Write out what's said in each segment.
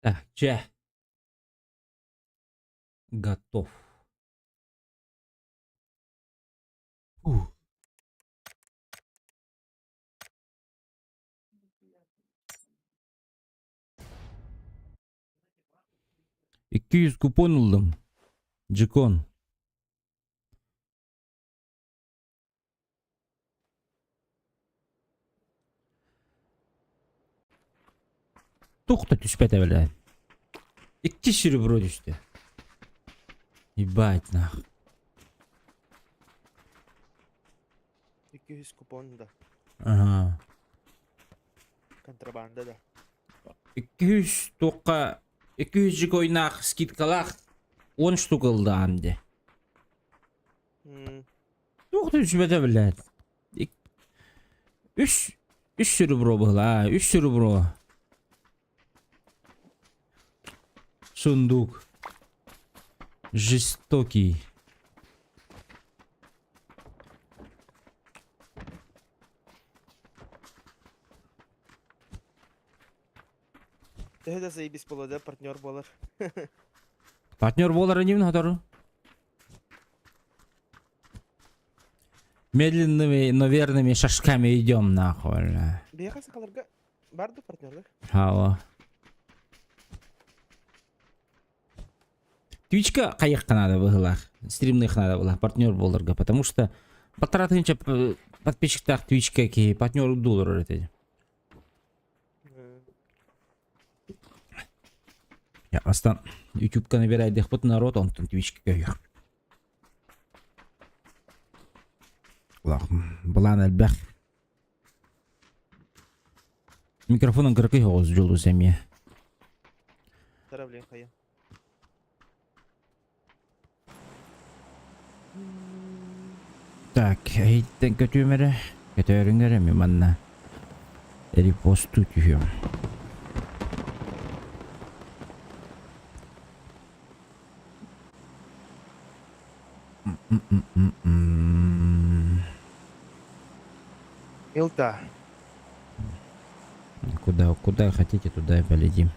Так, чэ. Готов. Ух. 200 купон ыллым. Джикон. Тух да түспэтэ бэлэ. Икки серебро түстэ. Ебать нах. 200 купон да. Ага. Контрабанда да. 200 туохха 200 жикойнаах скидкалаах 10 штук ылдаан де. Туох да түспэтэ блядь. Үс үс серебро быһылаа, үс серебро. Сундук. Жестокий. Төһө да заебись буолуо да партнер буолар. Партнер буолар инибин хотору. Медленными, но верными шажками идем нахуй. бля. Биһиэхэ сахаларга бар да партнерлар? Хава. Твичка хайыахха надо быһылаах, стримных надо было партнер буоларга, потому что полтора тысяча подписчиктаах Твичка киһи партнер доллар этэ. Я астан ютубка набирайдыхпыт народ, онтон Твичка көйөх. Былаан элбэх. Микрофонун кыракый оҕус дьулус эмиэ. Тара блин хайа. Так, эһиттэн көтүөм эрэ, көтөөрүҥ эрэ мин манна репосту түһүөм. Илта. Куда, куда хотите, туда и полетим.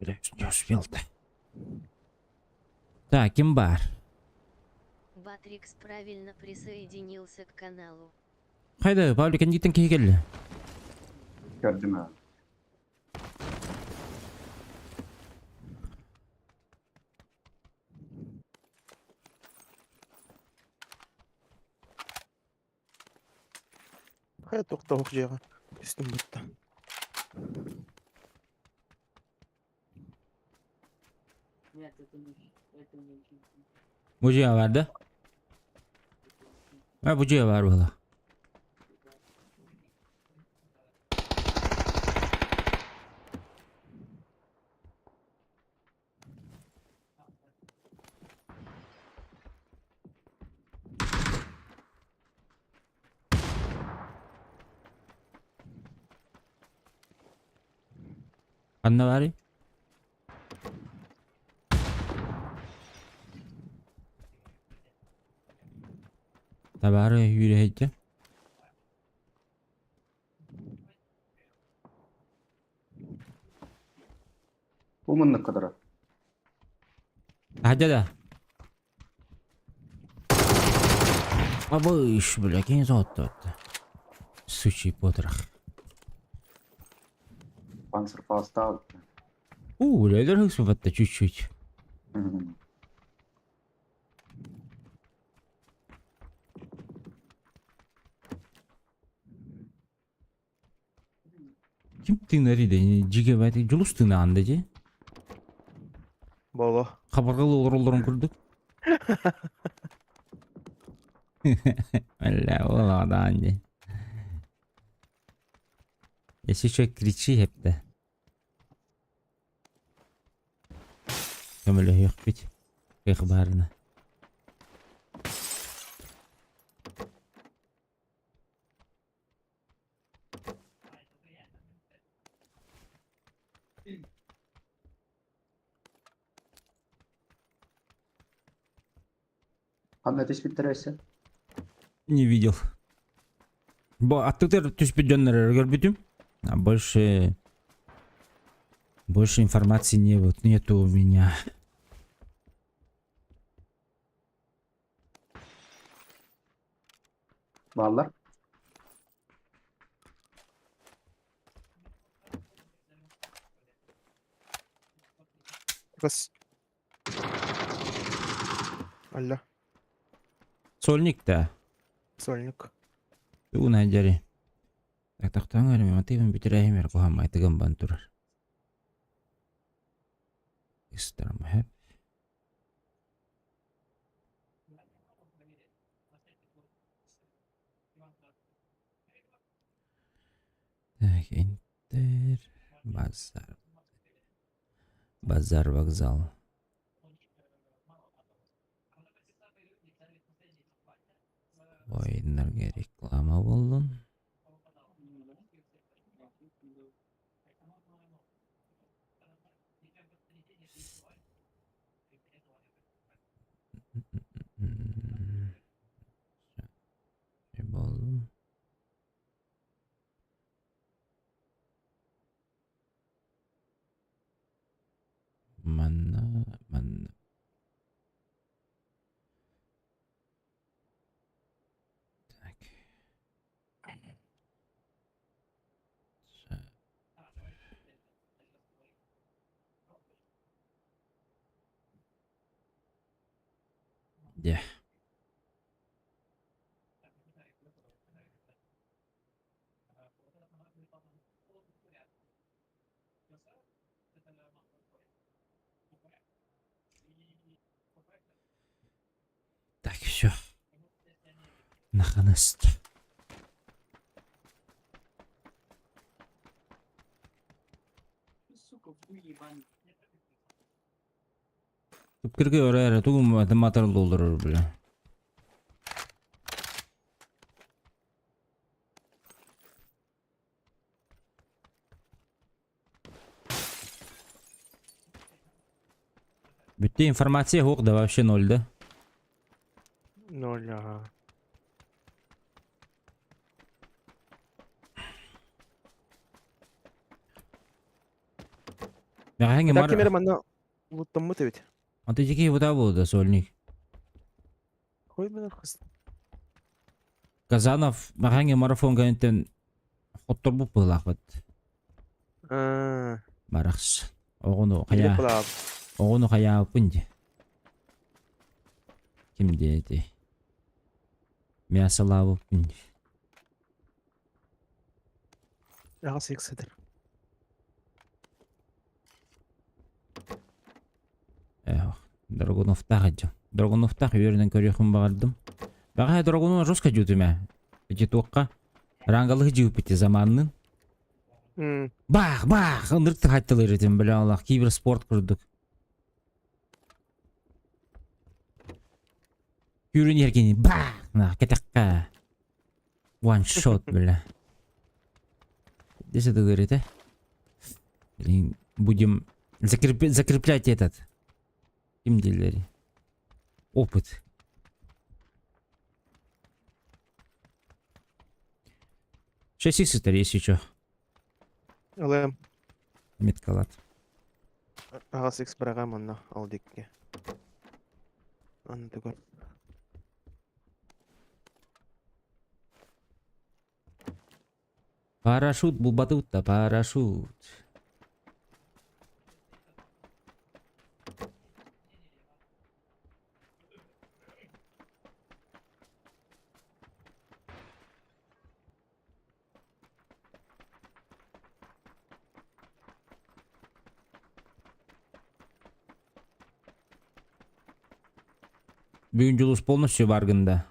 Бля, не успел-то. Так, ким баар? Батрикс правильно присоединился к каналу. Хайда, Павлик, кэнниттэн киһи кэллэ. Көрдүм аа. Хайа тохтоох дьиэҕэ түстүм бытта. Бу дьиэ бар да? А, бу дьиэ бар буола. Ханна баарый? Табаары үүрэһэйдэ. Бу маннык кытара. Хадя да. Абыш, бля, кини соһутта. Сучий потрох. Панцерфаустаабыт. У, бля, өлөр чуть-чуть. Ким тыынар идэни дьигэ бати дьулус тыынаан да дии. Боло. Хабаргалы олороллорун курдук. Бля, ол дии. Если что, кричи хэптэ. Көмөлөһүөхпүт. Кыах баарына. Ханна түспүттэр өссө? Не видел. Бу аттытыр түспүт дьоннор көрбүтүм. А больше больше информации не вот нету у меня. Бааллар. Кыс. Алла. Сольник да. Сольник. Тугун айдьари. Так тохтооҥ эрэ, мотивын бүтэрээһим эр куһааммай тыгын бан турар. Истармэһэп. Так, Интер, базар. Базар, вокзал. Ойыннарга реклама буоллун. Буоллун. Манна, манна. Так. Дьэ. Так, все. Наконец-то. Кыргы өрө тугум матар долдурur бля. Бүттэ информация суох да вообще ноль да? Ноль, ага. Бэҕэһээҥҥи Так мар... ким эрэ манна луттаммыт эбит. Антон дьикий бутаа буолда сольник. Хой мен хас. Казанов бэҕэһээҥҥи марафон кэнниттэн хотторбут быһыылаахпыт. Аа, Барахс. Оҕону билип хайаа булаабыт. оҕону хайаабыппын дии. Ким диэти? Мясолаабыппын дии. Аҕас иксэтэр. Эх, Драгуновтаах дьон. Драгуновтаах үөрэнэн көрүөхпүн баҕардым. Бэҕэһээ Драгунова жестко дьуутум ээ. Ити туохха? Рангалыһы дьиуппити заманнын. Бах, бах! Ынырык тахаттылыр этим, бля, Аллах, киберспорт курдук. Күүрүн иһэркини бах! На, кэтэххэ. One shot, бля. Здесь это говорит, э? Блин, будем закреплять этот. Ким дииллэри? Опыт. Шасси сытар, если что. Ылыам. Меткалат. Аҕас икс быраҕам онно ол диэкки. Аны тугу? Парашют булбатыбыт да, парашют. Бүгүн Дьулус полностью бар гында.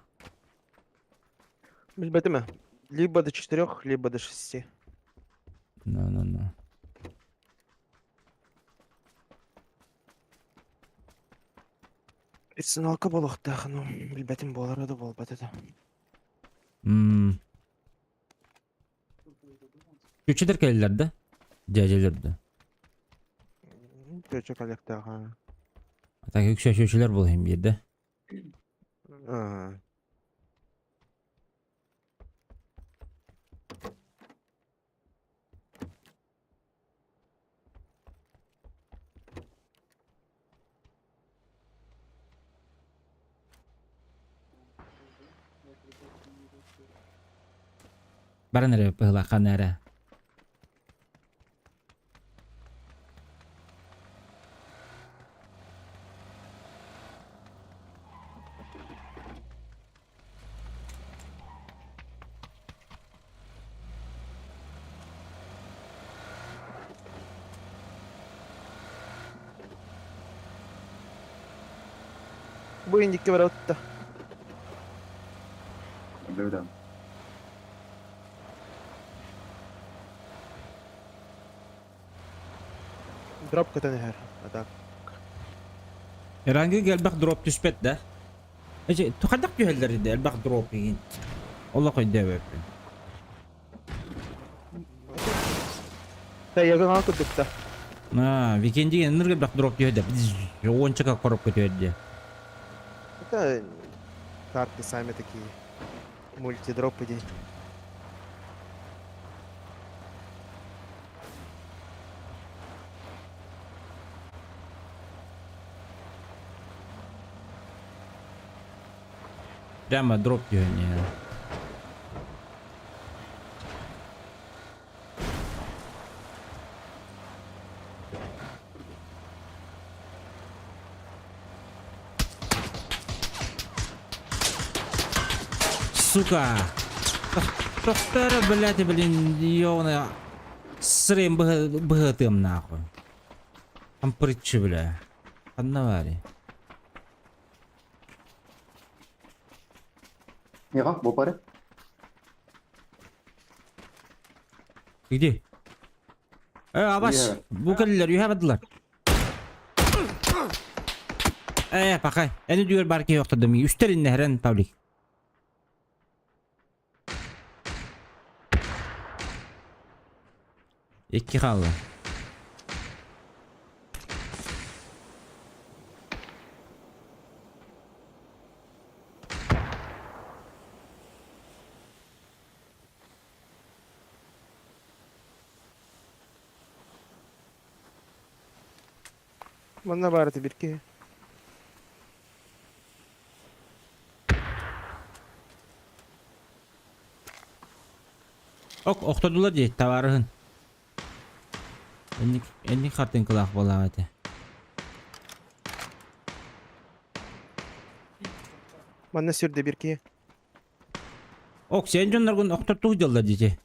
Билбэтим ээ. Либо до четырех, либо до шести. No, no, no. Персоналка буолуохтаах, ну, билбэтим буолара да буолбата да. Күччүтэр кэллилэр да? Дьээдьэлэр да? Чөчө кэлиэхтээх аа. А так үксэ чүчүлэр буолуһун биирдэ. Аа. Баран эрэ быһылахан эрэ. Бу индикке барабыт да. Да. Дроп көтөн иһэр. А так. Ранги элбэх дроп түспэт да? Эчи, хайдах түһэллэр ди элбэх дроп игин. Олох өйдөөбөппүн. Тайягын ал курдук да. А, викенди эннер элбэх дроп түһэдэ. Уончака коробка түһэрди. Это карты сами такие. Мультидропы день. Прямо дроп түһэн Сука! Тохтара, блядь, блин, ёбаная. Сырым быһытым нахуй. Там притчи, бля. Одновари. Миха, бу пары. Где? Абас, бу кэллилэр, үһэ бардылар. Пахай, эни дүйөр бар киһи охтордум. Үстэр иннэһэрэн, Павлик. Икки хаалла. Манна баар этэ биир киһи. Ок, охтордулар дии, табаарыһын. Энник, энник хартыҥкалаах буолаах этэ. Манна сүрдэ биир киһи. Ок, сен дьонноргун охтортуу дьаллар дии.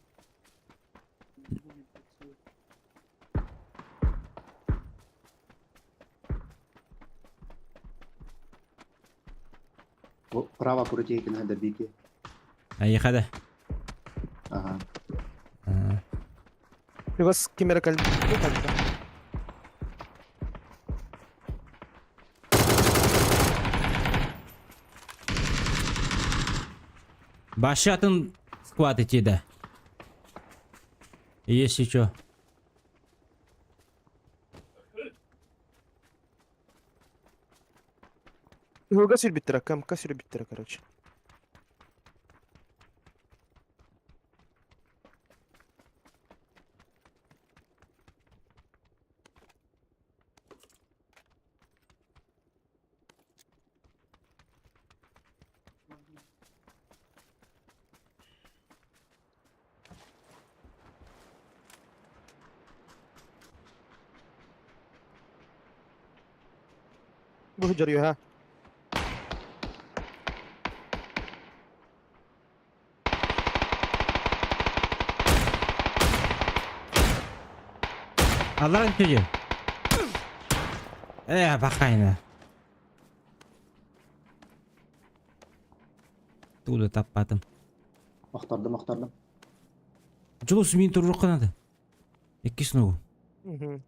Право крутейкина добики. Айыха да. Ага. Чугас ким эрэ кэлбит кэлбит. Башы атын склад идти да. Если чё. Ыһыга сүрбүттэрэ, камка сүрбүттэрэ, короче. Бу сылдьар Алларан түдү. Бакайна. Тууду таппатым. Охтордум, охтордум. Дьулус мин туруохха надо. Иккис ногу. Мгм.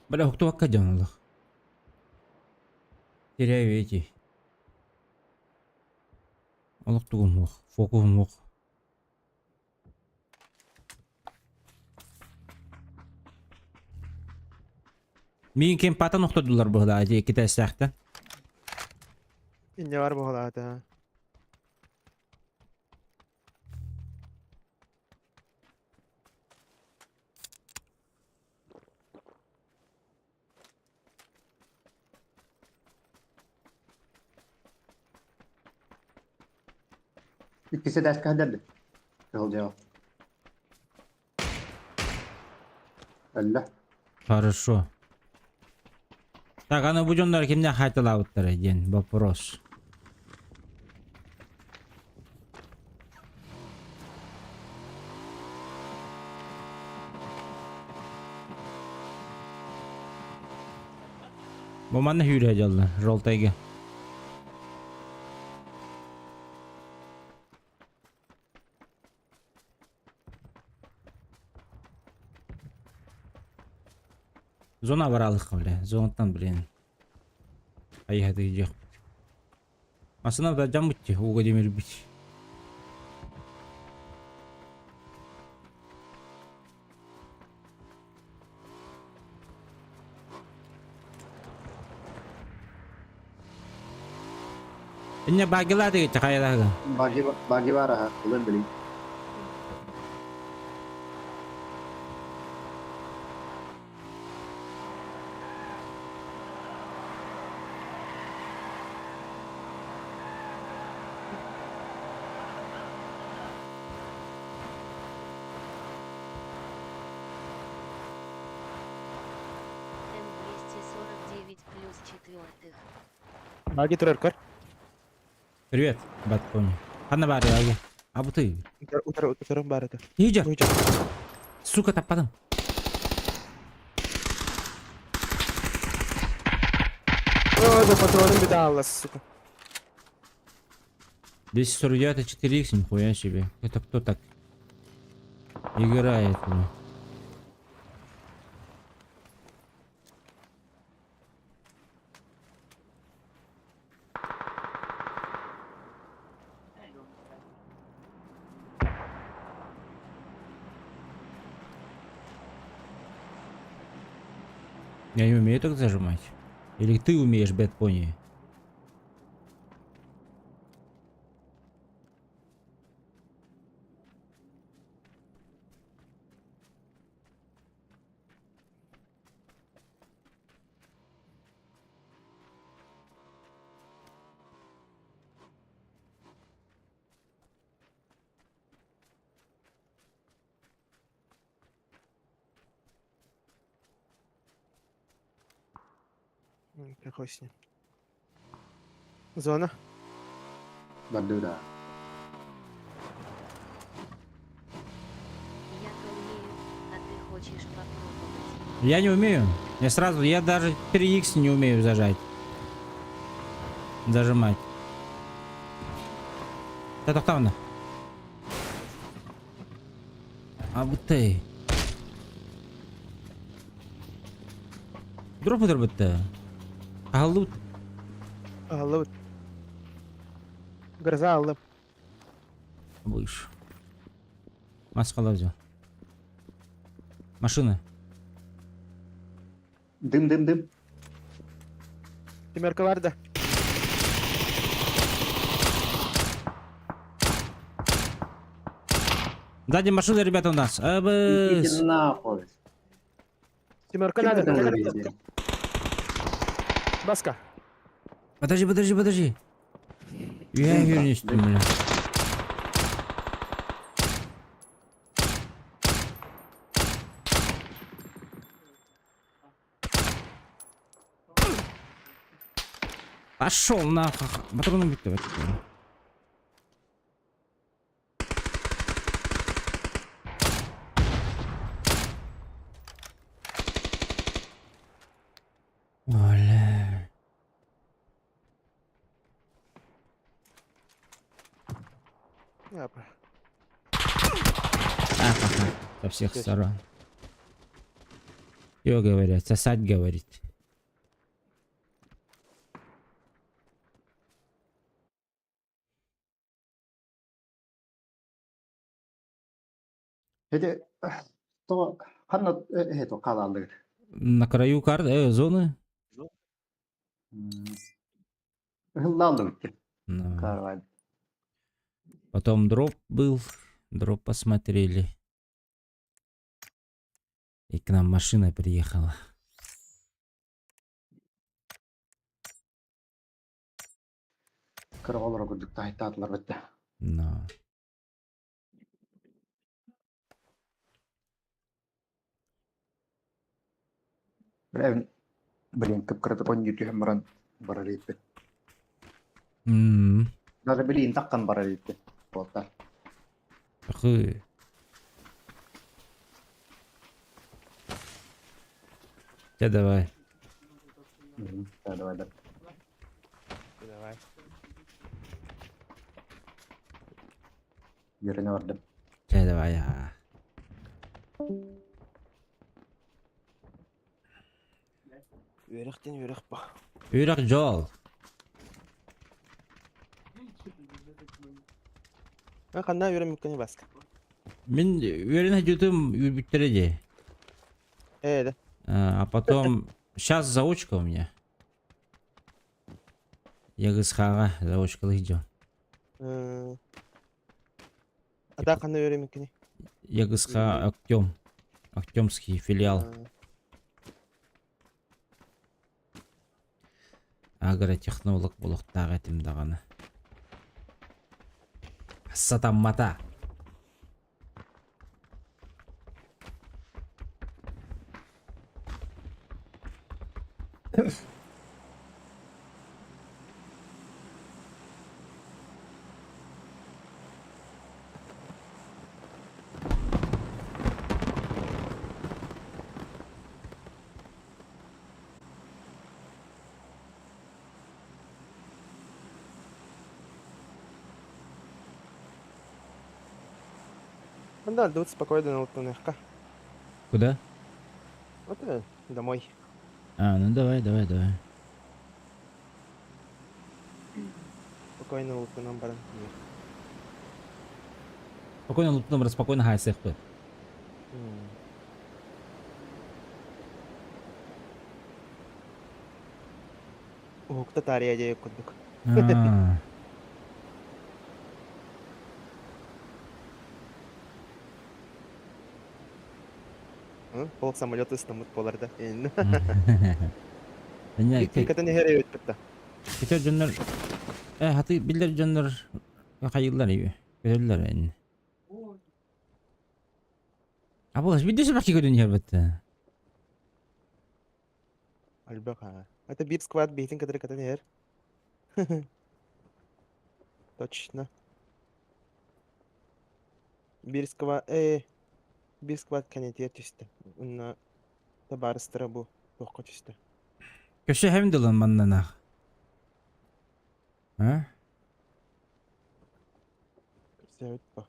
Бля, уктубакка дьон олох. Теряю эти. Олох тугум суох, фокуһум суох. Миин кемпатан охтордулар быһылаа дии китээстээхтэн. Инньэ бар буолаата. Иккис этээскэ сылдьар Кыһыл Өллө. Хорошо. Так, аны бу дьоннор кимнээх хаайталаабыттара диэн вопрос. Бу манна сүүрэ дьалла, жолтайга. Зона баралыхха, бля. Зонаттан, блин. Айыһаты дьиэх. Масына да дьаммыт ууга демирбит. Инне багилаа дегечче хайалаага. Баги баги бар аха, ылын билин. М249 плюс четвертых. Баги турар көр. Привет, Батпони. Ханна баар баги. А бу ты. Утары утары утарым бар это. Иджа. Бу иджа. Сука таппадым. О, да патроным беда алла, сука. 249 4х, нихуя себе. Это кто так играет? Бля? Я не умею так зажимать. Или ты умеешь, Бэт Пони? Какой с ним? Зона. Бардыда. Я-то умею, а ты хочешь попробовать. Я не умею. Я сразу, я даже 3х не умею зажать. Зажимать. Да тоқтауна. А вот ты. Дроп өтөр Аллы Алла. Гроза алла. Выше. Маскала взял. Машина. Дым, дым, дым. Семерка бар да. Сзади машина, ребята, у нас. Идите Абыс. нахуй. Семерка Кем надо. это надо. везде? Баска. Подожди, подожди, подожди. Я Дымка, вернусь, дымка. бля. Пошел нахуй. Патроны бит давай. Ахаха, со всех сторон. Чё говорят? Сосать говорит. Эти то ханна это хаалаллыыр? На краю карты, зоны? Ыһыллааллыбыт Ну, Карваль. Потом дроп был, дроп посмотрели. И к нам машина приехала. Кыра олоро курдук таайтаатылар бэтте. Но. Блин, блин, кып-кыратык он түһэн баран барар ииппит. Даже билин таххан барар ииппит. Буолта. Ахы. Чэ, давай. Да, давай, да. Давай. Үөрэнэ бардым. Чэ, давай. Аа. Үөрэх диэн үөрэх ба. Үөрэх дьол. А ханна үөрэммиккиний Баска? Мин үөрэнэ дьутум үүрбүттэрэ дии. Ээ да. А потом сейчас заочка у меня. Ягысхаҕа заочкалыы дьон. А так ханна үөрэммиккиний? Ягысха Артем. Артемский филиал. Агротехнолог буолуохтаах этим даҕаны. Сатаммата. Да, тут спокойно на Куда? Вот домой. А, ну давай, давай, давай. Спокойно лутанан баран. Спокойно лутанан спокойно хаайсыахпыт. Уһукта таарыйа диэбит курдук. А. Ол самолет ыстаммыт буолар да. Эне Кытын иһэр өтпүт да. Көтөр дьоннор хаты биллэр дьоннор хайыллар көтөллөр эн. А бұл бидде сұрақ көтөн иһэр бэтте. Альбек а. Это бир сквад бейтин кытары кытын иһэр. Точно. Бир сквад бир сквад кэнэтиэр түстэ. Уонна табаарыстара бу туохха түстэ. Көсө хэм дылын маннанах. А? Көрсөбүт бу.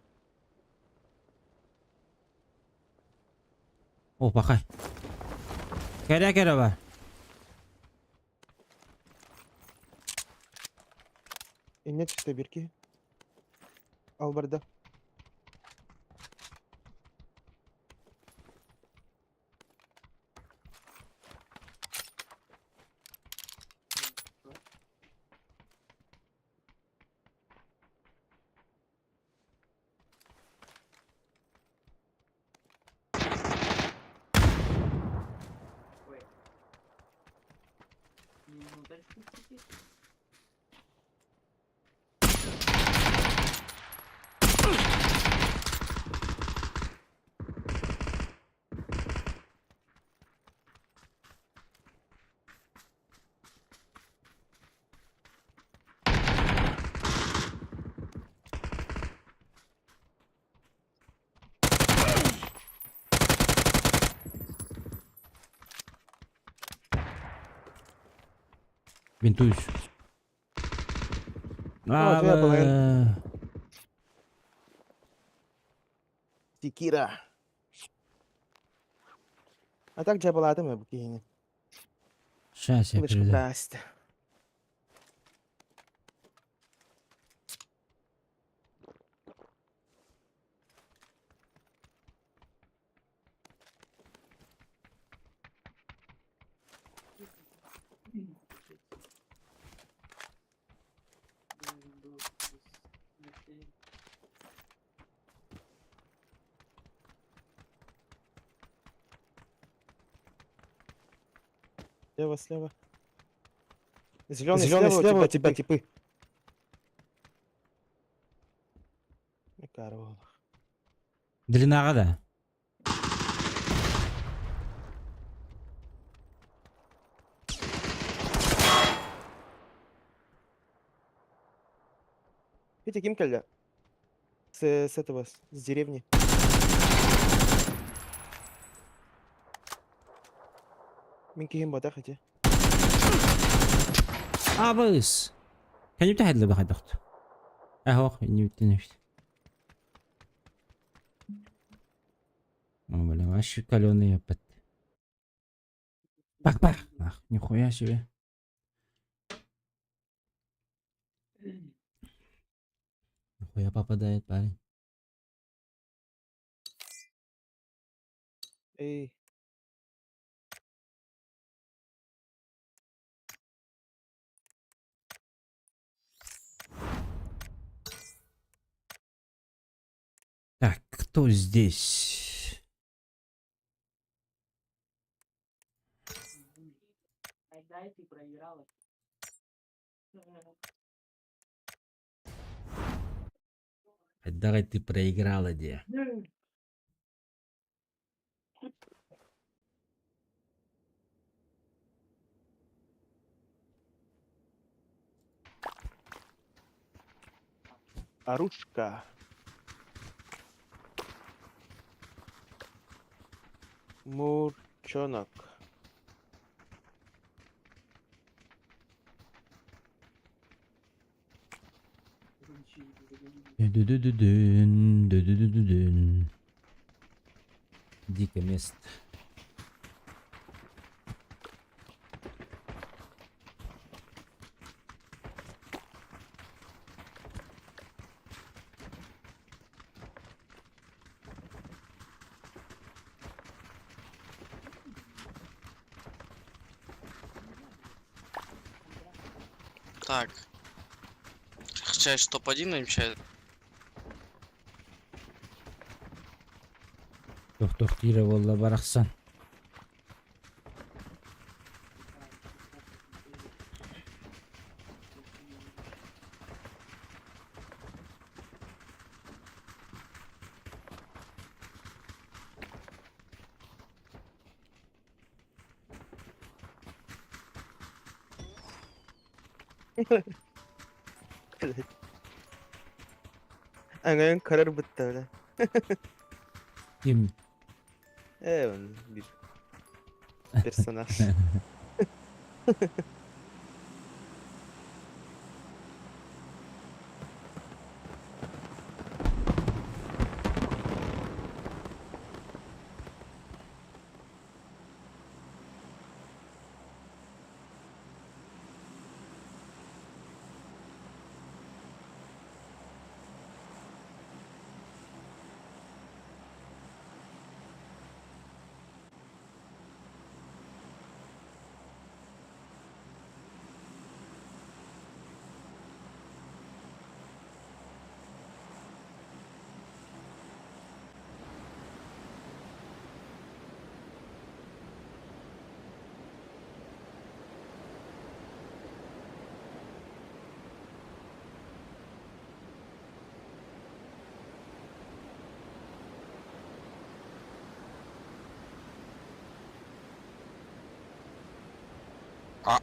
О, пахай. Кэрэ кэрэ бар. Иннэ түстэ бир киһи. Ал барда. Бинтуюсь. О, дьэ, балайын. Секира. А так дьабылаатым бу киһини. Сейчас я Вышка передам. праста. Слева, слева. Зеленый, Зелёный слева, у тебя типы. Карвал. Длинаҕа да? Видите, ким кэллэ? С этого, с деревни. Мин киһим батах ити. Абыс! Кэннибитэ хайдылы хайдахт. Эһох, иннибиттен эбит. О, блин, вообще каленый опять. Бах-бах! Ах, нихуя себе. Нихуя попадает парень. Эй. Так, кто здесь? Давай ты проиграла, де. Оружка. Мурчонок. Ду-ду-ду-дун, ду-ду-ду-ду-дун. Дико место. Так. Хочешь топ-1 намечает? Тох-тох тире буолла барахсан. Аңайын карар бытта бля. Ким? Э, он bir персонаж. А,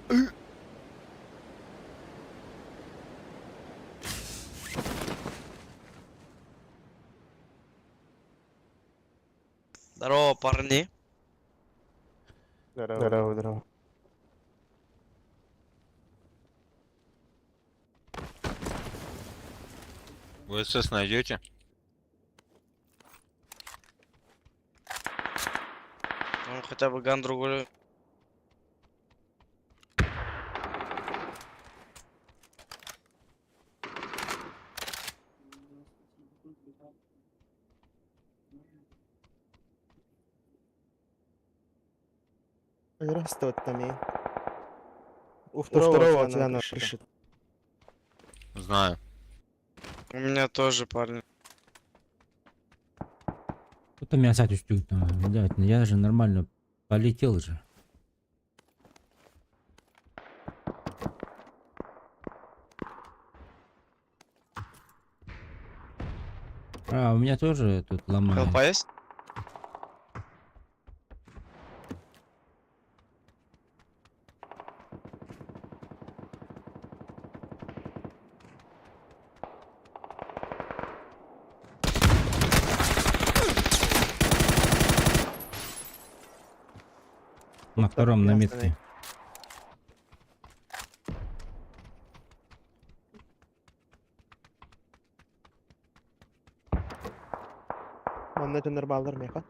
Здорово, парни. Здорово, здорово, здорово. Вы СС найдете? Ну, хотя бы ган другой. Растет там и. У второго, у тебя на крыше. Знаю. У меня тоже, парни. Тут у меня сядь там, блядь, ну я же нормально полетел же. А, у меня тоже тут ломает. Хелпа есть? На втором, на ясно, метке. Манна дьоннор бааллар миэхэ.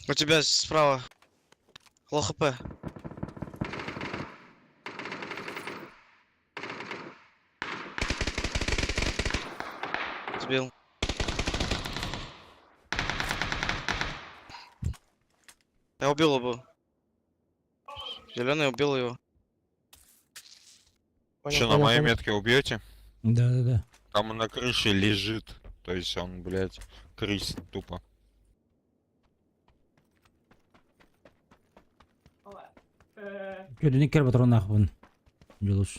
У тебя справа. Low HP. Сбил. Я убил его. Зеленый убил его. Понял, Че, на понял, моей понял. метке убьете? Да-да-да. Там он на крыше лежит. То есть он, блядь, крысит тупо. Көрдүн иккер патрон ахбын. Жулус.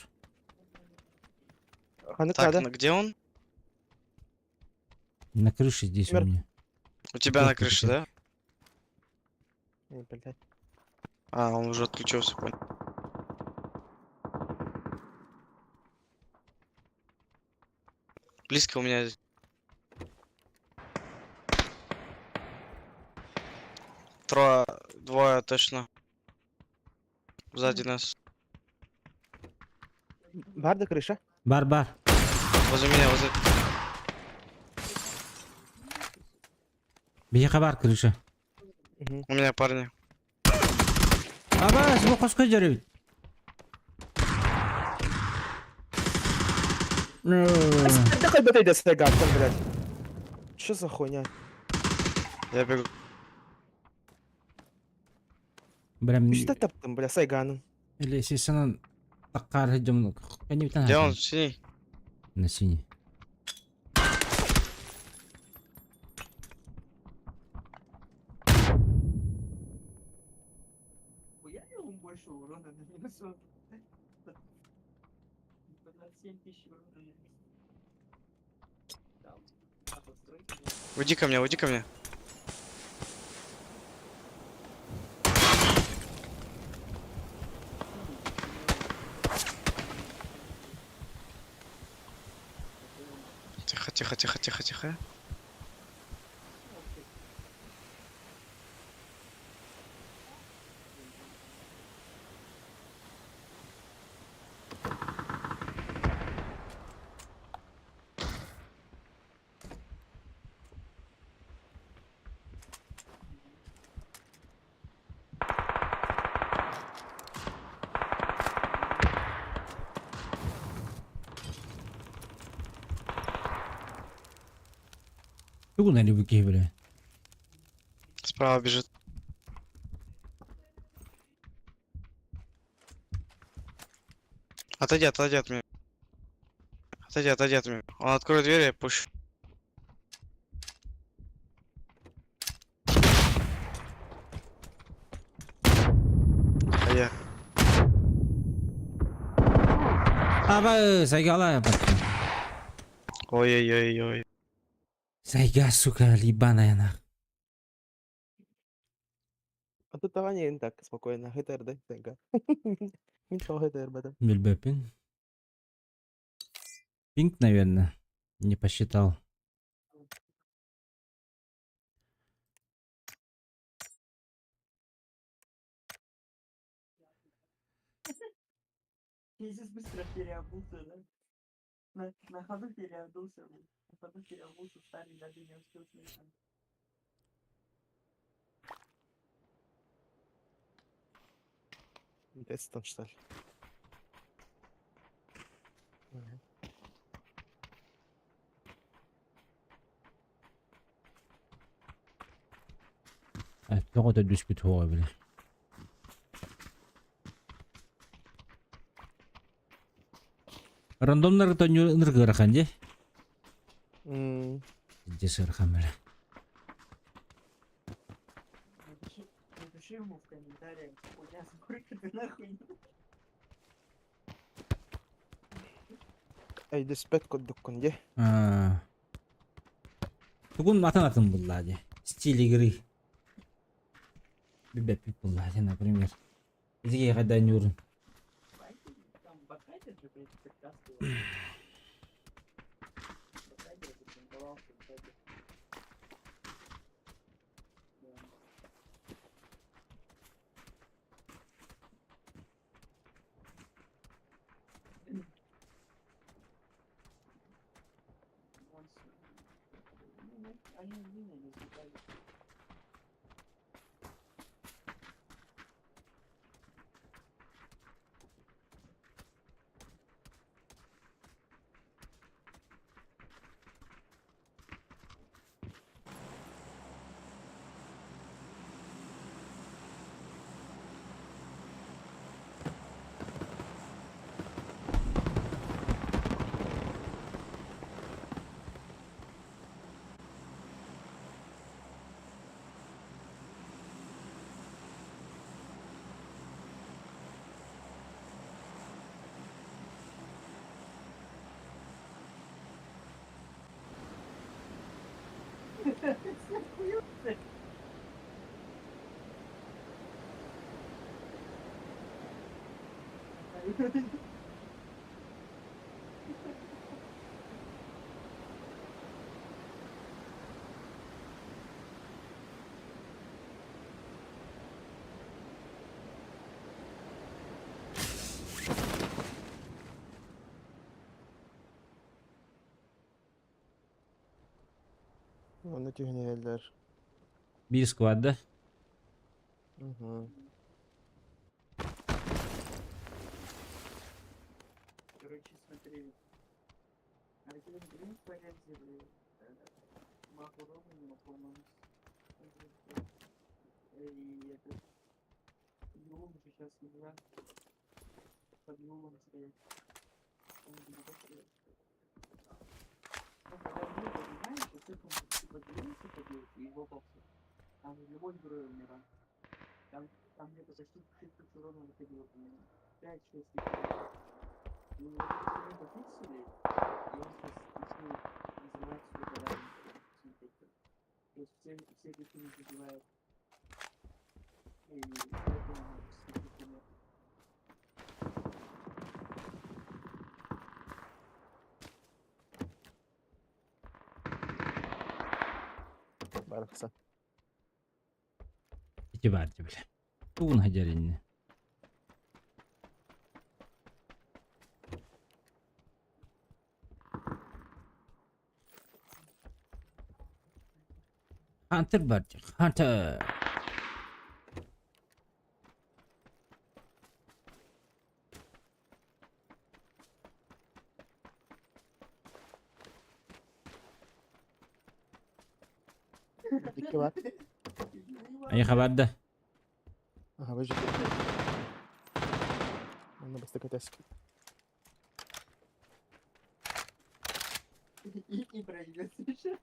Ханнык Так, надо. где он? На крыше здесь у Мер- меня. У тебя на Пятерка, крыше, да? Эй, блядь. А, он уже отключился, понял. Близко у меня. Трое, двое точно. Сзади нас. Бар да крыша? Бар-бар. Возле меня, возле. Биһиэхэ бар крыша. Мгм. У меня парни. Абас, бу хоско дьөрүбүт. Да хоть бы ты там, блядь. Что за хуйня? Я бегу. Прям Что таптым, бля, Сайганом. или сисанан таккар дьомну. Где он? Синий. На синий. Я ему больше урона нанесу. 27 тысяч урона нанесу. Там, на постройке было. Уйди ко мне, уйди ко мне. Тихо, тихо, тихо, тихо, тихо. Тугу на любики, бля. Справа бежит. Отойди, отойди от меня. Отойди, отойди от меня. Он откроет дверь, я пущу. А я. Аба, сайгала. Ой-ой-ой-ой. Сайга, сука, ебаная нах. А тут давай не так спокойно. ГТР, да? Сайга. Мин ГТР бадам. Бельбепин. Пинг, наверное, не посчитал. Пиздец быстро переобулся, да? На ходу переобулся, блин. На ходу переобулся, старый даже не успел снять. Дэстон, что ли? Мгм. Тоҕо төрдүспүт суоҕа били. Рандомнар тонньур ыарахан дии. Дьэ сыарахан били. Напиши, напиши ему в комментариях, хуйня, сколько ты нахуй. Өйдөспөт курдуккун дии. Аа. Тугун атын атын булла дии. Стиль игры. Билбэппит булла дии, например. Итиги хайда ньуурун. Там Бакайдер же, блядь, прекрасно. Бакайдер запринтовался, Бакайдер. Да. Он Ну, они меня не съебали. Оны түһүнэллэр. Биир сквад да? Мгм. Короче, смотри. Один грин порезали. Маху Романова, по-моему. И этот... Юлом же сейчас игра. Под Юлом стоит. Он же не стоит. Ну, когда Юл поднимаешь, то ты там типа длился побил и его попсу. Там любой герой умирал. Там где-то почти 6 тысяч урона выходило, по-моему. 5-6 тысяч. Ну, вот это мы пофиксили, и он сейчас начал называть что-то рядом. То есть все эти не забивают. И поэтому всё-таки нет. Барахсан. Ити баар дии били. Тугун хадьаринни. Хантер бар дии. Хантер. Икки бар. Айха бар да. Аха, бажы. Онно бастакы тэск. И пройдет сейчас.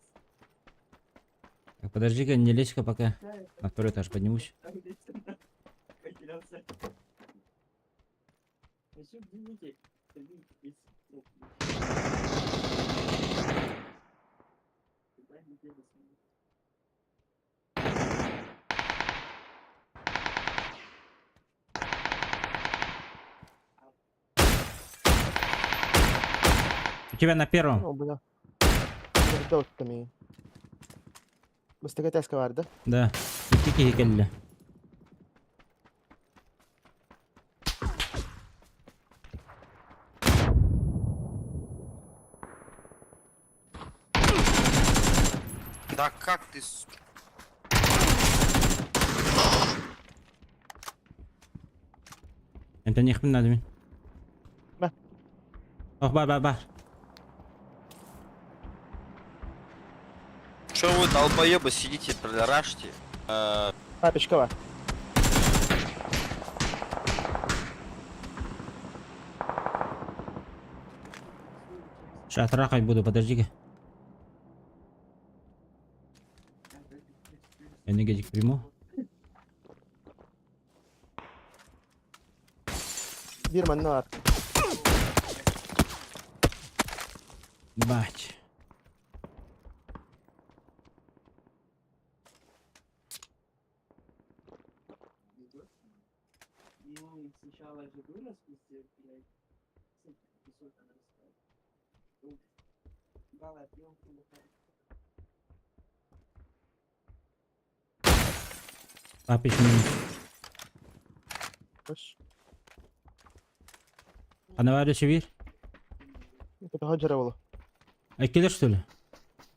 Так, подожди-ка, не лезь-ка пока. Да, я На второй этаж поднимусь. там Потерялся. А еще в дневнике. Куда не делись? У тебя на первом. О, бля. Дөрдө Бастакы тэскэ бар да? Да. Икки киһи кэллэ. Да как ты, с- Эмтэниэхпин наада мин. Ба. Ох, бар, бар, бар. Чё вы, долбоебы, сидите, бля, рашите? Папечка бар. Сейчас трахать буду, подожди-ка. Энергетик приму. Биир манна бар. Бать. Ну, сначала же вырос везде, блядь. Высоко нарастает. Брала пленку, Папич минус. Хош. Ана бар бир. Это хаджара было. Эккелер что ли?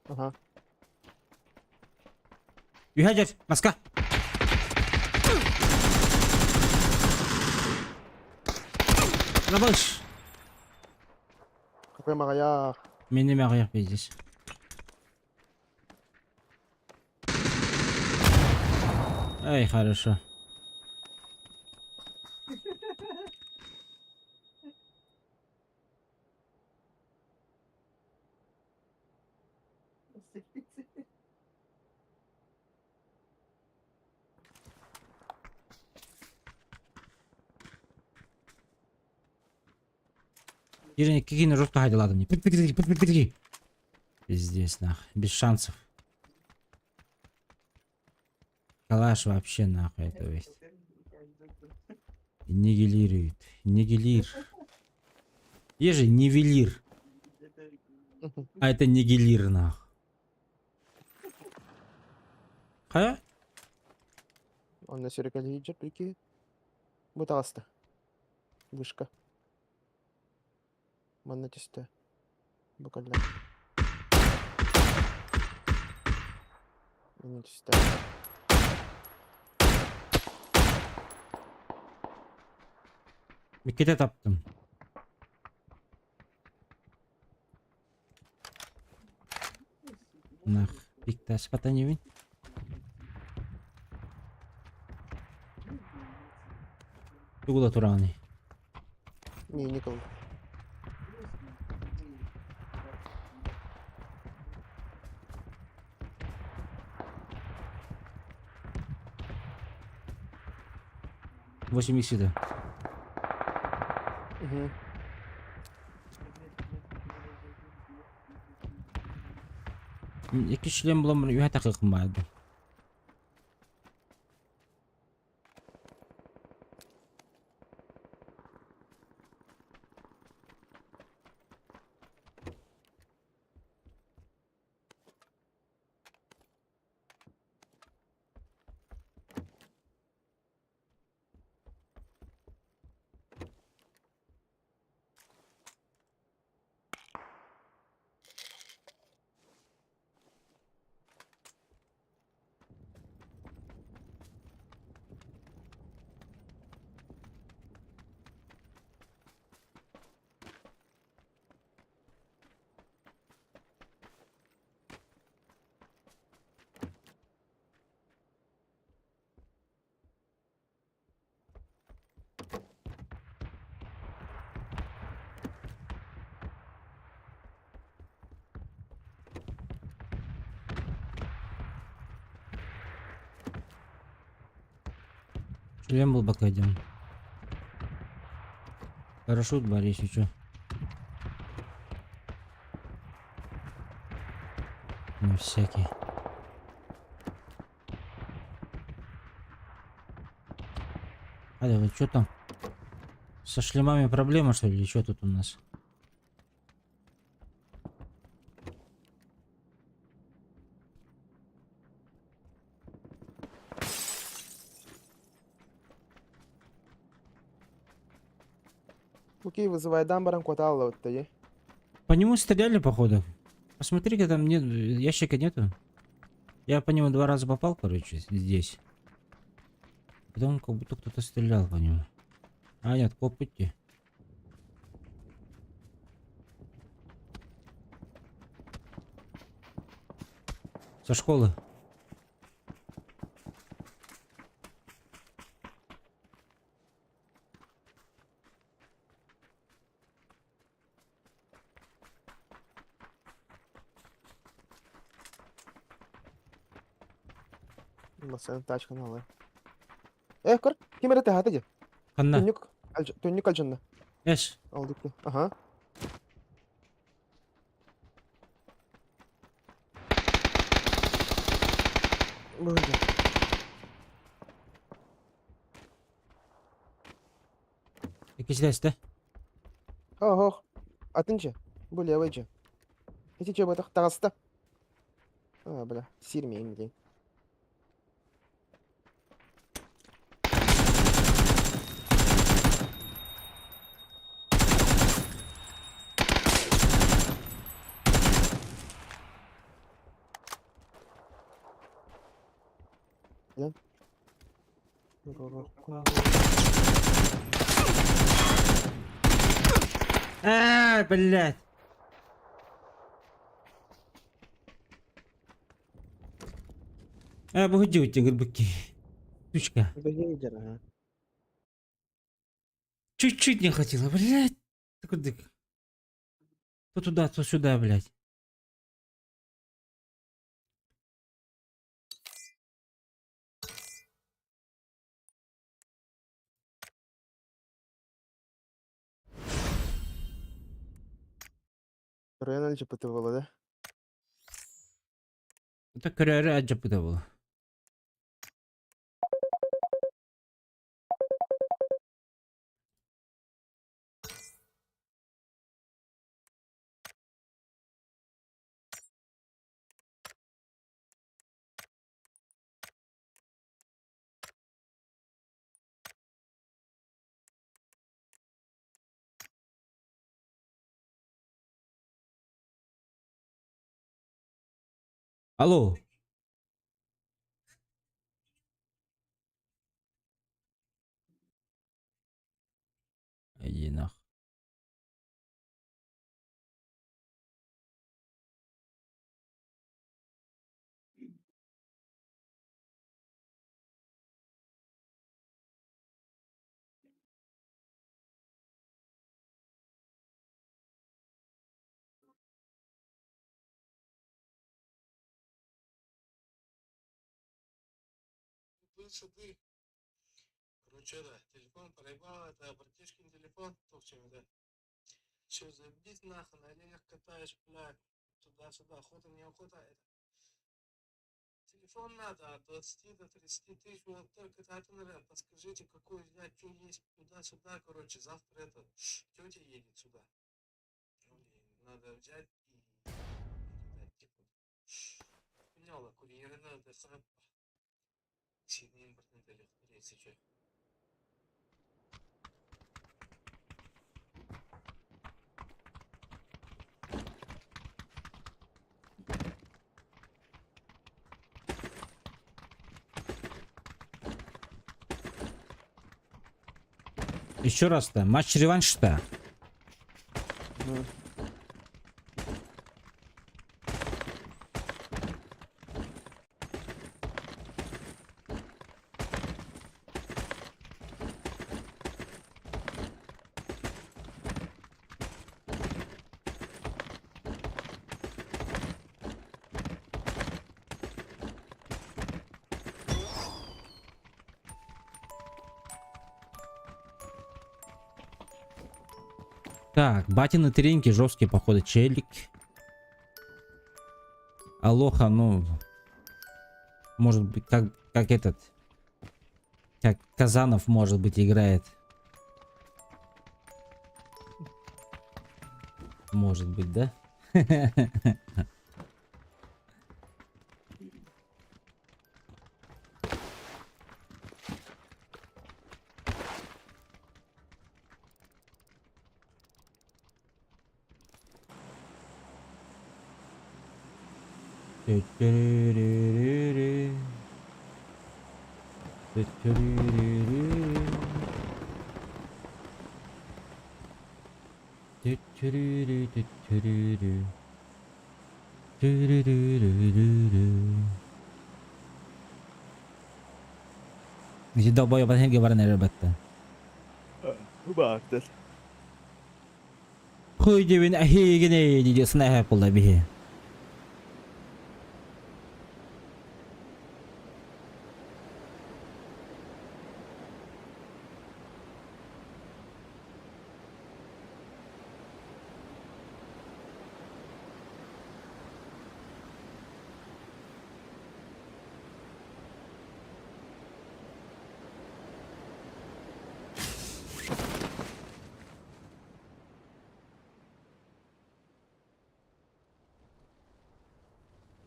Ага. Үһәжер, маска. Рабыш. Какой маҕайах. Мени маҕайах пиздец. Ай, хорошо. Ирина, какие жестко ладно мне. Пиздец, нах. Без шансов. Калаш вообще нахуй это весь. Нигилирует. Нигилир. Есть же нивелир. А это нигилир нах. Хайа? Онно сүрүкэлиһиджэр прикинь. Бу таҕыста. Вышка. Манна түстэ. Бу кэллэ. Манна түстэ. Миккете таптым. Нах. Бикта спатаневин. Тугула тураны. Не, Никол. 8 иксида. Угу. Икки шлем булам үһә такыкым барды. Шлем был пока идем. Парашют, Борис, еще. На всякий. А давай, что там? Со шлемами проблема, что ли, или что тут у нас? Окей, вызывай дамбаран кваталла вот По нему стреляли, походу. Посмотри-ка, там нет, ящика нету. Я по нему два раза попал, короче, здесь. Потом как будто кто-то стрелял по нему. А, нет, копыти. Со школы. Массыына тачканы ылар. Э, көр, ким эрэ таһаата дии. Ханна? Түннүк, түннүк алдьанна. Эш. Алдыкты. Аха. Боже. Иккисилэстэ. Ох, атын дьэ. Бу левый дьэ. Ити дьэ бытах таҕыста. А, бля, сирмейм диэн. А, блядь. А, бу дьиэ быки. Сучка. Чуть-чуть не хватило, блядь. Такой дык. То туда, то сюда, блядь. Роян ЛГБТ буолла да? Это көрөөрү алдьаппыта буолуо. Алло. Иди нах. Ты. Короче, это, телефон проебал, это братишкин телефон, чем это. Все, заебись нахуй, на оленях катаешь, блядь, туда-сюда, охота, не охота, это. Телефон надо от 20 до 30 тысяч, вот только это, наверное, подскажите, какой взять, что есть, туда-сюда, короче, завтра это, тетя едет сюда. Ну, надо взять и передать, типа. Поняла, курьеры надо, Сильно импортный если что. Еще раз-то. Матч-реванш-то. Так, батины треники жесткие, походу, челик. Алоха, ну, может быть, как этот, как Казанов, может быть, играет. Может быть, да? Төттөрүрүрүрү. Төттөрүрүрүрү. Төттөрүрү төттөрүрү. Түрүрүрүрүрү. Ити долбоебан сиргэ баран эрэр баттан. Баартар. Хуй дебин эһигини дии сына буолла биһи.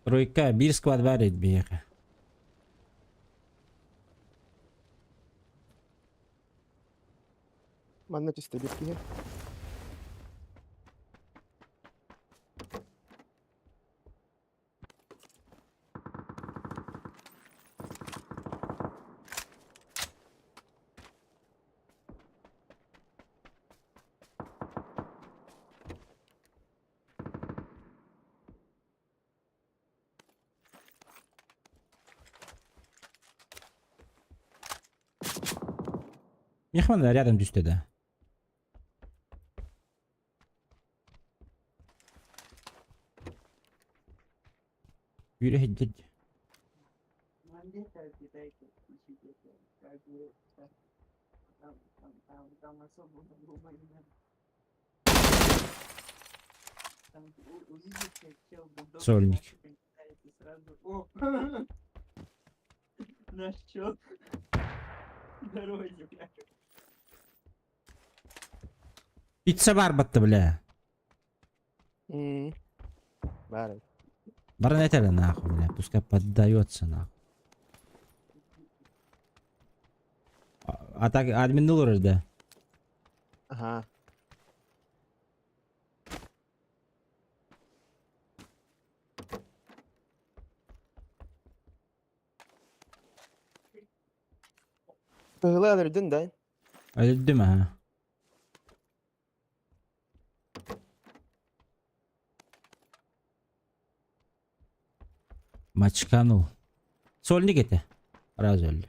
Тройка биир склад баар эбит биһиэхэ. Манна түстэ биир киһи. Мехман рядом түстэ да. Yürü hadi. Сольник. Пицца бар батта бля. Баар. Баран этэрэ нахуй, бля, пускай поддается нахуй. А так админ олорор да? Ага. Быһылаан өлдүн да? Өлдүм аха. Мачканул. Сольник этэ. Раз өлдү.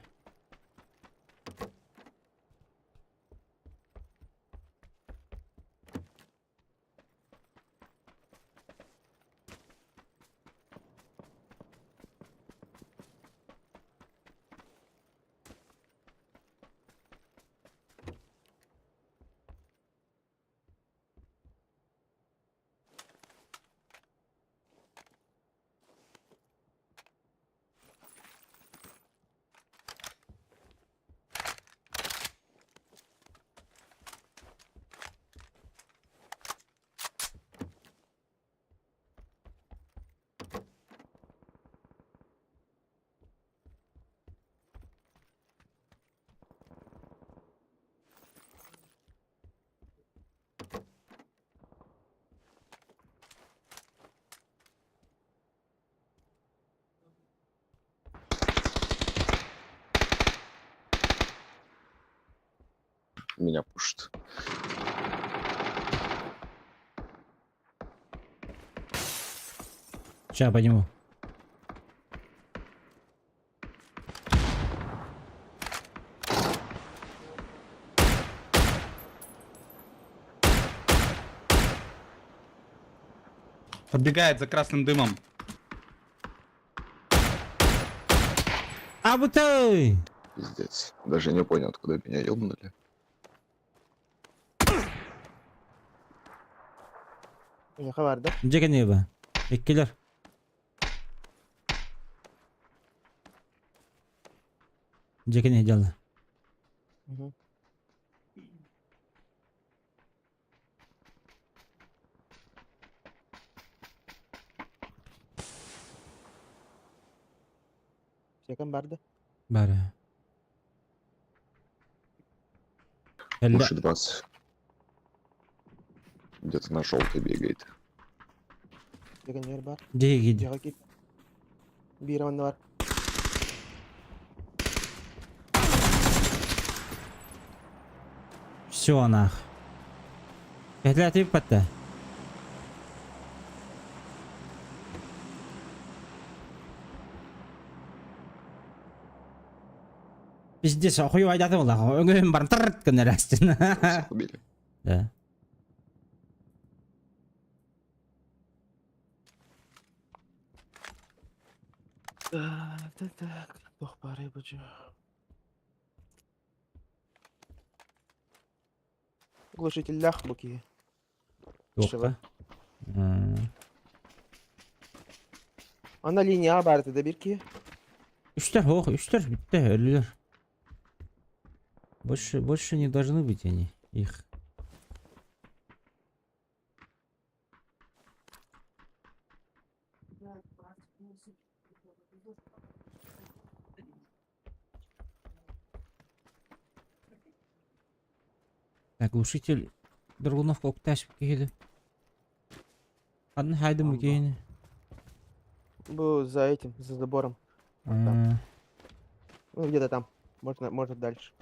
Меня пушит. Сейчас подниму. Подбегает за красным дымом. А вот ты! Пиздец. Даже не понял, откуда меня ёбнули. Миэхэ баар да? Дьэ кэнниба. Иккилэр. Дьэ кэнни дьалла. Мгм. Сиэкэн бар да? Бары. Эллэ. Пушит вас. Где-то на желтой бегает. Дьэ кэннигэр бар. Дьэ Дьиэҕэ киир. Биир манна бар. Все нах. Кэһэлээтибит Пиздец, охуй айдаты буолла. Өҥөһүм баран тырт гыннар астын. Всех убили. Да. Так, так, так. Туох баарый бу дьэ. Глушителлээх бу киһи. Туохха? Ана линияҕа баар этэ да биир киһи. Үстэр, ох, үстэр, бүттэ, өллүлэр. Больше, больше не должны быть они, их. Так, глушитель Драгунов окташ киһи. Ханна хайдым Амба. киһини. Бу за этим, за забором. Вот там. Ну, где-то там. Можно, можно дальше.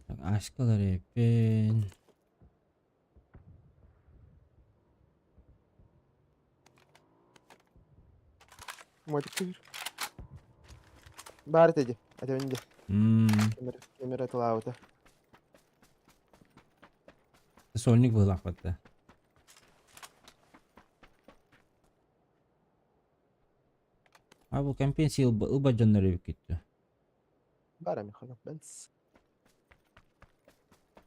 Так, Ашкалар эппин. Мотик түһэр. Баар этэ дии. Этэбин дии. Кемер, кемер атылаабыта. Сольник быһылаахпатта. А бу компенсия ылба дьоннор эбиккит. Баар Михаил Бенц.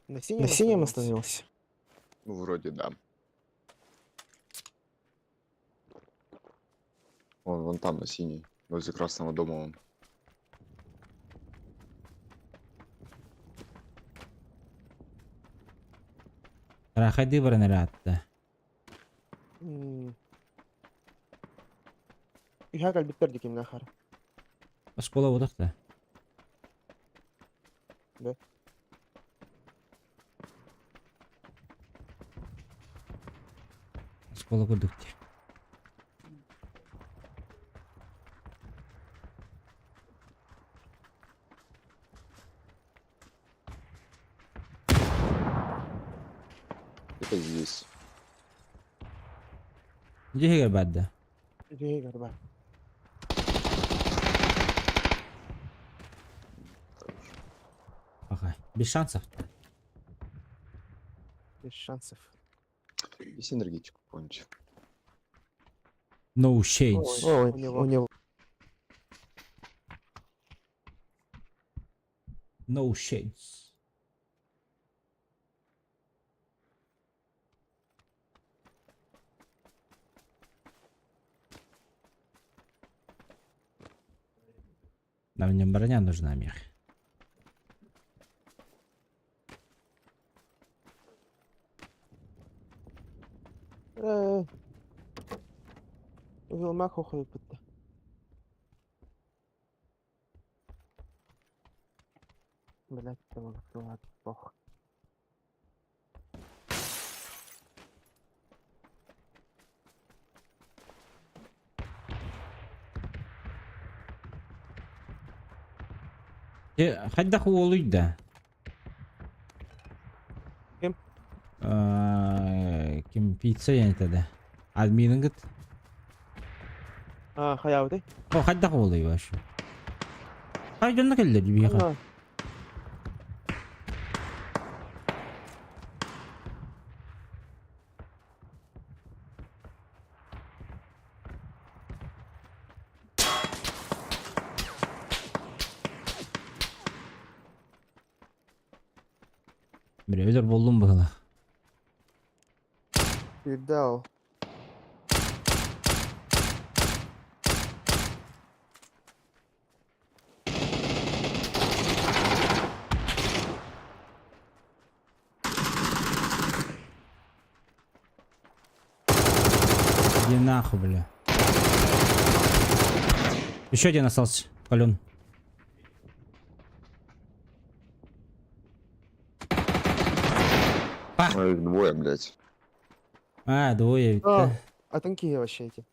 На синем, На синем остановился? остановился. Ну, вроде да. Он вон там, на синий. Возле красного дома он. Рахайды баран эрээтте. Үһэ кэлбиттэр дии кимнээх хара. Оскуола буолуох да. Да. Оскуола курдук дии. Это здесь. Дьиһигэр баада. Дьиһигэр баар. Хорошо. Пока. Без шансов. Без шансов. Есть энергетику какую-нибудь? No shades. Ой, у него. У него. No shades. Нам не броня нужна, мех. Вилмах уходит. Блять, там плохо. Хайдах уолуйда? Ким? Ким пицца янтада. Админингит. А, хайабыты? О, хайдах уолуй вообще. Хайдах келлер биха. Бire өлөр болдум быһыла. Передал. Иди нахуй, бля. Еще один остался, Кален. А! Ой, их двое, блядь. А, двое эбит А, да. атын киһи вообще эти.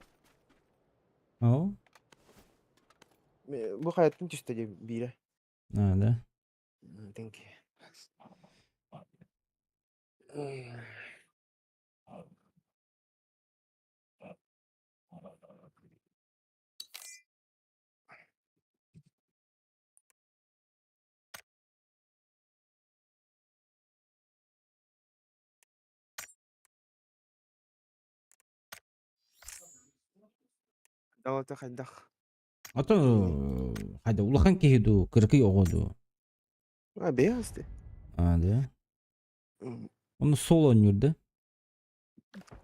О, Бу хайаттан түстэ дии биирэ. а, да. Атын киһи. Давата хайдах. Ото хайда улахан киһи дуу, кыракый оҕо дуу? А, бэйэҕэ А, да. Оны сол оонньуур да?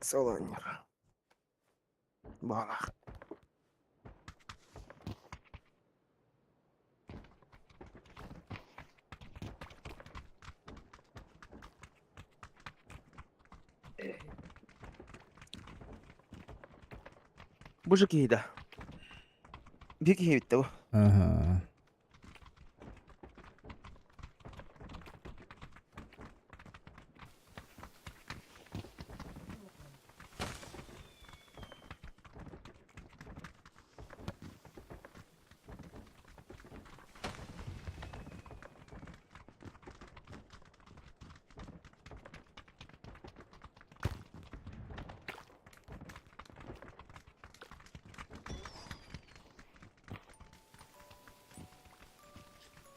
Сол оонньуур. Баҕалаах. Бу же киһи да. Биир киһи эбит да бу. Ага.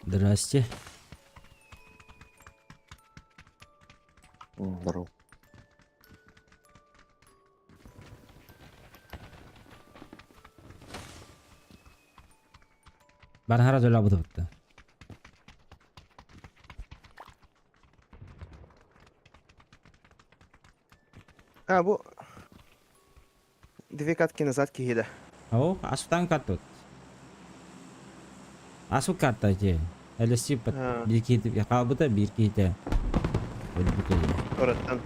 Здрасте. Здорово. Бархара төлөбүтэ. А, бу две катки назад киһи да. О, астан каттут. Асу карта те. Элеси пат биир киһи хаалбыта биир киһитэ өлбүтэ. Куораттан.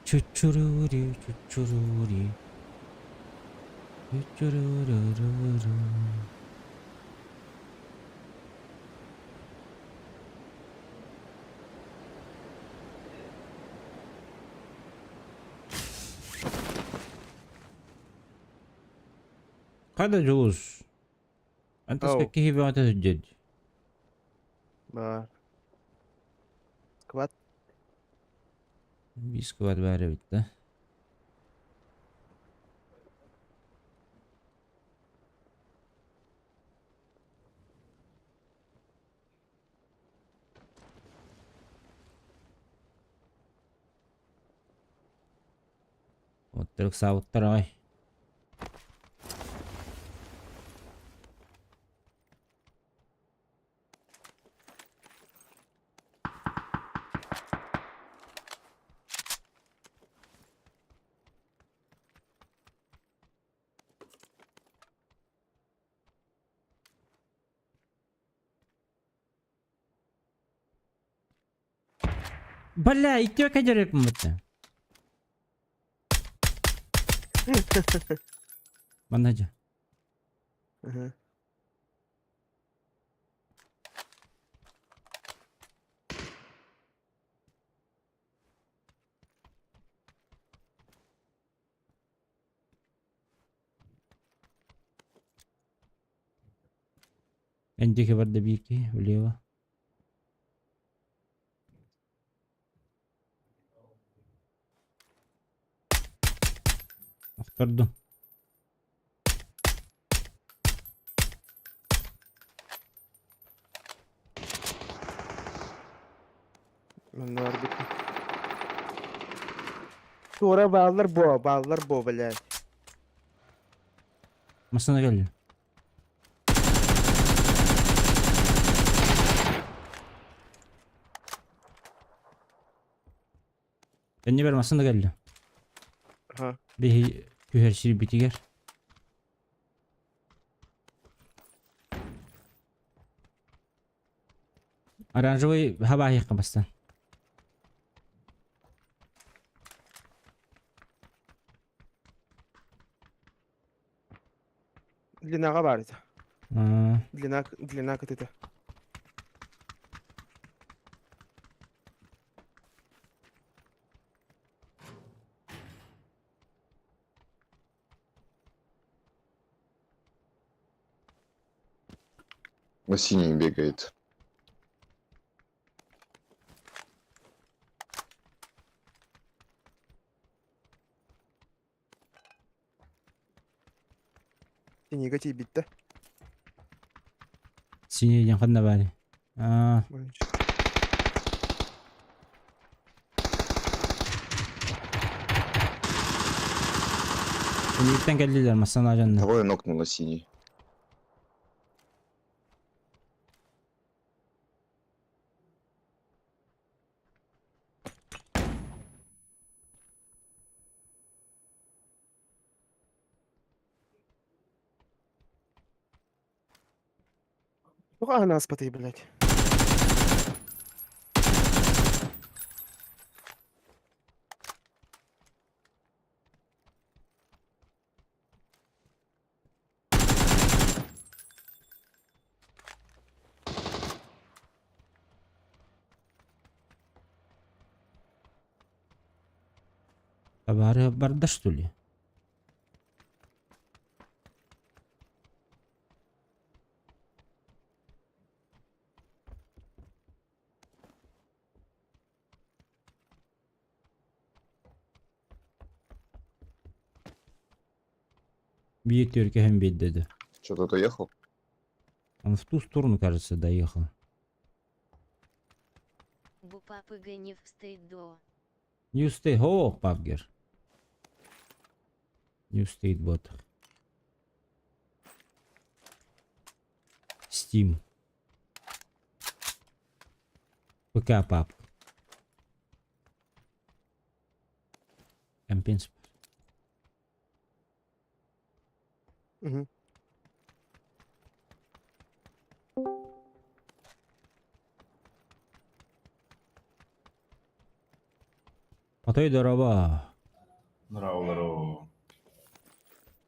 Чучурури, чучурури. Чучуруруруру. Хайда Дьулус? Эн таска Ау. киһи бөҕөтө сылдьар. Баар. Квад. Биис квад баар эбит да. Оттор ыксаабыттар аҕай. Бля, икки кадерепмыты. Манна дьэ. Ага. Эн диэки барда биир киһи влево. Охтордум. Манна барбыт. Туора бааллар бо, бааллар бо, блядь. Массыына кэллэ. Кэннибэр массыына кэллэ. Аха. Биһи түһэр сирбитигэр. Оранжевый хабаһыахха бастан. Длинаҕа баар этэ. Аа. Длина, длина кытыта. На синий бегает. Синийгэ тиийбиттэ. Синий диэн ханна баарый? Аа. Синийттэн кэллилэр массана дьонно. Того я нокнул на синий. Туох аһын ааспатый, блядь? Табаары барда что ли? Биир түөркэһин биэрдэ Что, тот уехал? Он в ту сторону, кажется, доехал. Бу папы не встоит до. Не устоит. О, папгер. Не устоит бот. Steam. ПК пап. Компенс. Мгм. Потой дороба. Здорово,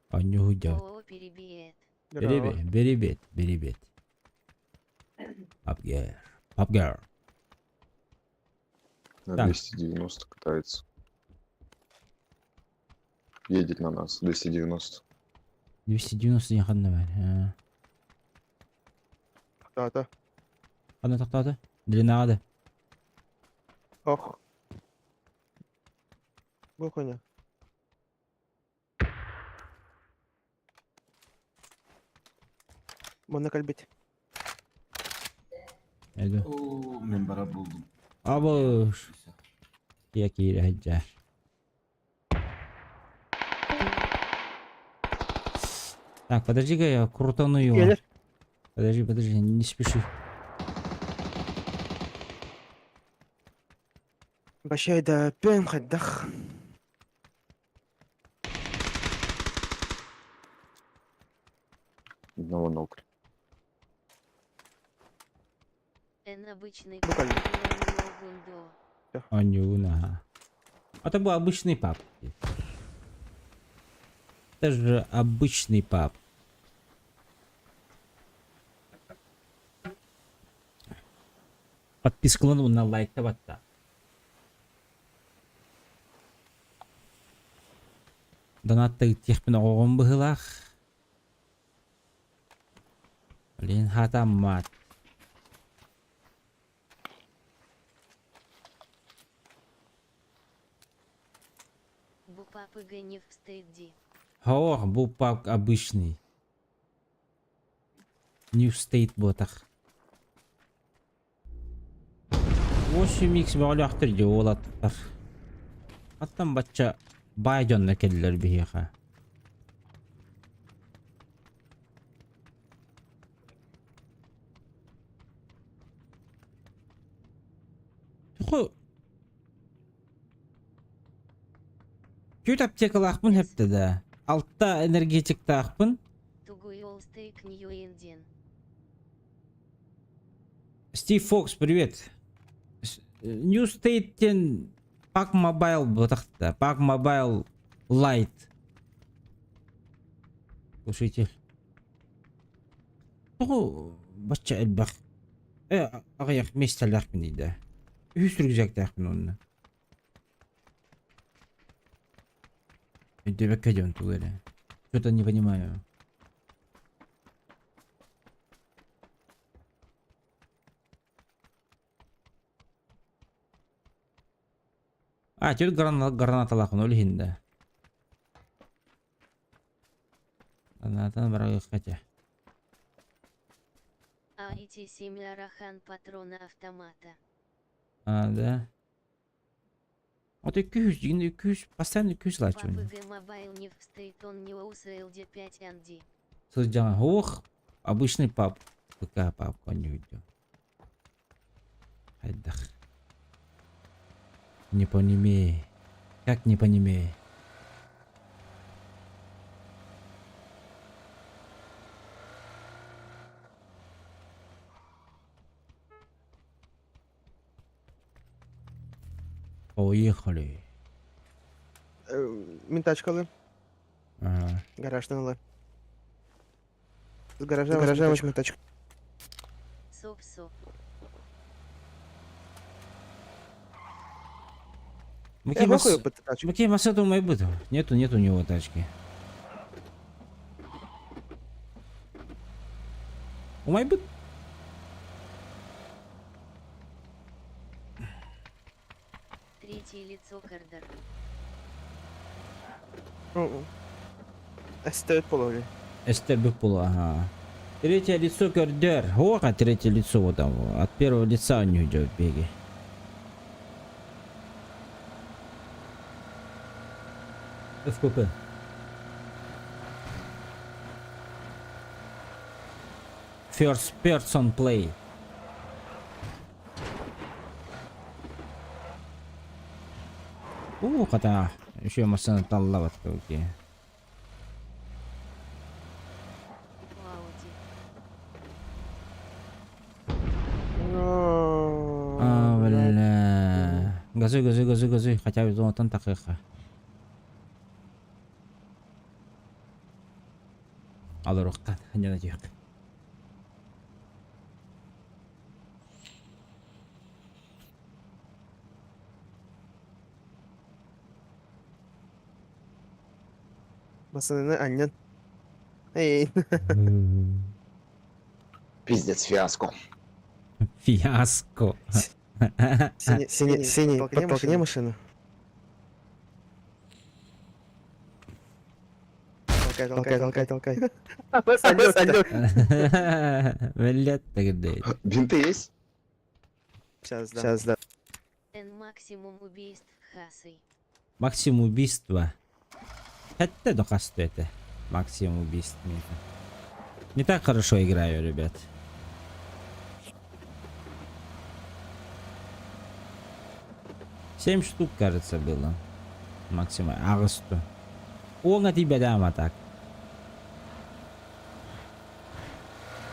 Анюху делать. О, перебиет. Беребет, беребет, беребет. Папгер. Папгер. На Так. 290 катается. Едет на нас, 290. 290 диэн ханна баар? Тата. Ханна тохтоото? Длинаҕа да. Ох. Бу коня. Манна кэлбит. Эду. Оо, мин бара булдум. Абыш. Киэ киирэ сылдьар. Так, подожди-ка, я крутану его. Кэлэр. Подожди, подожди, не спеши. Башайда пен хайдах. Одного ног. Н обычный Буквально. папы Анюна. Это был обычный пап. Это же обычный пап. Подпискалану на лайк табатта. Донатты техпин оҕоҕун быһылаах. Блин, хатаммат. Бу папы не встыди. Һоох, бу пап обычный. New State буотах. 8x бөҕөлөөхтөр дьэ уолаттар. Хаттан бачча баай дьонно кэллилэр биһиэхэ. Туху Түт аптекалаахпын хэптэ да. Алта энергетиктаахпын. Тугуй олстейк ньюиндин. Стив Фокс, привет. New State диэн PUBG Mobile бытахта. PUBG Mobile Lite. Слушайте. Тоҕо бачча элбэх аҕыйах миэстэлээхпин да. Үһүс рюкзактаахпын онно. Өйдөөбөккө дьон тугу эрэ. Что-то не понимаю. А, теперь гранаталаах ол иһин да. Гранатаны барагыахха этэ. А эти семь арахан патрона автомата. А, да. Вот и күүс, дьиҥин күүс, постоянно күүс лааччыбын. PUBG Mobile не встоит, он не УСЛД 5 Анди. Сылдьаҕын. Ох, обычный паб. ПК паб конню видео. Хайдах. Не понимей. Как не понимей? Поехали. Мин тачкалы. Ага. Гаражтан ыла. С гаража, с гаража возьми тачку. Соп-соп. Я могу под тачку. Макей Масаду Майбыт. Нету, нет у него тачки. У Майбыт? Третье лицо Кардар. Эстер половли. Эстер Бекпул, ага. Третье лицо Кердер. Ох, а третье лицо вот там. От первого лица у него идет беги. ФПП. First person play. Уу, хата. Еще машина таллабат окей. Ауди. А, бля. Газуй, газуй, газуй, газуй. Хотя бы зонатан такыха. Алырыққан, не надеюсь. Басыныны аннан. Эй. Пиздец, фиаско. Фиаско. Синий, синий, синий, подтолкни машину. Толкай, толкай, толкай, толкай. Салют, Блядь, тогда. Бинты есть? Сейчас, да. Сейчас, да. Н максимум убийств Хасой. Максимум убийства. Это докасты это. Максимум убийств. Не так хорошо играю, ребят. Семь штук, кажется, было. Максимум. Агасту. Он на тебя дам а так.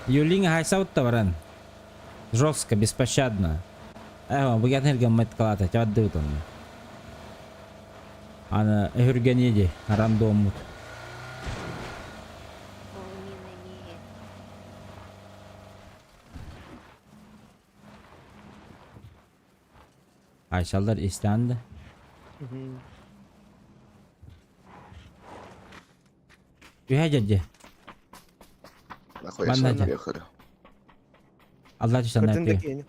Юлинга хайсаут таваран. Жестко, беспощадно. Эх, бугатнерге мэткалата, тяддыт он. Ана үргенеди, рандомут. Айшалдар истәнді. Үһә дядя. Нахуй сюда приехали. Алла түстен әпе.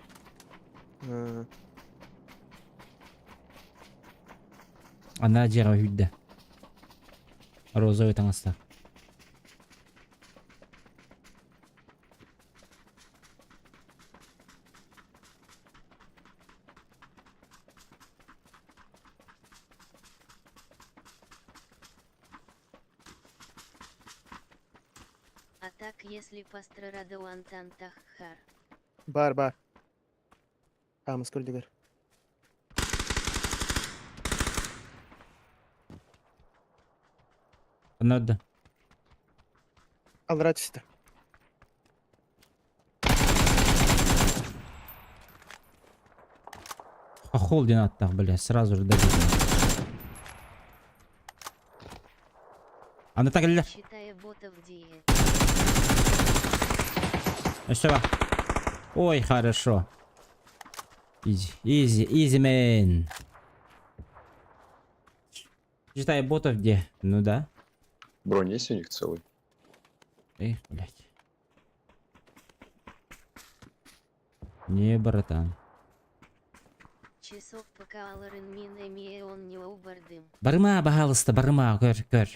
Ана жера хүдді. Розовый таңаста. А так если пострадал Антан Таххар. Бар, бар. Хамыс көрдігер. Надо. Алра түсті. Хохол диэн ааттаах, бля, сразу же добил. Аны так кэллэ. Считая ботов дие. Өссө бар. Ой, хорошо. Изи, изи, изи, мэн. Читай ботов где? Ну да. Бронь есть у них целый? Эх, блядь. Не, братан. Часов пока аларын мин эмиэ он не убардым. Барыма, баһаалыста, барыма, көр, көр.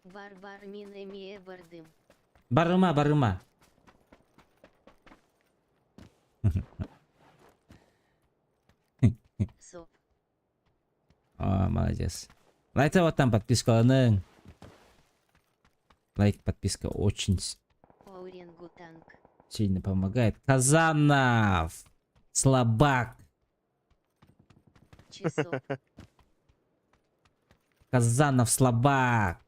Бар бар мин эмиэ бардым. Барыма, барыма. Соп. О, молодец. Лайк вот там подпискаланыҥ. Лайк, подписка очень Оуренгутанг. сильно помогает. Казанов! Слабак! Часов. Казанов слабак!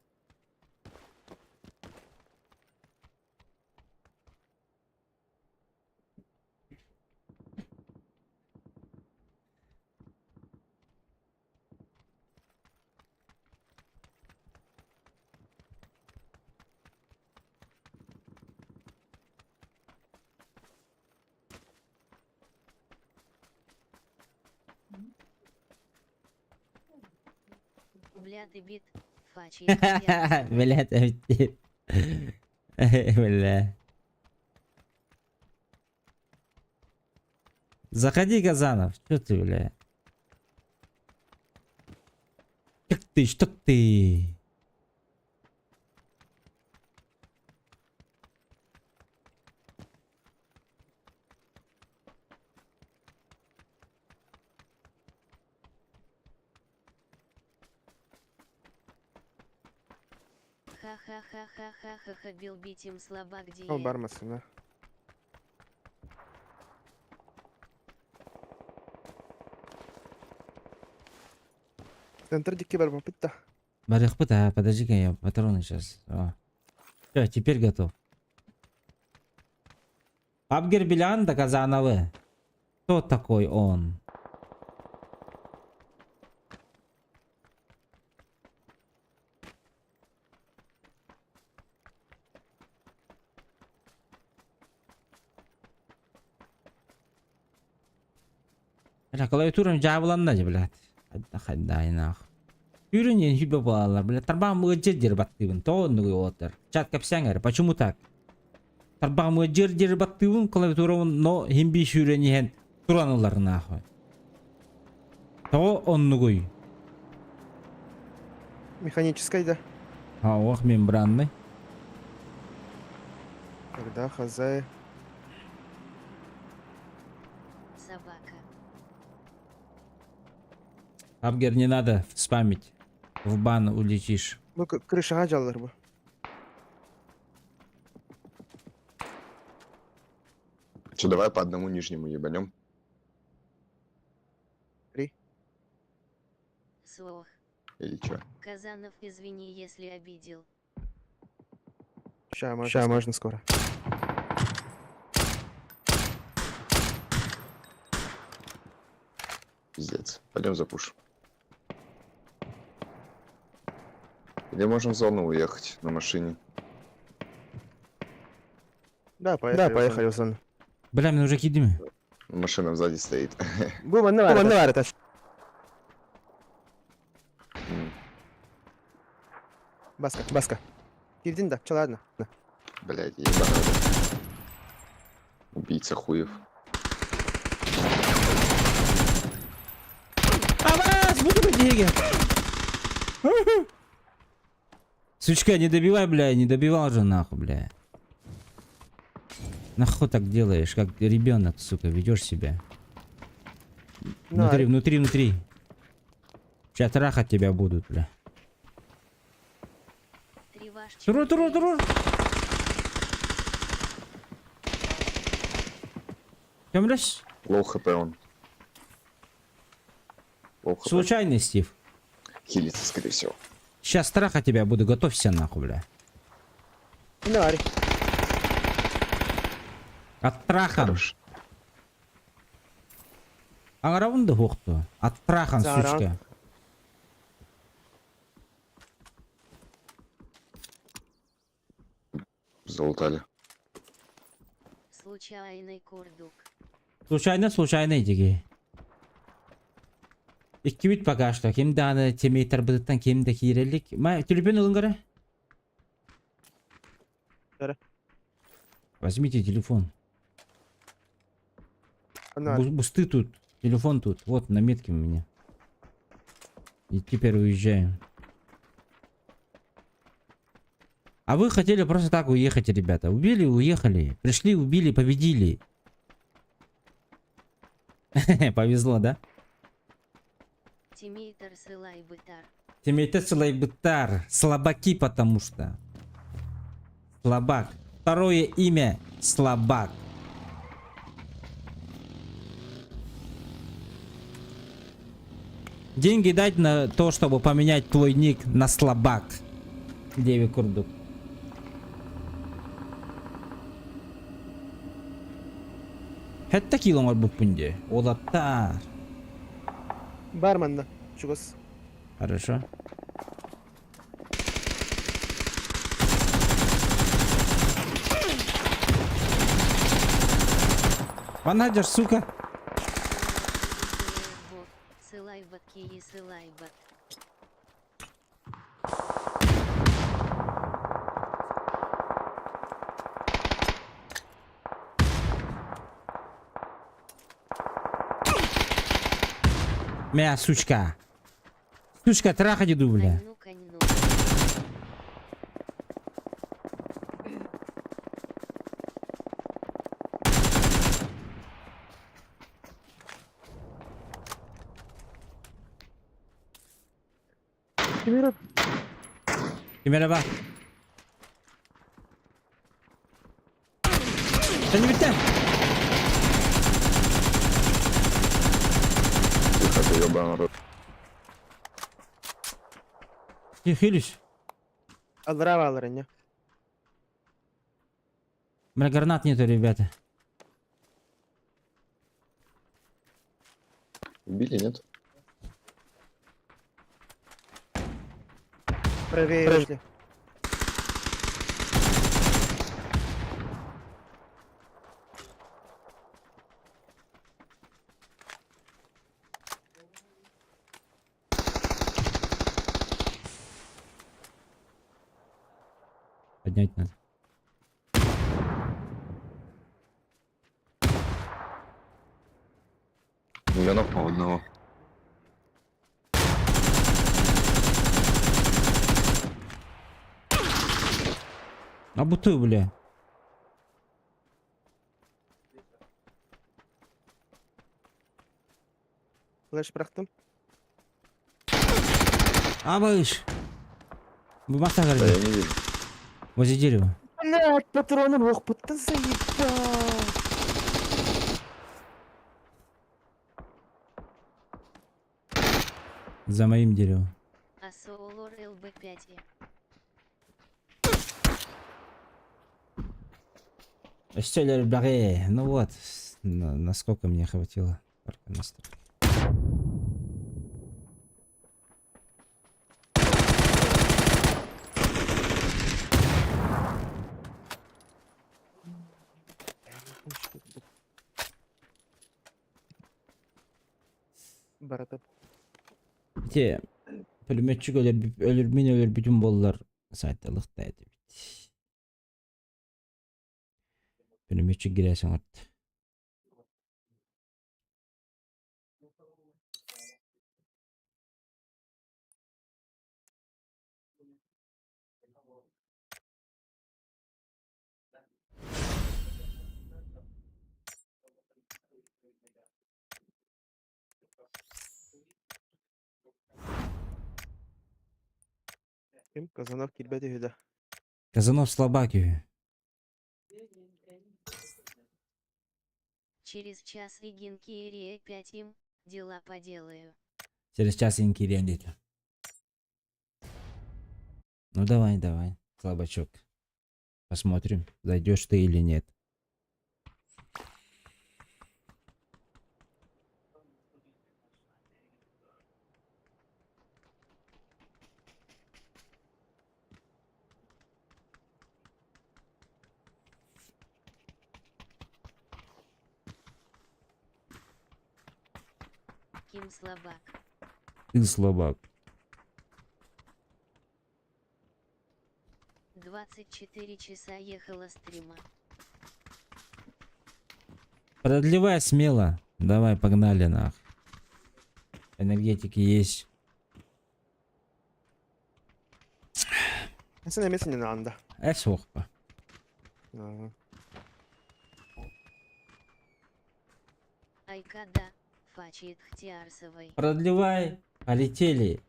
Бля ты бит. Фачи. Бля, ты- Бля. Заходи, Казанов. Что ты, бля? Как ты, что ты? Ха-ха-ха-ха-ха-ха-ха бил битим слабак Ол дие. бар массыына. Центр дикки бар да. Барыхпыт, а, подожди-ка, я патроны сейчас. Все, теперь готов. Абгер Белян да Казановы. Кто такой он? Бля, клавиатурам дьаабыланна дии, блядь. Хайда, нах. Үрүн хүбэ буолаллар, бля, тарбаҕым ыалдьыар диэри баттыыбын, тоҕо оннугуй уолаттар? Чат кэпсээҥ эрэ, почему так? Тарбаҕым ыалдьыар диэри баттыыбын, клавиатурабын, но иһин бии сүүрэн иһэн туран ылар нахуй. Тоҕо оннугуй? Механическай да. А, ох, мембранный. Когда хозяин. Собака. Абгер, не надо спамить. В бан улетишь. Бу крышаҕа дьаллар бу. Че, давай по одному нижнему ебанем. Три. Суох. Или чё? Казанов, извини, если обидел. Ща можно, Ща можно скоро. Пиздец. Пойдем запушим. Или можем в зону уехать на машине. Да, поехали. Да, поехали в зону. Бля, мне уже кидими. Машина сзади стоит. Бу манна бар это. Баска, баска. Кирдин да, че ладно. Блядь, ебаный. Убийца хуев. Абас, буду деньги. Сучка, не добивай, бля, не добивал же нахуй, бля. Нахуй так делаешь, как ребенок, сука, ведешь себя. Внутри, внутри, внутри. Сейчас трахать тебя будут, бля. Туру, туру, туру. Көмөлөс. Low хп он. Low хп. Случайный, Стив. Хилится, скорее всего. Сейчас страха тебя буду, готовься нахуй, бля. Давай. Оттрахан. Хорош. Аҥарабын да хуохту. Оттрахан, Заран. сучка. Залутали. Случайный курдук. Случайно, случайно диги. Иккибит пока что. Ким даҕаны тиммейтарбытыттан ким да киирэ илик. Ма, төлөпүөн ылыҥ эрэ. Эрэ. Возьмите телефон. На. Бусты тут. Телефон тут. Вот на метке у меня. И теперь уезжаем. А вы хотели просто так уехать, ребята. Убили, уехали. Пришли, убили, победили. Повезло, да? Тиммейтар сылайбытар. Тиммейтар сылайбытар. Слабаки, потому что. Слабак. Второе имя Слабак. Деньги дать на то, чтобы поменять твой ник на Слабак. Деви курдук. Сэттэ килл оҥорбуппун дии. Уолаттар. Баар манна. Чугас. Хорошо. Ванадер, сука. Сылайбат киһи сылайбат. Мя, сучка. Сучка, трахать иду, бля. Ну-ка, ну. Merhaba. Sen bitti. Тихо, ты ебаный рот. Хилюсь. Аллара баалар инньэ. У меня гранат нету, ребята. Убили, нет? Правее вышли. Поднять надо. Ну, я нокнул одного. А бутыл, бля. Флеш бырахтым. Абыш. Бу Да я не вижу. Возле дерева. Блять, патроны ох, заебал. За моим деревом. Асоолор ЛБ5. Стеллер Баре. Ну вот, насколько мне хватило. Только на строй. Баратып. Те пулеметчик өлөр, өлөр мин өлөрбүтүм буоллар сайталык да этибит. Пулеметчик киирээсиҥ от. Ким? Казанов киирбэт үһү даа. Казанов слабак үһү. Через час игин киириэ 5 им, дела поделаю. Через час ин киириэм диэтэ. Ну давай, давай, слабачок. Посмотрим, зайдешь ты или нет. Ким слабак. Ты слабак. 24 часа ехала стрима. Продлевай смело. Давай, погнали нах. Энергетики есть. Сен эмес не анда. Э, суох па. Айкада, фачит Хтиарсовой. Продлевай. Полетели.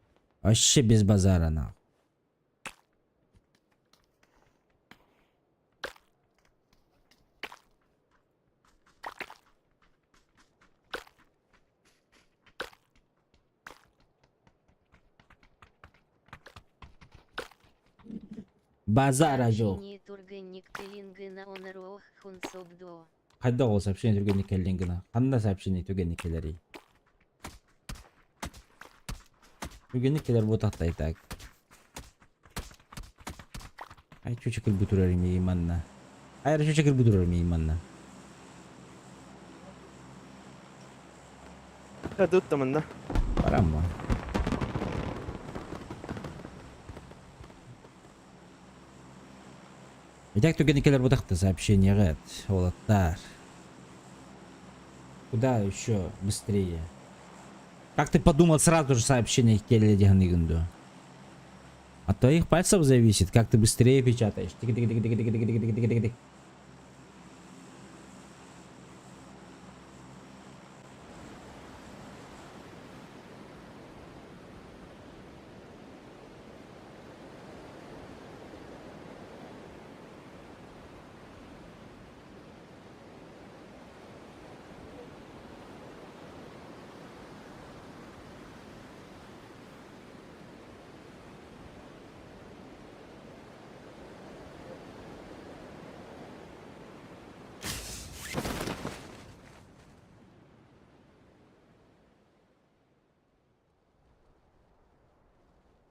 Вообще без базара нах. Базара жок. Хайдах ол сообщение түргэнник кэллин гына? Ханна сообщение түргэнник кэлэрий? Түргэнник кэлэр буотахтай так. Ай чүчүкүл бутурар манна. Ай чүчүкүл бутурар манна. Тут манна. Барамма. Итак, түргэнник кэлэр буотахта сообщение уолаттар. Куда еще быстрее? Как ты подумал, сразу же сообщение кэллэ дии дуо? От твоих пальцев зависит, как ты быстрее печатаешь. Тик-тик-тик-тик-тик-тик-тик-тик-тик.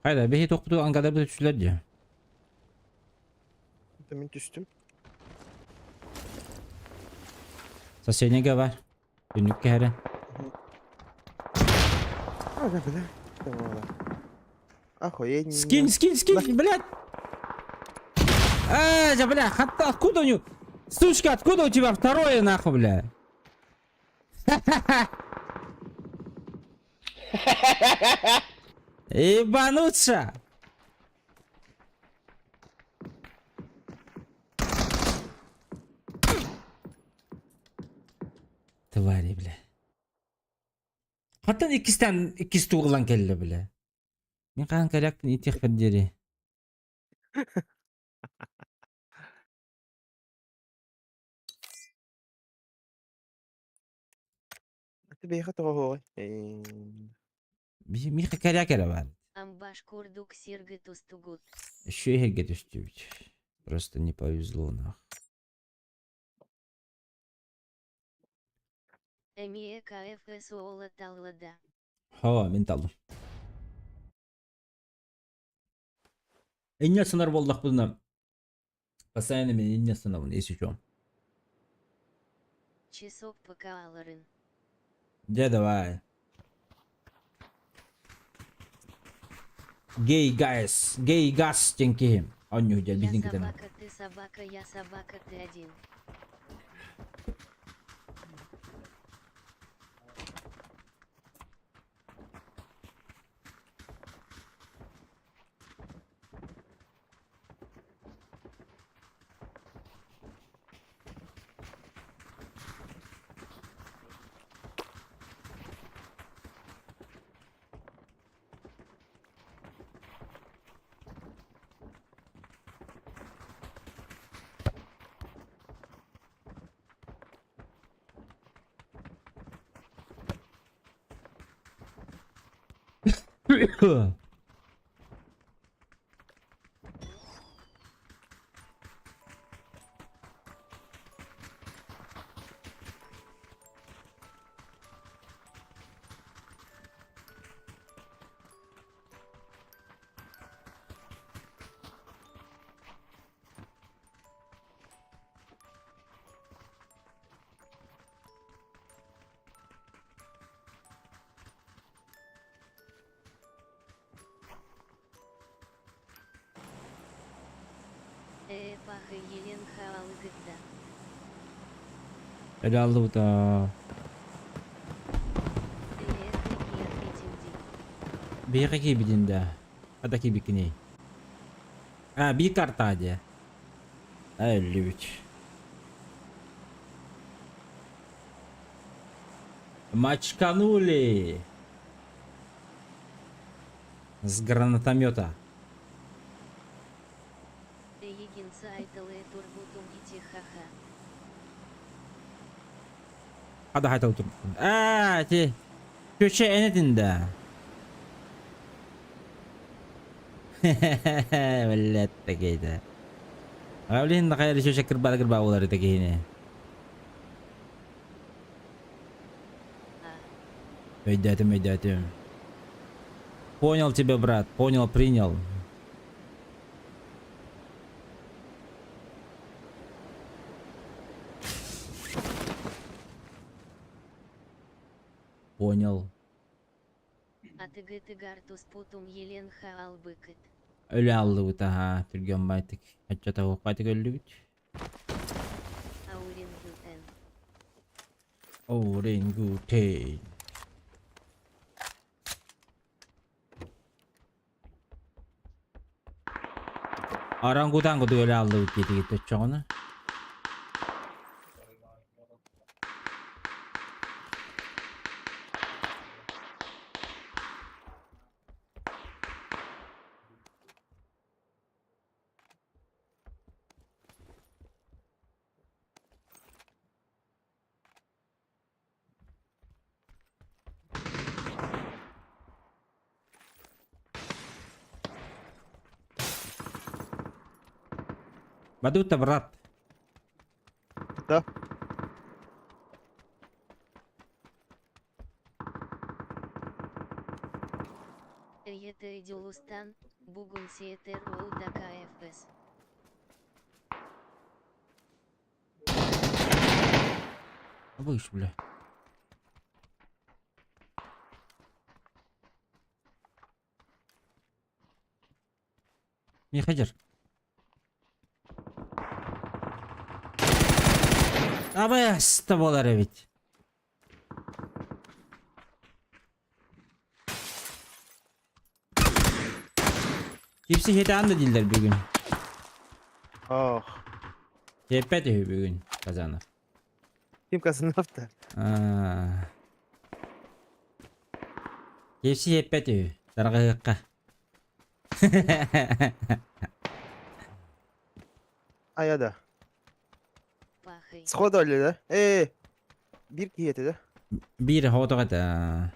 Хайда, биһи тохтуу ангада түстүлэр дии. Мин түстүм. Соседнега бар. Түннүккэ эрэ. А, да, бля. Охуеть. Скинь, скинь, скинь, блядь! Эй, да, бля, хата, откуда у него? Сучка, откуда у тебя второе, нахуй, бля? Ебануться! Твари, бля. Хантан иккистэн иккис тугулан кэллэ, бля. Мин хаһан коряктын итиэх диэри. Ты тоҕо Миэхэ коряк эрэ баар. Амбаш курдук сиргэ түстүгүт. Еще эһэргэ түстүбүт. Просто не повезло, нах. Эмиэ КФС уола талла да. Ха, мин таллым. Инньэ санар буоллахпытына постоянно мин инньэ санабын, если что. Часок пока аларын. Дьэ давай. Гей гайс, гей гас диэн киһи. Онньуу дьэ Я биһин кытары. собака, ты собака, я собака, ты один. Пахай Елен хаалыгыт да. Өлө аллыбыта. Эһиэхэ киирбитим дии. Биһиэхэ киирбитин да. Хата киирбиккиний? А, биир карта дии. Өллүбүт. Мочканули! С гранатомета. Эйигин саайталыы турбутум ити ха-ха. Хада хайтал турбутун. Аа, ти. Köşe энетин да. Блядь, такие-то. А блин, нахай еще кырба кырба болар такие. Өйдөөтүм, өйдөөтүм. Понял тебя, брат, понял, принял. Понял. Атыгытыгар туспутум Елен хаалбыкыт. Өлө аллыбыт аха, түргэн байтык. Аччата байтык өллүбүт. Аурин Гутен. Орангутен. Орангутан курдук өлө аллыбыт диэтигит оччоҕуна. Бадута, брат. Да. Эйэтэ Дьулустан, бугун сиэтэр ол да КФС. Выш, бля. Михаджир. Абайас буолар эбит. Кипси хитаан да дииллэр бүгүн. Ох. Тиэппэт үһү бүгүн Казанов. Ким Казанов-то? Аа. Кипси хиэппэт үһү. Тарҕаһыахха. А я да. Пахай. Сходу өллө да? Ээ. Биир киһи этэ да? Биир хоотох этэ.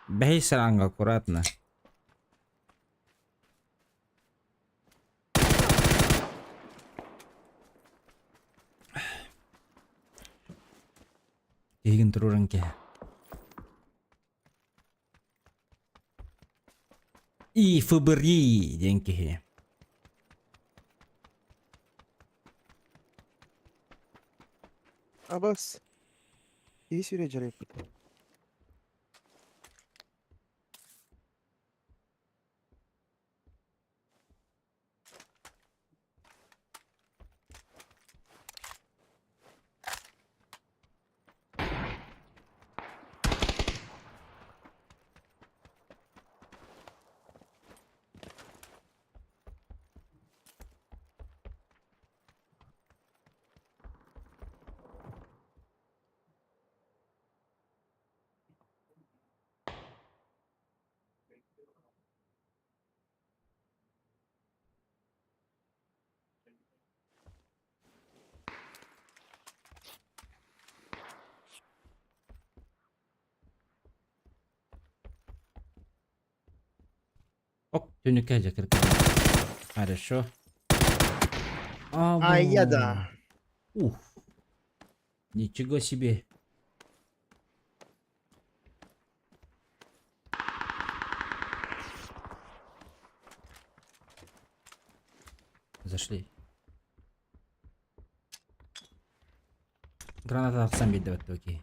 Бэһис ранга аккуратно. Киһигин туруоран кэһэ. И ФБРИ диэн киһи. Абас. Киһи сүрэ дьарыйбыт. Ок, түнүккэ дьэ Хорошо. А я да. Ух. Ничего себе. Зашли. Граната тахсан биэрдэ окей.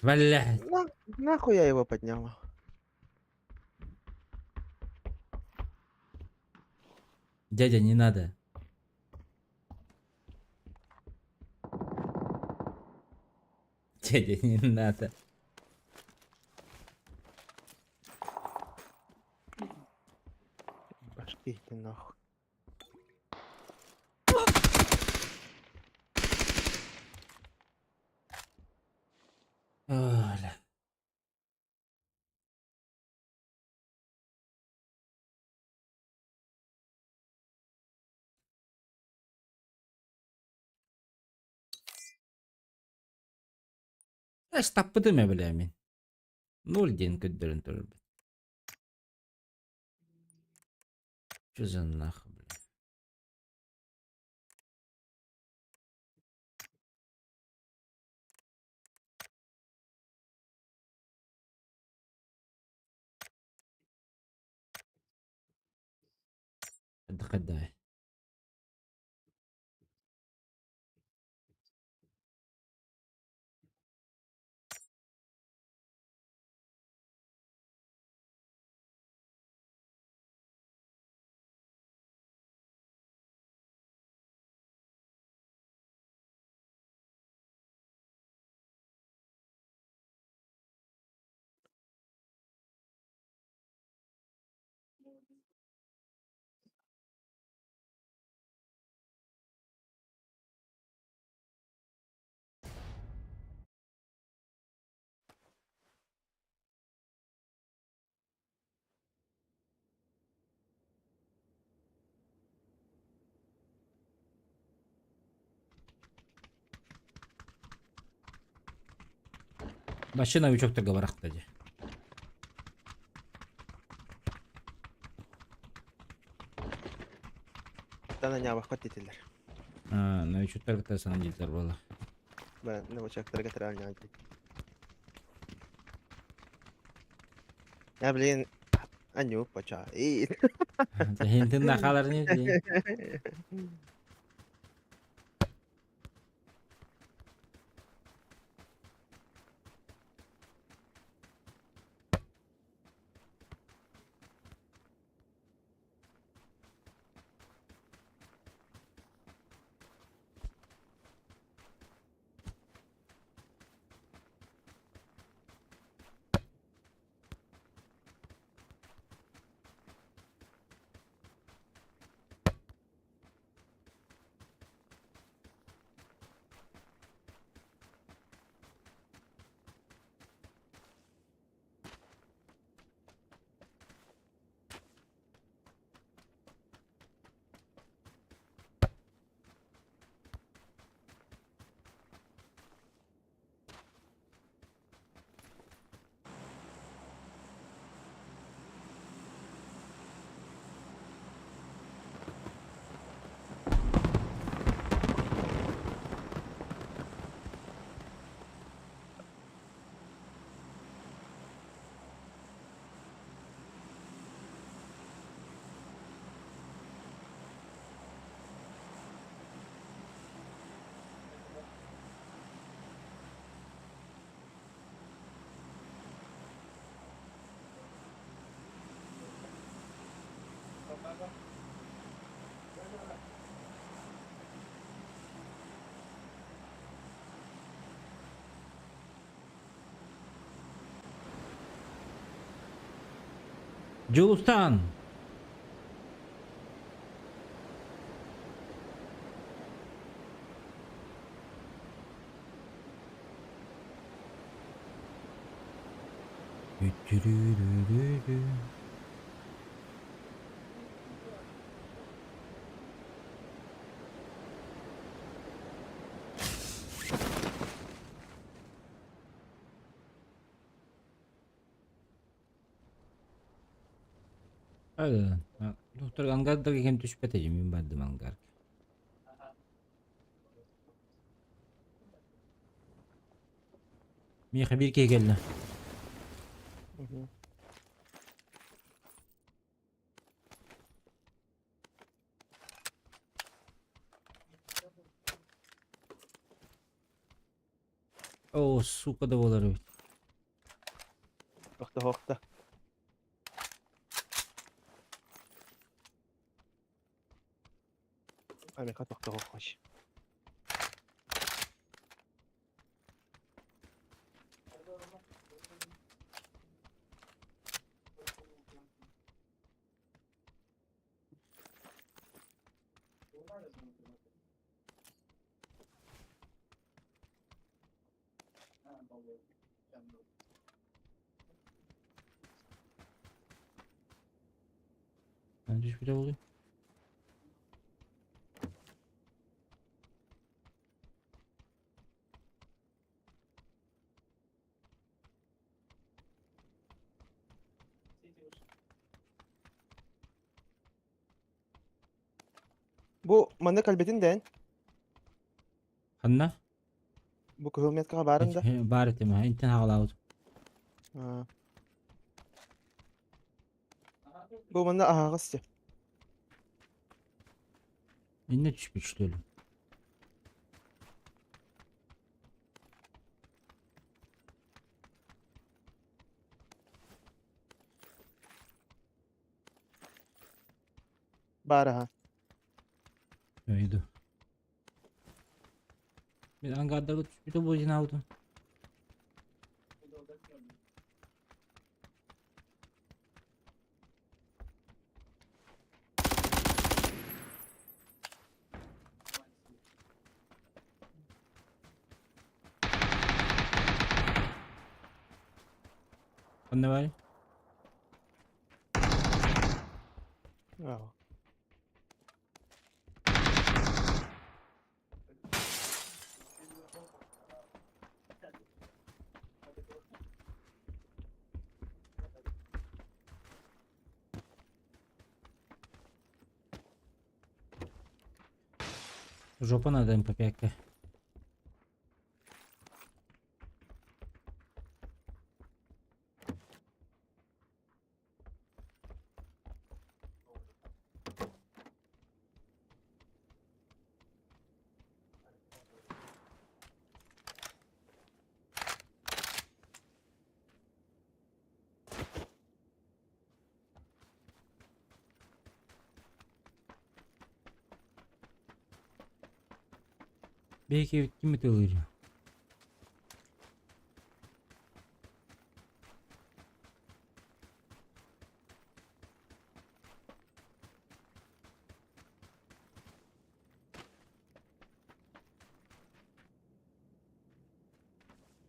Бля. На, нахуй я его поднял? Дядя, не надо. Дядя, не надо. Башки ты нахуй. Оля. Эс таппытым ээ мин. Ноль диэн көрдөрөн турарбыт. Что за нахуй, бля? Хайда Вообще новичок-то говорахта дии. Тана нябахпат этилэр. А, новичоктар кытта саҥа дииллэр буолла. Бара новичоктарга тыраан Я, блин, аню пача. И. Хинтин нахалар не дии. Дьулустан! Доктор ангардарга кэм түспэтэ дии, мин бардым ангарга. Миэхэ биир киһи кэллэ. Оо, сука да буолар эбит. Охта охта. Амика тохтоһуоххаш. Түспүтэ буолуй. Бу манна кэлбитин дээн. Ханна? Бу кыһыл меткаҕа баарын да? Баар этим, интен хаҕалаабыт. Бу манна аһаҕас дьэ. Инне түспүт что ли? Баар аһа. Иду. Мен ангардарга түспүтэ бу жинаабытым. Ханна баар? Аа. Жопа надо МП5-ка. Бэйки ким ытыалыыр?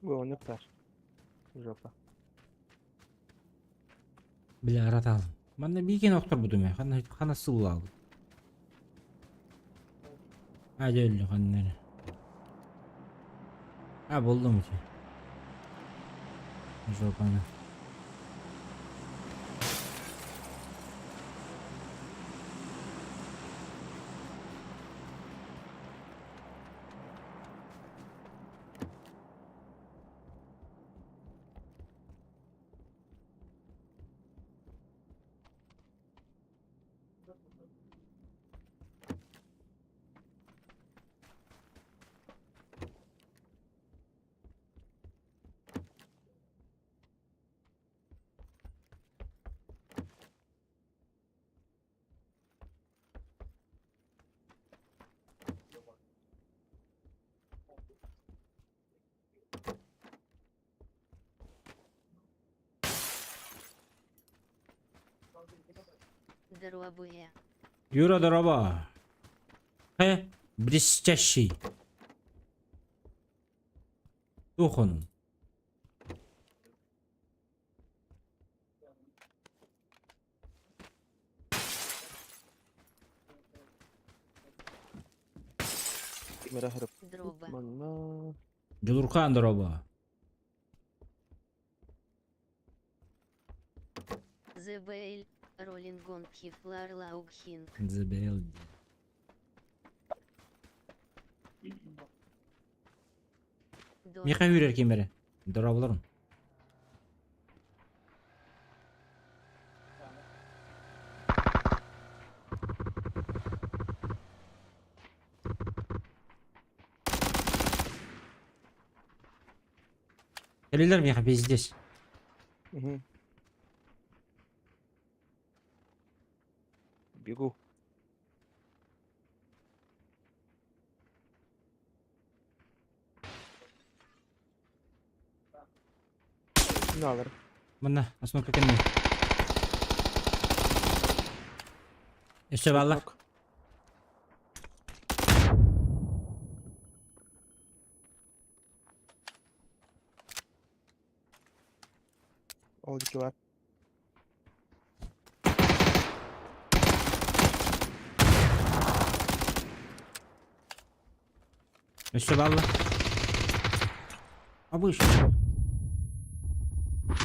Бу оннук баар. Жопа. Бля, аратаалым. Манна биикин охторбутум ээ, ханна хана сыллаабыт. А дьэ өллө ханна эрэ. А буллум ити. Жопаны. Дорогуя. Юра, дороба. Хэ, блестящий. Тухон. Кимэрэ харып. Дроба. Манна. Дьулуркаан дороба. ЗБЛ. Роллингон Пхифлар Лаугхинг. ЗБЛ. Миха үүрэр кимэрэ. Дорооболорун. Кэлилэр миэхэ пиздец. Угу. Бегу. Не алар. Манна, основка кэннэ. Өссө бааллар. Ол диэки бар. Өссө баалла. Обычно.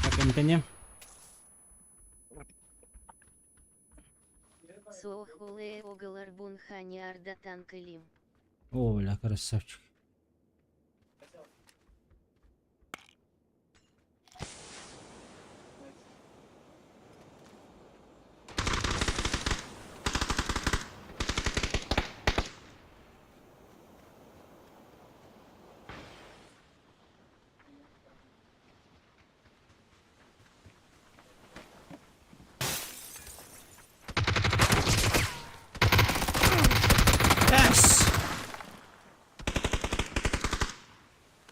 Так, эмтэниэм. Суохулэ огалар бунхани ардатан кылим. О, бля, красавчик. Эс!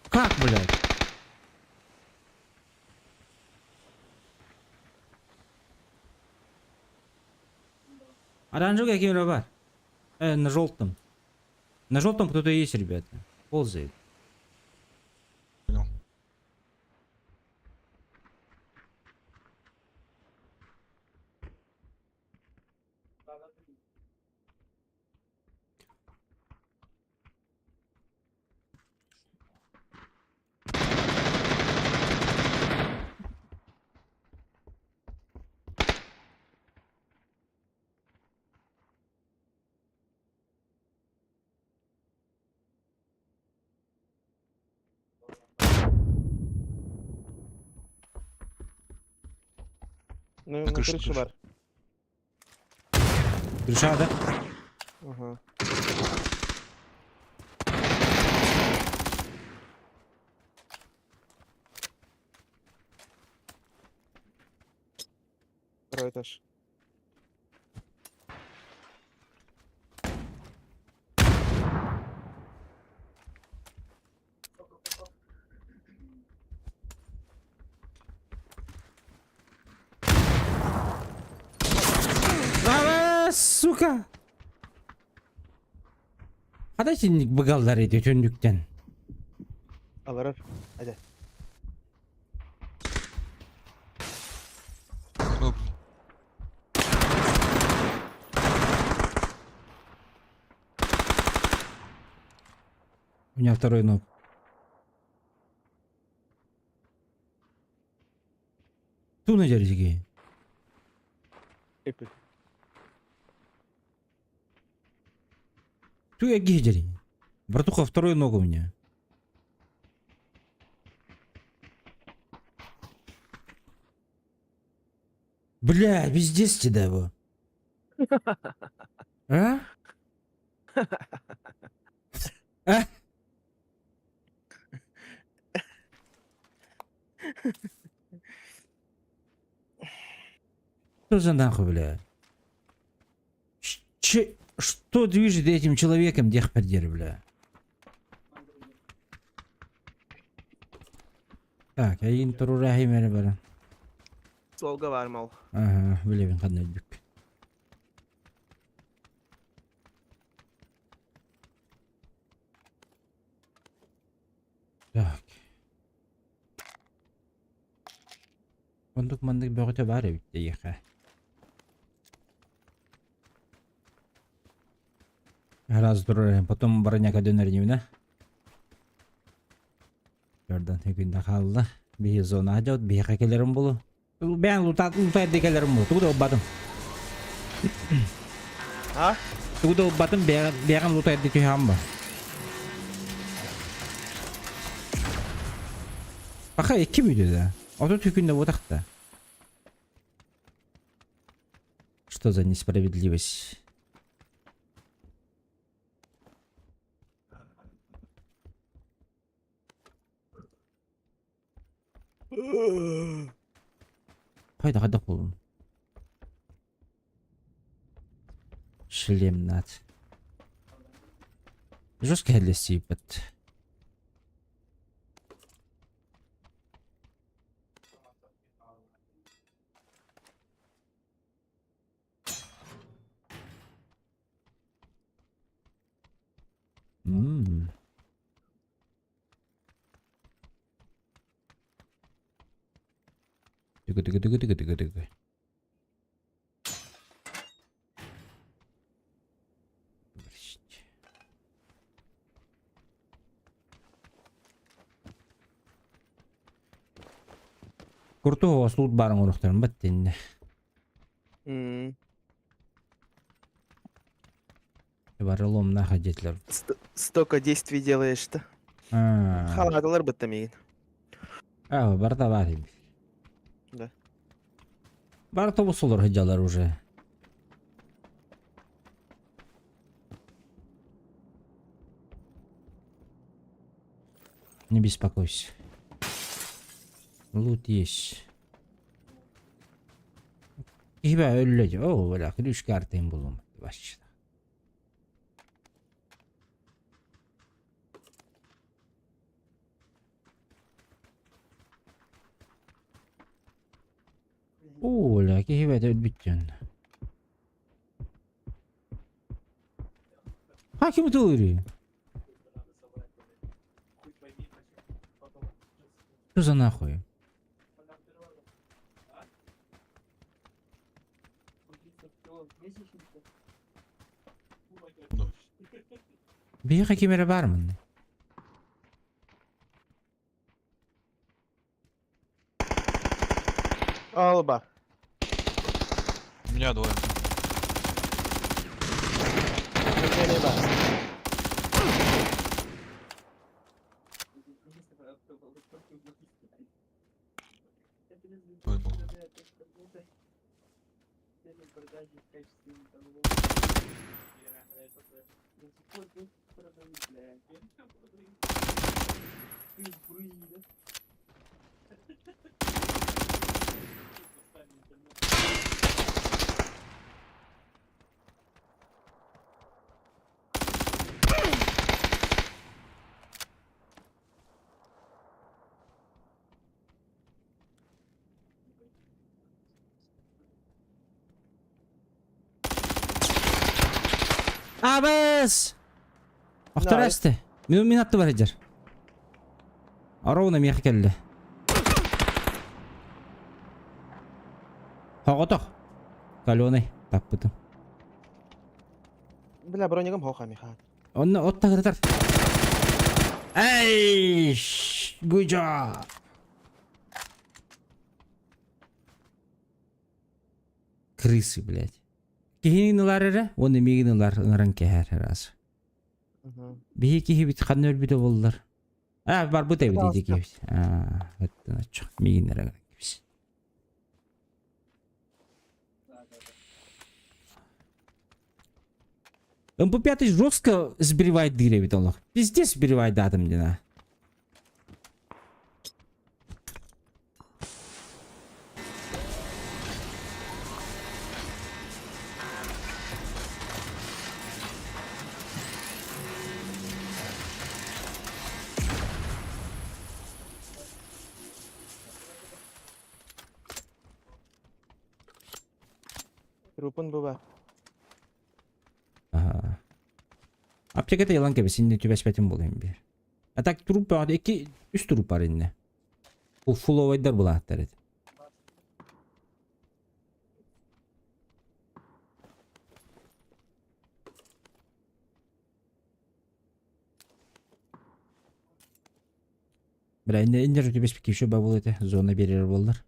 Как, блядь? Оранжевый какие бар? На желтом. На желтом кто-то есть, ребята. Ползает. Понял. На, На на крыше, крыше крыше. бар. Крыша, да? Ага. Второй этаж. А, сука! Хата синник быгаллар ити түннүктэн. Аларар. Hadi. Оп. У меня второй ног. Ту на дерзги. Эпи. Ту я гидери. Братуха, второй ног у меня. Бля, пиздец тебе его. А? А? Что за нахуй, бля? Че, что движет этим человеком, дехпердер, бля? Так, айын турурахи мері бара. Солга бар мал. Ага, билебин ханна өлбүк. Так. Ондук маннык бөҕөтө баар эбит эйиэхэ. Раз турар, потом броняка дөнөр инибинэ. Jordan күндэ хаалла. Биһи зона дьот биһиэхэ кэлэрим булу. Бэйэн лутаат лутайда кэлэрим булу. Тугу да ылбатым. А? Тугу да ылбатым бэйэҕин лутайда түһэҕин ба. Пока икки бүдү да. Ото түкүндэ буотахта. Что за несправедливость? Хайда хайдах буоллун? Шлем над. Жестко сипет. Тыгы-тыгы-тыгы-тыгы-тыгы-тыгы. Куртуһу суут баар оҥоруохтарын баттиннэ. Барыломнаах дьиэтилэр. Столько действий делаешь-то. Халаатылар бытта миигин. А, барыта баар эбит. Да. Бары тобус олор сылдьаллар уже. Не беспокойся. Лут есть. Киһи өллө дии. Оо, бля, ключ картайын буллум. Вообще. Оо, бля, киһи бэйэтэ өлбүт диэн. А ким ытылыырый? Что за нахуй? Биһиэхэ ким эрэ баар манна? Алба. У меня двое. Миэнэ баар. Твой был. Абыс! Охторасты. Мин мин атты бар сылдьар. Ровно миэхэ кэллэ. Хоҕотох. Каленый таппытым. Бля, бронигым хоха миха. Онно от тагытар. Эй! Гуйжа! Крысы, блядь. Киһини ылар эрэ, уонна миигин ылар ыҥыран кэһэр раз. Биһи киһибит ханна өлбүтэ буоллар. А, барбыт эбит ити киһибит. А, өттөн оччо. Миигин эрэ ыҥыран кэбис. МП5 жестко сбривает дыр эбит олох. Пиздец сбривает датым дина. Трупун буба. Аха. Аптеката ылан кэбис, иннэ түбэспэтим буолуом биир. А так труп бөҕөтө икки үс труп бар иннэ. Бу фуловайдар былааттар этэ. Бля, иннэ иннэр түбэспит киһи бабыл этэ, зона биэрэр буоллар.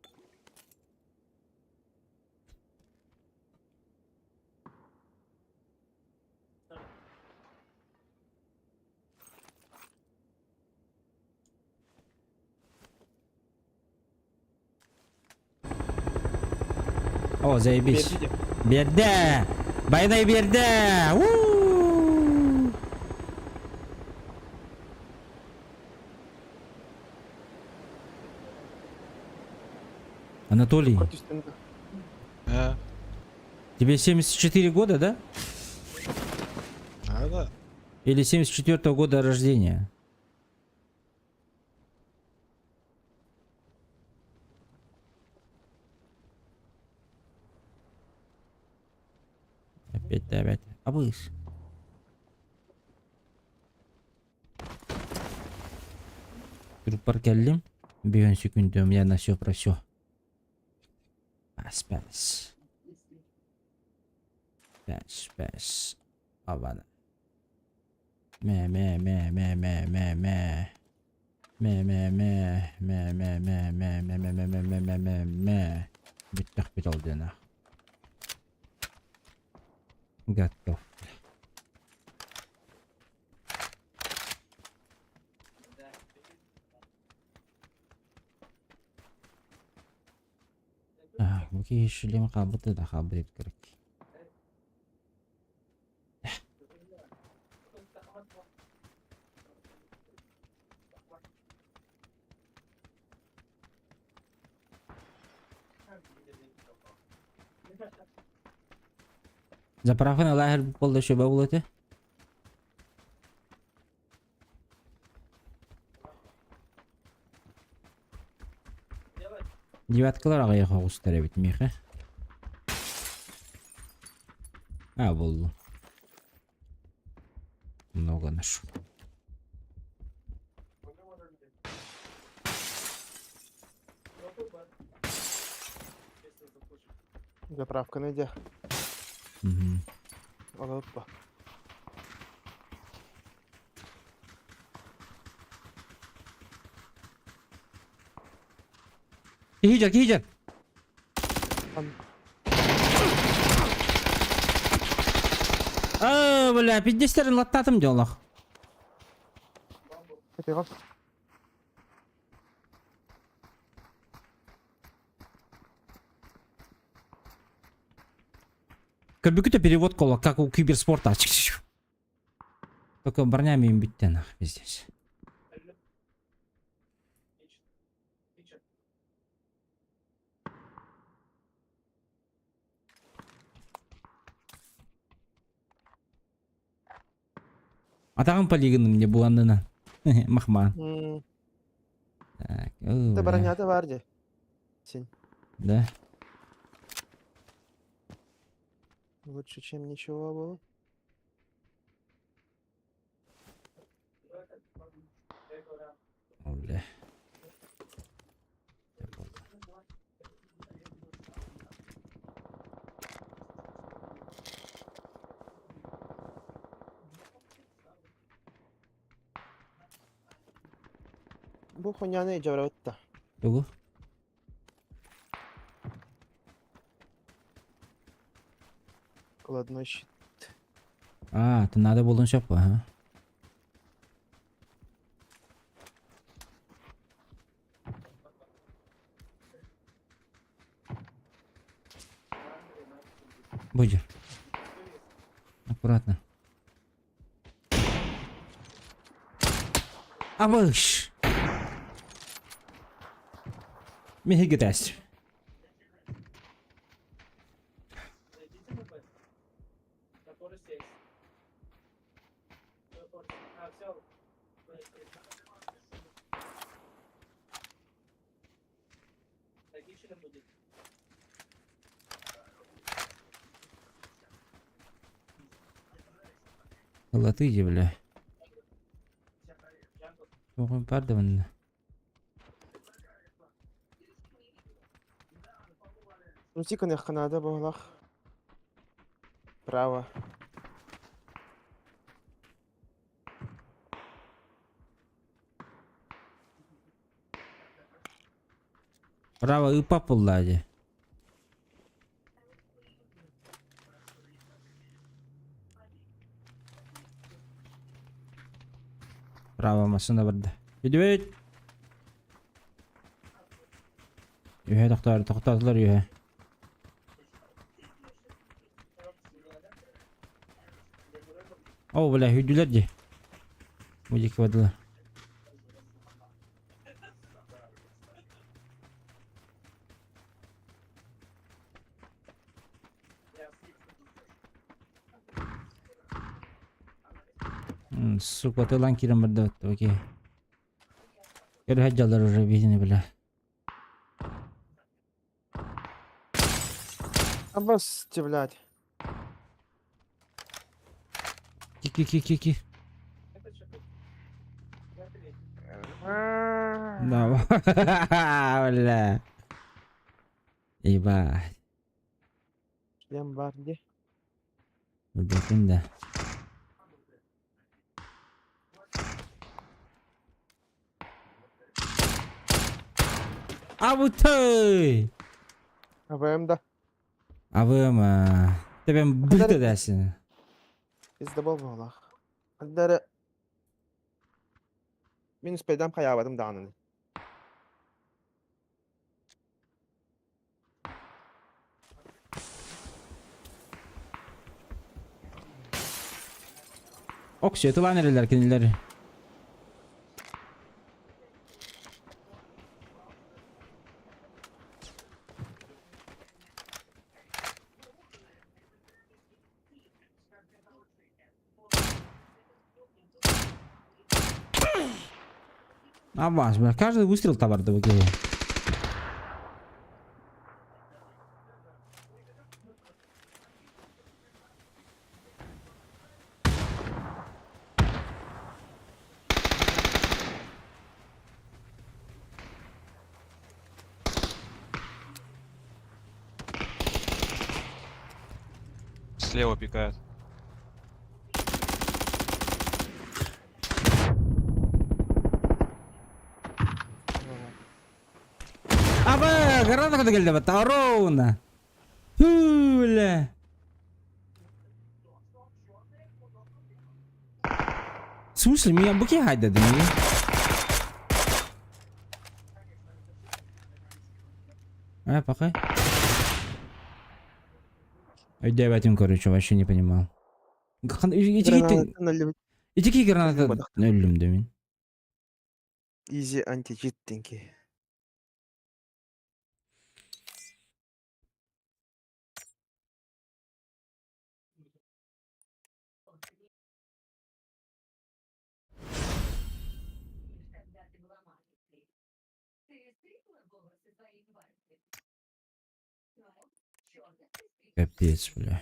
О, заебись. Биэрдэ! Байанай биэрдэ! У! Анатолий, А, тебе 74 года, да? а, да. Или 74 года рождения? Опять, опять. Абыс. Труппар кэллим. Бүгүн секундум, я на все про все. Спас. Спас, спас. Абана. Мэ, мэ, мэ, мэ, мэ, мэ, мэ. Мэ, мэ, мэ, мэ, мэ, мэ, мэ, мэ, мэ, мэ, мэ, мэ, мэ, мэ, мэ. Бүттэхпит ол диэн Готов. А, бу киһи шлем хаалбыта да хаалбыт эбит керек. Заправканы ылаһар буолла шөбө буолуо Девяткалар аҕыйах оҕустар эбит миэхэ. А, буллум. Много ношу. Заправка найдя. Угу. Опа. Киһи киһи Аа, бля, пиздестерин латтатым дьолох. Это Көрбүкүтэ перевод кола, как у киберспорта. Только броня им бүттэ нах, пиздец. Атаҕым полигоным мне буланнына. Махман. Так, Да бронята бар де. Син. Да. Лучше, чем ничего было. О, бля. Бу хуйняны жабырабытта. Тугу? Кладной щит. А, то надо булун сөп ага. Будь. Аккуратно. Абыш! Мехигитес. Латыди, бля. Пардон. Ну тикан надо было. Право. Право и папу лади. Право машина барда. Медведь! Үһэ тохтоор, тохтоотулар үһэ. О, бля, хүдүлэр дии. Бу диэки бардылар. Сука, тылан киирэн барда окей. Көрүһэ дьаллар уже биһини бля. Абас, блядь. Ки-ки-ки-ки-ки. Да, бля. Ебать. Шлем бар дии. Өлбөтүм да. Абытай! АВМ да. АВМ Тэбэм быта дээсин. Пиздобол буолах. Андары Мин успейдам хайаабатым даҕаны. Оксия тылаан эрэллэр кинилэр. Абаш, бля, каждый выстрел товар да окей. Слева пикает. Аба, граната куда келди бата, ровно. Фу, бля. В смысле, меня буки хайда дми? А, пока. Өйдөөбөтүм, короче, вообще не понимал. Гранатаны өллүбүт. Ити граната өллүм да мин. Easy anti-cheat динки. Капец, бля.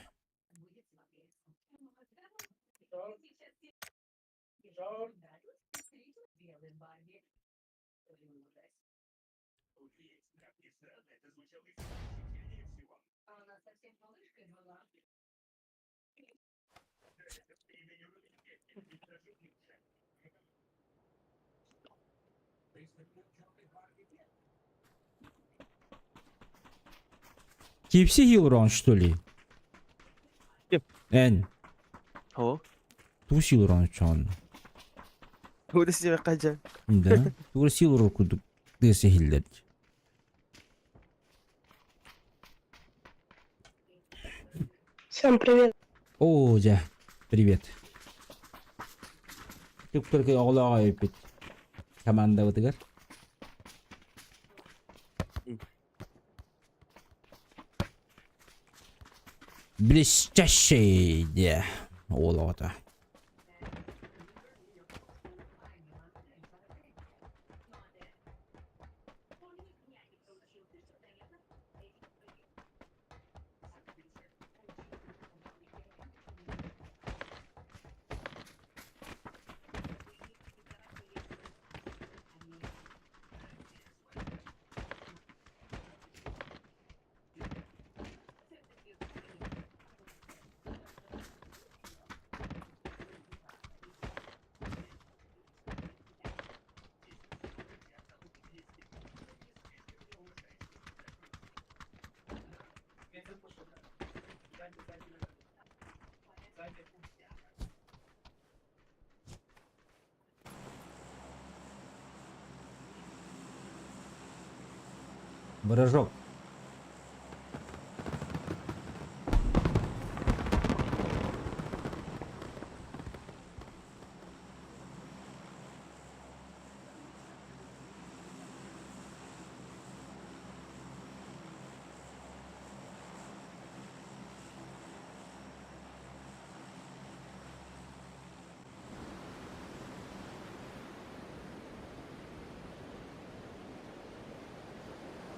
KFC хилрон, что ли? Ким? Эн. О. Тугу силурон чон. Тугу да кажа. Да. Тугу силурон кудук десе хиллет. Всем привет. О, дьэ. Привет. Түк-түркө оҕолоох эбиппит. Командабытыгар. Блестящий, дьэ. Уол оҕото. Баражок.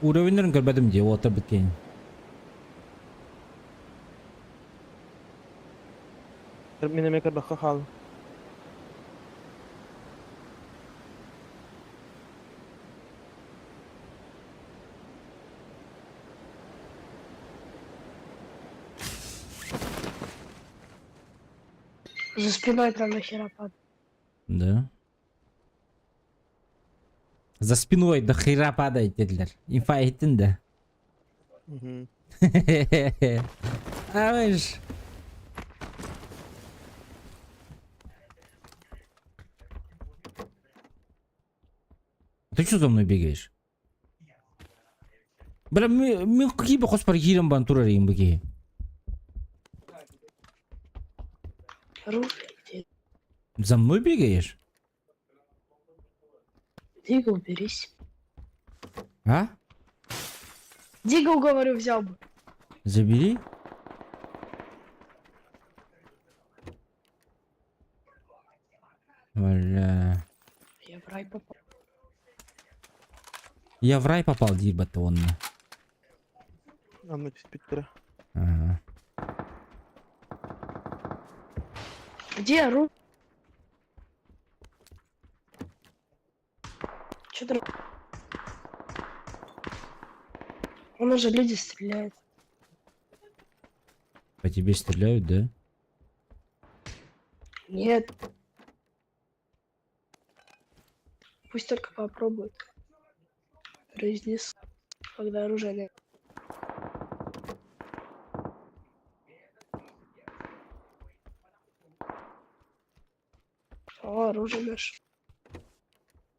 Уровеннарын көрбөтүм дии, уота бүткейин. Мин эмиэ көрбөххө хааллым. За спиной там нахера падает. Да. За спиной до хера падает dediler. Инфа ettin de. Угу. Алыш. Ты что за мной бегаешь? Бля, мен киби хоспар киирэн бан турар им бики. Оружие где? За мной бегаешь? Дигл, уберись. А? Дигл, говорю, взял бы. Забери. Бля. Я в рай попал. Я в рай попал, ебать он. Анна түспүттэрэ. Ага. Где оружие? Че ты? Он уже люди стреляют. По тебе стреляют, да? Нет. Пусть только попробует. Произнес, когда оружие нет. О, оружие наше.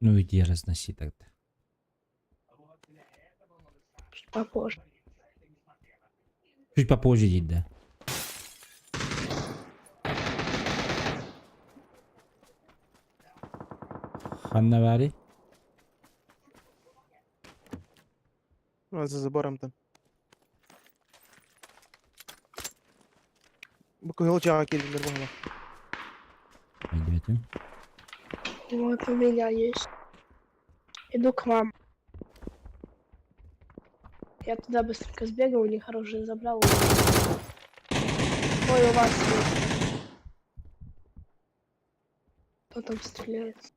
Ну иди разноси тогда. Чуть попозже. Чуть попозже иди, да. Ханнавари. А, за забором там. Бу кыһыл дьиэҕэ киирдилэр буолла. Пойдете. Вот у меня есть. Иду к вам. Я туда быстренько сбегал, у них оружие забрал. Ой, у вас есть. Кто там стреляет?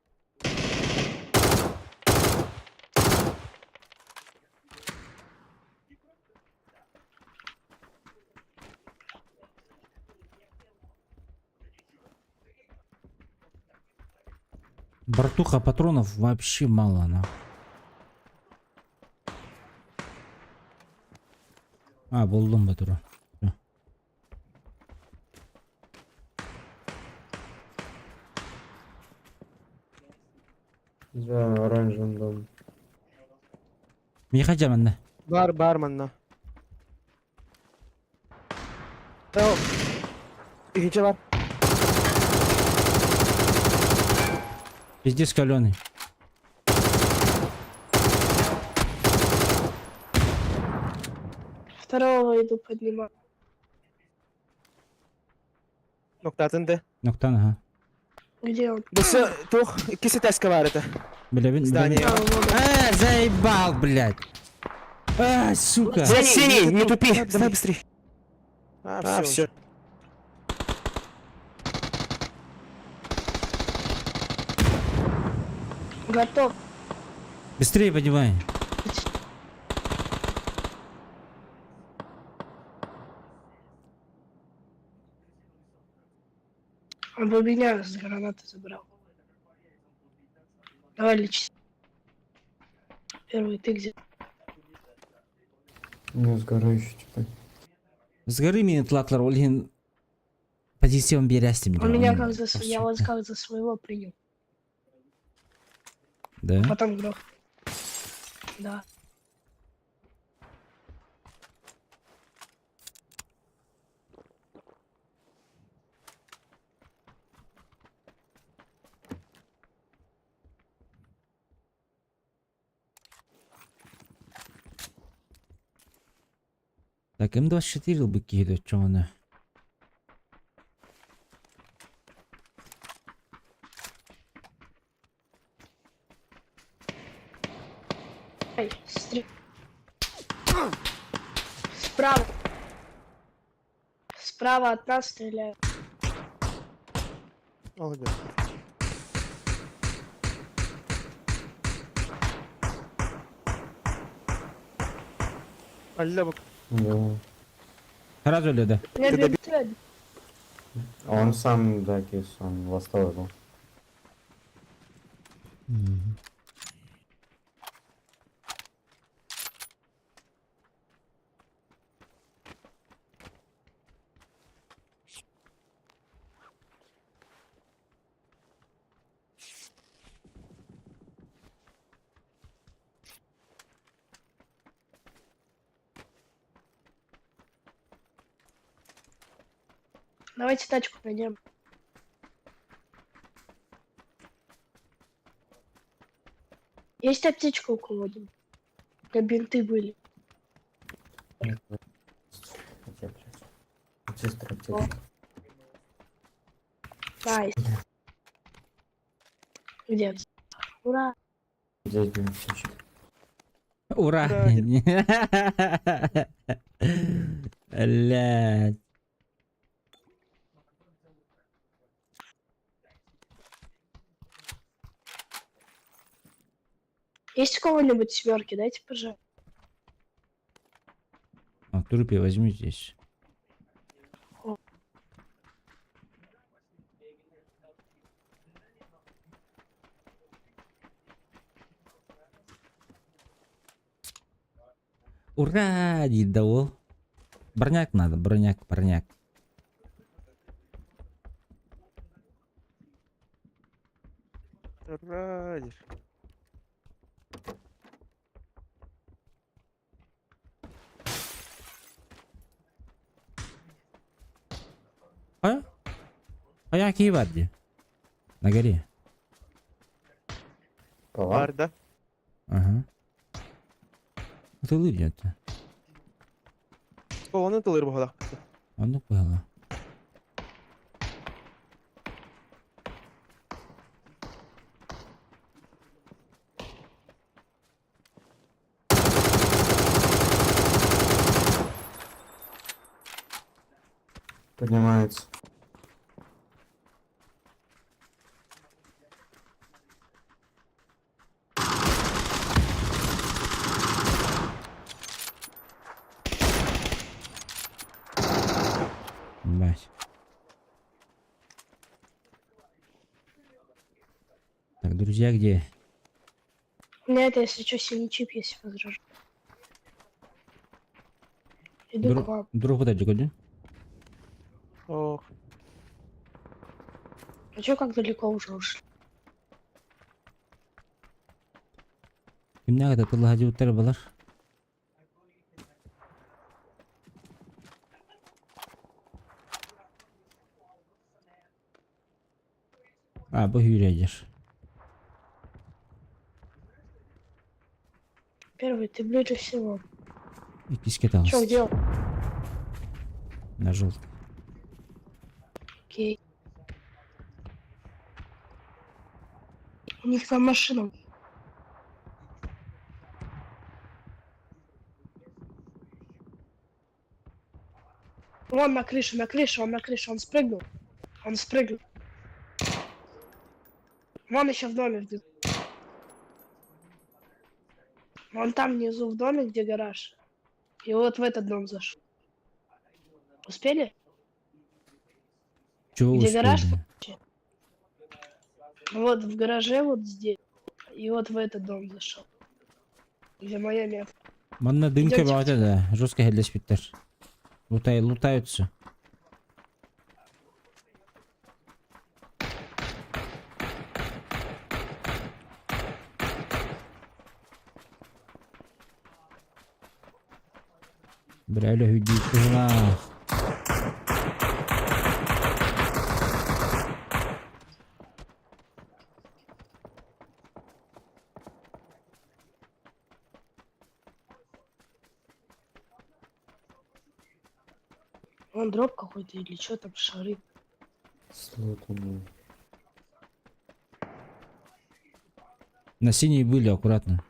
Братуха, патронов вообще мало, на. А, булдум патрон. Всё. За оранжевым домом. Миха жаманна. Бар бар манна. Тау. Иһиче бар. Пиздец каленый. Второго иду поднимать. Ноктатын да. Ноктан, ага. Где он? Бысы тух иккиси таска бар это. Бля, бин, Здание. А, вон он. А, заебал, блядь. А, сука. Синий, синий, не тупи. Давай быстрее. А, все. Готов. Быстрее поднимай. Он бы меня с гранаты забрал. Давай лечись. Первый ты где? Не сгораю еще, типа. С горы меня тлатлар, Ольгин. Позицион берястим. Он меня как за я вас как за своего принял. Да? Потом грох. Да. Так, М24 бы киду, чё она? Эй, Справа. Справа от нас стреляют. Молодец. Алла бак. Да. Сразу ли, да? У меня Ты бинты. Он сам, да, кис, он ластовый был. Давайте тачку найдем. Есть аптечка у кого-нибудь? Да бинты были. Где, блядь? Чисто аптечка. Nice. Где? Ура! Здесь, блин, аптечка. Ура! Блядь. Есть у кого-нибудь семерки? Дайте, пожалуйста. А, трупе возьми здесь. О. Ура! Дидавол. Броняк надо, броняк, броняк. Ура! диир. А? А я киеварди. На горе. Бар да? Ага. Ты лырья-то. Оны тылыр буһалах. А ну было. Поднимается. Блять. Так, друзья, где? У меня это, если что, синий чип, если возражу. Иду к вам. Друг вот эти где? Ох. А чё, как далеко уже ушли? Кимнәгә тылла хаҗы балар. А, бу hüyredir. Первый, ты ближе всего. Иккиске Чё, где он? На желтый. Окей. У них там машина. Вон на крыше, на крыше, он на крыше, он спрыгнул. Он спрыгнул. Вон еще в доме внизу. Вон там внизу в доме, где гараж. И вот в этот дом зашел. Успели? Чего Где гараж? успели? Вот в гараже вот здесь. И вот в этот дом зашел. Где моя метка. Манна дымка Идёмте. баҕата да, жестко хеллеспиттер. Лутай, лутаются. Бля, өлө хүдүү Вон дроп какой-то или что там, шары. Слутанный. На синей были, аккуратно.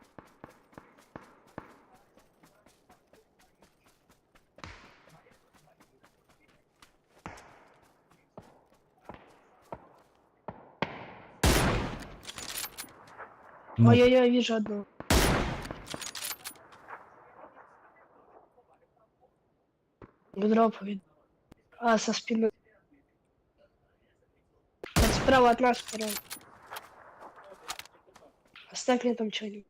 Ну, Ой-ой-ой, вижу одну. К дропу иду. А, со спины. Справа от нас второй. Оставь мне там что-нибудь.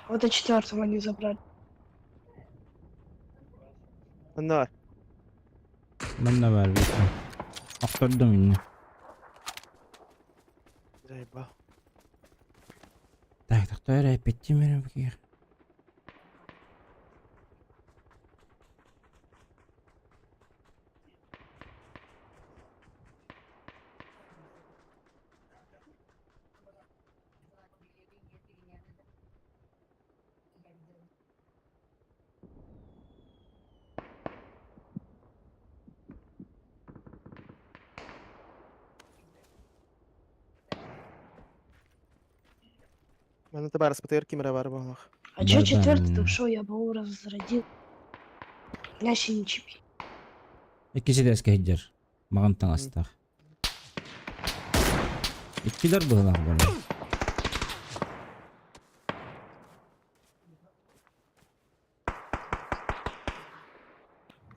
Вот и четвертого они забрали. Онно. Манна баар бит. Охтордум инне. Заебал. Так, тохтоо эрэ эппиттим эрэ бу киһи. Манна табаарыспытыгар ким эрэ баар буоллах. А чё Барда четвертый иннэ. ушел, я бы его разродил. У меня синий чип. Иккис этээскэ сылдьар. Маҕан таҥастаах. Иккилэр быһылаах буолар.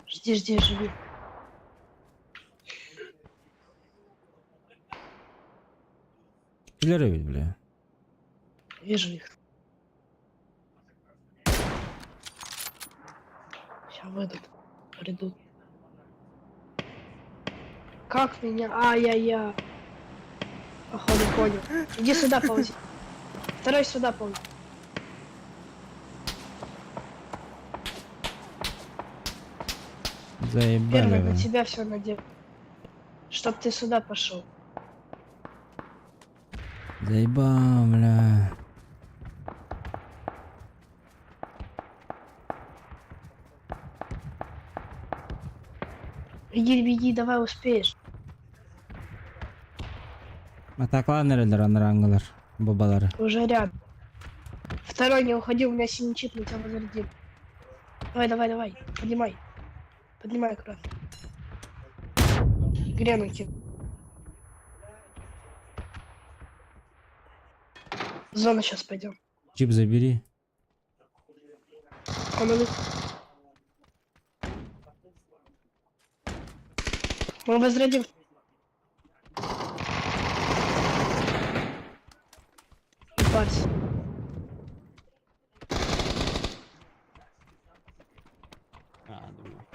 Жди, жди, живи. Иккилэр эбит бля. Вижу их. Сейчас выйдут. Придут. Как меня? Ай-яй-яй. Походу понял. Иди сюда, ползи. Второй сюда ползи. Заебали Первый на вы. тебя все надел. Чтоб ты сюда пошел. Заебал, бля. Иди, беги, давай успеешь. Атаклаан эрэллэр анарааҥҥылар бабалары. Уже рядом. Второй не уходи, у меня синий чип на тебя возродил. Давай, давай, давай. Поднимай. Поднимай аккуратно. Грену кину. В зону сейчас пойдем. Чип забери. Он идут. Мы возродим. Ебать. А, думаю.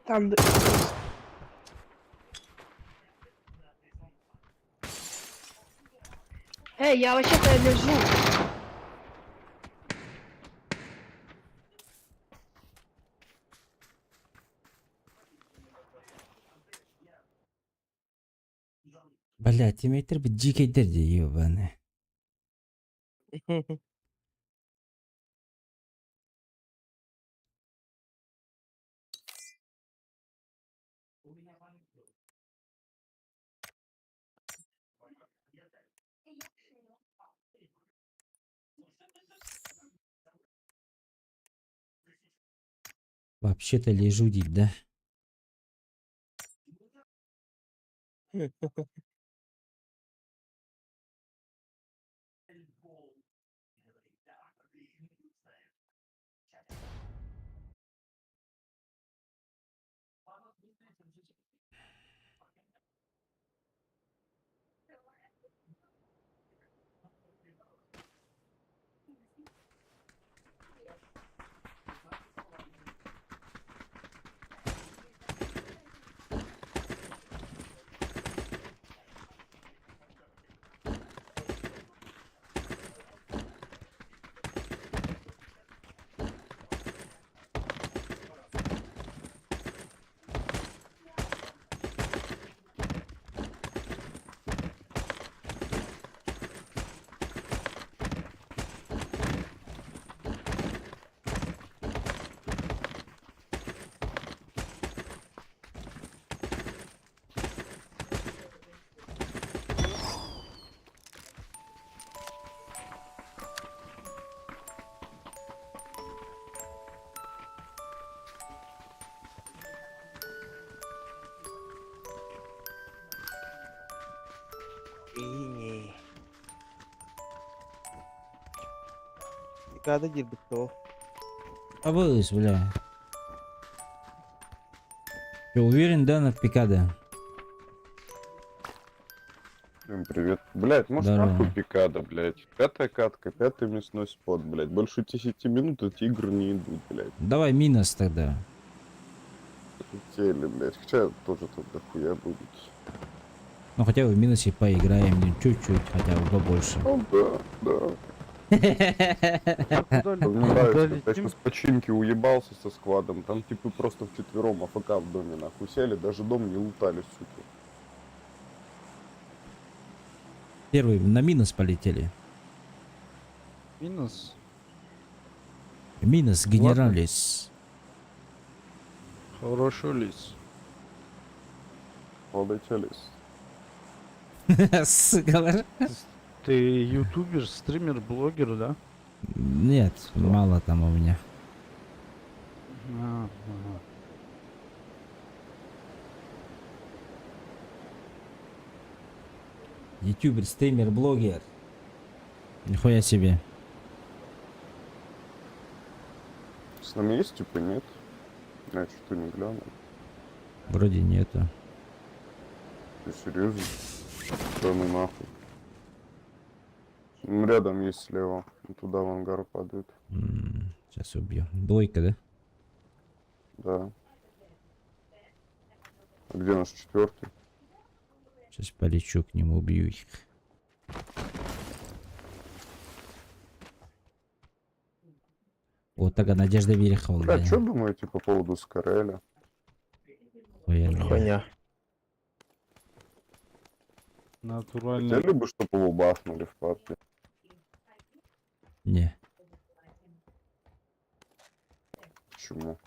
Там. Эй, я вообще-то лежу. Бля, тиммейттэр бит дьиикэйдэр дии ебаные. Вообще-то лежу дить, да? Не. Пикада диирбит ол. Абыс, бля. Ты уверен, да, на Пикада? Всем привет. Блять, может Здорово. нахуй пикада, блять. Пятая катка, пятый мясной спот, блять. Больше 10 минут эти игры не идут, блять. Давай минус тогда. Теле, блять. Хотя тоже тут дохуя будет. Ну хотя бы в минусе поиграем, ну, чуть-чуть, хотя бы побольше. Ну да, да. Мне нравится, как я сейчас починки уебался со сквадом. Там типа просто вчетвером AFK в доме нахуй сели, даже дом не лутали, суки. Первый на минус полетели. Минус. Минус генералис. Хороший лис. Полетелись. Сука. Ты ютубер, стример, блогер, да? Нет, мало там у меня. А, ага. Ютубер, стример, блогер. Нихуя себе. С нами есть типа нет? Я что-то не глянул. Вроде нету. Ты серьезно? Да ну нахуй. Ну, рядом есть слева. Туда в ангар падает. Сейчас убью. Двойка, да? Да. А где наш четвертый? Сейчас полечу к нему, убью их. Вот такая Надежда Верехова. Бля, что думаете по поводу Скареля? Хуйня. Натурально. Хотели бы, чтобы его бафнули в папке? Не. Почему?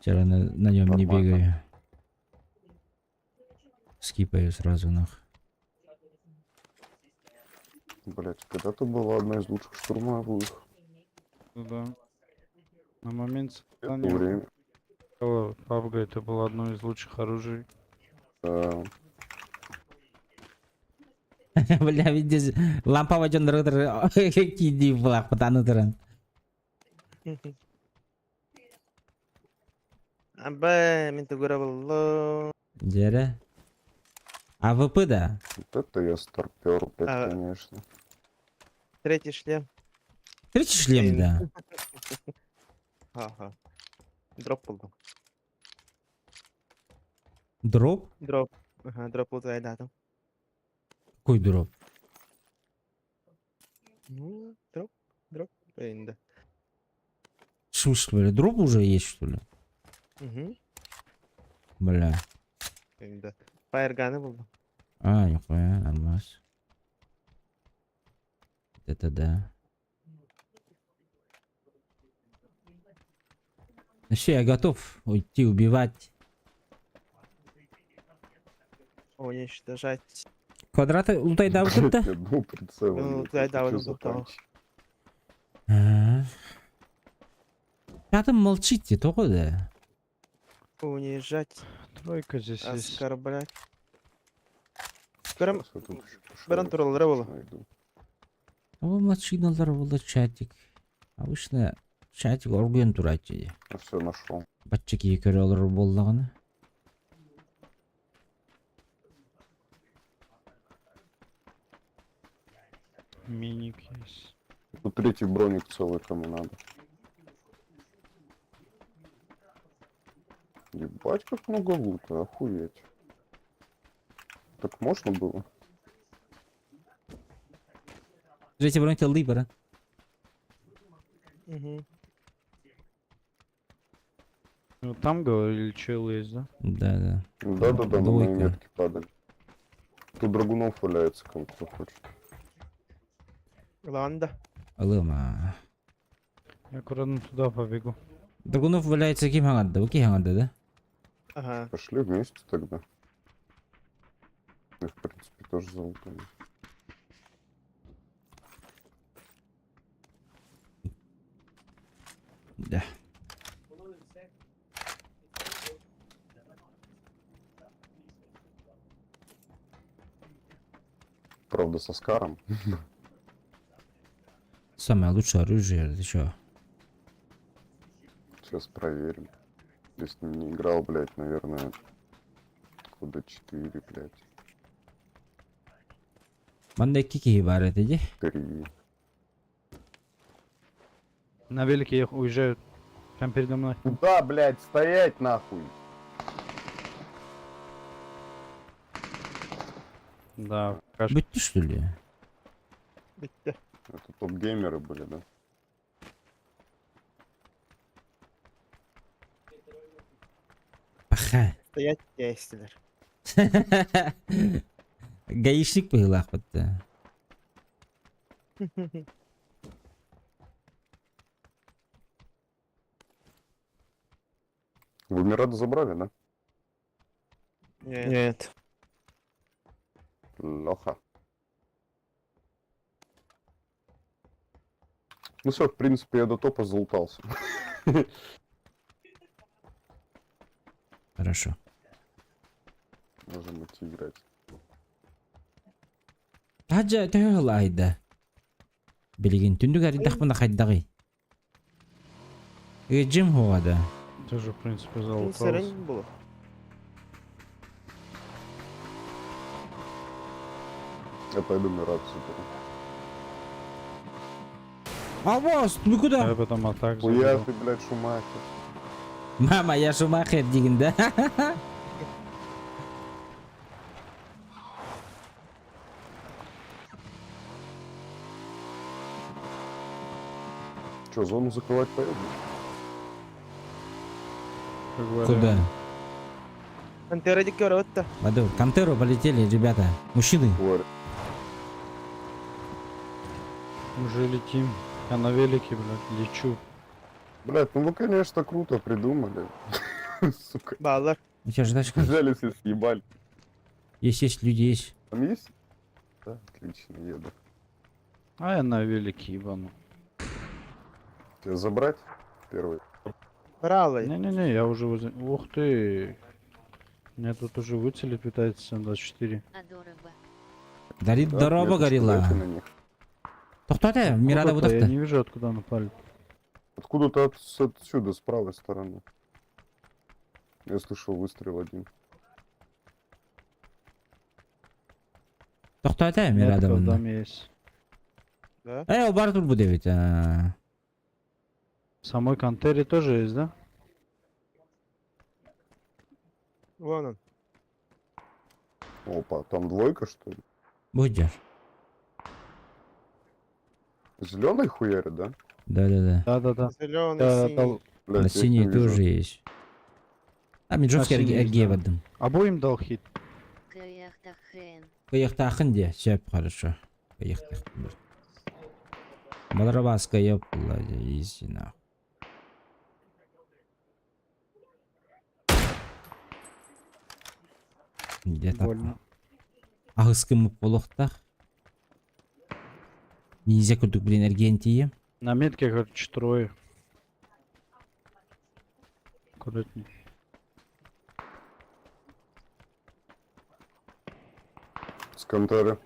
Вчера на нем не Нормально. бегаю. Скипаю сразу нах. Блять, когда-то была одна из лучших штурмовых. Ну да. На момент Это создания время. PUBG это было одно из лучших оружий. Да. Бля, видишь, лампа ваден киди влах, патаны туран. Абэ, мин тугура буллум. Дьэ. АВП, да? Вот это я старпер, блядь, А. конечно. Третий шлем. Третий шлем, да. Ага. Дроп буллум. Дроп? Дроп. Ага, дроп лутайдаатым. Какой дроп? Ну, дроп, дроп. Блин, да. В смысле, бля, дроп уже есть, что ли? Угу. Бля. Блин, да. Фаерганы буллум. А, нихуя, нормас. Это да. Ну все, я готов уйти убивать. Уничтожать. Квадраты лутай да Блядь, вот ни одного прицела Ну, нет, да, это да, чё вот за лутал. танчик? Пятым молчите, только да. Унижать. Тройка здесь есть. Оскорблять. Баран, Сейчас я тут ещё баран пошарю, тураллара буолла. найду. А вы молчиналар буолла чатик. Обычно чатик оргуйан турааччы. Все, нашел. Бачча киһи көрө олорор буоллаҕына. Миник есть. Тут третий броник целый кому надо. Ебать, как много лута, охуеть. Так можно было? Третий броник ыллый баран. Угу. Ну там говорили, чел есть, да? Да, да. Да-да-да, на моей Двойка. метке падали. Тут драгунов валяется, кому кто хочет. Ланда. Ылыма. Я аккуратно туда побегу. Драгунов валяется ким хаҥарда, бу ким хаҥарда, да? Ага. Пошли вместе тогда. Я, в принципе, тоже золотом. Да. Правда, со Скаром. Самое лучшее оружие, ты чё? Сейчас проверим. Я с ним не играл, блядь, наверное, года 4, блядь. Манна икки киһи баар этэ дии. 3. На велике я уезжаю. Прям передо мной. Куда, блядь, стоять нахуй? Да, каш- Бүттэ что ли? Бүттэ. Это топ-геймеры были, да? Паха. Стоять тестилер. Гаишник быһыылаах бытта. Вы Мирада забрали, да? Нет. Леха. Ну все, в принципе, я до топа залутался. Хорошо. Можем идти играть. Таһырдьа төһө ылаайда? Билигин түннүк арыйдахпына хайдаҕый? Ыдьым суоҕа да. Тоже, в принципе, залутался. Сырын было. Я пойду Мирад заберу. Авос, вы куда? Я потом атак Хуя заберу. ты, блядь, Шумахер. Мама, я Шумахер диигин да? Че, зону закрывать поеду? Как вариант. Куда? Антера диэки барабыт. Баду, к Антеру полетели, ребята. Мужчины. Говорю. Уже летим. Я на велике, блядь, лечу. Блядь, ну вы, конечно, круто придумали. Сука. Бааллар. У тебя же тачка. Взяли все съебали. Есть, есть, люди есть. Там есть? Да, отлично, еду. А я на велике ебану. Тебя забрать? Первый. Бралы. Не-не-не, я уже возле... Ух ты! Меня тут уже выцелить пытается 724. А дорого. Дарит Да, дорога меточку горела. дайте на них. Тоқтат, Мирада Откуда-то Я бұтақты. не вижу, откуда напали. Откуда-то отсюда, с правой стороны. Я слышал выстрел один. Тоқтат, Мирада Метка в бұнда. доме есть. Да. Э, ол бар тұр бұл деп В самой контере тоже есть, да? Вон он. Опа, там двойка, что ли? Будешь. Зеленый хуярит, да? Да-да-да. Да-да-да. Зеленый, Да, синий. дал- Блядь, На я их синий не вижу. тоже есть. А, мен жесткий синий есть, әрге да. бардым. Обоим дал хит. Кыяхтахен. Кыяқтақын де, сөп, хорошо. Кыяқтақын. Баларабаска, ёпла, изи нахуй. Где-то. Больно. Ағыскы болуқтақ. Ниндзя курдук блин Аргентия. На метке, короче, трое. Аккуратней. С конторы.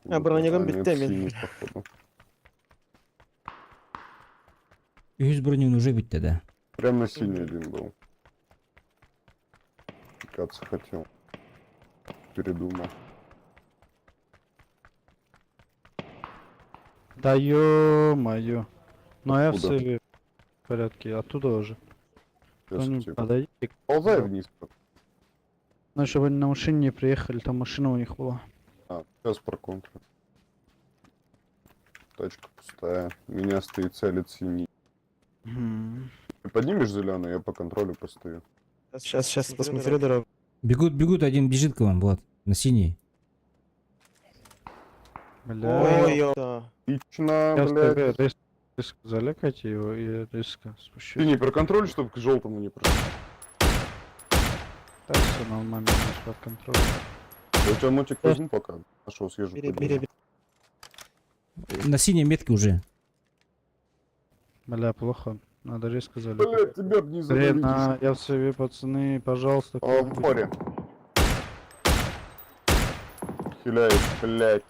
А, бронегон А, нет, битте мен. синий, походу. Үһүс бронюн уже битте да. Прям на синий один был. Пикаться хотел. Передумал. Да ё-моё. Ну а я в Откуда? сейве в порядке. Оттуда уже. Сейчас Кто-нибудь тебе- подойдите. Ползай вниз. Ну, чтобы они на машине не приехали, там машина у них была. А, сейчас про контру. Тачка пустая. Меня стоит целит синий. Мгм. Ты поднимешь зеленый, я по контролю постою. Сейчас, сейчас посмотрю дорогу. Бегут, бегут, один бежит к вам, вот, на синий. Бля. Ой, ёпта. Отлично, Я блядь. тебе резко залякайте его и резко спущу. Синий про контроль, чтобы к желтому не прошел. Так, все нормально, здесь под контролем. Я у тебя мотик возьму пока. Пошел, съезжу. Бери, пойду. бери, бери. На синей метке уже. Бля, плохо. Надо резко залякать. Блядь, тебя б не задавить. Хрена, я в сейве, пацаны, пожалуйста. А, в кто-нибудь. упоре. Хиляет, блядь.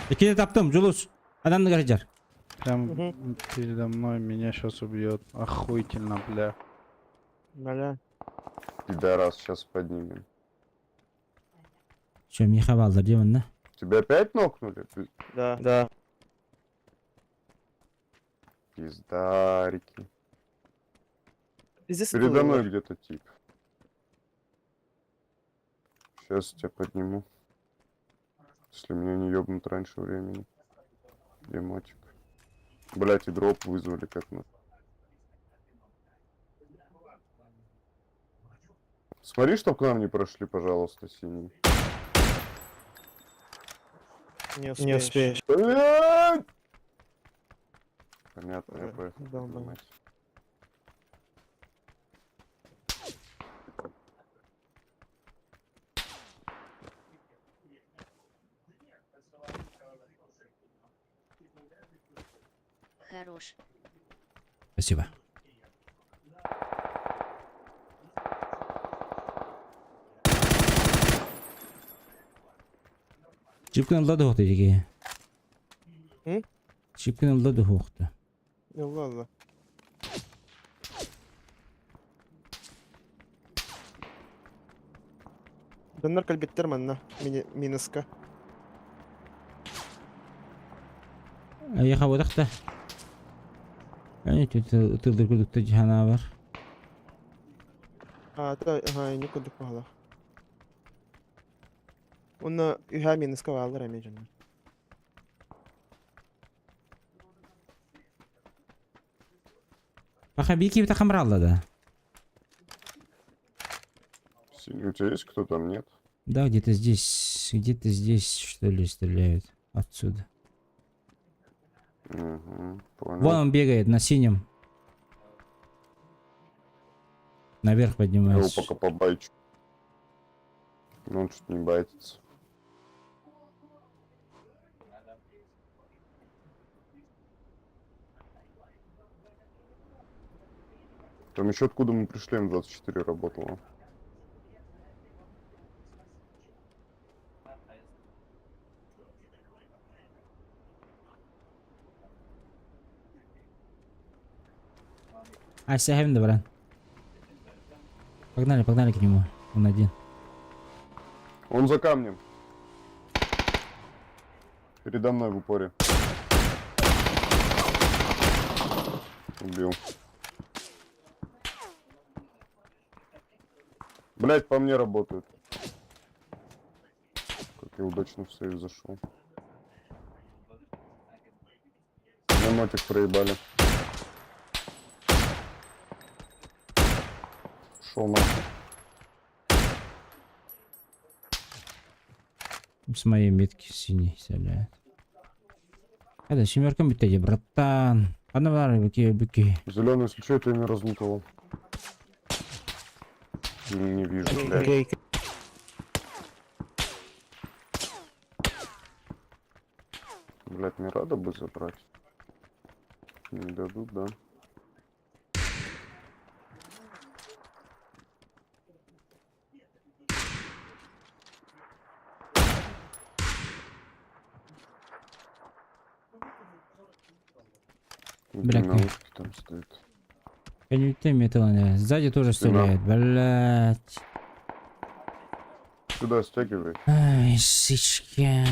Иккитэ таптым, Дьулус. Адам сылдьар. Прям Мгм. передо мной меня сейчас убьет. Охуительно, бля. Бля. Пидорас сейчас поднимем. Че, миэхэ бааллар дии манна. Тебя опять нокнули? Да. Да. Пиздарики. Пиздец, Передо это мной было. где-то тип. Сейчас тебя подниму. Если меня не ёбнут раньше времени. Где мотик? Блять, и дроп вызвали как на. Смотри, чтоб к нам не прошли, пожалуйста, синий. Не успеешь. Не успеешь. Блядь! Понятно, я поехал долбоёб. поднимать. Хорош. Спасибо. Чипкин ылла да дии. М? Чипкин ылла да. Ну ладно. Доннор кэлбиттэр манна. Минуска. Эйиэхэ буолбатах. Тылдыр курдук дьаһана бар. А, это, ага, не курдук баҕалаах. Уонна үһэ минуска бааллар эмиэ дьоннор. Паха бики бит хамралла да. Синий, у тебя есть кто там, нет? Да, где-то здесь, что ли, стреляют. Отсюда. Угу, понял. Вон он бегает на синем. Наверх Я его поднимается. пока побайчу. Но он что-то не байтится. Там еще откуда мы пришли, М24 работала. А, сэхэм да, брат. Погнали, погнали к нему. Он один. Он за камнем. Передо мной в упоре. Убил. Блять, по мне работают. Как я удачно в сейв зашел. Меня мотик проебали. Шел нахуй. С моей метки синий стреляет. Это семерка бүттэ, братан. Ана бар, бүки, бүки. Зеленый, если что, это я не разлутывал. Не вижу, блядь. Окей. Блядь, не рада бы забрать. Не дадут, да? Бля, На как- ушке там стоит. Сзади тоже Спина. стреляет, блять. Сюда стягивай. Ай, сычки.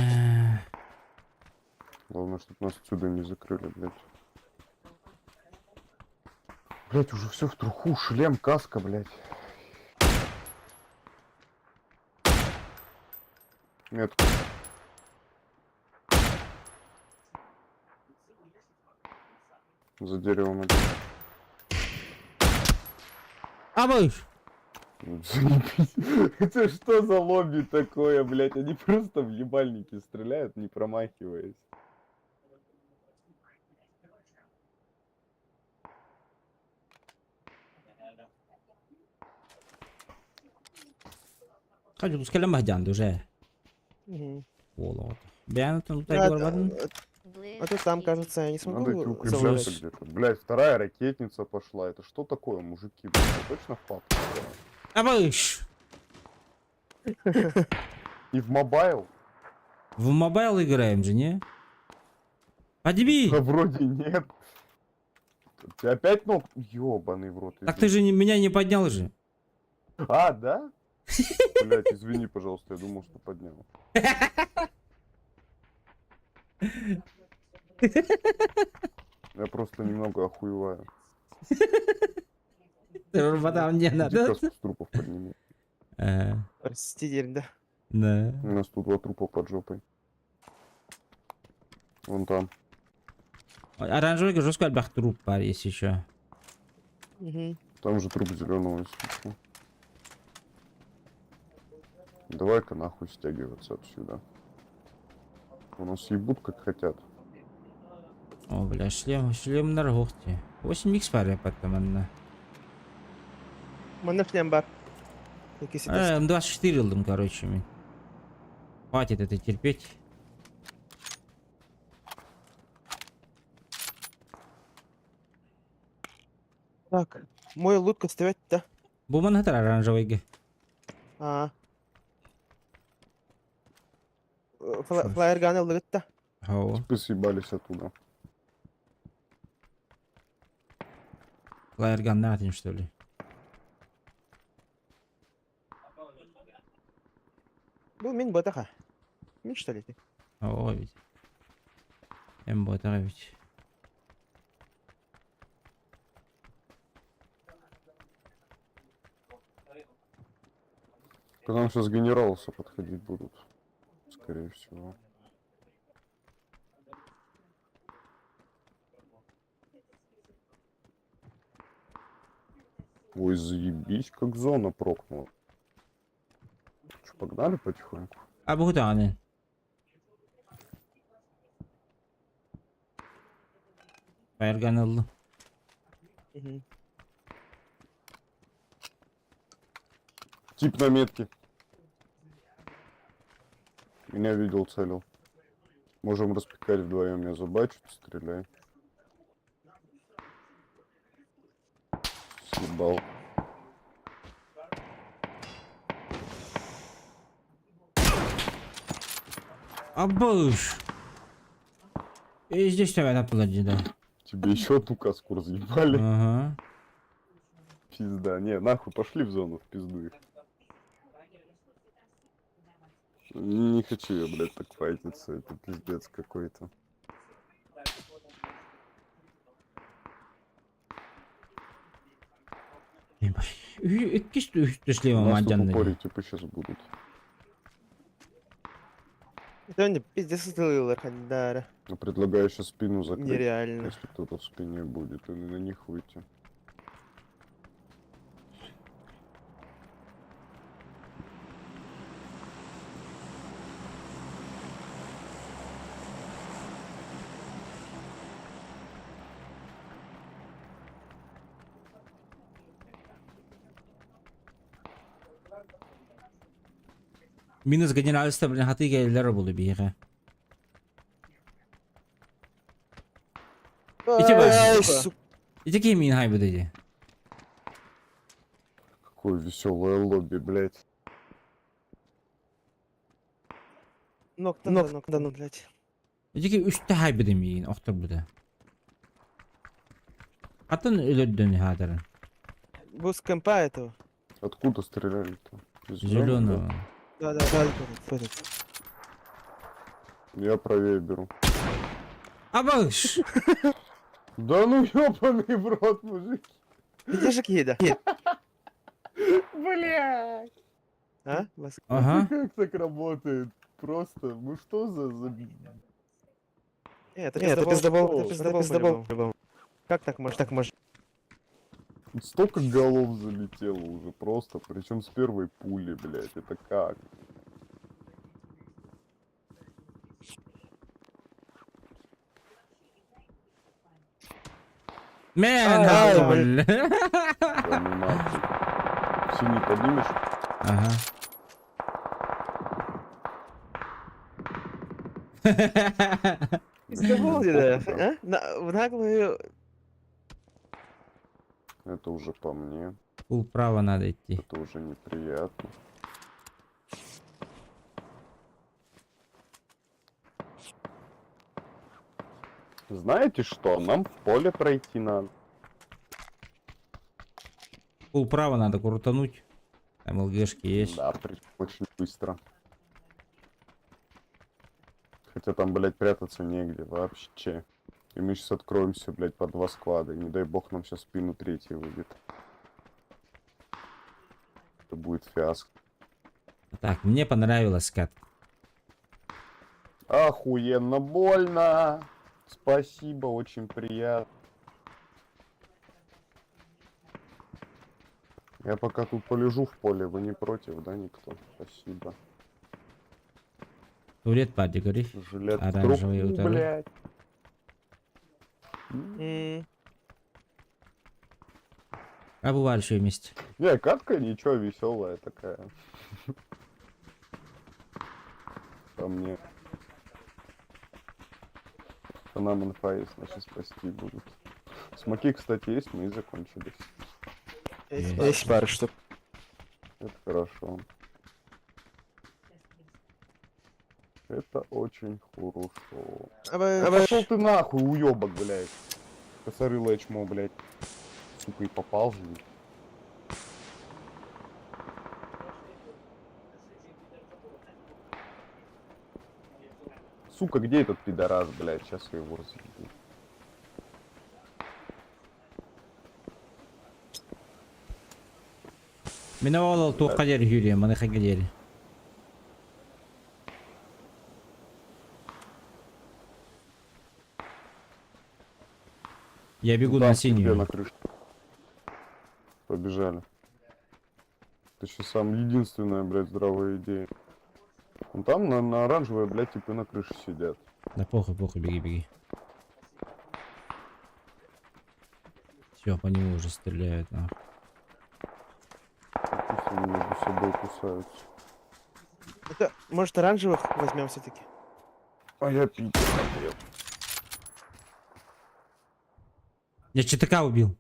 Главное, чтобы нас отсюда не закрыли, блядь. Блядь, уже все в труху. Шлем, каска, блядь. Нет. За деревом один. А вы! Заебись. Это что за лобби такое, блядь? Они просто в ебальники стреляют, не промахиваясь. Хочу, кэлэн баһдьан уже. Мгм. Оло. Бян там А, барбадын. А то там, кажется, я не Надо идти смогу укрепляться залутать. где-то. Блядь, вторая ракетница пошла. Это что такое, мужики? Блядь, это точно в папку? А вы! И в mobile? В mobile играем же, не? Подними! Да вроде нет. Ты опять ног? Ёбаный в рот. Так ты же меня не поднял же. А, да? Блять, извини, пожалуйста, я думал, что поднял. Я просто немного охуеваю. Вода мне Иди надо. каску с трупов подними. Прости, дерем, да. Да. У нас тут два трупа под жопой. Вон там. Оранжевый жестко альбах труп пар есть еще. Угу. Там же труп зеленого, если что. Давай-ка нахуй стягиваться отсюда. У нас ебут как хотят. О, бля, шлем, шлем на рогте. 8 икс пар потом она. Манна шлем бар. Якийсь А, М24 ылдым, короче, мен. Хватит это терпеть. Так, мой лут ставить, да? Буман это оранжевый. А. Флайер ганы лыгыт да. Ау. Типы съебались оттуда. Флайерган на что ли? Бу мин ботаха. Мин что ли ты? О, ведь. М ведь. К нам сейчас генералса подходить будут. Скорее всего. Ой, заебись, как зона прокнула. Че, погнали потихоньку? А Богданы. Фаерган ылды. Угу. Тип на метке. Меня видел, целил. Можем распекать вдвоем, я забачу, ты стреляй. Съебал. Абыш. И здесь тебя на да. Тебе еще одну каску разъебали. Ага. Пизда. Не, нахуй, пошли в зону, в пизду их. Не хочу я, блядь, так файтиться. Это пиздец какой-то. Икки У шлема нас тут мадянный. упоре типы сейчас будут. Это не пиздец ылыр хандара. Я предлагаю сейчас спину закрыть. Нереально. Если кто-то в спине будет, и на них выйти. Минус генеральство, блин, хаты келлер болу биге. Ити Ай, бар. сука. Ити ким мин хайбы деди. Какое веселое лобби, блядь. Нок, нок, нок, да ну, блядь. Ити ки үстэ хайбы демейин, оқтыр бұда. Атын өлөрдөн хадырын. Бу с компа этого. Откуда стреляли-то? Из Зеленого. Да, да, да, этот, этот. Я правее беру. Абыш! Да ну ёбаный в рот, мужики. Где же кида? Блядь. А? Вас... Ага. Как так работает? Просто, мы что за... Нет, это пиздобол, это пиздобол, пиздобол. Как так можно, так можно? Столько голов залетело уже просто, причем с первой пули, блядь, это как? Мен, Ай, бля. Да ну нахуй. Синий поднимешь? Ага. Пиздобол, да, а? В наглую... Это уже по мне, Пул право надо идти. это уже неприятно. Знаете что? Нам в поле пройти надо. Пол право надо крутануть. Там ЛГшки есть. Да, при- очень быстро. Хотя там, блядь, прятаться негде вообще. И мы сейчас откроемся, блядь, по два склада. И не дай бог нам сейчас спину третий выбит. Это будет фиаско. Так, мне понравилась катка. Охуенно больно! Спасибо, очень приятно. Я пока тут полежу в поле, вы не против, да, никто? Спасибо. Туалет пади, говори. Жилет в Оранжевый труху, утары. блядь. А бывали еще вместе. Не, катка ничего, веселая такая. По мне. По нам инфа есть, значит спасти будут. Смоки, кстати, есть, мы и закончились. Есть. Есть пару штук. Это хорошо. Это очень хорошо. Абы- Да пошел ты нахуй, уебок, блядь. Косорылое чмо, блядь. Сука, и попал же. Сука, где этот пидорас, блядь? Сейчас я его разъебу. Миновал туохха диэри Юрия, маныха диэри. Я бегу Там на к тебе синюю. на крышу. Побежали. Это сейчас сам единственная, блядь, здравая идея. Вон там на оранжевой, блядь, типа на крыше сидят. Да похуй, похуй, беги, беги. Все, по нему уже стреляют, нахуй. Пусть они между собой кусаются. Это, может, оранжевых возьмем все-таки? А я пить хотел. Я читака убил.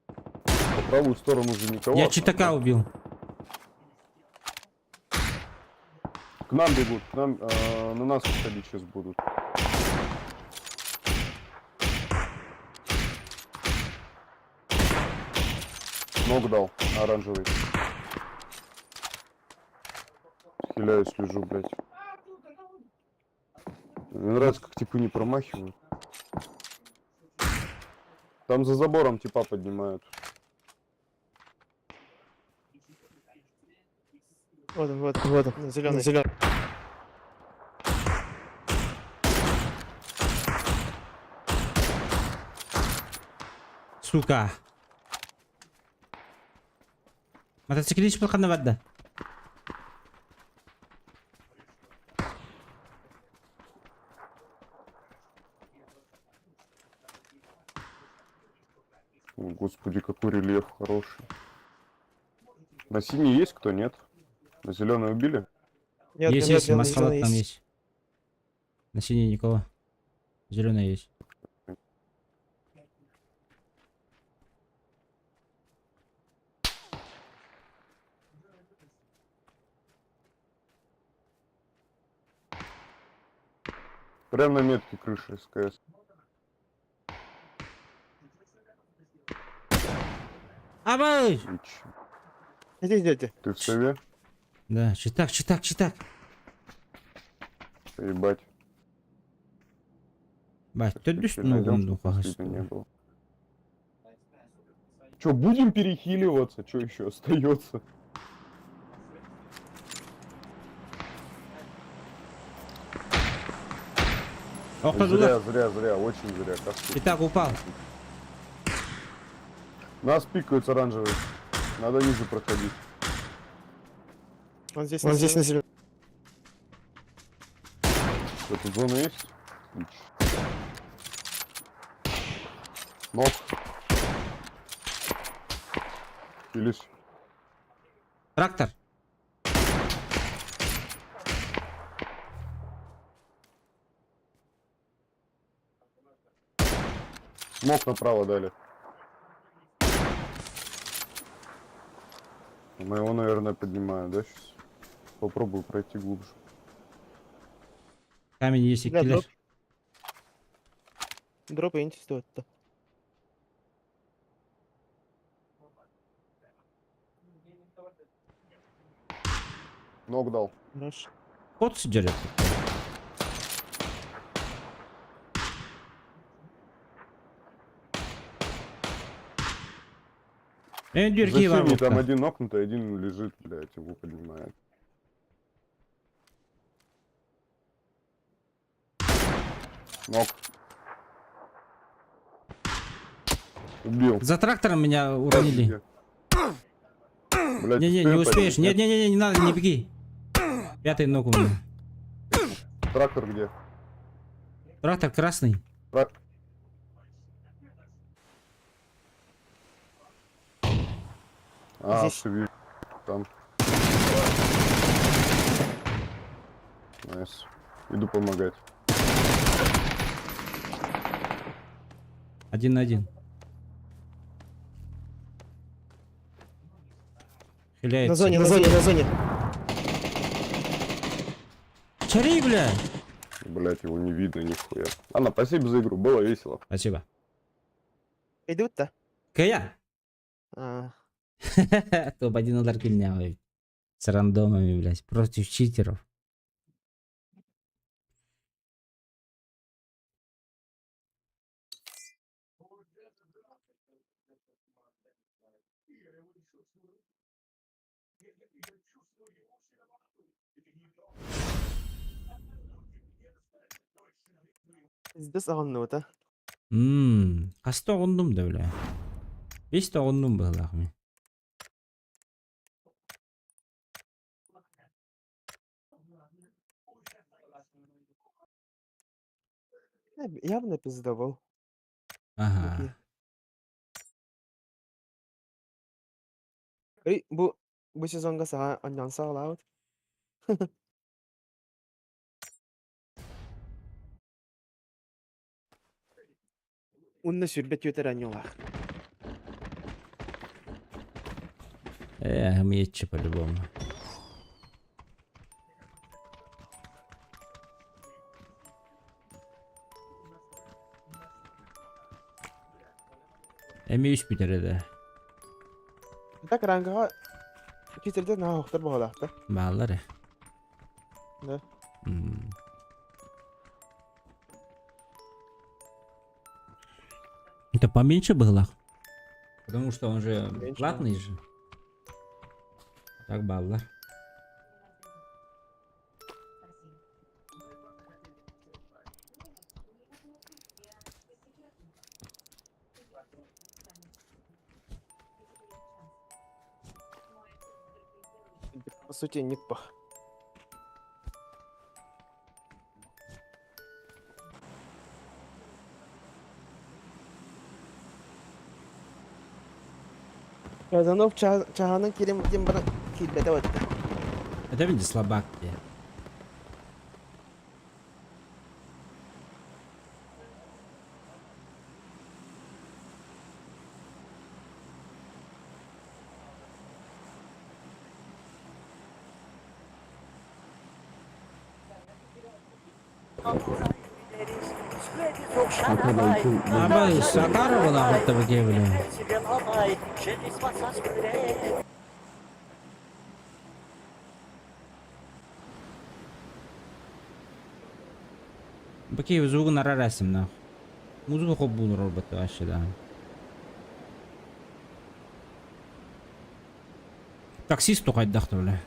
По правую сторону уже никого. Я от нас, читака да? убил. К нам бегут, к нам, на нас выходить сейчас будут. Ног дал, оранжевый. Хиляюсь, лежу, блядь. Мне нравится, как типы не промахивают. Там за забором типа поднимают. Вот он, вот он, вот он. Зеленый. Зеленый. Сука. Мотоциклист плохо вода. О, господи, какой рельеф хороший. На синий есть кто? Нет? На зеленый убили? Нет, есть, нет, есть, зелёный, масхалат зелёный там есть. На синий никого. Зеленый есть. Прям на метке крыши СКС. Абай! Отлично. Здесь, дядя. Ты в сове? Да, читак, читак, читак. Ебать. Бать, ты Теперь дюс найдём, ногу чтоб видно не было. Чё, будем перехиливаться? Чё еще остается? Ох, Зря, зря, зря, очень зря. Как тут? Итак, упал. Нас пикают с оранжевой. Надо ниже проходить. Он здесь, он здесь на зеленом. Что, тут зона есть? Отлично. Ног. Хилюсь. Трактор. Смок направо дали. Моего, наверное, поднимаю, да, сейчас? Попробую пройти глубже. Камень есть и Бля, киллер. дроп. Дроп интистуотта. Ног дал. Хорош. Кот сидерет. Э, За дюрки синий там воровка. один нокнутый, один лежит, блядь, его поднимает. Нок. Убил. За трактором меня уронили. Блядь, Не-не, не успею успеешь. поднять? Не-не-не, не надо, не беги. Пятый ног у меня. Трактор где? Трактор красный. А, Здесь. всё вижу. Там. Nice. Иду помогать. Один на один. Хиляется. На зоне, на зоне, на зоне. Чари, бля! Блять, его не видно нихуя. Ладно, спасибо за игру, было весело. Спасибо. Идут-то? Кая! А, Топ-1 удар кильнявый. С рандомами, блядь. Против читеров. Здесь аҕынныбыта. Ммм. Хаста оҕуннум да, бля. Бес оҕуннум быһылаах мин. Явно пиздобол. Ага. Эй, бу сезонга саҕа онньоон саҕалаабыт. Унна сүрбэт үөтэр анньолаах. Э, мечи по-любому. Эми үс бүтэр да. Так рангаҕа китерде наһаа охтор баҕалаахта. Баалар э. Да. Это поменьше было? Потому что он же Меньше, платный же. Так баллар. По сути, никпах. Казанов чаһанын кирим дим бара киирбэтэ батта. Это види слабак где. Аба, Сатара была вот такие, бля. Баки звук на рарасим нах. Музыку хоббун робот вообще, да. Таксист тухайдахты, бля.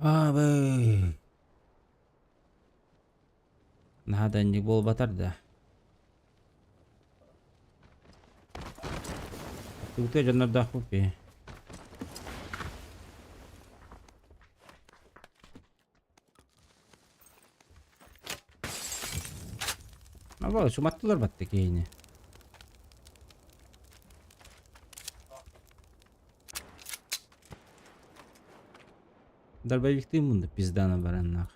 Абы. Надо не бол батар да. Тугта жанардаах бупи. Аба, суматтылар батты кейини. Дробовиктыын мунда пиздана бараннах.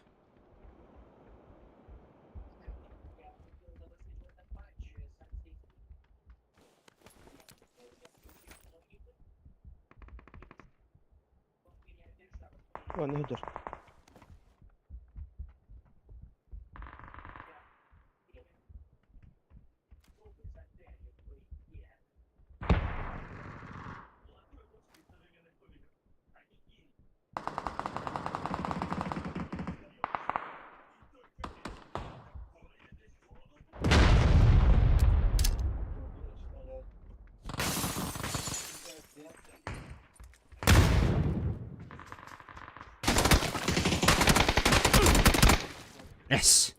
Оны өтөр. Эс!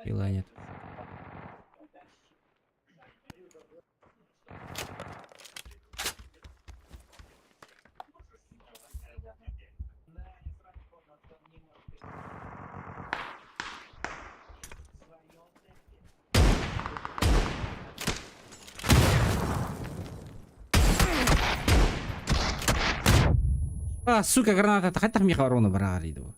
Пила нет. А, сука, граната, хаттах миха урона бараҕар дуу.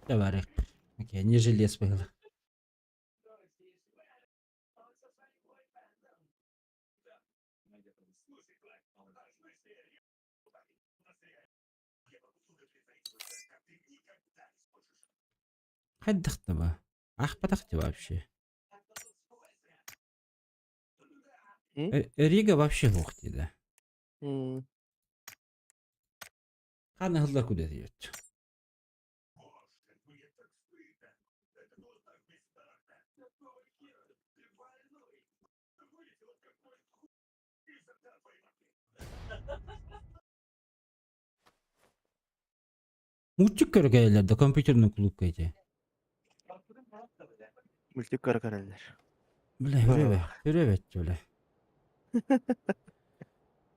Давай. Окей, не жилец было. Хайдахтаба. Ах, вообще. Рига вообще лохти, да. Хана хыллар куда идет. Мультик көргәйләрдә компьютерный клубка эти. Мультик көргәләр. Бля, үрәбә, үрәбә бля.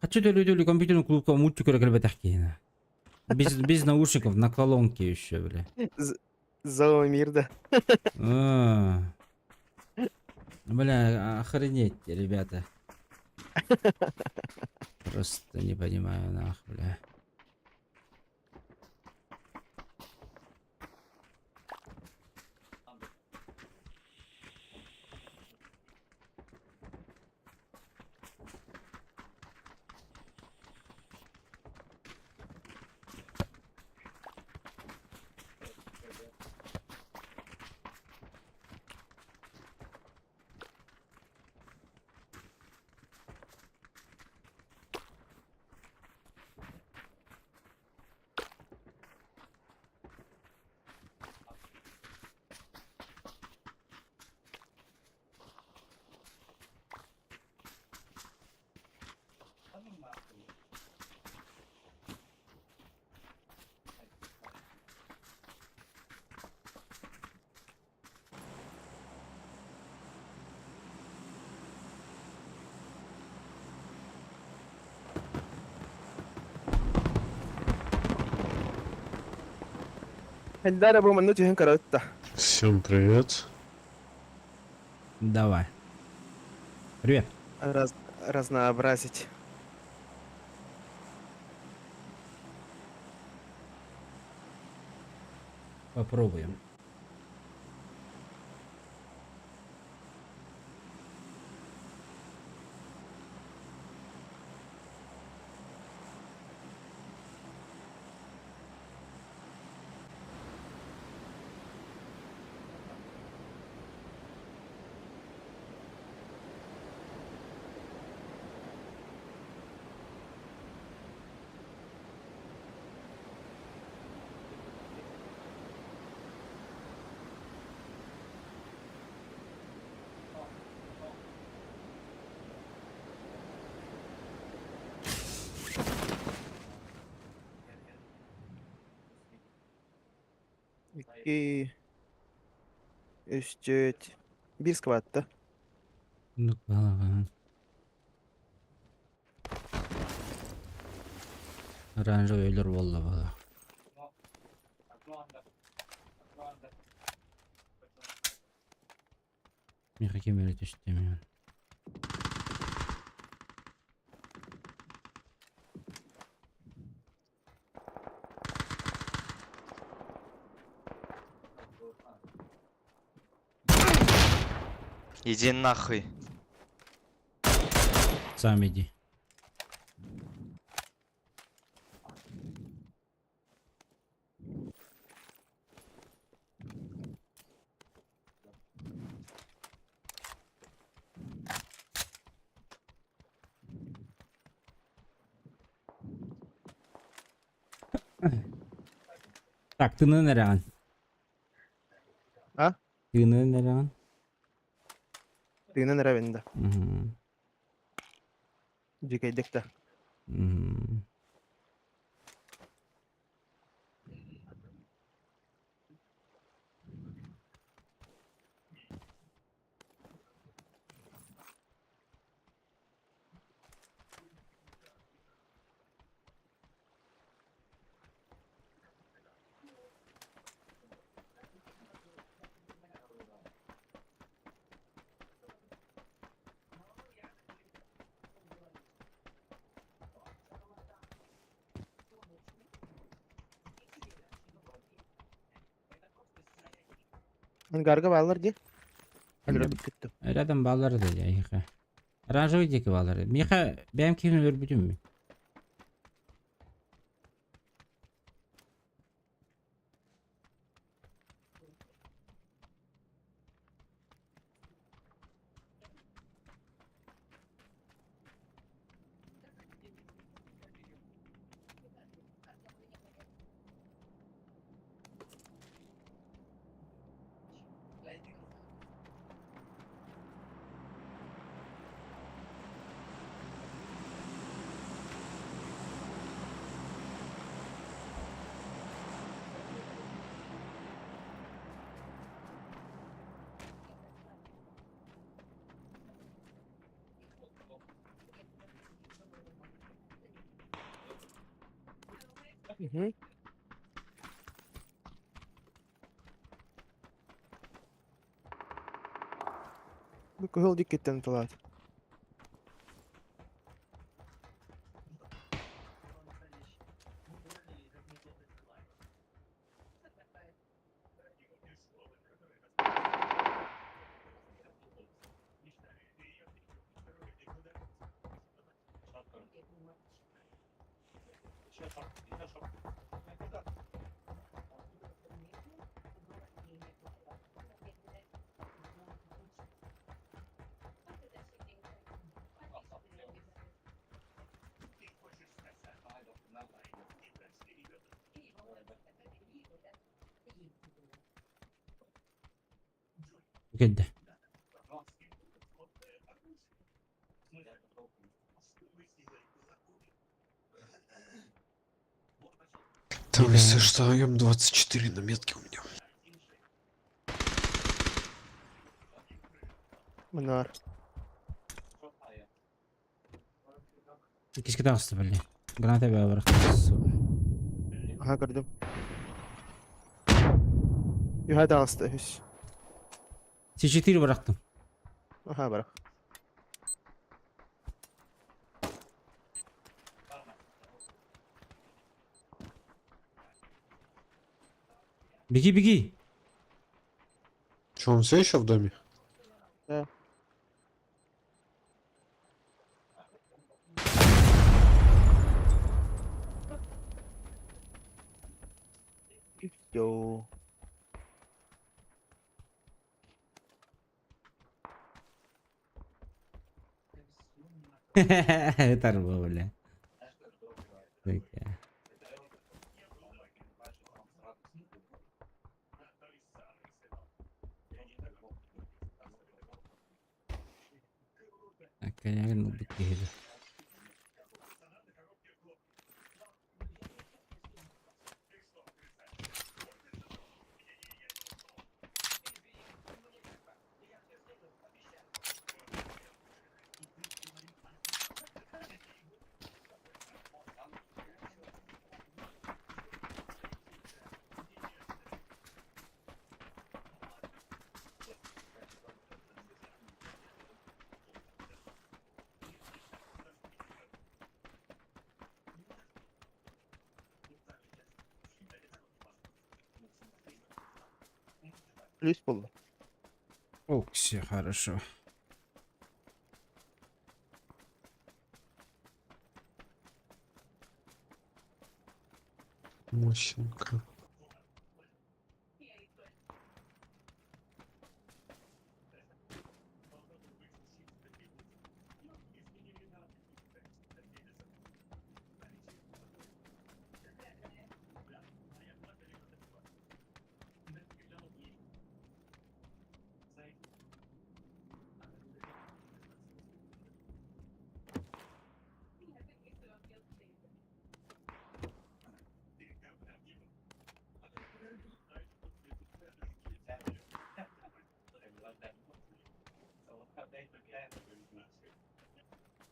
Хочу төлө компьютерный клубка мультик көргәлбә тәхкина. Без наушников на колонке еще, бля. Зоомир да. А. Бля, охренеть, ребята. Просто не понимаю, нах, бля. Эльдара бу манны түһэн караутта. Всем привет. Давай. Привет. Раз, разнообразить. Попробуем. Икки, үс, түөрт, биир сквадта. Ну, ага. Оранжевый өлөр буолла буолла. Миэхэ ким эрэ түстэ мин. Иди нахуй. Сам иди. Так, тыынын эрэҕин. А? Тыынын эрэҕин. Тыынан эрэбин да. Мгм. Дьүкэйдик да. Мгм. Ангарга бааллар дии. Өлөрбүт күттүм. Рядом бааллар да эйиэхэ. Оранжевый диэки бааллар. Миэхэ бэйэм киһини өлөрбүтүм мин. Мгм. Бу кыһыл диккиттэн тылаат. Кэлдэ. Там, если что, М24 на метке у меня. Мынар. Иккискэ таҕыста били. Граната бэйэ барахтар. Сука. Аха көрдүм. Үһэ таҕыста үһүс. С4 бырахтым. Аха барах. Беги, беги. Че, он все еще в доме? Да. Йоу. Торговля. бля. Такая. Аккаягын ылбыт киһи Плюс буолла. Ок, все хорошо. Мощенко.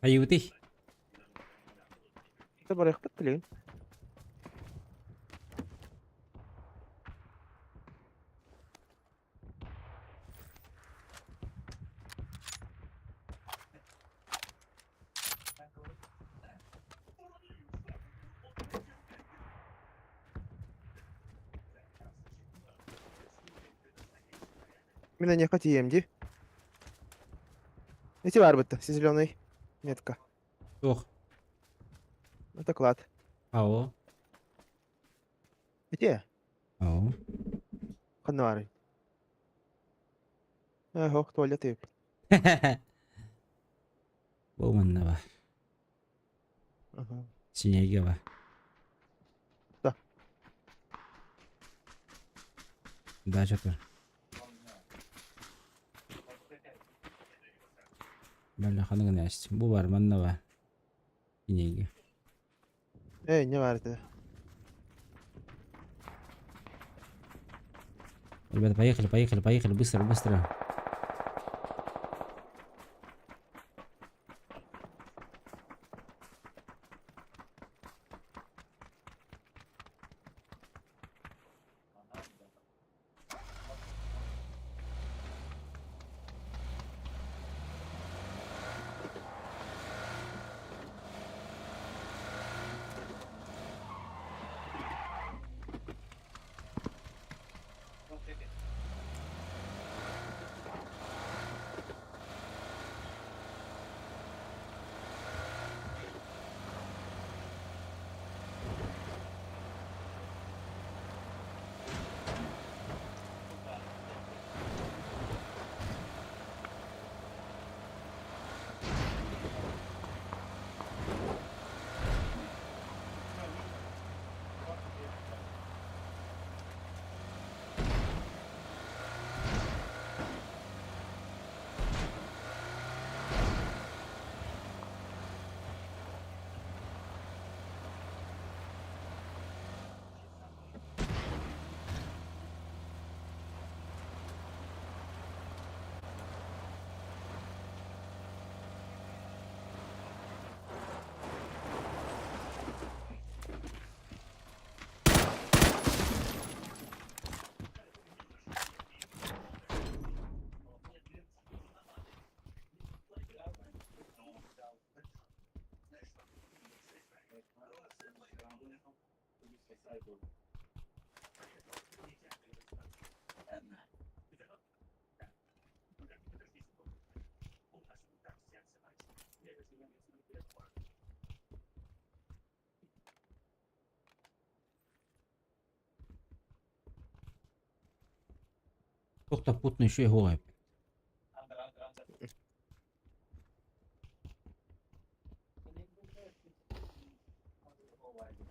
Айыбытый. Это барыахпыт билигин. Мин эйиэхэ тиийэм дии. Ити баар бытта, зеленый метка. Туох. Это клад. Ао. Ити Ао. ханна баарый? Ээ, ох, туалет эбит. Бу манна баар. Ага. Синейге баар. Да. Дача тұр. Бля, ханна гына Бу баар, манна баар. Синейге. Ээ, не баар этэ. Ребята, поехали, поехали, поехали, быстро, быстро. Тоқтап путный еще и голая.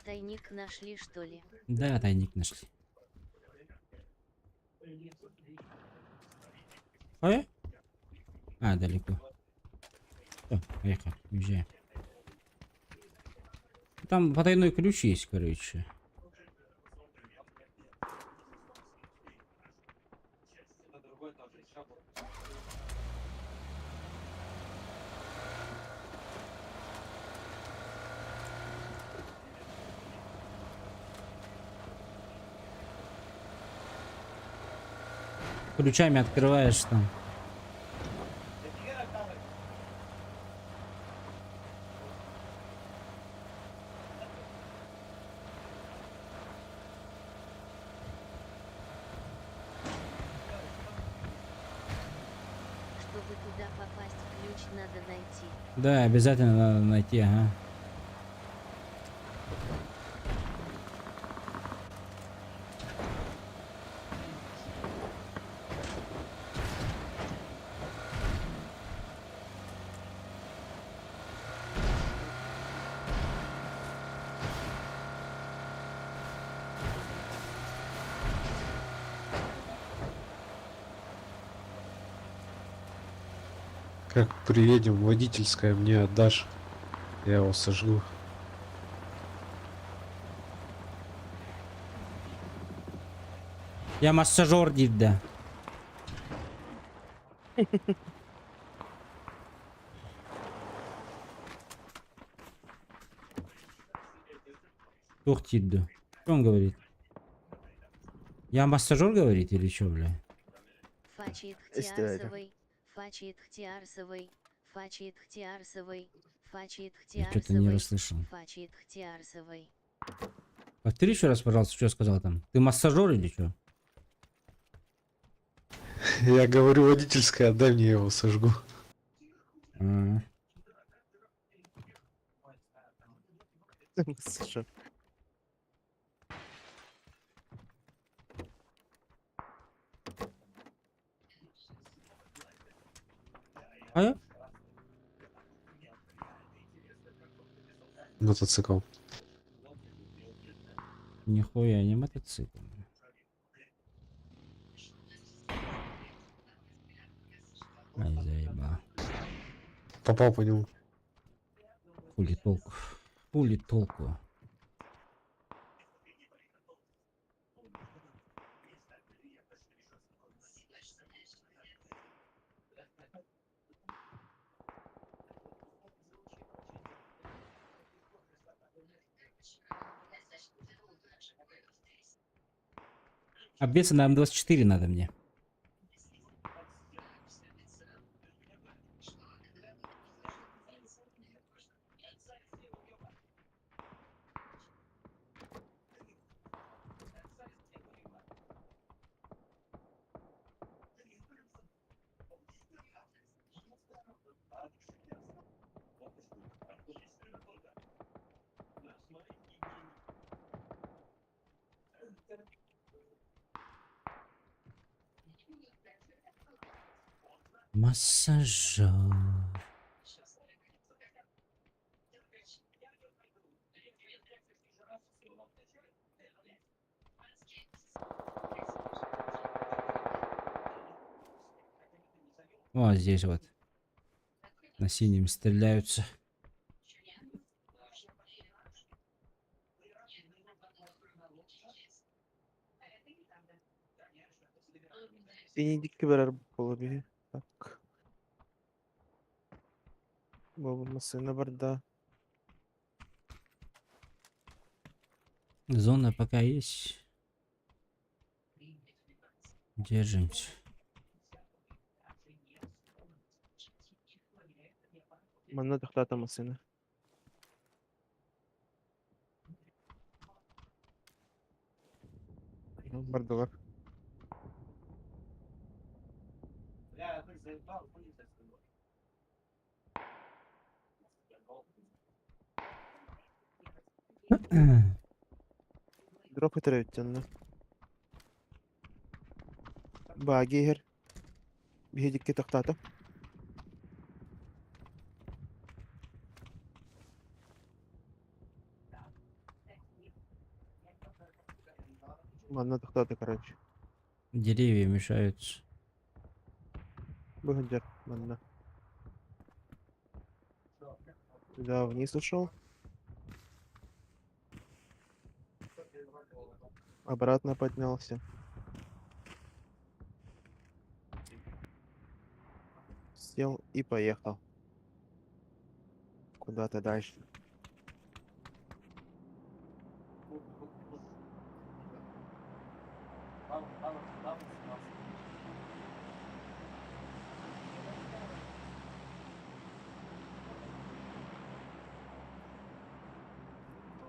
Тайник нашли, что ли? Да, тайник нашли. А? А, далеко. Всё, поехали, уезжаем. Там потайной ключ есть, короче. Ключами открываешь там. Чтобы туда попасть, ключ надо найти. Да, обязательно надо найти, ага. Как приедем, водительская мне отдашь. Я его сожгу. Я массажер диир. Туох диир. Что он говорит? Я массажер говорит или что, бля? Фачит Истерика. Хтиарсовый, Фачит Хтиарсовый, Фачит Хтиарсовый, Фачит Я что-то не Хтиарсовый, расслышал. Фачит Хтиарсовый. Повтори еще раз, пожалуйста, что я сказал там. Ты массажер или что? Я говорю, водительская, отдай мне, я его сожгу. А, Слушай. А я? Мотоцикл. Нихуя, не мотоцикл. Ай, заеба. Попал по нему. Хули толку. Хули толку. Обвесы на М24 надо мне. Массажер. Вот здесь вот. На синем стреляются. Синий диэки барар буолла. Так. Бу массыына барда. Зона пока есть. Держимся. Манна тохтоото массыына. Бардылар. Дроп өтөрөттөннө. Багги иһэр. Биһи диэки тохтоото. Манна тохтоото, короче. Деревья мешаются. Бу сылдьар манна. Туда вниз ушел. Обратно поднялся. Сел и поехал. Куда-то дальше.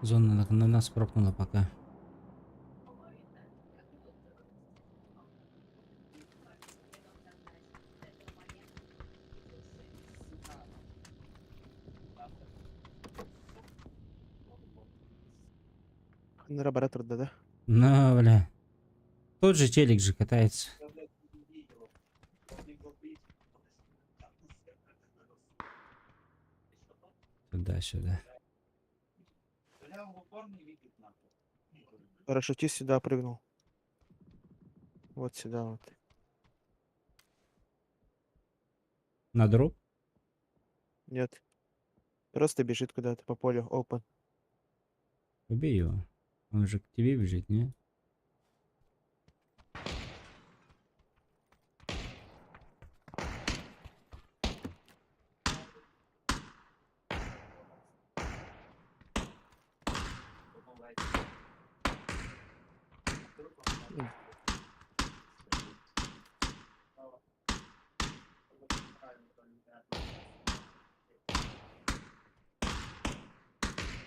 Зона на нас прокнула пока. Нара бара турда да. Ну, бля. Тот же телек же катается. Туда-сюда. Парашютист сюда прыгнул. Вот сюда вот. На дроп? Нет. Просто бежит куда-то по полю. Open. Убей его. Он же к тебе бежит, не?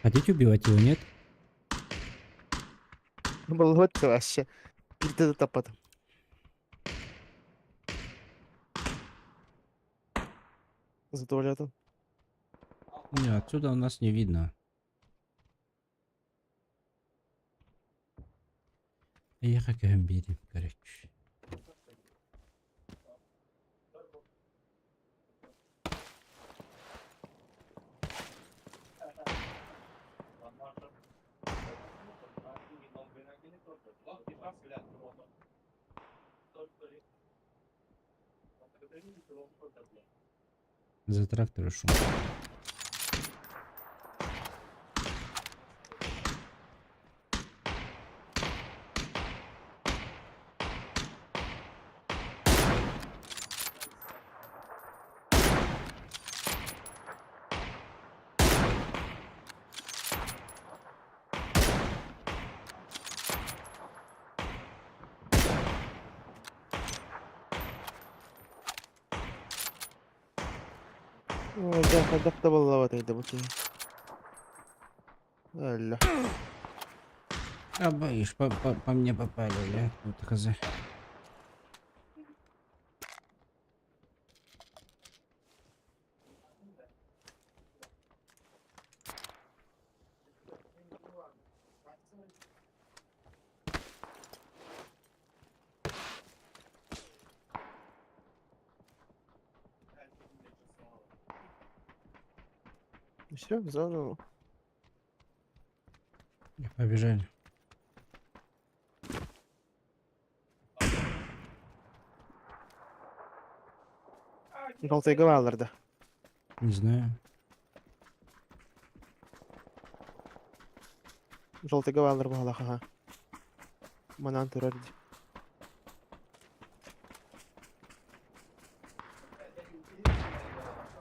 Хотите убивать его, нет? Болот вообще. Перед топотом. За туалетом. Не, отсюда у нас не видно. Я как короче. За трактора шум. Ой, да, хайдах да буолла этэй бу киһи. Өллө. А, боишь, по мне попали, бля. Вот хз. Все, в зону. Побежали. Желтый бааллар да. Не знаю. Желтый бааллар бааллар, ага. Манаан турар дии.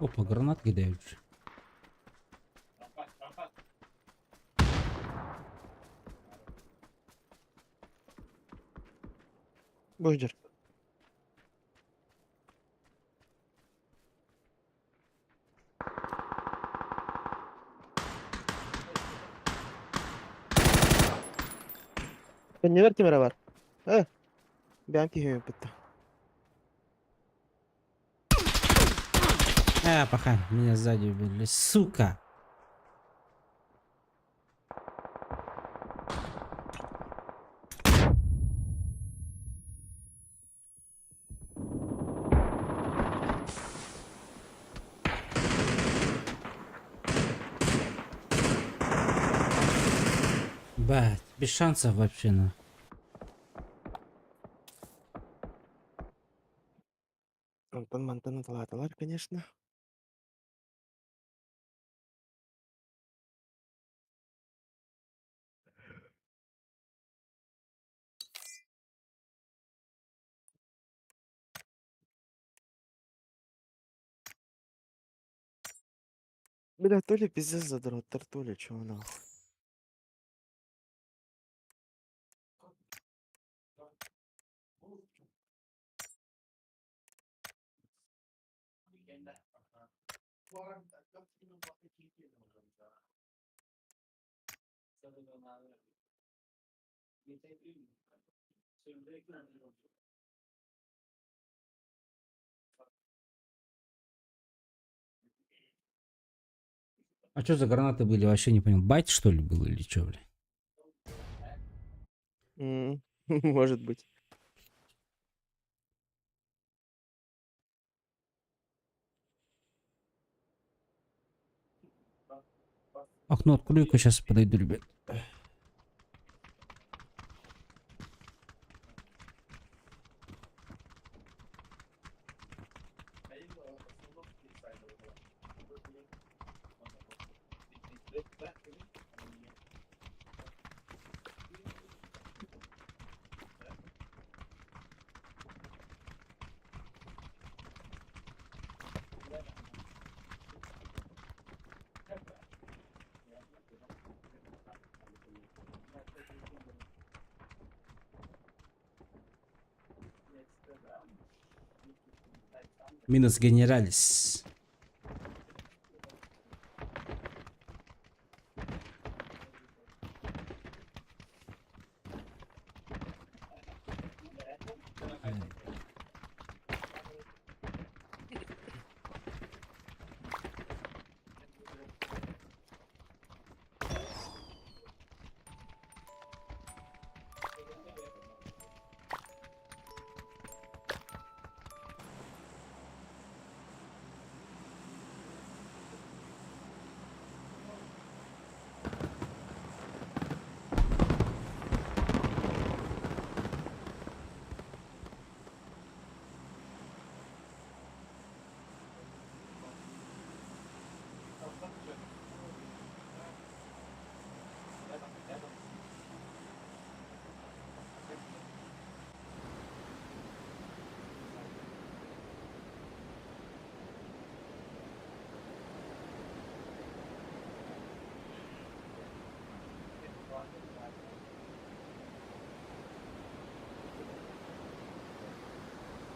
Опа, гранат кидают же. Бу сылдьар. Кэннибэр ким эрэ баар. Э, бэйэм киһим бүттэ. А, пока. Меня сзади убили. Сука! Бать, без шансов вообще, на. Онтон мантан ыталаатылар, конечно. Бля, то ли пиздец задроттар, то ли чё нахуй. А что за гранаты были? Вообще не понял. Байт, что ли, был или что, бля? Может быть. Окно открою-ка, сейчас подойду, ребят. Минус генералис.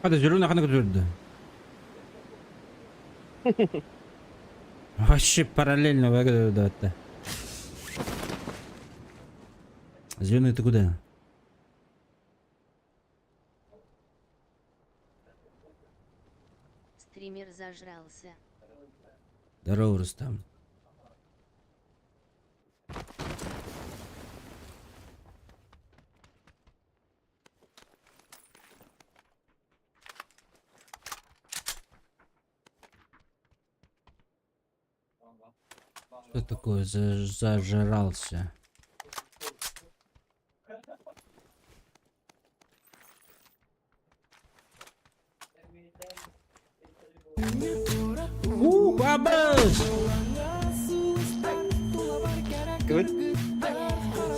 Hadi zürün ne kadar götürdü. Вообще параллельно выглядит. Зеленый, ты куда? Стример зажрался. Здорово, Рустам. Что такое зажрался? У, бабас!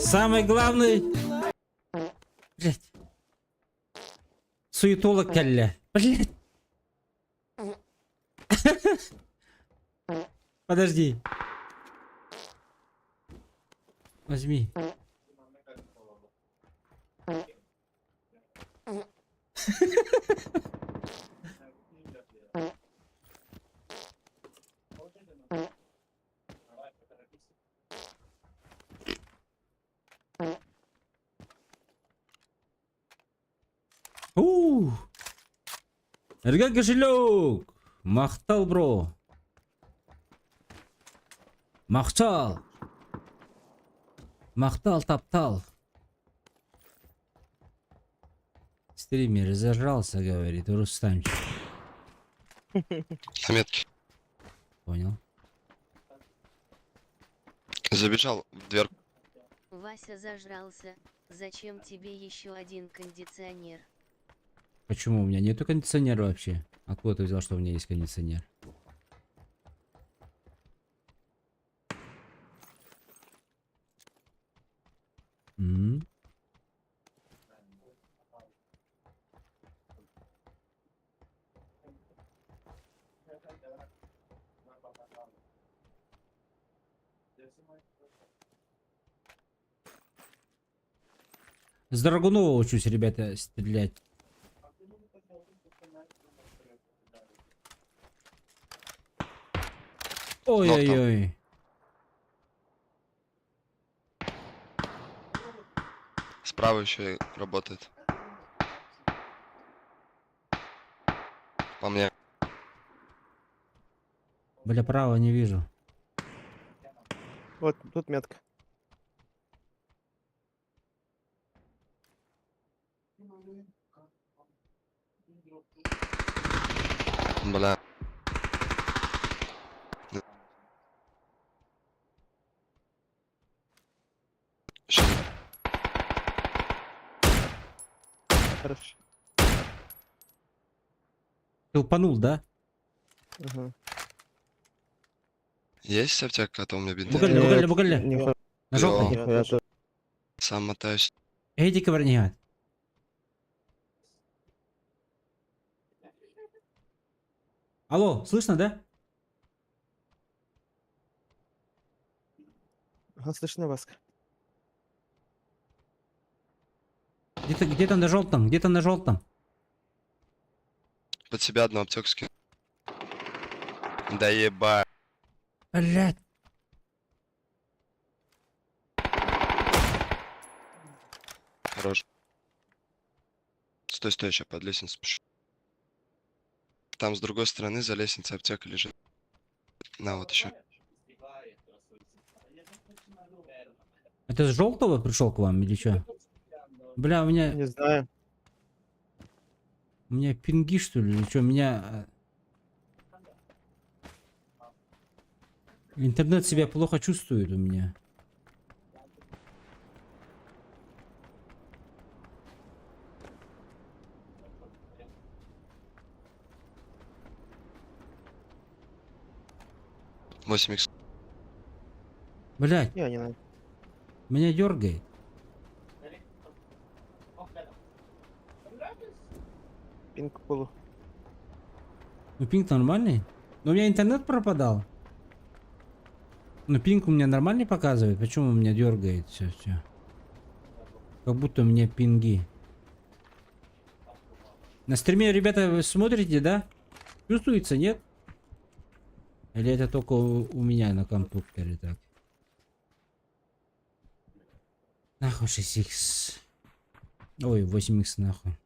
Самый главный... Блять. Суетолог кэллэ. Блять. Подожди. Возьми. У! Эргэ кошелек! Махтал, бро. Махтал. Махтал, таптал. Стример зажрался, говорит Рустамчик. На метке. Понял. Забежал в дверку. Вася зажрался. Зачем тебе еще один кондиционер? Почему у меня нету кондиционера вообще? Откуда ты взял, что у меня есть кондиционер? М? С Драгунова учусь, ребята, стрелять. Ой-ой-ой. Справа еще работает. По мне. Бля, право не вижу. Вот, тут метка. Бля. Щас. Хорошо. Хелпанул, да? Угу. Есть аптека, а то у меня бинты. Бугалли, бугалли, бугалли. Нихуя. На желтый. Нихуя тоже. Сам мотаюсь. Эдика бронега. Алло, слышно, да? Ага, слышно вас. Где-то где-то на желтом, где-то на желтом. Под себя одну аптеку скину. Да еба. Блять. Хорош. Стой, стой, еще под лестницу пишу. Там с другой стороны за лестницей аптека лежит. На, вот еще. Это с желтого пришел к вам или что? Бля, у меня... Не знаю. У меня пинги, что ли, или что? У меня... Интернет себя плохо чувствует у меня. 8 икс. Блять. Не, не надо. Меня дергает. Пинг полу. Ну пинг нормальный. Но у меня интернет пропадал. Но пинг у меня нормальный показывает. Почему у меня дергает все, все? Как будто у меня пинги. На стриме, ребята, вы смотрите, да? Чувствуется, нет? Или это только у меня на компьютере так? Нахуй 6х. Ой, 8х нахуй.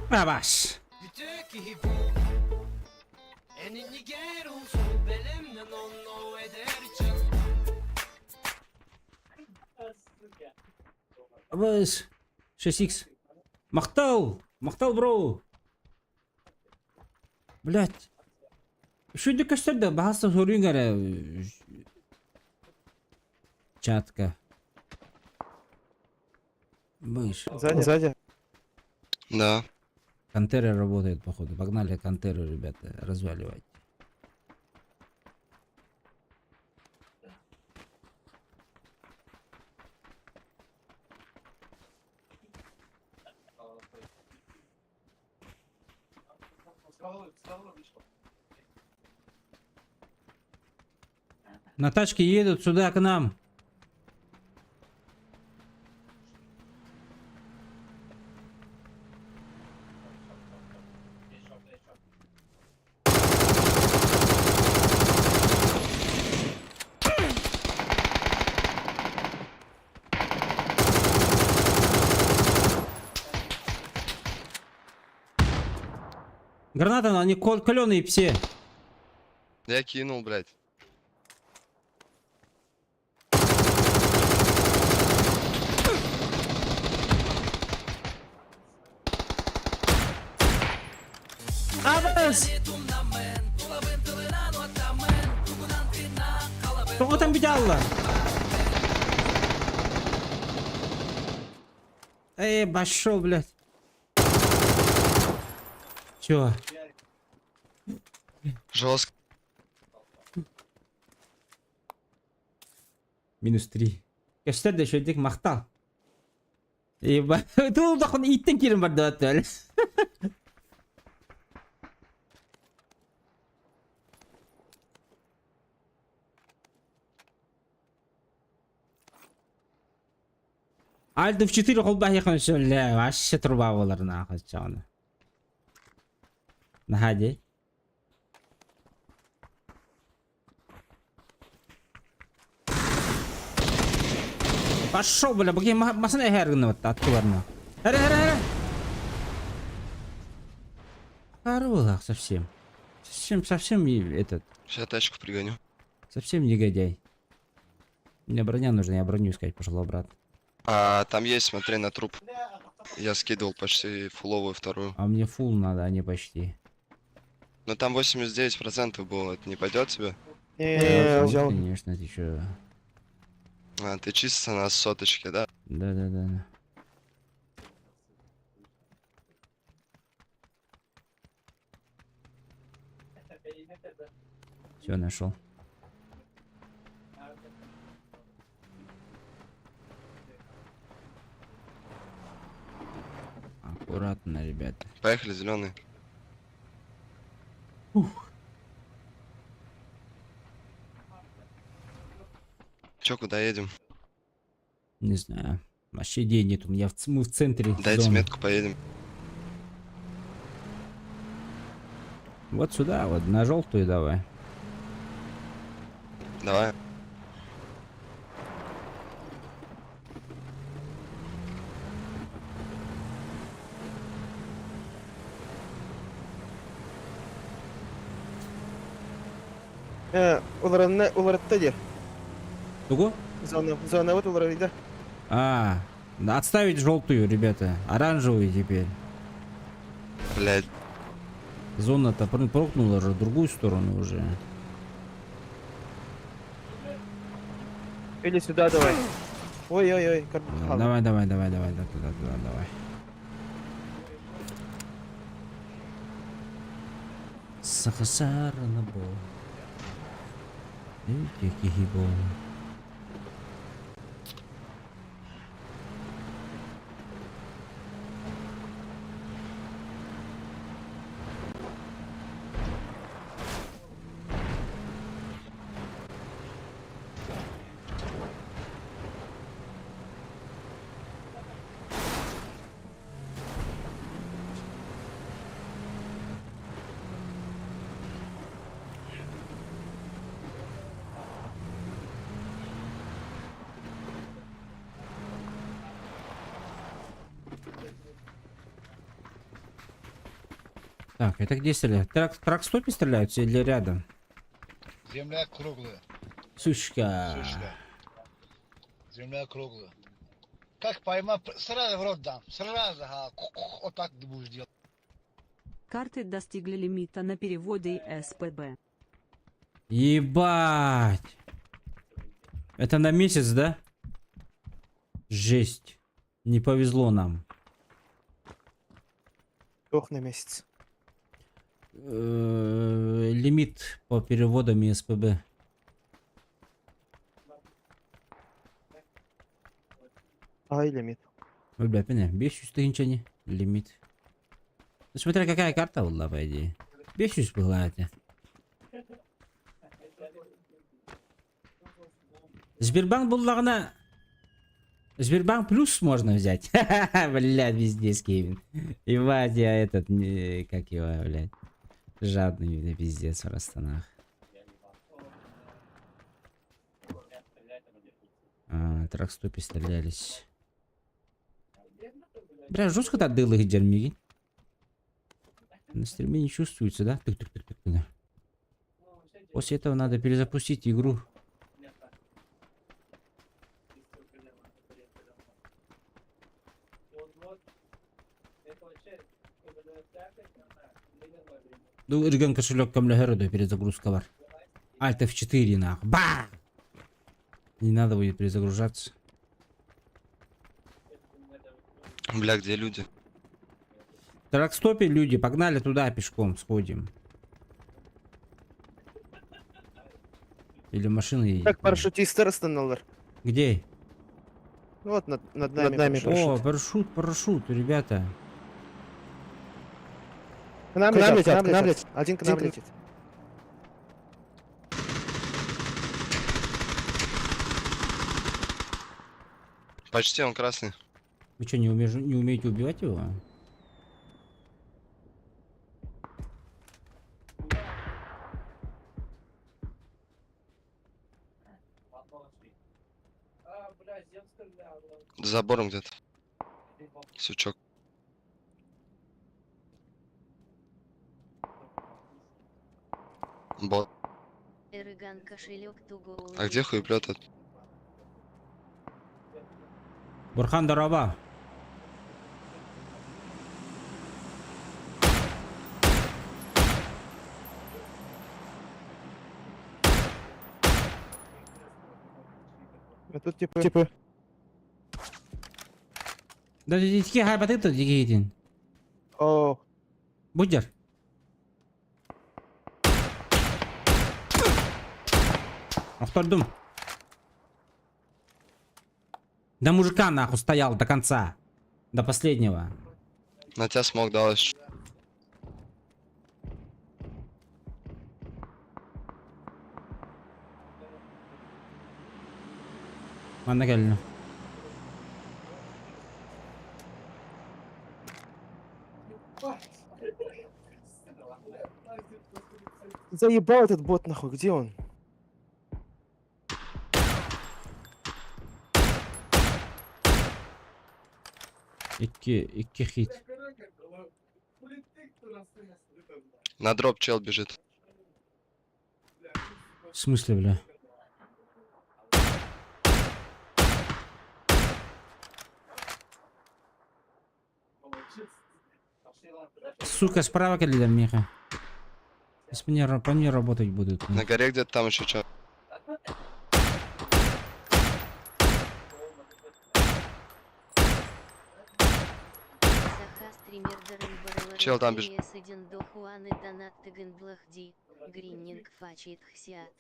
Абаш. Абаш. 6х. Махтал! Махтал, бро! Блять. Şu көстөрдө баһаста соруйун эрэ чатка. Мышь. Сзади. Сзади. Да. Кантера работает, походу. Погнали кантеру, ребята, разваливать. На тачке едут сюда к нам. Граната, они каленые все. Я кинул, блядь. Абас! Тоҕо там бүталла? Эй, пошел, блядь. Чё? Жестко. Минус 3. Көстөр да шөйдик махтал. Еба, тул дохун иттен кирин бар да өтөл. Альды в 4 холба яхан шөлле, вообще труба болар нахуй чаны. Находи. Пошел, бля, бу масына эһэр гына батта аттыларына. Эре, эре, эре. Хорош совсем. Совсем, совсем этот. Сейчас тачку пригоню. Совсем негодяй. Мне броня нужна, я броню искать пошел обратно. А, там есть, смотри, на труп. Я скидывал почти фуловую вторую. А мне фул надо, а не почти. Но там 89% было, это не пойдет тебе? Не, Да, взял. Конечно, ты чё. А, ты чисто на соточке, да? Да-да-да. Все, нашел. Аккуратно, ребята. Поехали, зеленый. Чё, куда едем? Не знаю. Вообще идей нет. У меня мы в центре Дайте зоны. метку, поедем. Вот сюда, вот на желтую давай. Давай. Уларынна, уларытта дии. Тугу? Зона, зона вот уларыйда. А, да, отставить желтую, ребята. Оранжевую теперь. Блядь. Зона-то прокнула же в другую сторону уже. Или сюда давай. Ой-ой-ой, Давай, давай, давай, давай, да, туда, туда, давай. Сахасарана бо. Бо. Так, это где стреляют? Трак стопе стреляются или рядом? Земля круглая. Сучка. Сучка. Земля круглая. Как поймал, сразу в рот дам. Сразу, ага, вот так ты будешь делать. Карты достигли лимита на переводы СПБ. Ебать. Это на месяц, да? Жесть. Не повезло нам. Ох, на месяц. Лимит по переводам и СПБ. Ай, лимит. Ой, бля, пене, 500 не лимит. Ну, смотря какая карта была, по идее. 500 была это. Сбербанк был на... Сбербанк плюс можно взять. Блядь, везде Кевин. Ебать, я этот, не, как его, блядь. Жадный, бля, пиздец, просто нах. А, тракстопе стрелялись. Бля, жестко отдал их дермиги. На стриме не чувствуется, да? Тык-тык-тык-тык, да. После этого надо перезапустить игру. Ну, Ирген кошелек камлягероду перезагрузка бар. Альт F4 нах. Ба! Не надо будет перезагружаться. Бля, где люди? Тракстопе люди, погнали туда пешком сходим. Или машина едет. Так, парашютисты остановил. Где? Вот над нами. О, парашют, парашют, ребята. К нам летят, к нам летят. Один к нам летит. Почти он красный. Вы что, не умеете убивать его? забором где-то. Сучок. Бот. Эрыган кошелек туго А где хуеплет этот? Бурхан дороба. А тут типа... Типа... Да дитики хайбаты тут дигейтин. О, Будер. Автордум. Да мужика нахуй стоял до конца. До последнего. На тебя смог далось. Манна кэллим. Заебал этот бот нахуй, где он? Икки, икки хит. На дроп чел бежит. В смысле, бля? Сука, справа кэллэ, Миха. Сейчас мне, по мне работать будут. На горе где-то там еще чел. Саха стример Дарен Чел там бежит. Сиден до Хуаны Донат Тыгенблахди, Гриннинг Фачит Хсиат.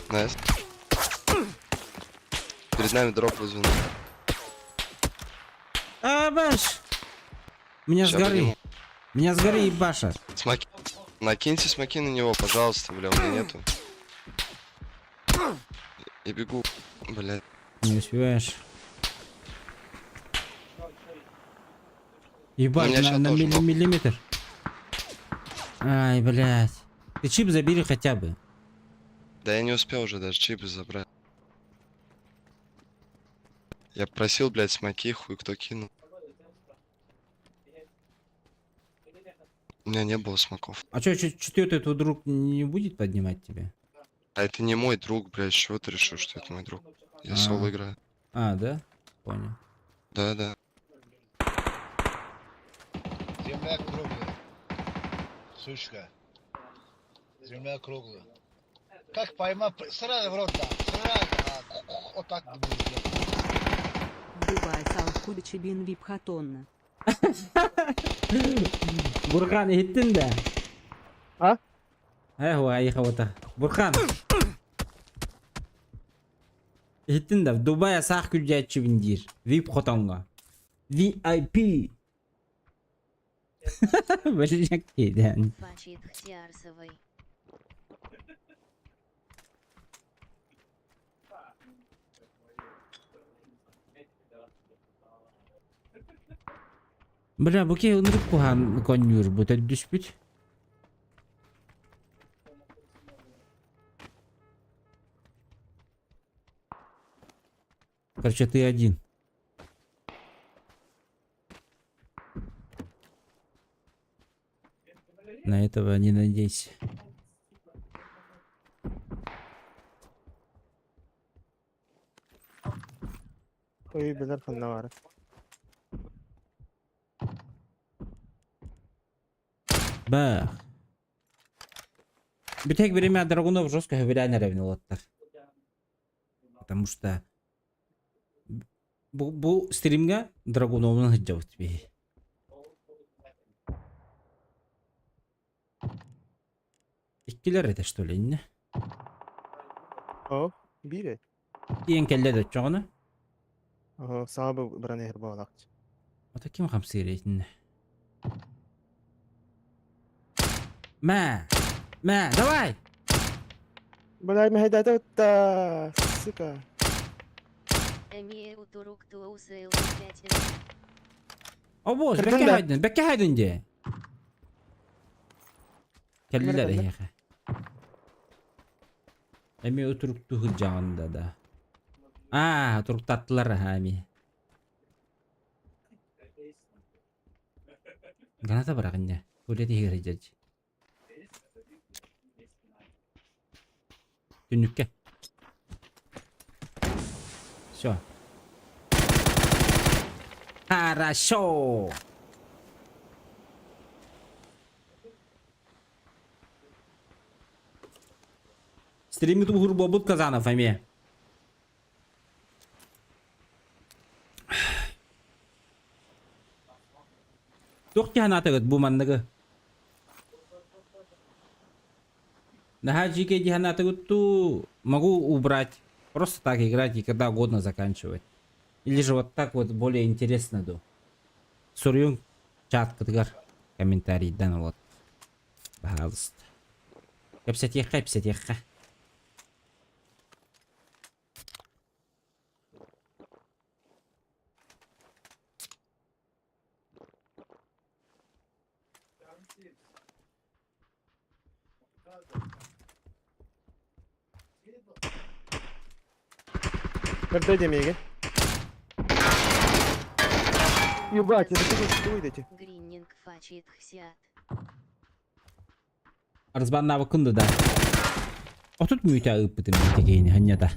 Nice. Перед нами дроп вызван. А, баш! Меня с Ща горы. подниму. Меня с горы ебашат. Смоки. Накиньте смоки на него, пожалуйста, бля, у меня нету. Я бегу, бля. Не успеваешь. Ебать, У меня на, ща на тоже ног. миллиметр. Ай, блядь. Ты чип забери хотя бы. Да я не успел уже даже чипы забрать. Я просил, блядь, смоки, хуй кто кинул. У меня не было смоков. А чё, четвертый твой друг не будет поднимать тебя? А это не мой друг, блядь, с чего ты решил, что это мой друг? Я А. соло играю. А, да? Понял. Да, да. Земля круглая. Сучка. Земля круглая. Как поймал, сразу в рот дам, сразу, а, вот так будет делать. Дубай Салхудчибин Випхатонна. Бурхан, иһиттиҥ дуо? А? Э, айхавата. Бурхан. Иһиттиҥ дуо, Дубай саах күрдьээччибин диир. VIP хотоҥҥо. VIP. Блядь, киһи. Фачит Хсиарсовой. Бля, бу киһи ынырык куһаҕан оонньуур бу түспүт. Короче, ты один. На этого не надейся. Ой, билэр ханна баар. Бах. Бүтэһик бириэмэ Драгунов жестко сөбүлээн эрэбин уолаттар. Потому что бу, бу стримҥэ Драгуновун сылдьабыт би. Иккилэр это что ли, не? О, биир. Иэн кэллэ да чоҕуна. Ага, саҥа бу баран иһэр буоллаҕа. Ото ким хамсыыр итиннэ? Мэ! Мэ, давай! Блядь, мэһэйдээтэ сука. Эмиэ утурук туоусэл пять О боже, Кырдын бэккэ да. хайдын, бэккэ хайдын дии. Кэллилэр Кэллэ. эһиэхэ. Эмиэ утуруктуу сылдьаҕын да да. Аа, утуруктаттылар аһаа эмиэ. Граната быраҕын дьэ. Туалет иһигэр сылдьар дии. Түннүккэ. Все. Хорошо. Стримит уһур буолбут Казанов эмиэ. Туох дии санаатыгыт бу манныгы? Наһаа дьиикэй дии санаатыгыт дуу? Могу убрать. Просто так играть и когда угодно заканчивать. Или же вот так вот более интересно дуу? Суруйуҥ чаткытыгар комментарийдан вот. Пожалуйста. Кэпсэтиэххэ, кэпсэтиэххэ. Көрдөө демиги. Ебать, это ты что выйдете? Гриннинг фачит хсиат. Арзбаннаабыккын да да. 30 мүнүүтэ ыыппытым ити киһини ханньата.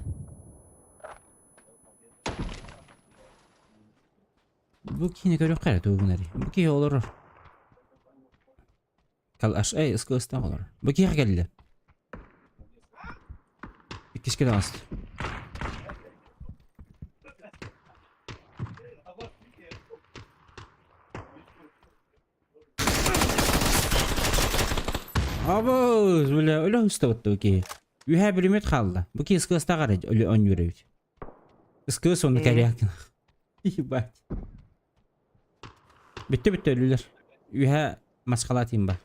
Бу киһини көрүөххэ эрэ тугу гынарый? Бу киһи олорор. Калаш, эй, ыск олорор. Бу киһи кэллэ. Иккискэ таҕыста. Абыз, бля, өлө ыстыбытты бу киһи. Үһэ бүлүмүт хаалла. Бу киһи ыскыастаах эрэ өлө оонньуур эбит. Ыскыас уонна кэрээкин. Ебать. Бүттэ бүттэ өлүлэр. Үһэ маскалаат имба.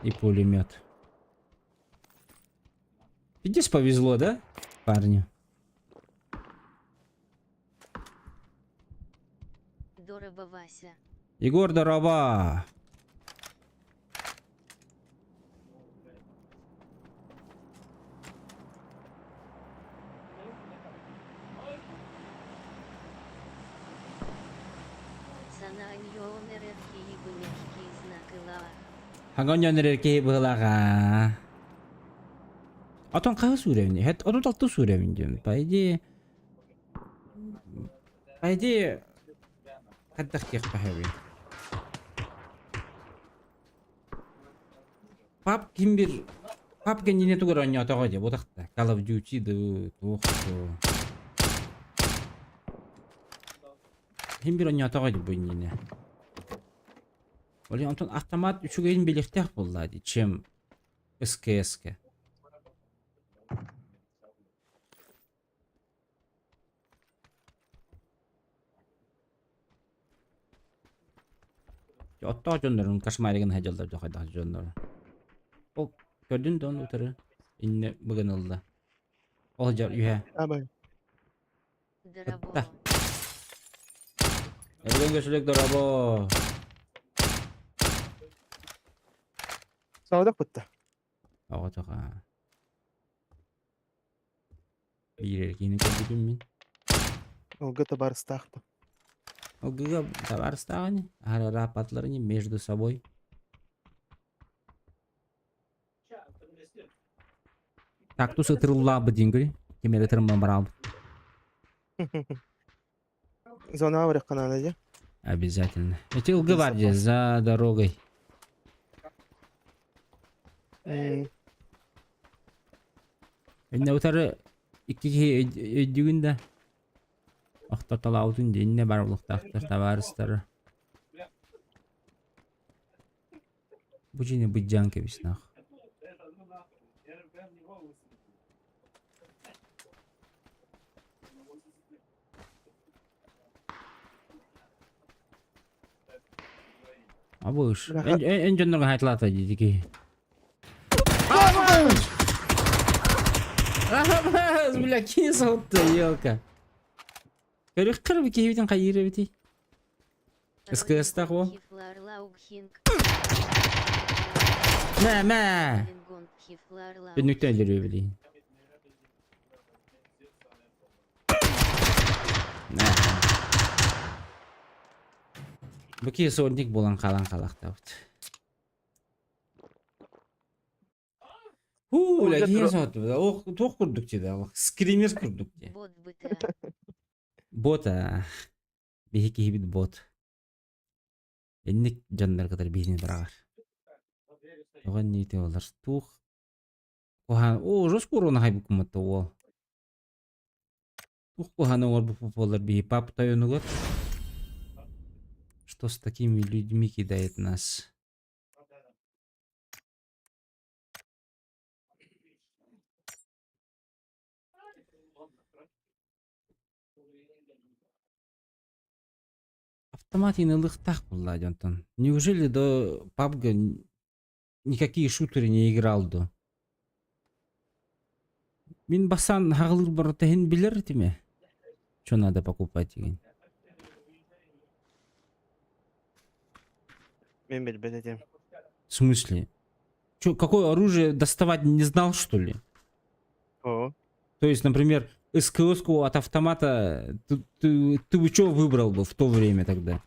И пулемет. Видишь, повезло, да, парню? Дороба Вася. Егор, дороба! Хаҥа эрэр киһи быһылааҕа. Отон хаһы сүүрэбин? Хэт 36 сүүрэбин диэн. По идее... По идее... Хайдах диэххэ сөбүй? Пап ким бир... Пап кэннинэ тугар оонньоотоҕо дии бутахта. Call of Duty дуу, туох дуу. Ким бир оонньоотоҕо дии бу иннинэ. Ол онтон автомат үчүгэйин билиэхтээх буолла дии, чем СКС-ка. Оттоох дьоннорун кошмаригын сылдьаллар дьэ хайдах дьоннору. Ол көрдүн да ону утары иннэ быган ылла. Ол дьар үһэ. Абай. Кытта. Эбигэн көсүлүк дорообо. Саудак бутта. Оҕотоҕа. Биир эркиини көрбүтүм мин. Олга табаарыстаахтым. Олгыга табаарыстаах ини. Аһара ини между собой. Кактус ытырыллаабыт диэн көрүй. Ким эрэ ытырымман бараабыт. Зона барыахха наада дии. Обязательно. Эти ылгы бар дии, за дорогой. Инне утары икки киһи өйдүүгүн да охтотолообутун дии иннэ бар булуктаахтар табаарыстары. Бу дьиэни быдьаан кэбис нах. Абыш. Эн эн дьоннорго хайтлаата дии киһи. Абыш! Абыш, бля, кини соһутта, елка. Көрүөххэ эрэ киһибитин хайыыр эбитий? СКС-таах уол. Мэ, мэ! Түннүктэн өлөрүө билигин. Бу киһи сорник буолан хаалан хаалахтаабыт. Хуу, Ужас киһи соһуттубут. Ох, туох курдук дии, скример курдук дии. Бот аа. Биһи киһибит бот. Инник дьоннор кытары биһини быраҕар. Тоҕо инниити олар туох куһаан оо жестко уруона хайбыккыммыт уол. Туох куһааны оҥорбуппут буоллар биһи пап тойонугар. Что с такими людьми кидает нас? Автомат ылыахтаах буолла дьонтон. Неужели до PUBG никакие шутеры не играл до? Мин бастаан хаҕылыыр барыта иһин билэр этим. Что надо покупать деген. Мин билбэт этим. В смысле? Чё, какое оружие доставать не знал, что ли? О. То есть, например, СКС от автомата ты бы что выбрал бы в то время тогда?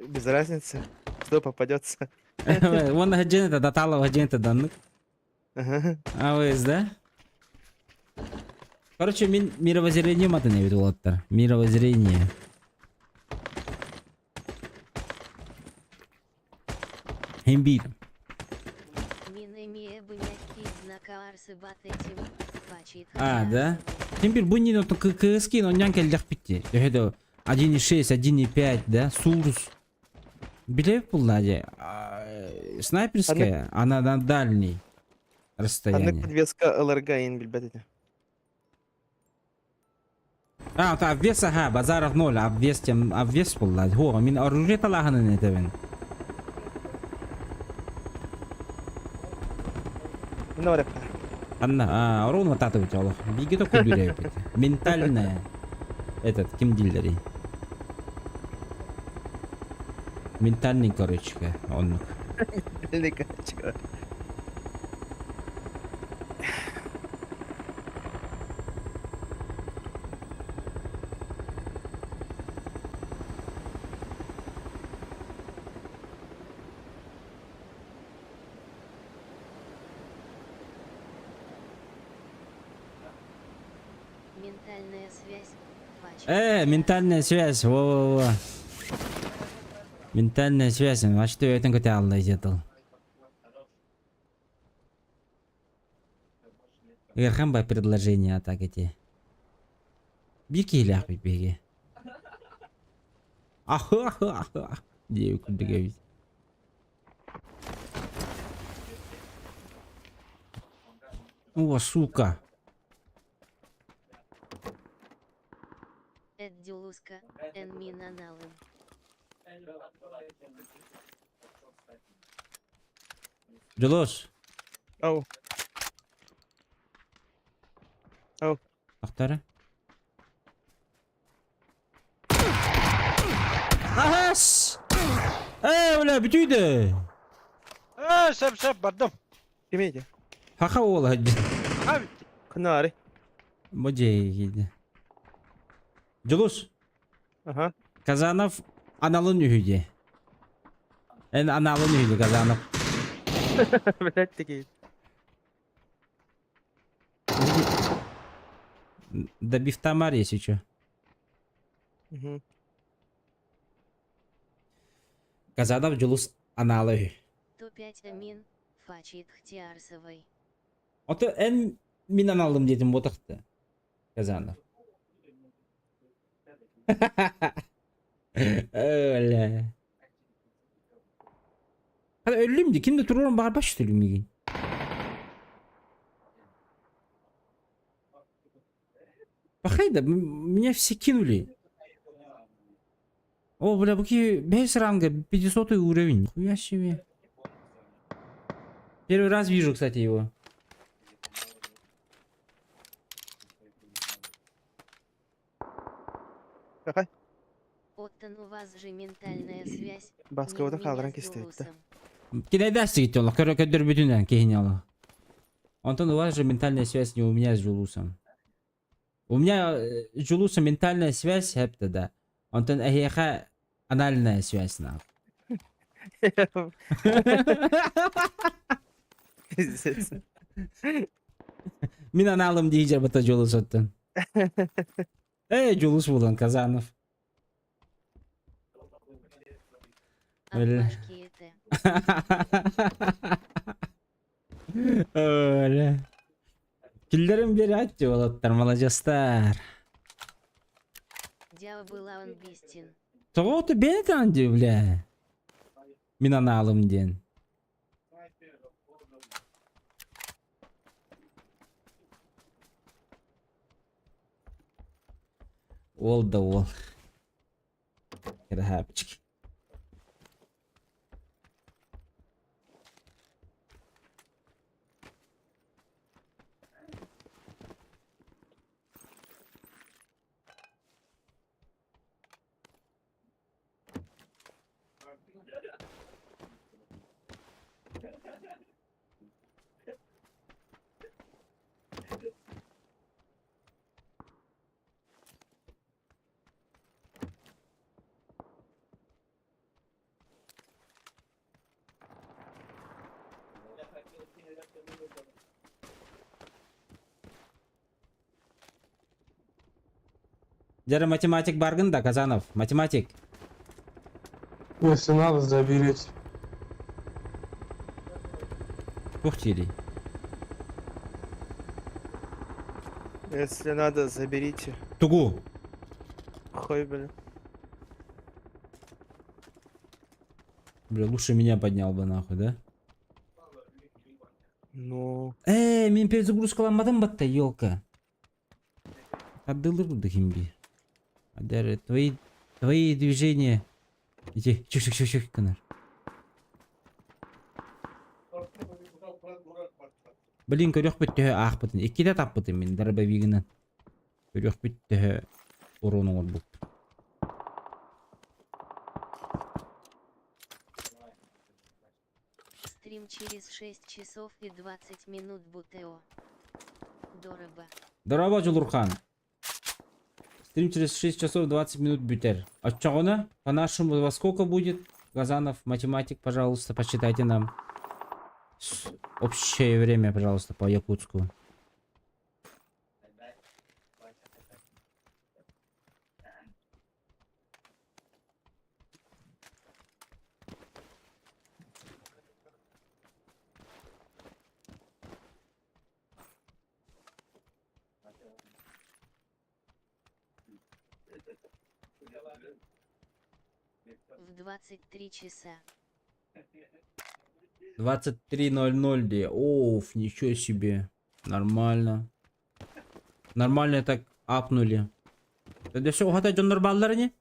Без разницы, что попадется. Вон один это даталов, один это данных. АВС, да? Короче, мин мировоззрение матын эбит уолаттар. Мировоззрение. Имбирь. А, да? Имбирь бу не КСК, но нян кэллэхпит дии. Төһө да 1.6, 1.5, да? Сурус. Билэбит булла дии. Снайперская, она на дальний Ханнык расстояние. подвеска ыларга ин билбэт этим. А, то обвес, ага, базаров ноль, обвес тем, обвес булла. Хо, мин оружие талаһынын этэбин. Ну, барып. Анна, а, ровно татыбыт олох. Биге то кудүрэ Ментальная. Этот, ким диллери. Ментальный, короче, оннук. Ментальный, короче. Ментальная связь. Ментальная связь, во-во-во. Ментальная связь, а что я это хотел сделал? Ыарахан ба предложение так эти. Биир киһилээхпит биһиги. Ахы-ахы-ахы диэбит курдук эбит. О, сука. Эддюлуска, Энминаналым. Дьулус. Ау. Ау. Тохтары. Ахас! Ээ, бля, бүтүйдэ! Ээ, сөп сөп бардым. Кимейди? Хаха уола. Канари. Бу дьиэ Дьулус. Ага. Казанов аналын үһү дии. Эн аналын үһү дии Казанов. Блять, такие. Да бифтамар если чё. Угу. Казанов Дьулус анала үһү. Топ-5 амин, фачит Хтиарсовой. Ото эн мин аналым диэтим буотахты. Казанов. Өлө. Hadi өллүм дии, ким да туруорун баҕарбат что ли миигин? Пахай да, меня все кинули. О, бля, бу киһи бэһис ранга 500 уровень. Хуя себе. Первый раз вижу, кстати, его. Какай? Оттон у вас же ментальная связь. Не у Баскабытын меня хаалларан с кистээттэ. Джулусом. Кинайдастик олох көрө көрдөрбүтүнэн киһини олох. Онтон у вас же ментальная связь не у меня с Джулусом. У меня с Джулусом ментальная связь хэпте да. Онтон эһиэхэ анальная связь на. Пиздец. Мин аналым дии дьарбата Джулус оттон. Эй, Джулус булан Казанов. Бля. Обмашки это. Öyle. Киллерин биэрээччи уолаттар, маладьыастар. Дяо была он бестин. Тоҕо ты бэйэтэн дии, бля. Мин анаалым диэн. Уол да уол. Кыраһаапчык. Дьэ математик баргын да, Казанов, математик. Если надо, заберите. Туох диирий? Если надо, заберите. Тугу. Хуй, бля. Бля, лучше меня поднял бы нахуй, да? Ну. Ээ, мин перезагрузкаламматым батта, елка. Отдылыр курдук имби. Адер, твои движения. Иди, чук чук чук чук гынар. Блин, көрүөхпүт төһө аахпытын. Иккитэ таппытым мин дробовигынан. Көрүөхпүт төһө урон оҥорбуппут. Стрим через 6 часов и 20 минут Бутео. Дорого. Дорообо, Дьулурхан. Стрим через 6 часов 20 минут бүтэр. Оччоҕуна, по-нашему во сколько будет? Газанов, математик, пожалуйста, посчитайте нам. Общее время, пожалуйста, по Якутску. В 23 часа. 23.00 где? Оф, ничего себе. Нормально. Нормально так апнули. Да все, угатай дьоннор бааллар ини?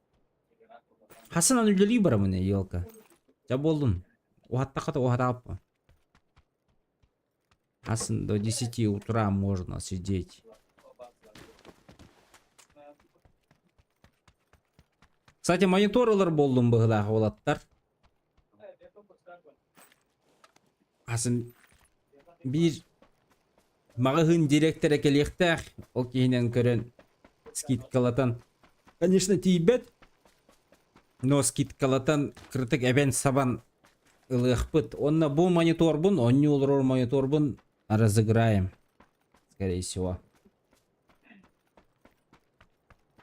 Хасан аны үлэлии барамын, елка. Дьэ буоллун. Уһаттахата уһатааппа. Хасан до 10 утра можно сидеть. Кстати, монитор ылар буоллум быһыылаах уолаттар. Хасан биир маҕаһыын директора кэлиэхтээх ол киһинэн көрөн скидкалатан конечно тиийбэт но скидкалатан кырытык эбэн сабан ылыахпыт уонна бу мониторбун оонньуу олорор мониторбун разыграем скорее всего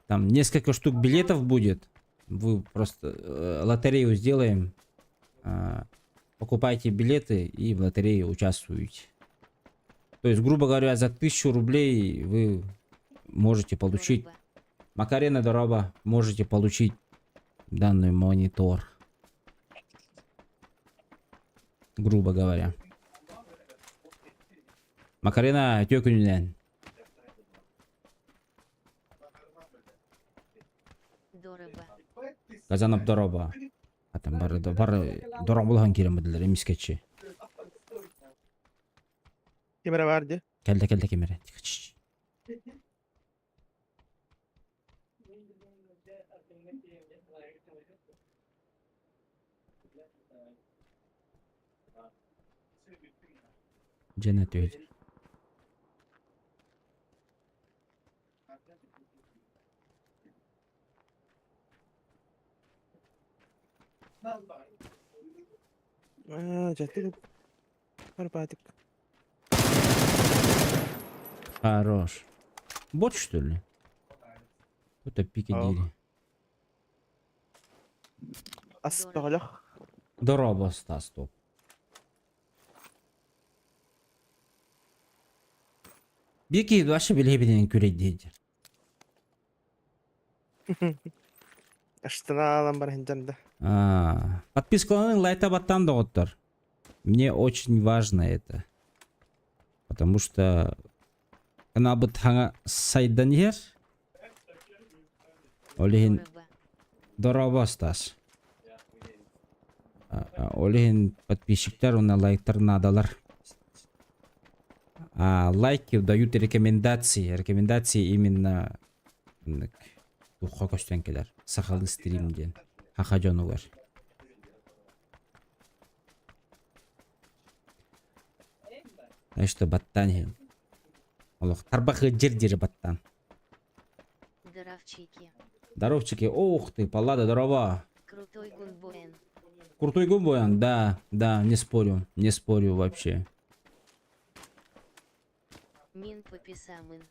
там несколько штук билетов будет вы просто лотерею сделаем покупайте билеты и в лотерее участвуете то есть грубо говоря за 1000 рублей вы можете получить Макарена дорообо можете получить данный монитор грубо говоря Макарена үтүө күнүнэн Дорообо. Казанов дорообо Атам бары бары дорооболоһон киирэн бардылар эмискэччи Ким эрэ баар дии. Кэллэ кэллэ ким эрэ. Дьэн этүһүт. Аа, дьэ, Карпатик. Хорош. Бот, что ли? Кто-то Пикадилли. Ас бөҕөлөх. Дорообо, Стас, стоп. Бики вообще билебинен күрейдейді. Аштынаалан бар хинжан да. А, Подпискаланың лайта баттан доҕоттор. Мне очень важно это. Потому что каналбыт хаҥа сайдан иһэр. Ол иһин дорообо Стас. Ол иһин подписчиктар уонна лайктар наадалар. А лайки дают рекомендации. Рекомендации именно туохха көстөн кэлэр. Сахалыы стрим диэн. Хаха дьонугар. Так что баттаан иһин. Олох тарбах ыдьыр дири баттаан. Здоровчики. Здоровчики. Ух ты, Паллада, здорово. Крутой гунбоэн. Крутой гумбоян, да, не спорю, не спорю вообще. Мин пописамын.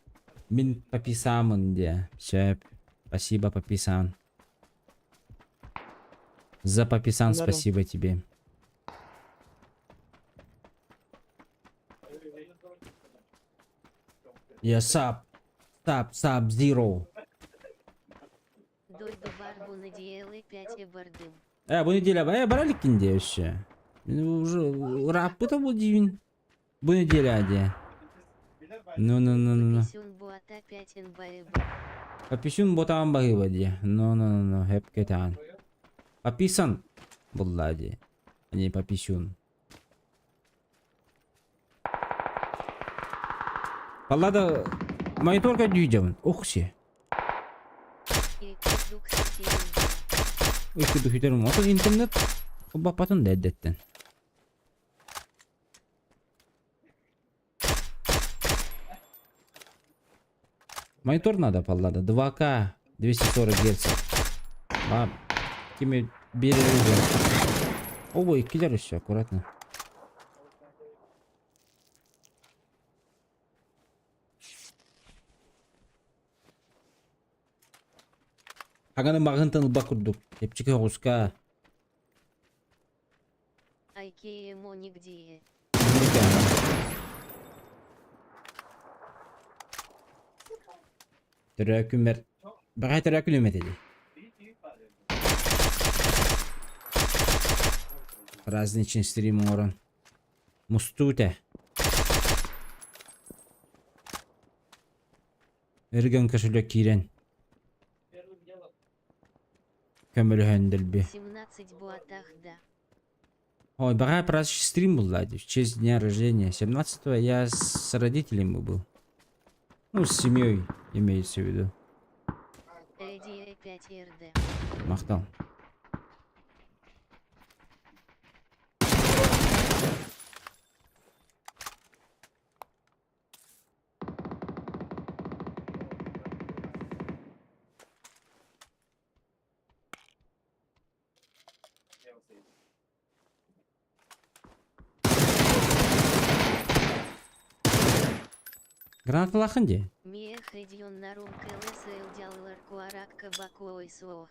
Мин пописамын де. Все, спасибо, пописан. За пописан Здорово. спасибо тебе. Я сап, сап, сап, зиро. Дойду барбу на DLA 5 бардым. Э, бу неделя, э, брали кинде вообще? Уже рапыта был дивин. Бу неделя, де. Ну-ну-ну-ну. Писюн буата 5 нбаэб. Пописюн ботаан баһыыба дии. Ну-ну-ну-ну, хэп кэтаан. Пописан булла дии. А не пописюн. Паллада монитор көрдүү Ох си. И курдук сетиин. Ой, күдү Отон интернет бапатын да эддеттен. Монитор надо, Паллада. 2К 240 Гц. А, кими бережем. Ой, киллер еще, аккуратно. Аганы мағынтан ылба курдук. Тепчик оғуска. Айкея нигде. Төрөкүмер. Бағай төрөкүн өметеди. Праздничный стрим оңорон. Мустуте. Өргөн кошелек киирен. Көмөлөһөндөлбү. 17 буатах да. Ой, бағай праздничный стрим был, да, в честь дня рождения. 17 я с родителями был. Ну, с семьей имеется в виду. ADA 5 РД. Махтал. Гранаталахын де. Мех идион нарум КЛС дяллар куарак кабакуой суох.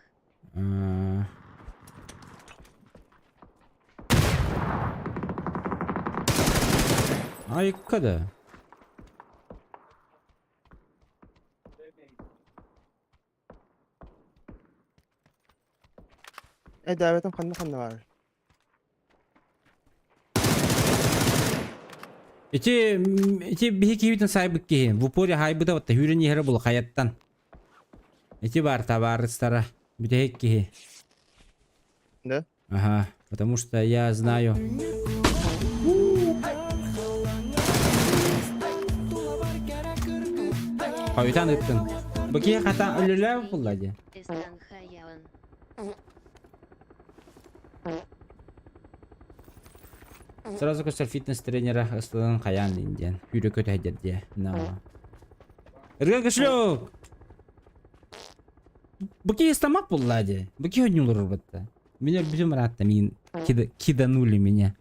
А. Айыкка да. Э, даветом ханна ханна бар. Ити ити биһи киһибитин сайбыт киһи. В упоре хайбыта батта хүрен иһэрэ була хаяттан. Ити бар табаарыстара. Бүтэһик киһи. Да? Ага, потому что я знаю. Хойутан ыттын. Бу киһи хата өлөлөөх булла дии. Эстанхаян. Сразу көстөр фитнес-тренера ысталан хайаан диэн диэн. Күүрэ көтөһдер диэ. На. Ырга кошелек! Бу киһи стамак булла дии. Бу киһи онньулурur батта. Меня бүтүн бараатта мин киданули меня.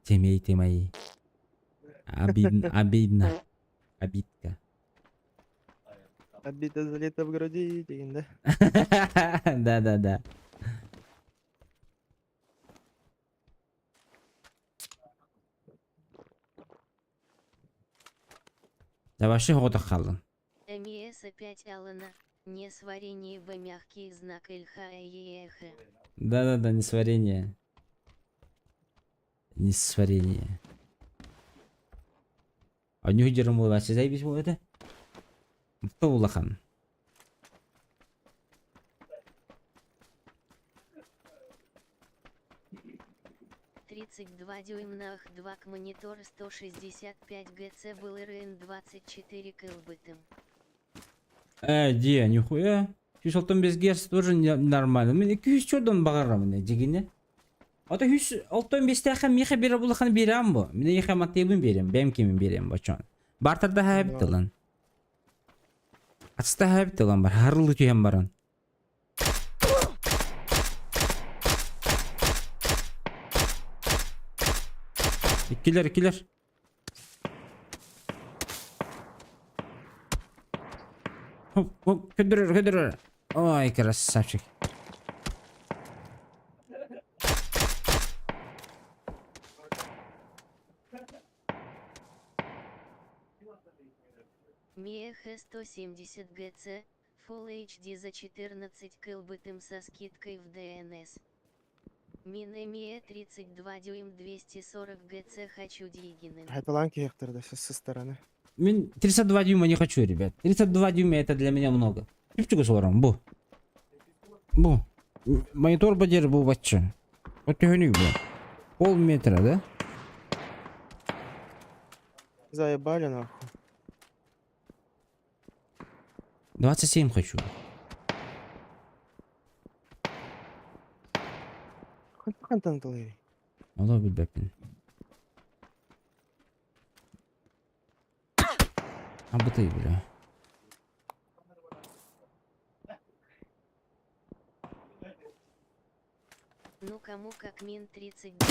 Темей ты мои. Обидно, обидно. Обидка. Обида залита в груди диэн да. Да-да-да. Да вообще хоҕотох хааллын. МЕС опять Алана, не сварение Б мягкий знак ЛХ Е Х. Да-да-да, не сварение. Не сварение. А не удержим вообще заебись был это? Кто улахан? 32 дюйм на Х2 к монитор 165 ГЦ был РН 24 кылбытым. Э, де, нихуя. 165 Гц тоже не нормально. Мен 200 чордон бағарамын, дегене. Ата 165 меха бере булахан берем бу. Мен еха матебин берем, бәм кемин берем бачон. Бартерда хэбит тылан. Атста хэбит тылан бар, харылы түйен баран. Иккилер, иккилер. Хоп, хоп, көдөрөр, көдөрөр. Ой, красавчик. МЕХ 170 ГЦ, Full HD за 14 кылбытым со скидкой в ДНС. Мин МЕ 32 дюйм 240 ГЦ хочу дигинен. Хайталан киһиэхтэр со стороны. Мин 32 дюйма не хочу, ребят. 32 дюйма это для меня много. Чүпчүгү суорам, бу. Бу. Монитор бадер бу бачча. Вот төһөнүй бу. Пол метра, да? Заебали нахуй. 27 хочу. Хантан тылы. Ола билбеппин. А бытый, бля. Ну кому как мин 32.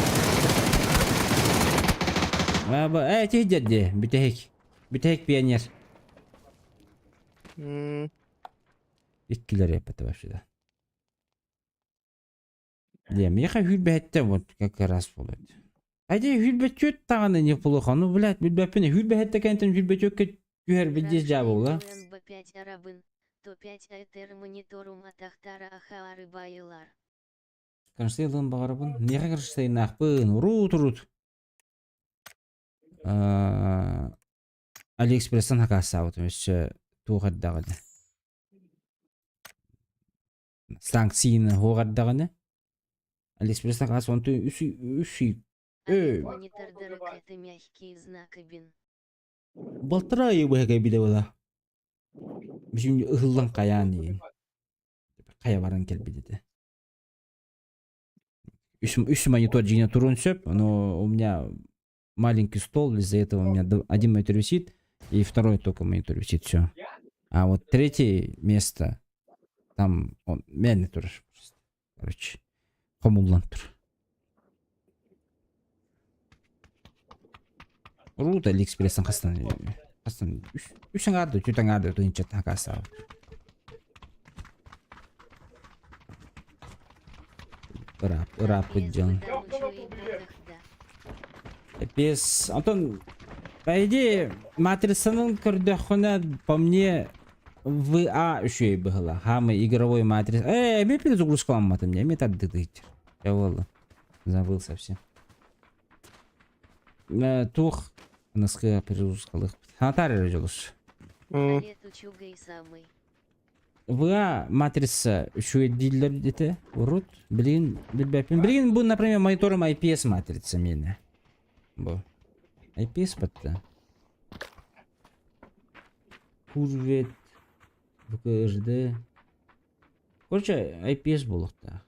А, бу, э, ти дядя, бүтэһик. Бүтэһик пионер. Иккилер эппете вообще, да. Не, меха хүрбэхэтте вот как раз будет. Айде хүрбэчүт тағаны неплохо. Ну, блядь, билбэппин хүрбэхэтте кэнтен хүрбэчүккэ түһэр биддес жабыла. НБ5 арабын, то 5 айтер мониторум атахтара ахаары байылар. Кронштейн бағарабын. Неға кронштейн ақпын. Урут, урут. Алиэкспресстен хакаасаабытым өссө туох эрдэҕинэ. Санкцияны хуох эрдэҕинэ. Алиэкспресстен хакаас онтун үс үс Э. Монитордары это мягкий знак бин. Балтара ый быһа кэлбитэ буолла. Бүтүн ыһыллан хайаан диин. Хайа баран кэлбит этэ. Үс, үс монитор дьиҥэ туруон сөп, но у меня маленький стол, из-за этого у меня один монитор висит, и второй только монитор висит, все. А вот третье место, там он, мээнэ турар просто. Короче, хомуллан турар. Урут Алиэкспресстэн хастан хастан үс үс аҥаар түөрт аҥаар тыһыынчаттан хакаастаабыт. Ыраап, ырааппыт дьон. Без... Антон, по идее, матрицанын көрдөххүнэ, по мне, VA үчүгэй быһыылаах. Самый игровой матриц. Э, эмиэ перезагрузкаламматым, эмиэ тардыдыйдыр. Я буолла. Забыл совсем. Э, туох аныскы перезагрузкалык. Ханатар эрэ дьолус. Летучугай самый. VA матрица үчүгэй дииллэр этэ. Урут, билигин билбэппин. Билигин бу, например, мониторум IPS матрица миэнэ. Бу. IPS батта. Curved. ВКХД. Короче, IPS буолуохтаах.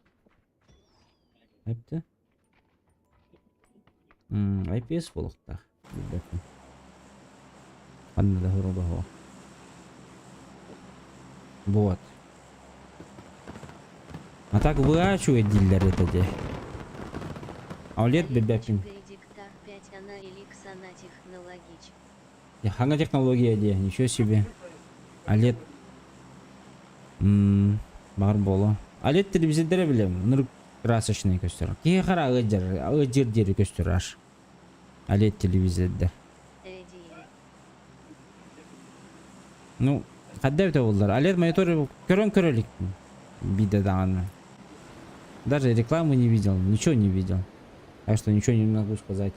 Эптэ? IPS буолуохтаах. Билбэппин. Ханна да хоруга суох. Вот. А так выачивает дииллэр этэ дии. OLED билбэппин. Диктар 5 она или Ксана технологич. Хаҥа технология дии, ничего себе. OLED. Баар буолуо. OLED телевизордары билэм. Нур красочный көстөр. Киһи хара ыдьыр, ыдьыр диэри көстөр аж. OLED телевизордар. Ну, хадда эбитэ буоллар. OLED монитор көрөн көрө иликпин. Биирдэ даҕаны. Даже рекламы не видел, ничего не видел. Так что ничего не могу сказать.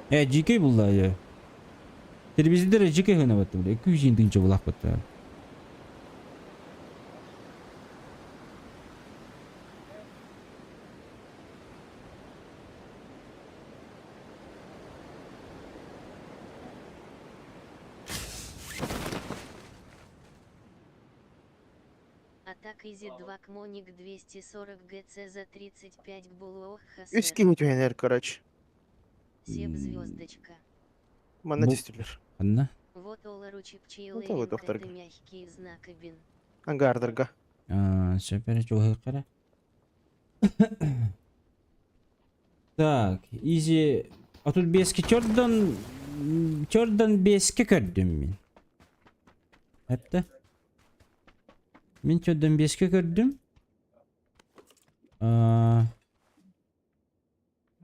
Э, дьиикэй булла э. Телевизордер дьиикэй гына бля. Күүсін тынча булах бытта. А так Изи 2 Кмоник 240 ГЦ за 35 Булуох Үс Хасэр. киһи түһэнэр, короче. Сеп звездочка. Манна Бу- түстүлэр. Ханна? Вот олару Ну, чипчейлеринг вот это докторга. мягкий знак бин. Ангардарга. Сөпер чуһыққара. Так, изи... А тут беске чордан... Чордан беске көрдүм мин. Эпте. Мин чордан беске көрдүм. А,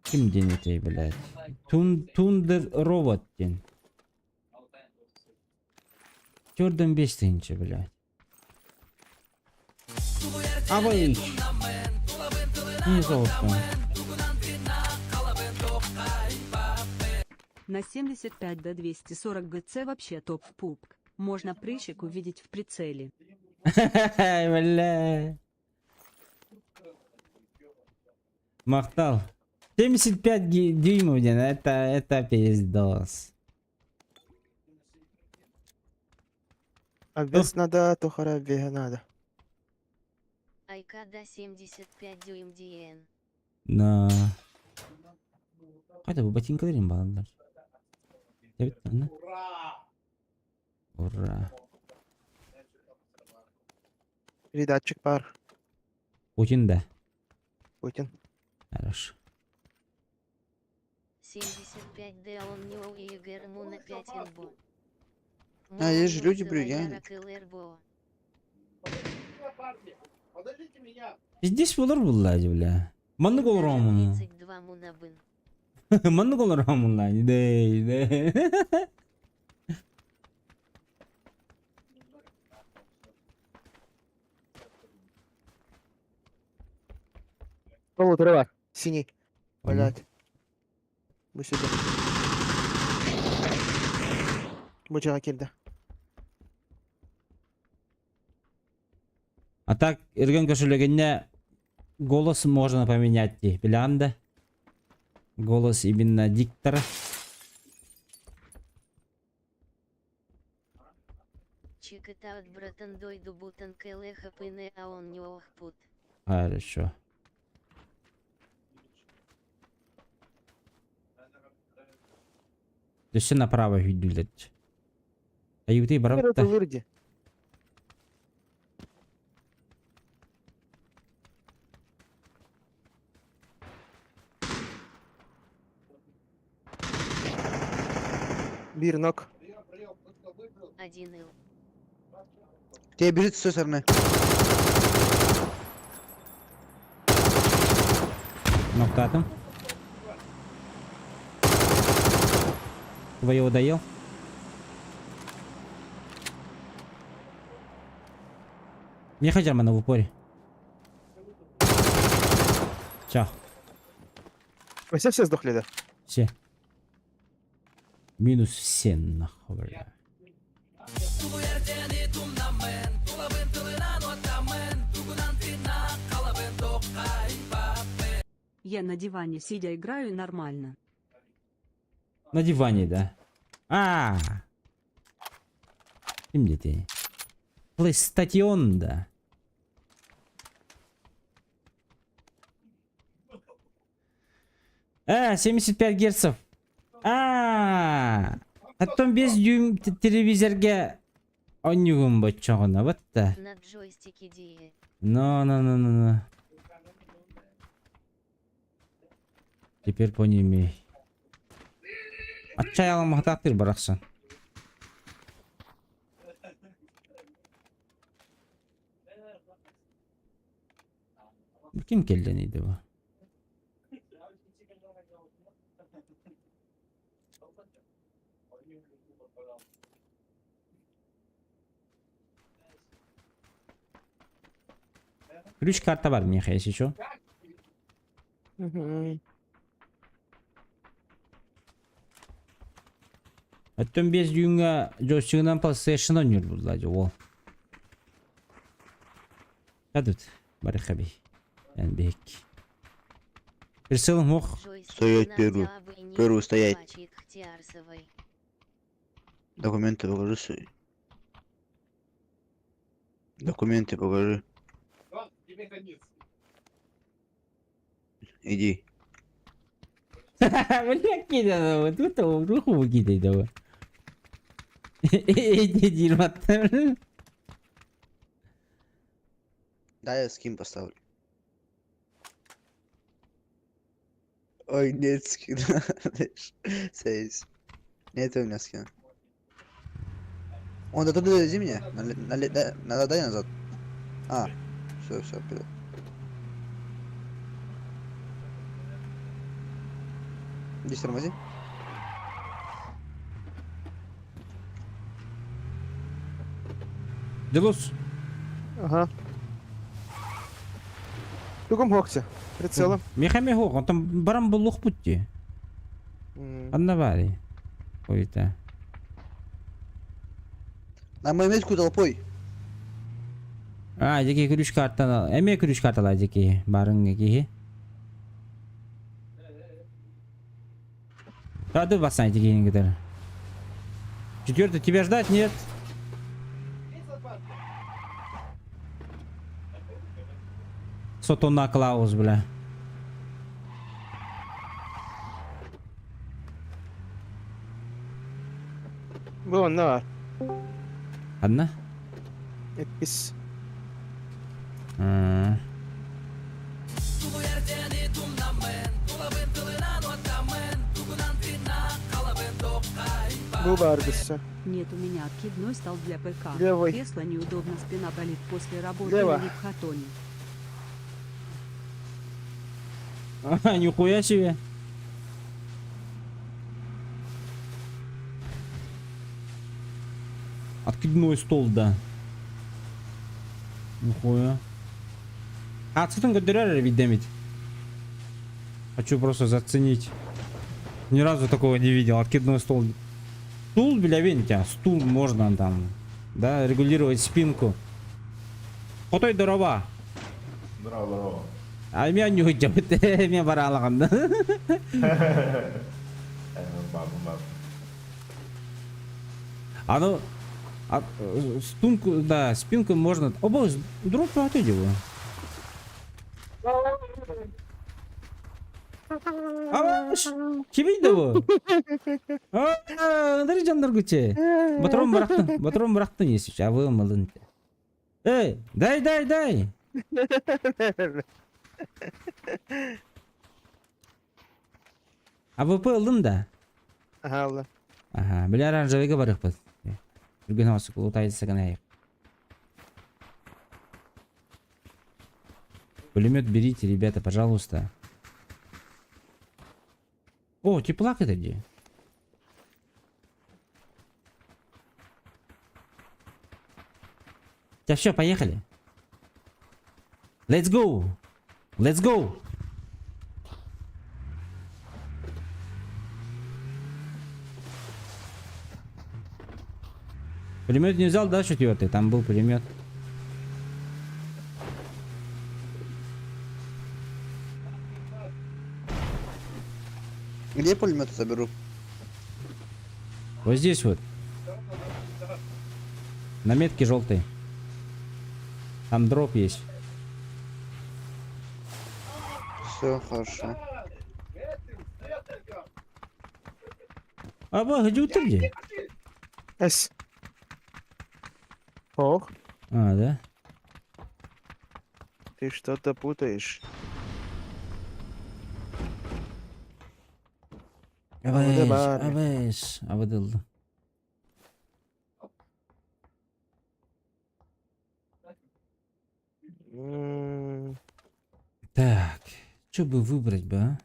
Ким диэн этэй, блядь? Тун, Тундер робот диэн. Чордан бес тыһыынча, блядь. Абай! Не золото. На 75 до 240 ГЦ вообще топ в пупк. Можно прыщик увидеть в прицеле. Бля. Махтал. 75 дюймов, диэн, это пиздос. А вес надо, то хара вега надо. Айка до 75 дюйм ДН. На. Қайда бұл ботинкалар енді балалар? Деп ана. Ура! Передатчик бар. Путин да. Путин. Хорошо. 75 Д он не у ЕГР на 5 НБО. А, есть же люди, блин, Здесь болар булла бля. Маннык олоромун. 32 мунабын. Маннык олоромун ла. Дей, дей. Полутора бар. Синий. Блядь. Бу сюда. Бу жаға келді. А так, Ирген кошелегіне голос можно поменять, ди. Билэҕин да? Голос именно диктора. Чикатаут братан дойду бутан КЛХПН а он не охпут. Хорошо. То есть направо видулет. А ты Это барабта. вырди. Биир knock. 1 ил. Тебе бежит с той стороны. Ноктатым. Твоего доел? Мне хотя бы на в упоре. Чао. Все все сдохли, да? Все. Минус все нахуй, бля. Я на диване сидя играю нормально. На диване, да. А. Ким диэтэй? PlayStation да. А, 75 герцев. А, оттон 5 дюйм телевизорга онньугум боччоҕуна батта. На джойстике дии. Но, но, но, но, но. Теперь понимай. Отчаялым хатаактыр барахсан. Ким кэллэнийdi bu? Ключ карта бар миэхэ, если чё. Оттон 5 дюймҥа джойстигынан PlayStation оонньуур буолла дьэ уол. Кадут барыхаби. Эн биһик. Прицелым ох. Стоять первую. Первую стоять. Документы покажи свои. Документы покажи. Иди. Бля, кида, тут руху выкидай давай. Иди, дерьмо. Да, я скин поставлю. Ой, нет скина. Сейс. Нет у меня скина. Он да туда довези меня. Надо дай назад. А, все, все, вперед. Здесь тормози. Дилус. Ага. Тугум хокся. Прицелом. Миэхэ эмиэ суох, онтон баран буллухпут дии. Ханна баарый? Ойта. На мою метку толпой. А, дьэки күрүс картан эмиэ күрүс карталаа дьэки баарыҥ киһи. Рады бассайн дьэкиһин кытары. Четвертый, тебя ждать нет? Сотона Клаус, бля. Бу онно баар. Ханна? Иккис. Бу баар өссө. Нет, у меня откидной стол для ПК. Левый. Кресло неудобно, спина болит после работы Лево. или в хатоне. Нихуя себе. Откидной стол, да. Нихуя. Ацетон көрдөрөр видемить. Хочу просто заценить. Ни разу такого не видел. Откидной стол. Стул, бля, вентя. Стул можно там. Да, регулировать спинку. Хотой дорова. Здорово, здорово. А меня не уйдет. Меня баралаган. Баб, баб. А ну, а, спинку, да, спинку можно... Оба, дроп его. Аваш! Кимий да бу? А, Андрей Жандаргуче. Батрон бырахтын, батрон бырахтын если а вы малын. Эй, дай, дай, дай. АВП ыллым да. Аха, ылла. Аха, били оранжевыйга барыахпыт. Үргэн оҕосук утайсыгын Пулемет берите, ребята, пожалуйста. О, теплак это где? Да все, поехали. Let's go. Let's go. Пулемет не взял, да, четвертый? Там был пулемет. Где пулемет заберу? Вот здесь вот. На метке желтой. Там дроп есть. Все хорошо. Аба, где где? Эс. Ох, А, да? ты что-то путаешь. Абыс, бар. абыс, абыдылды. Так, что бы выбрать бы, а?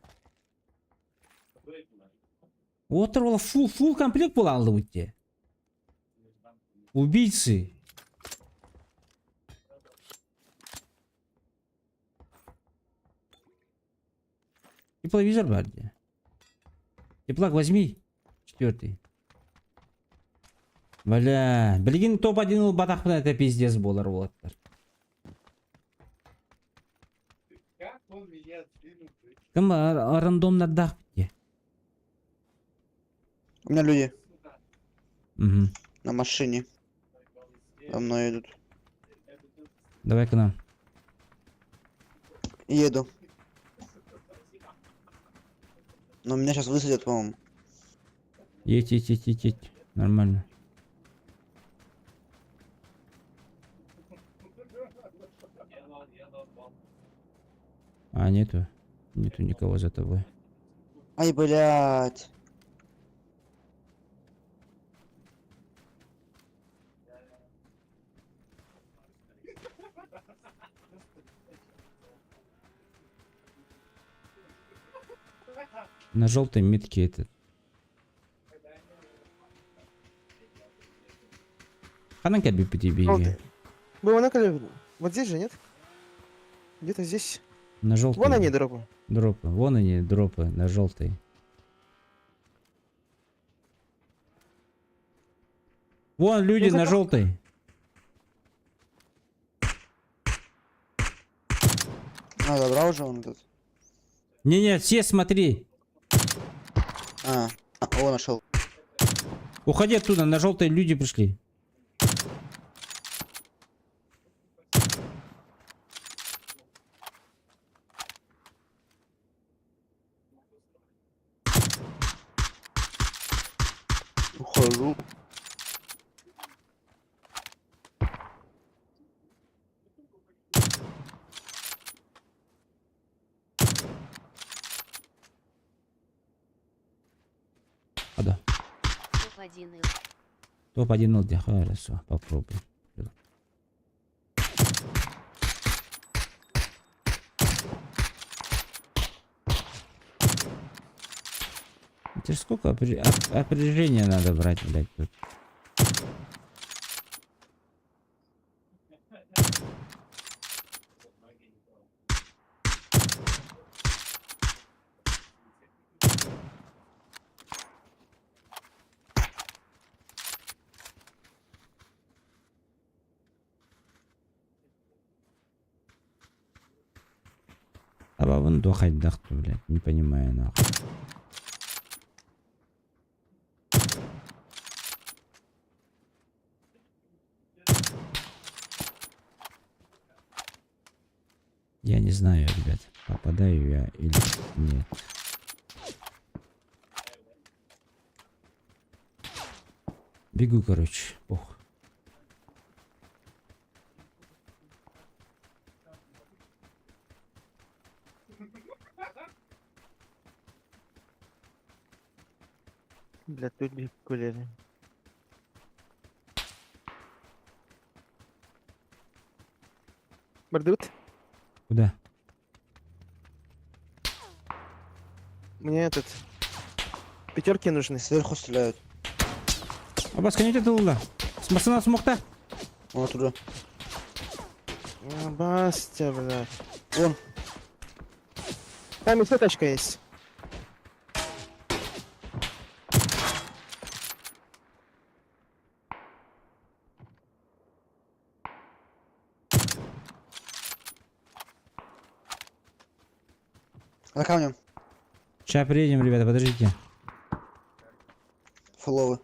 Отыр фул, фул комплект был алды өтте. Убийцы. Тепловизор бар где? Теплак возьми. Четвертый. Бля, билигин топ-1 ол батақпын это пиздец болар болаттар. Кім рандомнардақ бітте? У меня люди Угу. на машине. За мной идут. Давай к нам. Еду. Но меня сейчас высадят, по-моему. Едь, едь, едь, едь, едь. Нормально. А, нету. Нету никого за тобой. Ай, блядь. На желтой метке этот. Ханан кәлби Желтый. Было на коле- Вот здесь же, нет? Где-то здесь. На желтой. Вон они, дропы. Дропы. Вон они, дропы на желтой. Вон люди Ну, на зато- желтой. А, забрал уже он этот. Не-не, все смотри. А, о, нашел. Уходи оттуда, на желтой люди пришли. Ухожу. Ада. Топ-1 ил. Топ-1 ЛД. Хорошо, попробуй. Это ж сколько опережения надо брать, блядь, тут. А вон дохать блядь, не понимаю, нахуй. Я не знаю, ребят, попадаю я или нет. Бегу, короче, пох. Бля, тут гуляли. Бардут? Куда? Мне этот... Пятерки нужны. Сверху стреляют. Абаска, не это Смасана смокта. Вон оттуда. А, Бастя, блядь. Вон. Там еще тачка есть. За камнем. Сейчас приедем, ребята, подождите. Фуловы.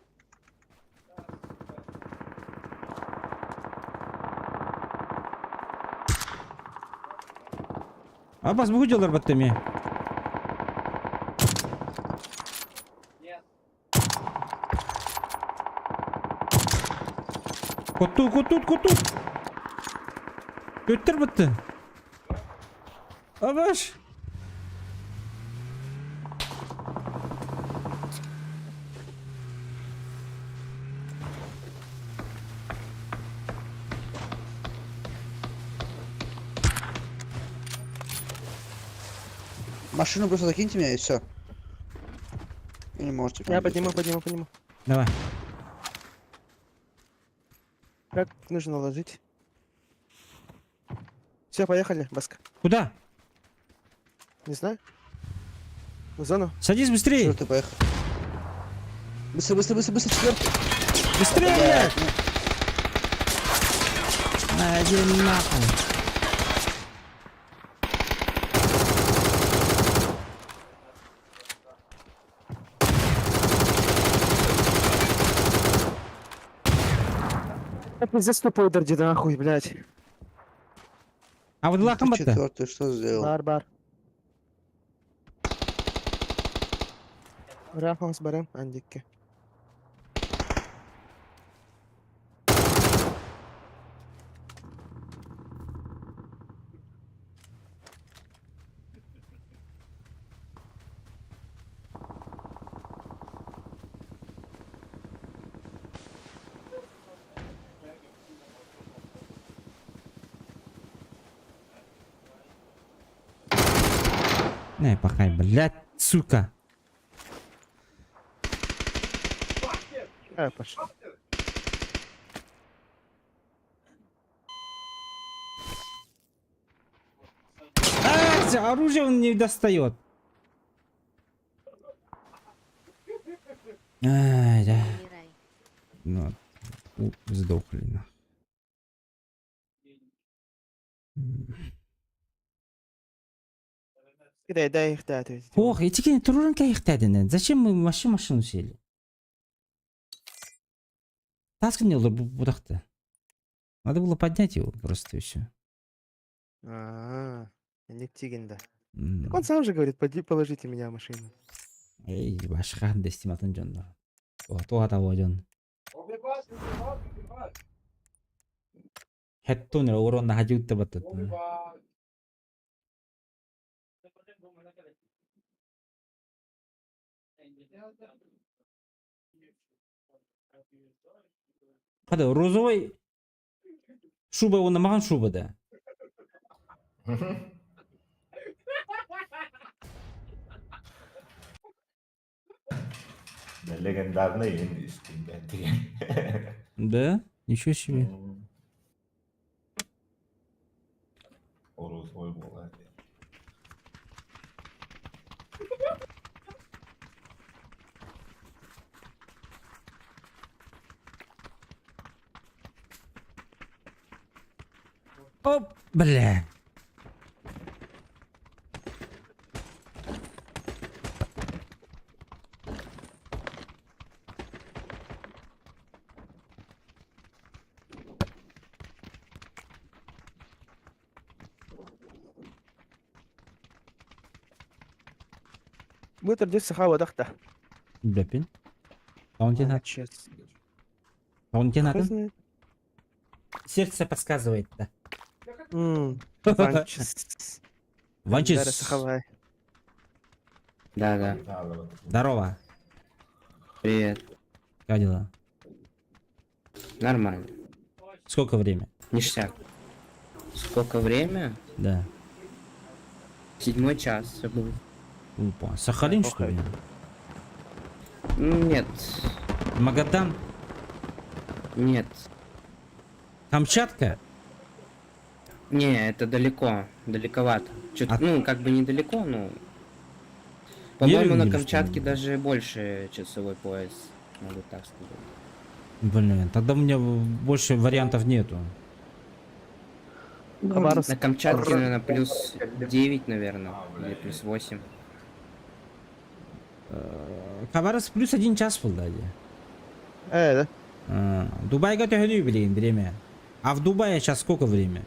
Абас бу дьоллор батта эмиэ. Куттуу, куттут, куттут! Көттөр бытты. Абаш! Машину просто закиньте меня и все. Или можете. Я подниму, подниму, подниму. Давай. Как нужно ложить? Все, поехали, Баска. Куда? Не знаю. В зону. Садись быстрее. Четвертый поехал. Быстро, быстро, быстро, быстро, четвертый. Быстрее, блядь! На, иди нахуй. Я пиздец тупой дерди нахуй, блядь. А вот лаком Ты четвертый что сделал? Бар, бар. Рафамс барам, андикке. Не, пахай, блядь, сука. А, пошел. А, оружие он не достает. Ай, да. Ну, сдохли нахуй. Дай, дай их, да, ты. Ох, эти турурун кайхтадын. Зачем мы вообще машину сели? Таска не было будахта. Надо было поднять его просто и все. А, не тиген, да. Так он сам же говорит, поди, положите меня в машину. Эй, башка дестиматын дьоннор. Туха того дьон. Хеттун урон хажутта баттат. Хада розовый шуба оны маған шуба да. Легендарный индийский. Да? Ничего себе. Розовый была. Оп, бля. Бу төрдүс саха бодахта. Бэпин. Таунтин Хуй атын. знает. Сердце подсказывает, да. Ванчис. Ванчис. Дара сахалай. Да, да. Здорово. Привет. Как дела? Нормально. Сколько время? Ништяк. Сколько время? Да. Седьмой час всё будет. Опа. Сахалин, что ли? Нет. Магадан? Нет. Камчатка? Не, это далеко. Далековато. Чё-то, ну, как бы недалеко, но... По-моему, на Нерюнгри, что ли? Камчатке даже больше часовой пояс, могу так сказать. Блин, тогда у меня больше вариантов нету. Хабаровск. На Камчатке, наверное, плюс 9, наверное, или плюс 8. Хабаровск плюс 1 час был, да? Да. А, Дубайга төһөнүй билигин время. А в Дубае сейчас сколько время?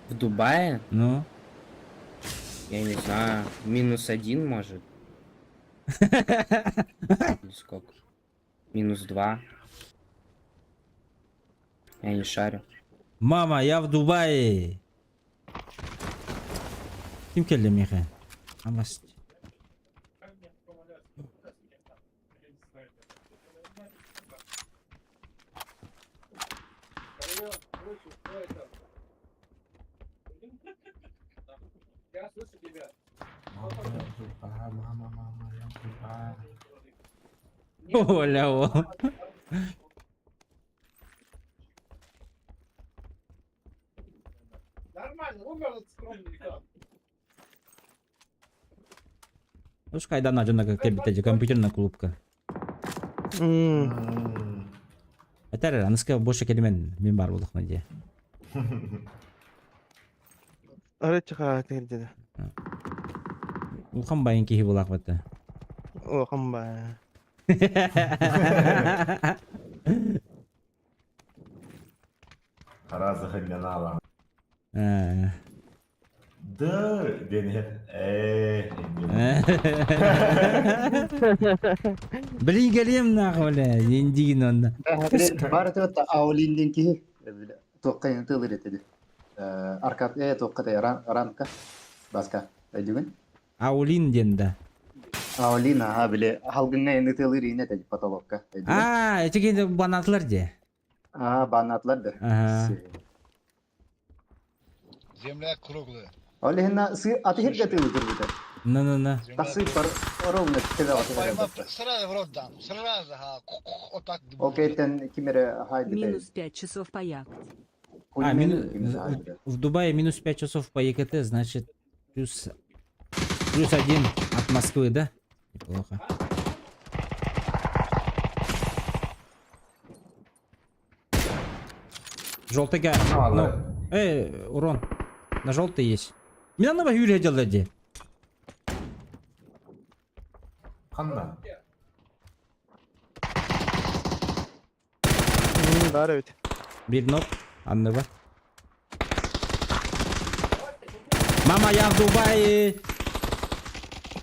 В Дубае? Ну? Я не знаю, -1 может. Или сколько? -2. Я не шарю. Мама, я в Дубае. Ким кэллэ миэхэ? Амас. Оля, о. Ушкайдан дьонно кэлбитэ компьютерная клубка. Этэр аныска больше кэлимэн мин бар буолуохна дии. Арыччыха тиэрдede. Улахан байын киһи булаах бата. Улахан баа. Араас ханньанаалаах. Э. Да, диэн ээ Блин, кэлиэм нахуй, бля, индигин онно. Баар этэ Аолин диэн киһи туохха тылыр этэ Аркад э туохха рамка баска өйдүгүн Аулин диэн да. Аолин аха били халгыҥҥа ини тылыр иинэ этэ потолокка А, эти кини банатлар дии. Аа банатлар да. Ага. Земля круглая. Ол иһин аты хиргэ тылы көрбүтэ. На-на-на. Тахсы пар ровно тебе аты Сразу в рот дам. Сразу, ха, вот так. Окей, тен кимере хайбите. -5 часов по якт. А, в Дубае -5 часов по ЕКТ, значит, плюс 1 от Москвы, да? Неплохо. Желтый га. Ну, урон. На желтый есть. Меня на Юрия делали. Ханна. Баар эбит. Биир knock. Анныба. Мама, я в Дубае.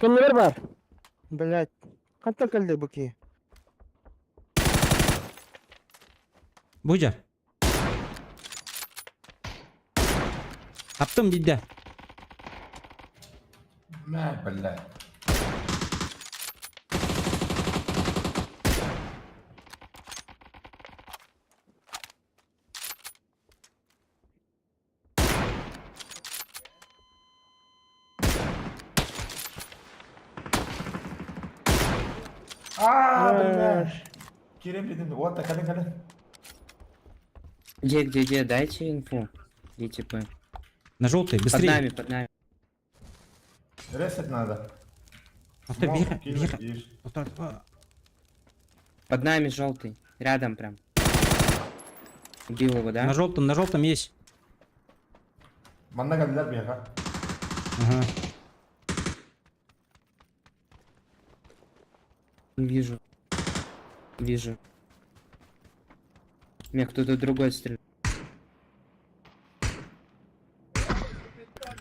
Көннөр бар. Блять. Хантан кэллэ бу киһи? Буджа. Таптым дидде. Мә, бля. А, бля. Кирем дедим. Вот, кален, кален. Где, где, где? Дайте инфу. Где типы? На желтый, Под быстрее. нами, под нами. Ресет надо. Ах ты, Смог бега, кинуть, бега. ишь. Вот так, а. Под нами желтый. Рядом прям. Убил его, да? На желтом есть. Манна каллар бега. Ага. Вижу. Вижу. Меня кто-то другой стреляет.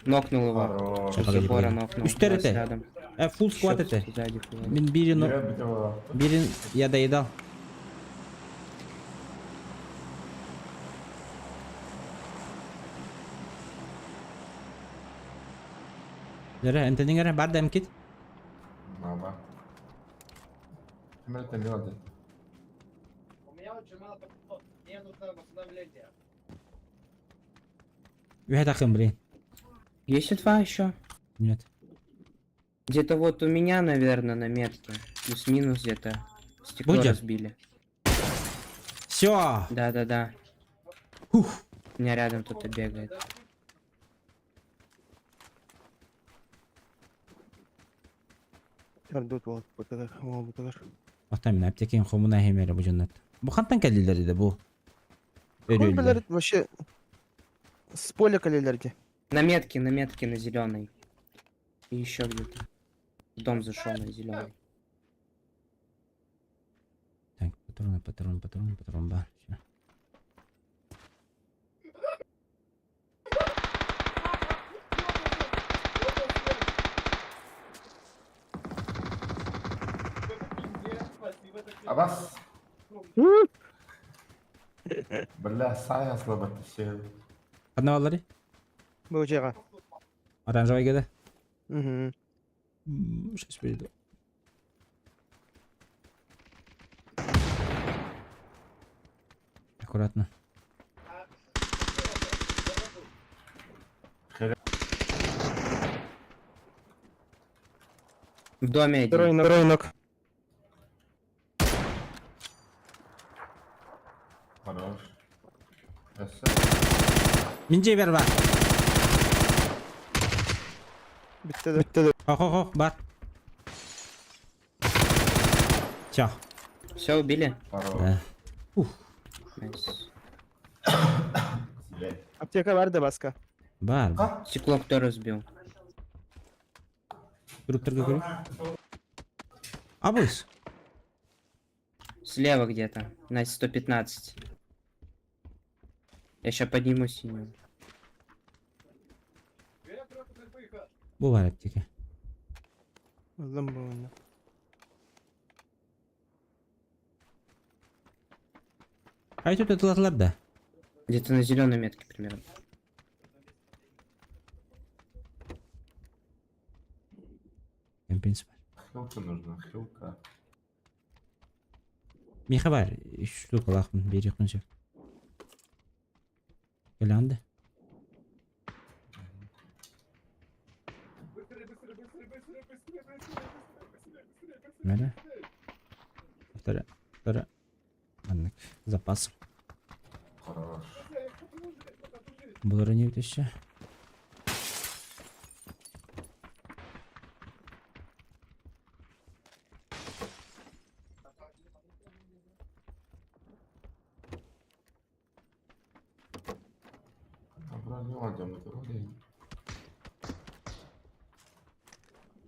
Нокнул его. Хорош. У забора нокнул. Үстер У вас это. рядом. Фулл склад Ещё это. сзади хуярит. Мин бирин, Бирен битого. бирин я доедал. Дere, энтенingere бар да кит. Мама. Ким это мёды? У меня очень мало патронов. Мне нужно восстановление. Үһэ тахым, блин. Есть инфа еще? Нет. Где-то вот у меня, наверное, на метке. Плюс-минус где-то. Стекло Будет? разбили. Все. Да-да-да. Ух. У меня рядом кто-то бегает. Төрдүт бол бутыгар, ол бутыгар. Ата мин аптекин хомуна хемере бу жоннот. Бу хантан кэллилер де бу. Кой Өрүллер. билер вообще с поля калелерде. На метке, на метке, на зеленой. И еще где-то. В дом зашел на зеленый. Так, патроны, патрон, патрон, патрон, бар. Всё. Абас. Бля, Сая слабо тащил. Ханна баллары? Бу дьиэҕэ. Оранжевый да? Угу. Сейчас приду. Аккуратно. В доме один. Второй knock. Второй knock. Хорош. Өссө. Мин дьиэбэр бар. Бүттэ да. Бүттэ да. Хо хо хо бар. Все. Все, убили? Хорош. Да. Ух. Nice. Аптека бар да баска. Бар. Стекло кто разбил? Туруктарга көрү. Абыс. Слева где-то. На 115. Я сейчас подниму синюю. Бу бар аптека. Ыллым бу онно. Ай тут атылатылар да. Где-то на зеленой метке примерно. Кемпинс бар. Хилка нужна, хилка. Миэхэ бар. Үс штукалаахпын биэриэхпин сөп. Кэлэҕин да? Мэрэ. Вторая. Вторая. Маннык. Запас. Хорош. Булар не өтөшчө.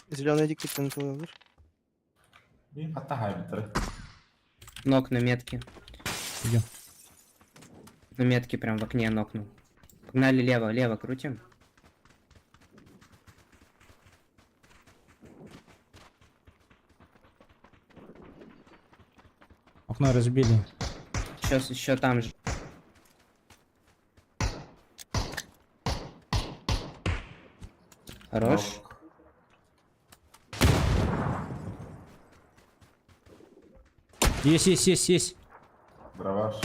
Зеленый диктор тылылыр. Мин хатта хайбыттары. Knock на метке. Идем. На метке прям в окне нокнул. Погнали лево, лево крутим. Окно разбили. Сейчас еще там же. Хорош. Есть, есть, есть, есть. Дроваш.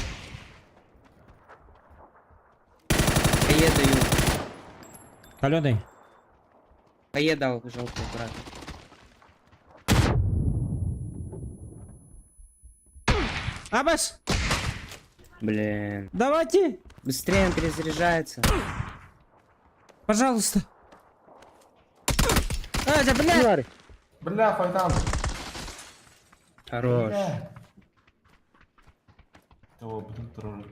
АЕ даю. Каленый. АЕ дал желтый брат. Абас! Блин. Давайте! Быстрее он перезаряжается. Пожалуйста. А, да, бля! Бля, файтан. Хорош. Бля. О, блин, тролль.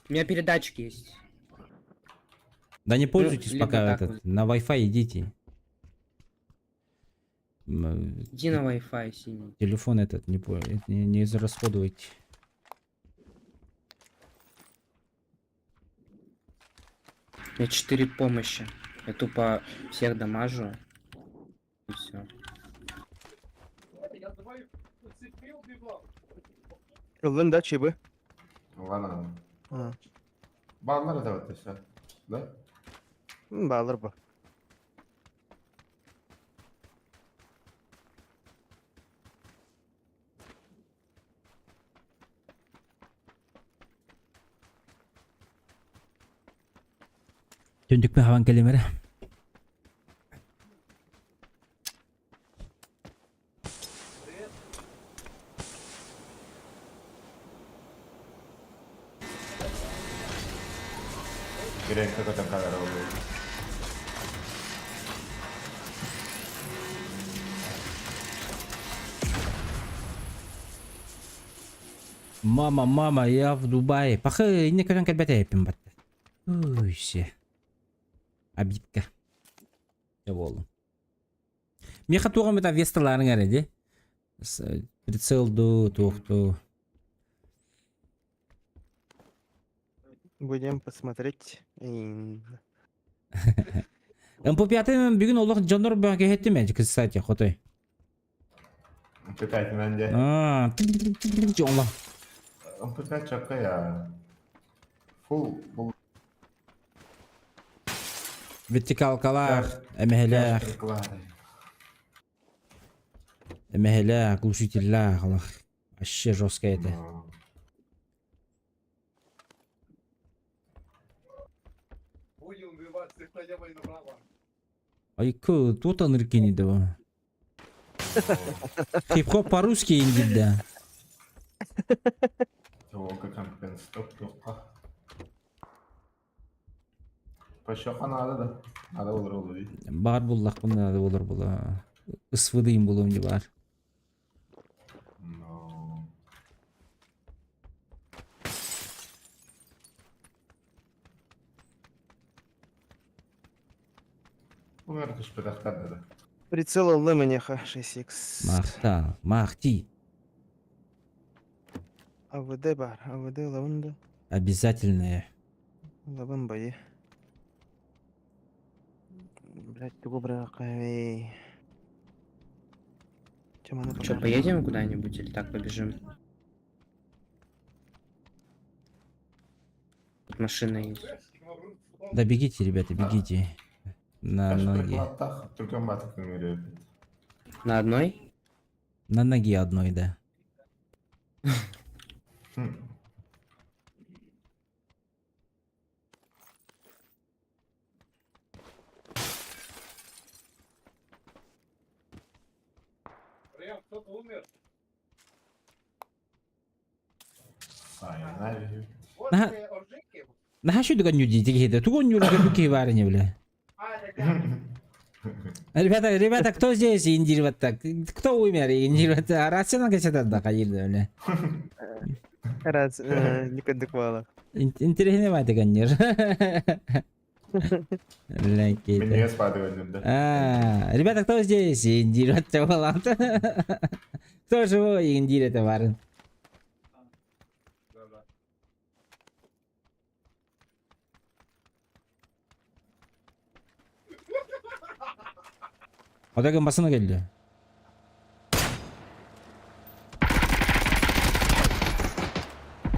У меня передатчик есть. Да не пользуйтесь либо пока так этот, вот. на Wi-Fi идите. Иди на Wi-Fi синий. Телефон этот не, не, не израсходуйте. У меня 4 помощи. Я тупо всех дамажу. И все. Ыллын да чебы. Ладно. А. Баллар да вот все. Да? Баллар бу. Түндүкпэ хаван кэлимэрэ. Кирен как там камера Мама, мама, я в Дубае. Пахы, не көрөн кэлбэтэ эппин батта. Уй, Обидка. Я болу. Меха туғам это весталарың әрі де. Прицел ду, туохту. Будем посмотреть. МП5 бүгүн олох дьоннор бөҕө кэһэттим кстати, хотой. МП5 дьэ. Аа, ола. МП5 чакка я. Фул бул Вертикалкалаах, эмэһэлээх, эмэһэлээх, глушителлээх, олох. Вообще жестко это. Айкы, тут аныркини да. Хип-хоп по-русски индит да. Туолга компенстоп туохха. Пощоха надо да. Надо olur olur değil. Баар буллахпын надо болар була. Ысвыдыйым булуум дии баар. Но. Умер түспэтэхтэр да. Прицел ылла мэнеха 6х. Махтал, махти. АВД бар. АВД лабын да. Обязательное. Лабын байы. Блять, тугу бырахай. Чем она Что, поедем куда-нибудь или так побежим? Тут машина есть. Да бегите, ребята, бегите. На ноги. Түркөн батык көңөрөп. На одной? На ноге одной, да. Сайна. Наха... Наха что ты нюди, ты Тугон нюрка буки варени, бля. Ребята, ребята, кто здесь индир вот так? Кто умер индир вот так? Рациона кесетер да кайырды, бля. Раз, никогда квала. Интересный мать, конечно. Бля, Меня спадывали, да. А, ребята, кто здесь? Индир вот так. Кто живой? Индир это варен. Одагын басына келди.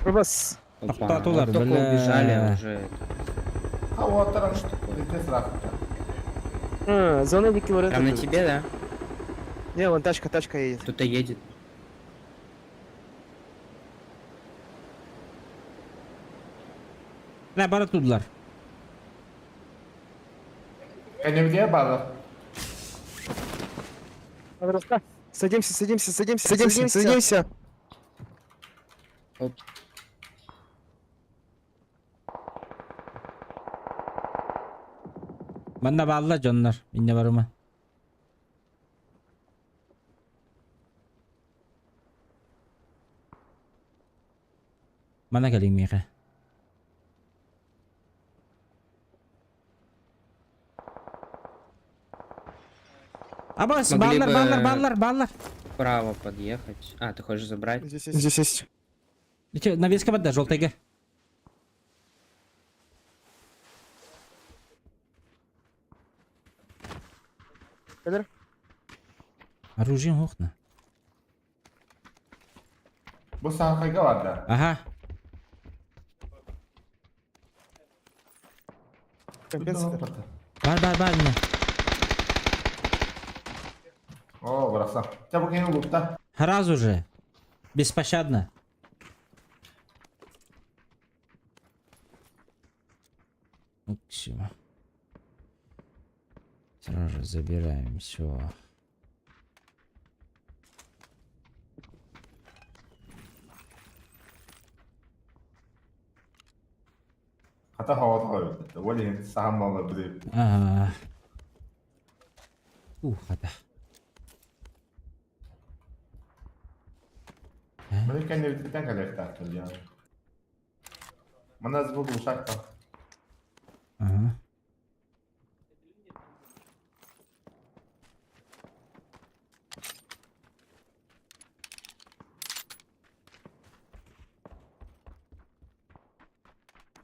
Бас. Опа, Тоқтатулар, вот только бля. убежали уже. А вот там что? Здесь А, зона дикий вариант. Прям на тебе, да? Не, вон тачка, тачка едет. Кто-то едет. Бля, бара тудулар. Кеневде база. Садимся, садимся, садимся, садимся, садимся. Оп. Манна баалла дьоннор, инне барыма. Манна кэлиҥ миэхэ. Абас, Могли баллар, бы баллар, баллар, баллар. Вправо подъехать. А, ты хочешь забрать? Здесь есть. Здесь есть. Че, навеска бада, желтайга. Кадр? Оружие охна. Бу саахайга бар да. Ага. Компенсатор. Бар, бар, бар. міне. О, бырахсан. Ча бу кени лутта. Сразу же. Беспощадно. Ну, все. Сразу же забираем все. Хата хават хават. Оли сахан бала билип. Ага. Ух, хата. Мені кеневде калехта калия. Мана звук ушакта. Ага.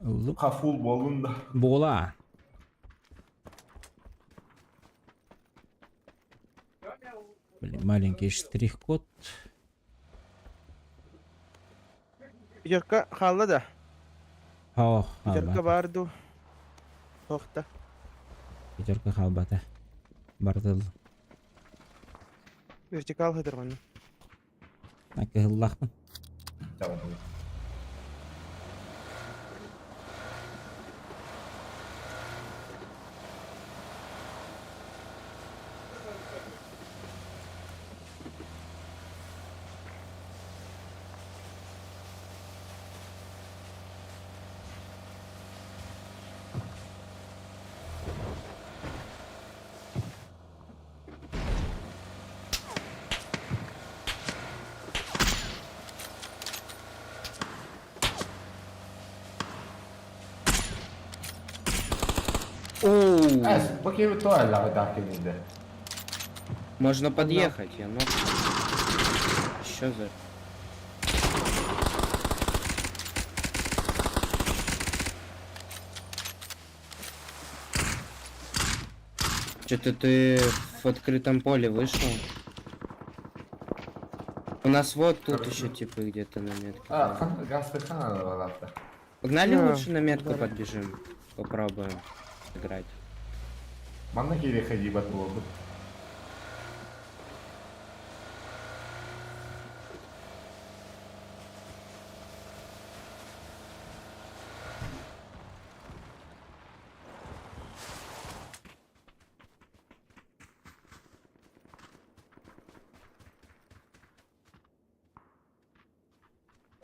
Лук. Хафул болун да. Буола. Блин, маленький штрих-код. Пятерка хаалла да? О, Пятерка хаалбата. баар дуу? Суох да. Пятерка хаалбата. Бардыл. Вертикал сытар манна. Кыһыллаахпын. Оу! Э, Можно подъехать, я ног. Что за... Что-то ты в открытом поле вышел. У нас вот тут еще типы где-то на метке. Погнали А, лучше на метку да. подбежим. Попробуем сыграть.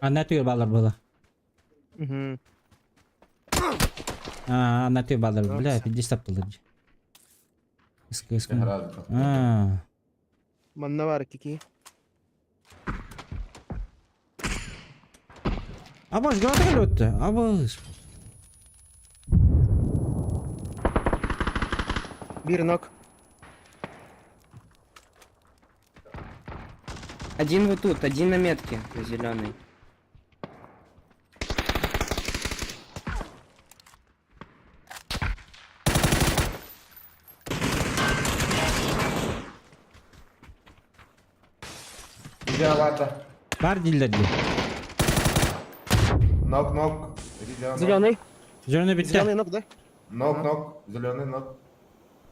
Анна түйір балар была. Угу. А, анна түйір балар. Бля, 50 таптылар. Искы, искы. А, Манна баар кики. Абаш, граната келіп өтті. Абаш. Биир нок. Один вот тут, один на метке, на зеленый. Бар дилдерді. Нок, нок. Зеленый. Зеленый бітті. Зеленый нок, да? Нок, нок. Зеленый нок.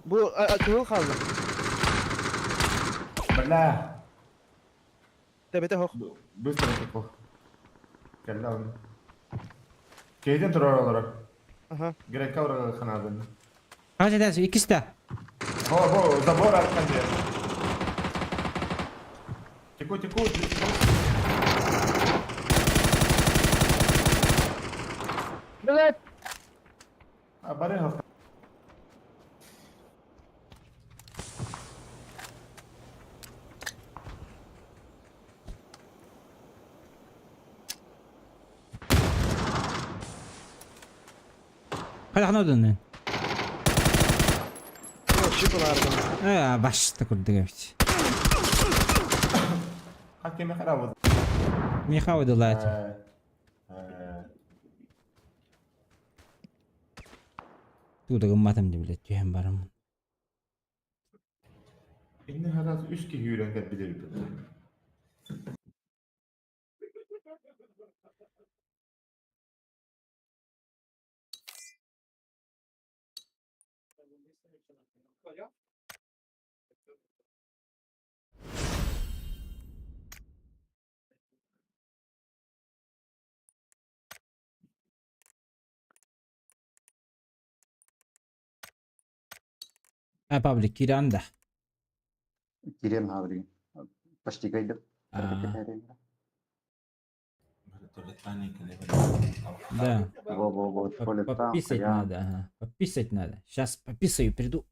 Бу кыһыл хаалла. Бля. Тэбэтэ суох. Быстро такой. Кэллэ. Кейден турар олорор. Аха. Грека урага ханадын. Хас edәсі, икisi де. Хо, хо, забор аркан дер. Теку, теку, теку. Блядь! А бары хо. Қайда қана өдін? Чип баардан. Э, башты көрдік әбіт. Хакеме харабы. Миха өділі Туда гымматым деп білет, түйен барым. İnne haras üç ki yürüyen bilir. А, паблик, Киранда. Кирем хабри. Почти кайдып. А. Да. Во-во-во, Пописать надо, ага. Пописать надо. Сейчас пописаю, приду.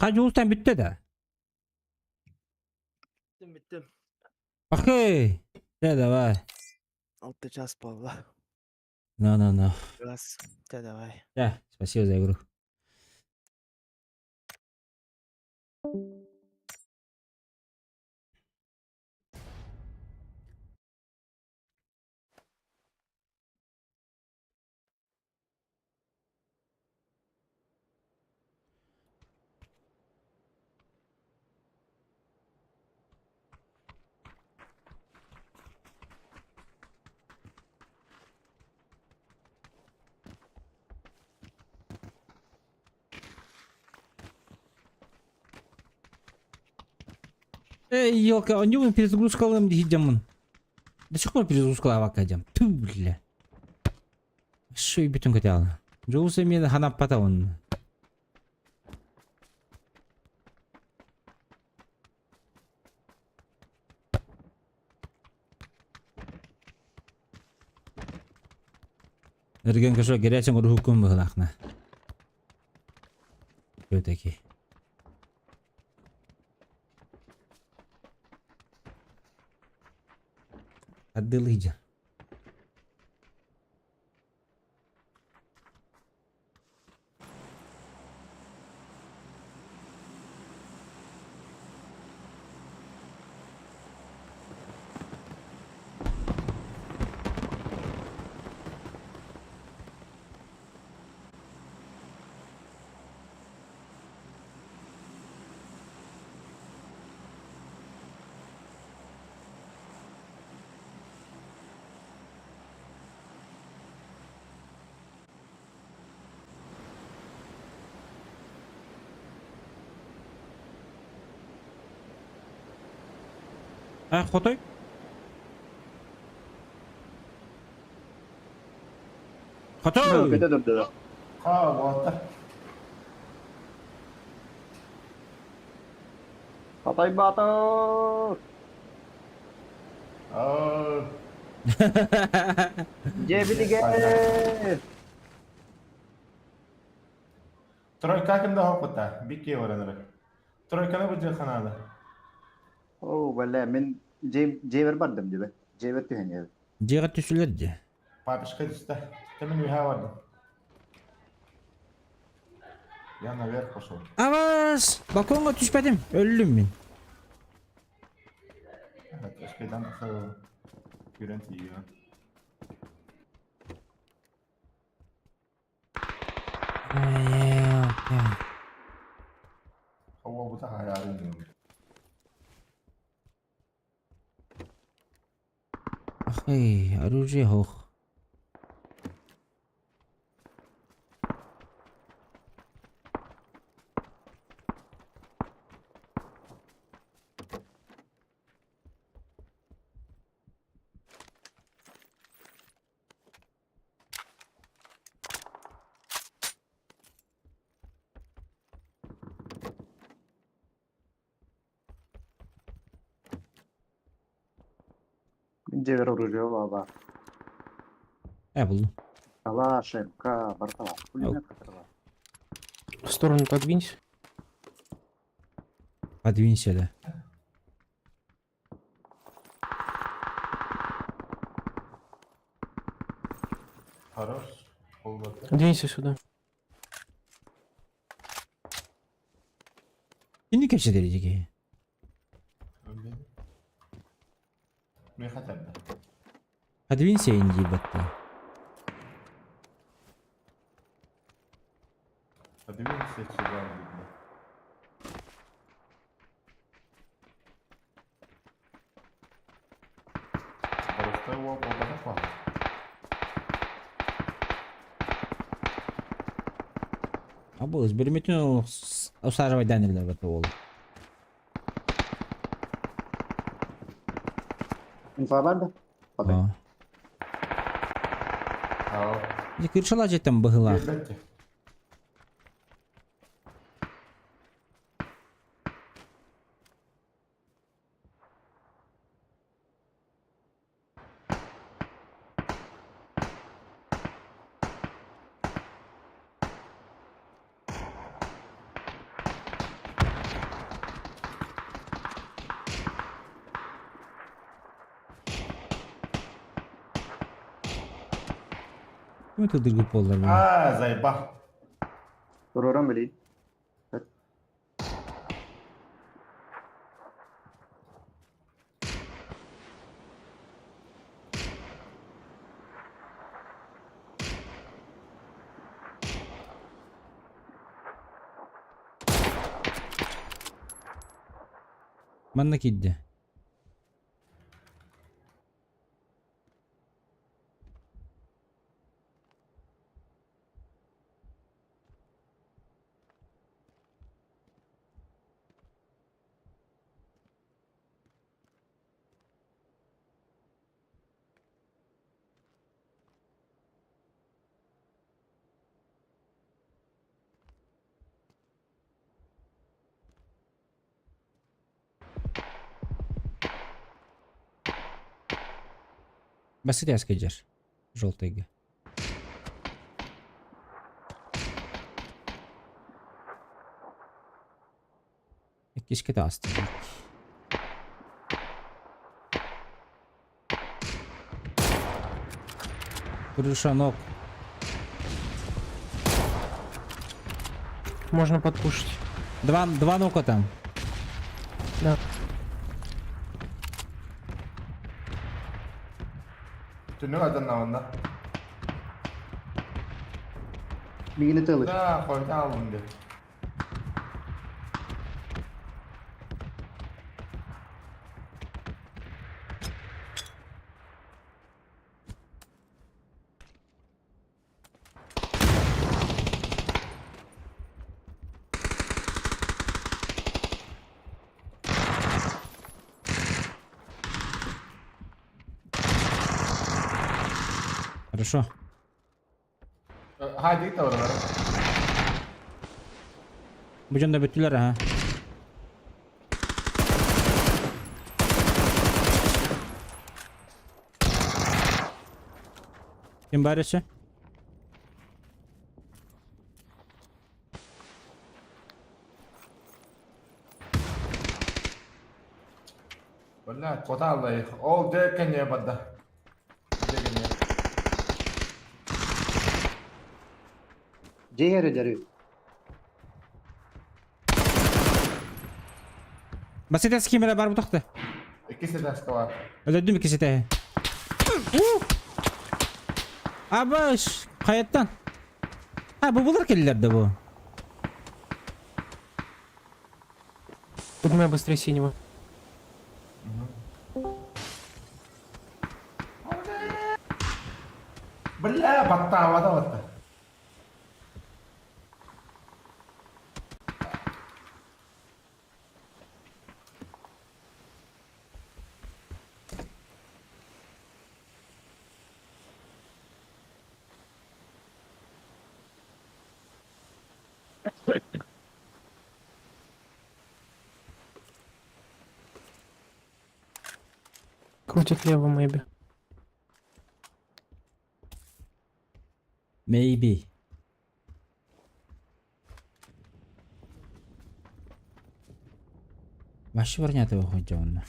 Хас дьулустан бүттэ да? Бүттүм, бүттүм. Окей. Да, давай. Алты час буолла. Ну, ну, ну. Раз. Да, давай. Да, спасибо за игру. Эй, елка, у него перезагрузка дьамын. До сих пор перезагрузка авака дьам. Ту, бля. Шуй бүтүн көтөҕүн. Дьулус эмиэ ханаппата он. Эрген көсө гэрээсин уруһуккун быһылаахна. Все-таки. Аддылыйдьа. А, хотой? Хотой! Көтө турду. Ха, уолаттар. Хатай Батыр! Аа. Дьиэбитигэр! Тройка ким да хоппута, бикки бараныры. Тройканы бу ханаада. Оо, бля, мин дьиэбэр бардым дибэ. Дьиэбэр түһэн иһэбин. Дьиэҕэ түсүлэр дьэ. Папишка түстэ. Тэмин үһэ бардым. Я наверх пошел. Абас! Балконга түспэтим. Өллүм мин. Evet, эшкейден күрен тиийэн. Хауа бута хаярын. Ах, оружие хох. Мин дьиэбэр оружие баба. Э, булдум. Калаш, МК, бартала. Пулемет кытырла. В сторону подвинься. Подвинься, да. Хорош. Olmadı. Двинься сюда. Şimdi кепсе дии. Миэхэ этэрдэ. Подвинься инди батта. Подвинься сюда, видно. Просто его буолбатах Абы берметин усаживать данилер бата ол. Инфа бар да? А. Аа. Не кыршала жеттен быһылаах. Билбэт. Ким тылдыргып боллар бу? Аа, заеба. Туруран билей. Манна кидде. Басыряска жер. Желтыйга. Кишке асты. Крыша ног. Можно подпушить. Два нока там. Да. Түнүк аданна онна. Мигини тылы. Да, койда алын деп. Хорошо. Hadi git oralara. Бу жонда бүттүлөр аха. Ким бар эше? Бля, кота аллай. Ол декене бадда. Декене. Жеһере жарый. Басетес кимере бар бутакты. Иккиси таска бар. Өлөдүм иккисите. Абаш, каяттан? А, бу булар келилерди бу. Поднимай быстрее синего. Бля, батта, бата, батта. Крутит лево, maybe. Maybe. Вообще варнята выходит он.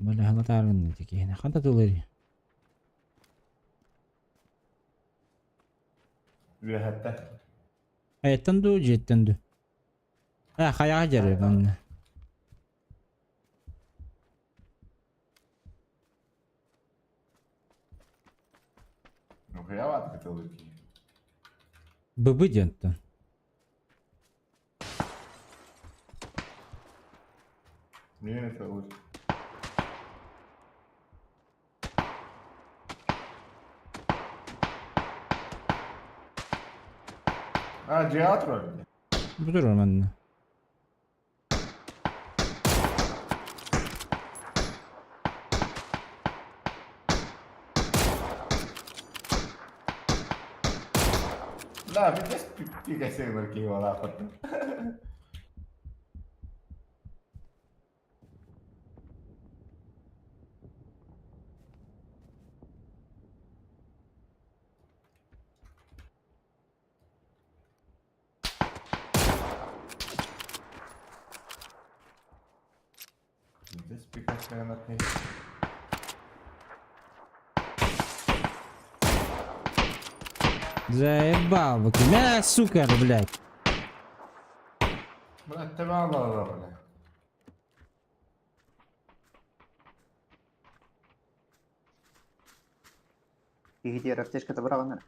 Бля, халатааргын киһини. Ханта тылыр? Үөһэттэ. Айаттан дуу, дьиэттэн дуу? А, хайаҕа дьарык онно. Нухуя ватка тылыр киһи. Быбы диэнтэн. Миэнэ тылыр. А, дьиэҕэ турар. Бу турар манна. Да, видишь, пика киһи олааппыт. Здесь пика киһи. Заебал бы. Мә, сука, блядь. Бля, тебе алла бля. Киһи диэр аптечката быраҕаннар.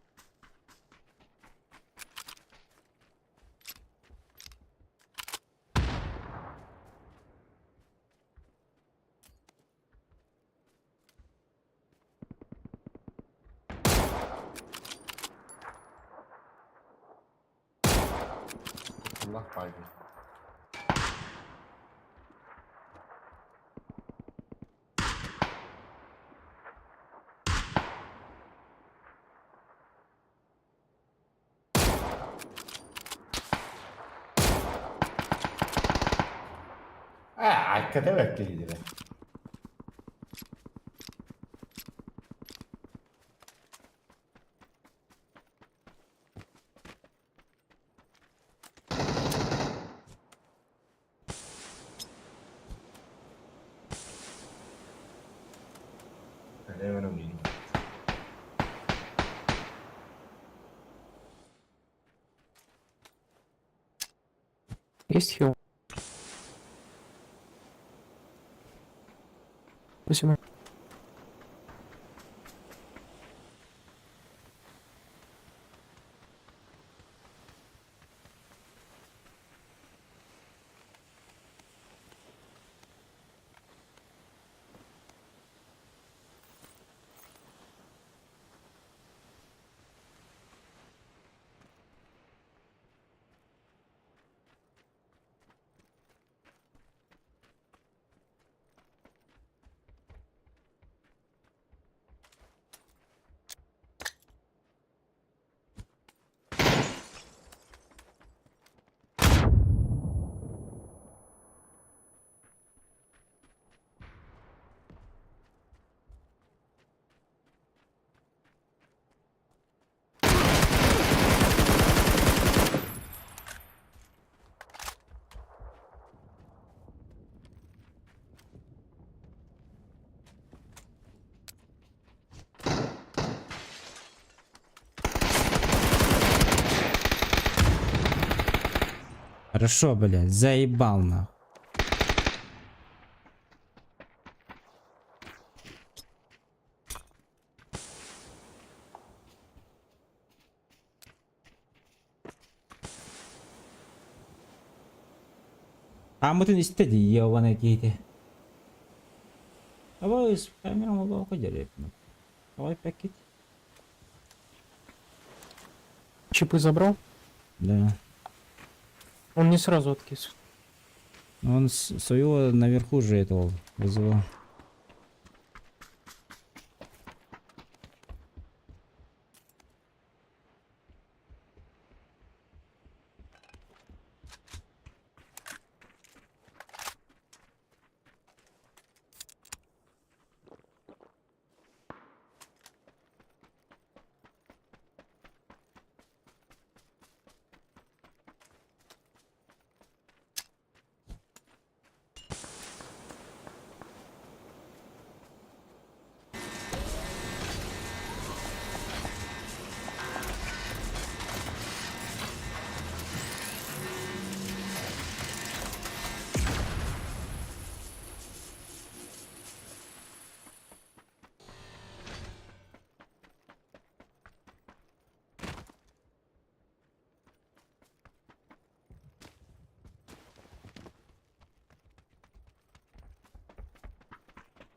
Allah baygın. А, hakikaten bekleyiciler. Hemen oynayayım. Есть хил? Спасибо. Хорошо, блядь, заебал нахуй. Амытын истеди, ебаный кейти. Давай, камерам улаука деревья. Давай пакет. Чипы забрал? Да. Он не сразу откис. Он своего наверху же этого вызывал.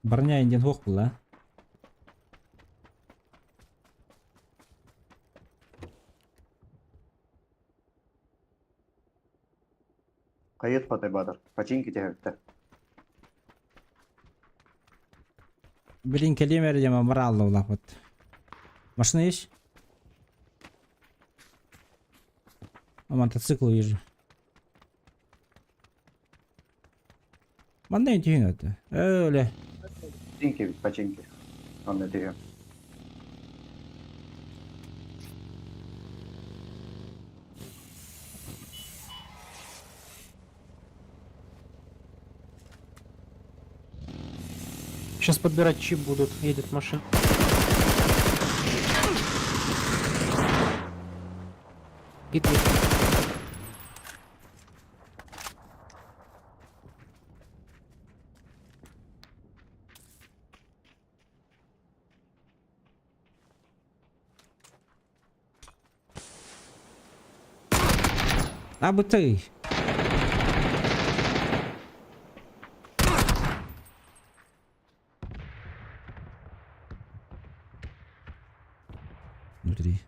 Броня индин хуох була. Хайыт патай баатар. Починки түһэбиттэр. Блин, кэлиэм эрэ диэн бараалла улааппыт. Машина есть? А мотоцикл вижу. Манна түһүн это. Өле. Починки бит, починки. Онно түһүөм. Сейчас подбирать чип будут, едет машина. Битвы. А бытый. Внутри.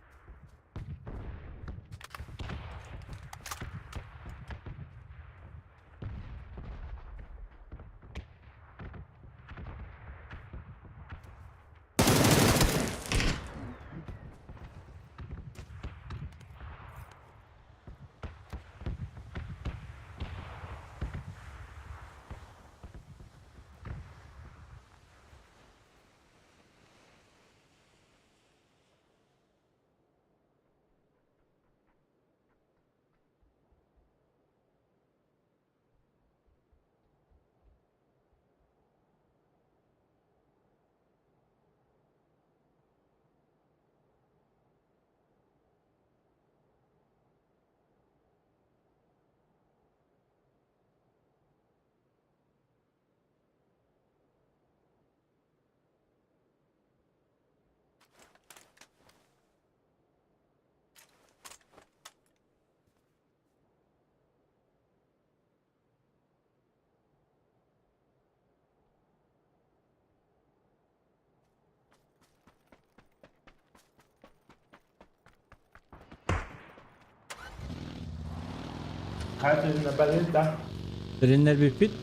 Хайа балета. Тренер бүппүт.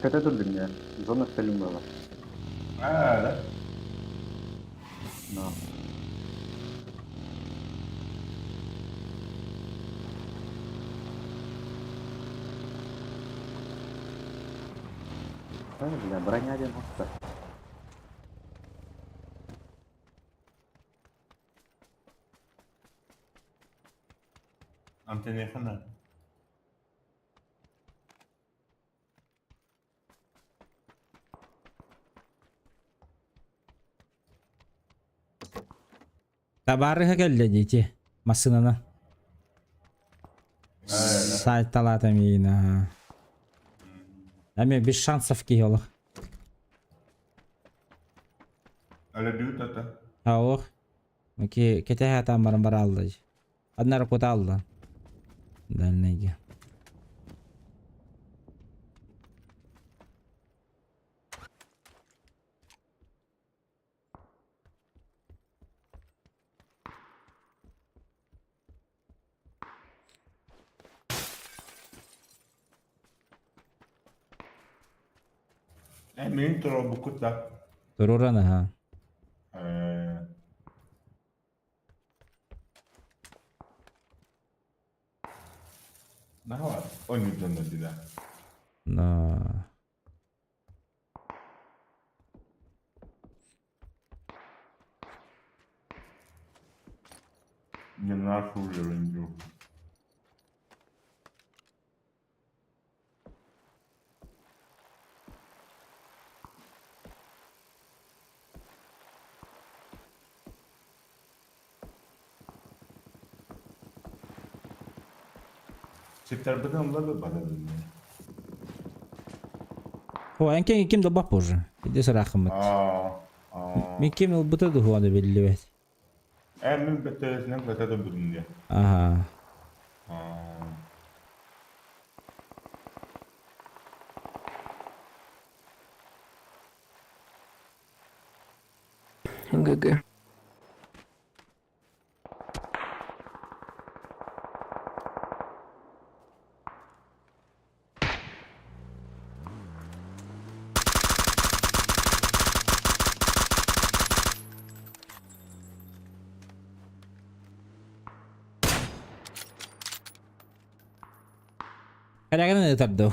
Көтө турдум я. Зона филм была. А, да. Но. А, бля, броня один уста. Антенехана. Табаарыһа кэллэ диэти. Массыынаны. Сайталаата миин. Аха. Эми без шансов киһи олох. Өлөдүүт ата. Аох. Ки кэтэһэ атаан баран бараалла. Одна кутаалла. Дальнайга. Э, мин туруорбуккут да. Туруран аха. Э, Наһаа оонньуурдун да. Но. Не наш уровень был. Чиптэрбитин ылла да барар. О, эн ким да бап уже. Иди сарахымыт. Аа, аа. Мин ким ылбыта дуһуаны биллибэт. Э, мин бэттэресинэн көтө да будум диye. Аха. Аа. ГГ. Кэлэгин ытарды.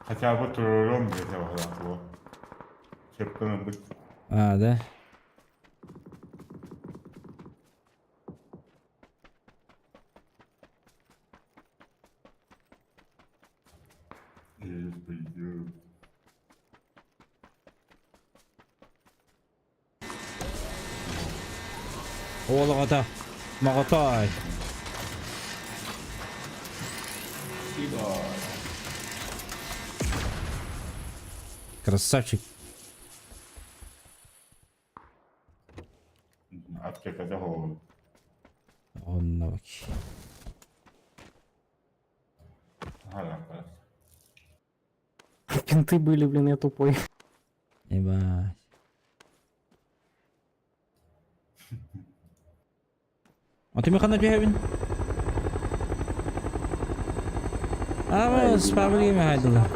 Хотя бы турурум диэтэ баҕалаах. Сөпкөн ылбыт. А, да. Уол оҕото. Моҕотой. Красавчик. Аптекада хоҕу. Онно бак. Hala. Пинты были, блин, я тупой. Ебать. А ты механа түһэбин? А, спабли мехайдылар.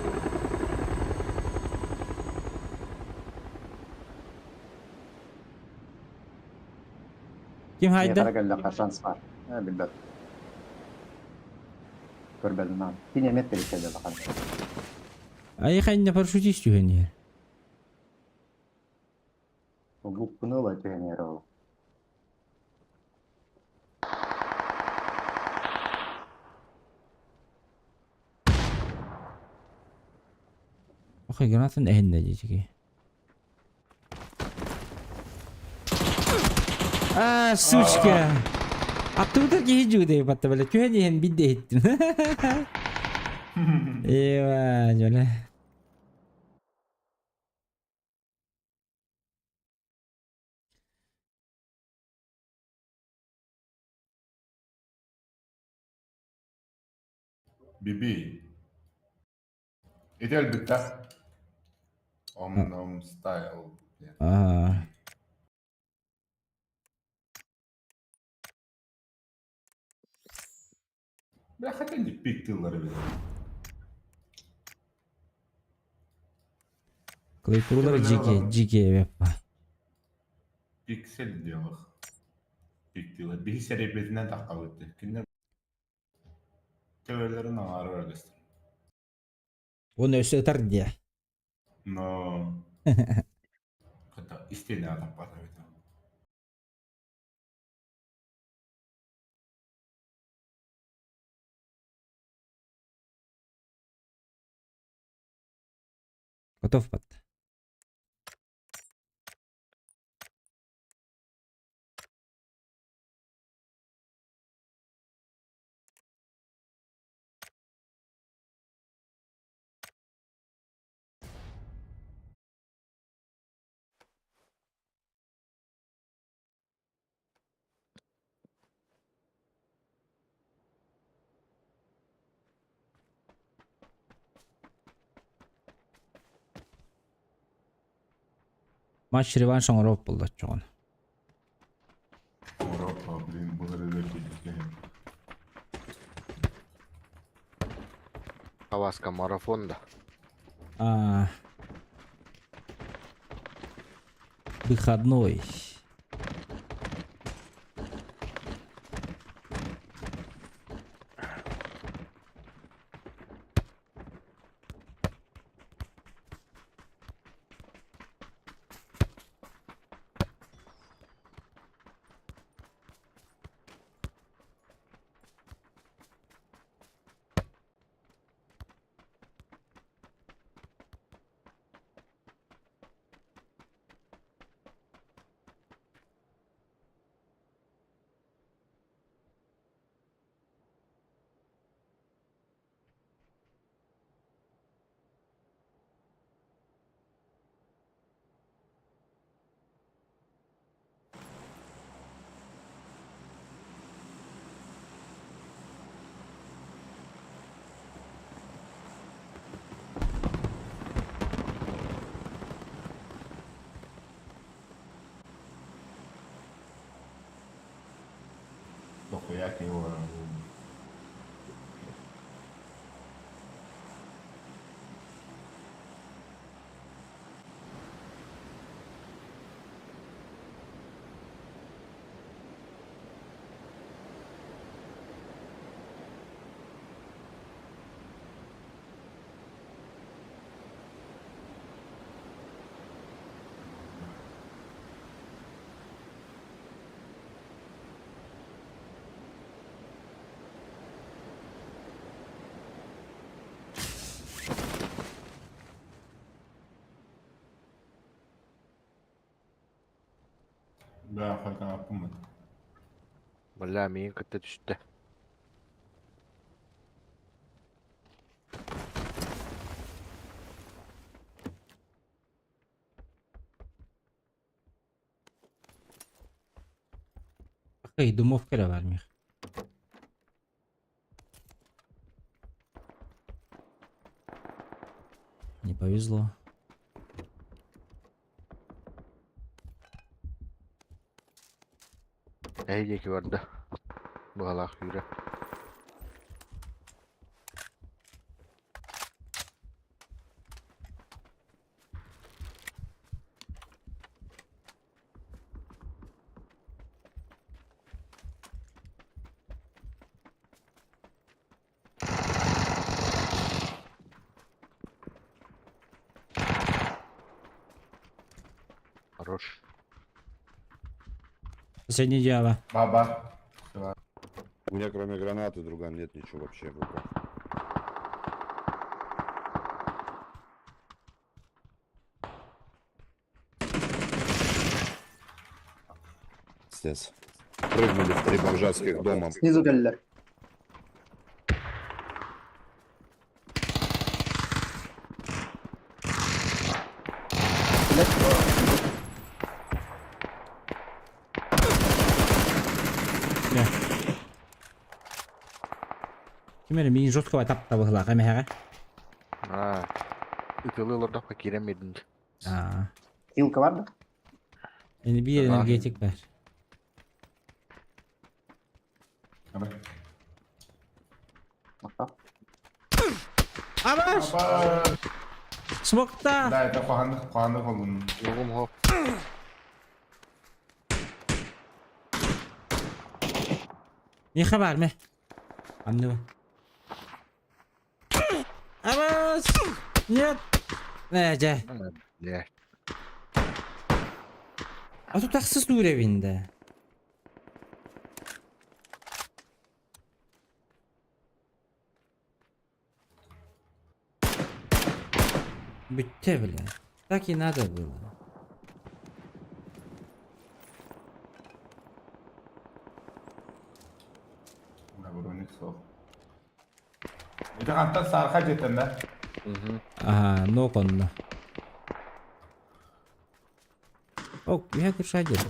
Ким хайда? Кэллэххэ шанс баар. Билбэт. Көрбөтүм. Кини эмиэ тэрилтэлэр бахан. Ай хайна парашютист түһэн иһэр. Буккуну ыла түһэн иһэр ол. Охой гранатын эһиннэ диэчики. А, сучка! Аттыбытар киһи дьүгүдэй батта бэлэ түһэн иһэн бидде иһиттим. Ева, дьоле. Биби. Ити өлбүттэ. Om Nom Style. Аа. Бля, хотя не пик тыллары билэр. Клавиатуралары GK, GK веппа. Пиксель диэх. Пик тыла. Биһи серебрятинэн таххабытты. Кинилэр төбөлөрүн аҥаары баргастар. Он өссө ытар диэ. Но Хата истиэнэ атаппата эбит. Готов пат. Матч реванш оҥоруох буоллаччыҕын. Европа, блин, былырыгы киһи. Аваска марафон да. А, выходной. Бля, его. Бля, хоть она пумет. Бля, миин кытта түстэ. Акай, дымовка эрэ баар миэх. Не повезло. Эһи диэки барда. Быһалаах күүрэ. Хорош. Последнее дело. Баба. У меня кроме гранаты, друган, нет ничего вообще в руках. Пиздец. Прыгнули в три бомжатских дома. Снизу кэллилэр. Ким эрэ миин жестко таптабыһылаах эмэһэҕэ. Аа. Ытылы олордоххо киирэн биэрдин. Аа. Хилка бар да? Эни биир энергетик бар. Абаш! Смокта! Да, это куһаҕаннык куһаҕаннык олун. Йогум хоп. Миэхэ баар мэ. Анныба. Абас! Нет! Ээ, дьэ. Бля. А тут тахсыс уровень, да. Бүттэ, бля. Так и надо было. Да, броник суох. Ити хантан саарха дьиэтэн да? Ага, нок онно. О, я кырша дьиэтэ.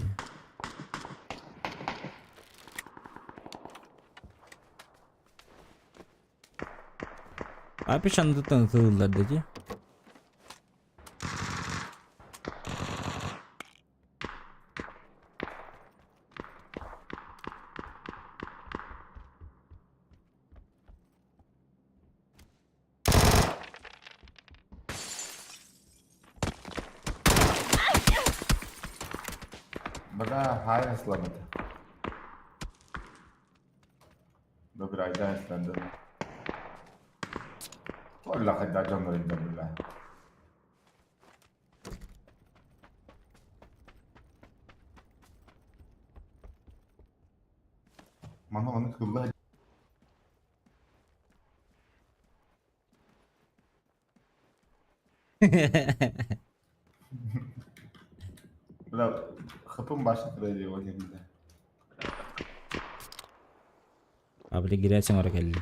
Апиш андыттан ытыллар дии. Бля, хай исламыты. Добрый, да, исламды. والله خدع جمر بالله. Мана оны кылла. Бля, хапым башын кырай ол жерде. Абли гирәсең ора кэлли.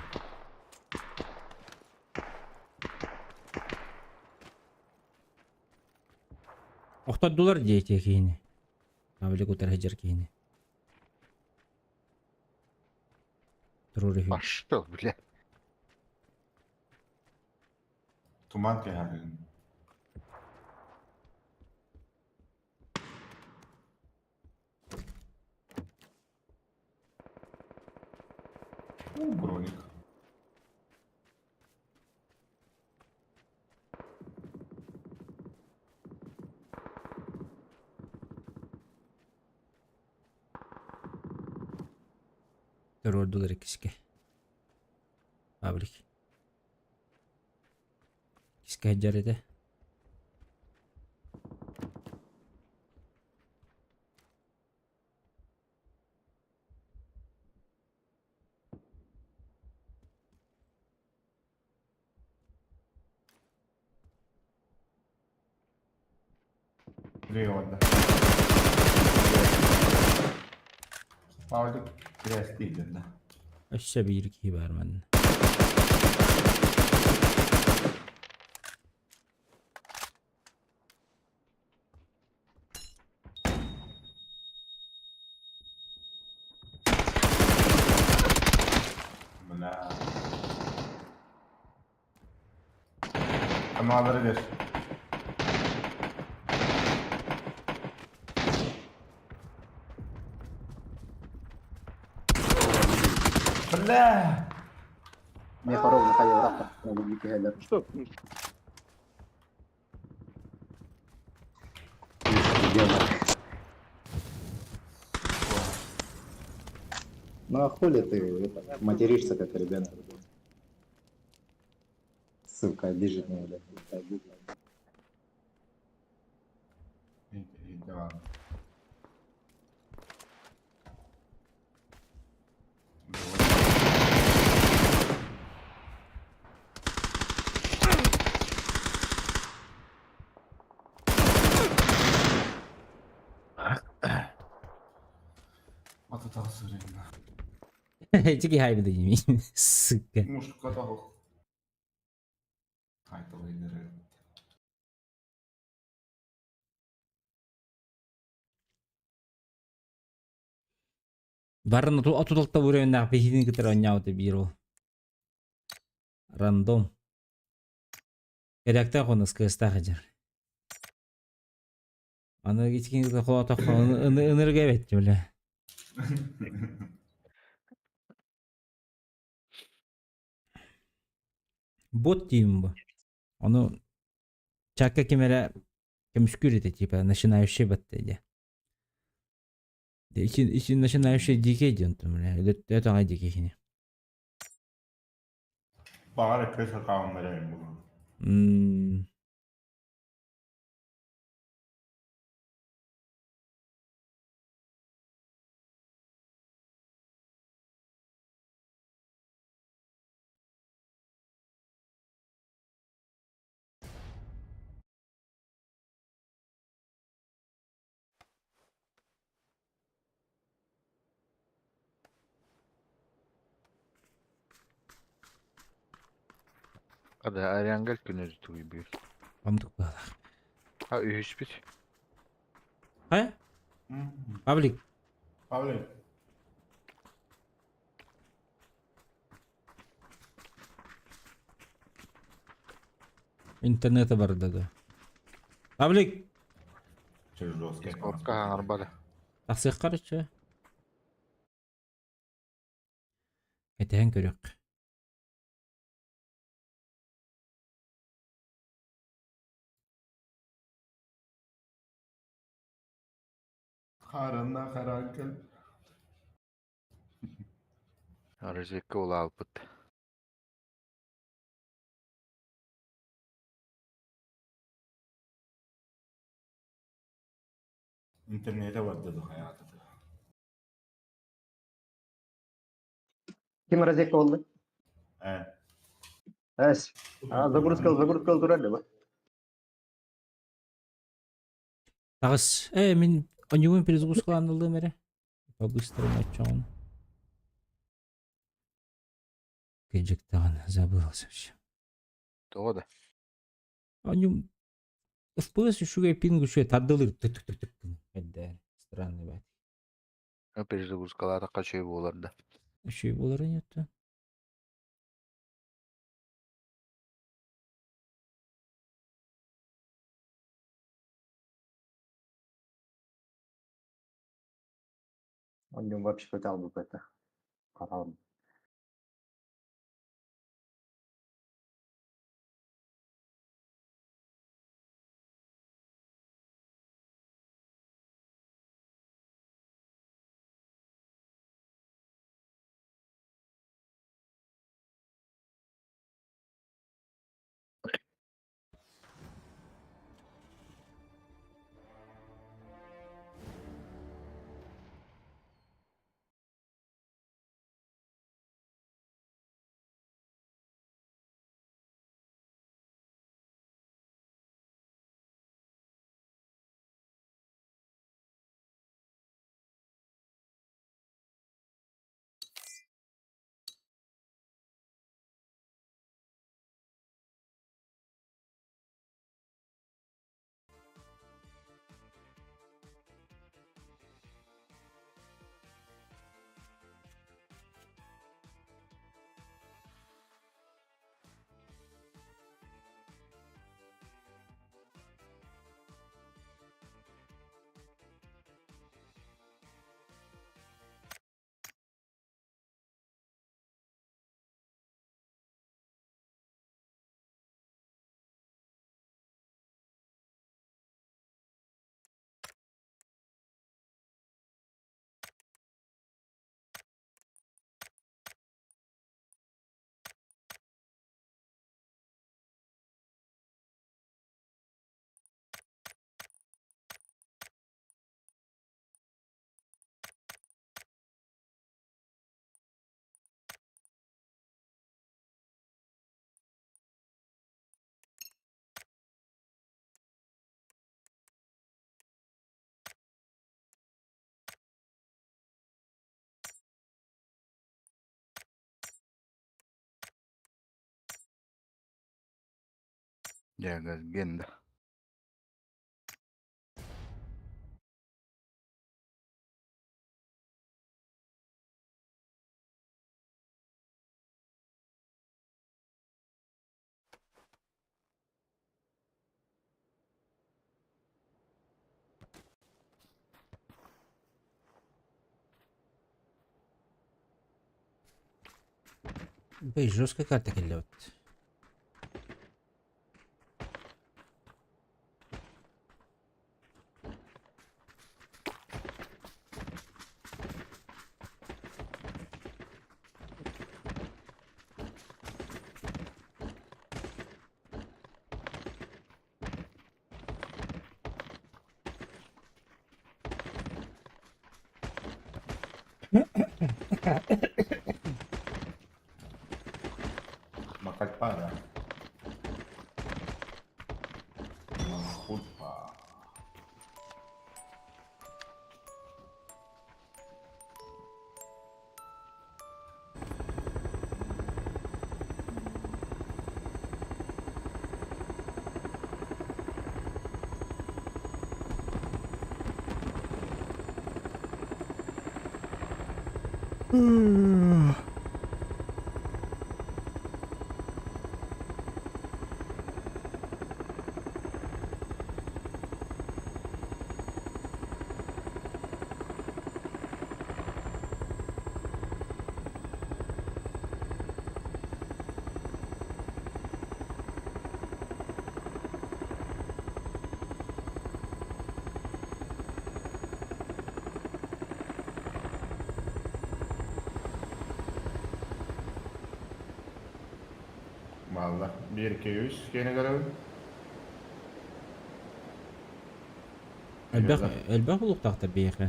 Охтордулар диэти киһини. Абли кутар сылдьар киһини. Турур үһү. Пошел, бля. Туман кэһэрин. У, броник. Туруордулар иккискэ. Павлик. Иккискэ сылдьар этэ. Привода. Павлик крест да. Өссө биир киһи баар манна. Бля. Каналları ver. Бля! Мне хоровна хайа рахта. Что? Ну а хули ты это, материшься как ребенок? Сука, обиженная, бля. Иди, ладно. Вот это время. Ити хайбы дейм. Сука. Мушка того. Ай, это выиграет. Барын отуталта уровеннаах биһигини кытары оонньообута биир ол. Рандом. Кэрээктээх уонна СКС-таах сылдьар. Аны итикини кытары холоотоххо ынырыга эбэт бля. Бот диим бу. Ону чакка ким эрэ көмүскүүр этэ типа начинающий батта дии. Ити начинающий дикий диэн бля. Өлөттөө таҥай дикий кини. Бағар өкпе сақауын бұлын. Hadi Erengel günü bir. Оннук баалаах. Ha üç bir. Хайа? Павлик. Павлик. Интернета барда да. Павлик. Корка арбада. Тахсыах короче. Кэтэһэн көрүөх. Харана харакел. Разведка ола алпыт. Интернете барды hayatı. Ким разведка болды? Э. Эс. А, загрузка, загрузка турали ба. Таҕыс. Э, мин онньуубун перезагрузкалаан ыллым эрэ. По-быстрому отчоҕун. Кыдьыктаҕын забыл совсем. Тоҕо да. Оонньуум FPS үчүгэй пинг үчүгэй тардылыр тык тык тык тык гына. Странный бать. Перезагрузкалаата качай буолар да. Үчүгэй буолара нет. Он вообще хотел бы это. Хотел. Дьэ, газген да. Бэй, жесткая карта келле вот. Макальпада. Макульпа. Valla. 1, 2, 3. Кені көрөбүн. Элбэх элбэх булуктаахтар биһиэхэ.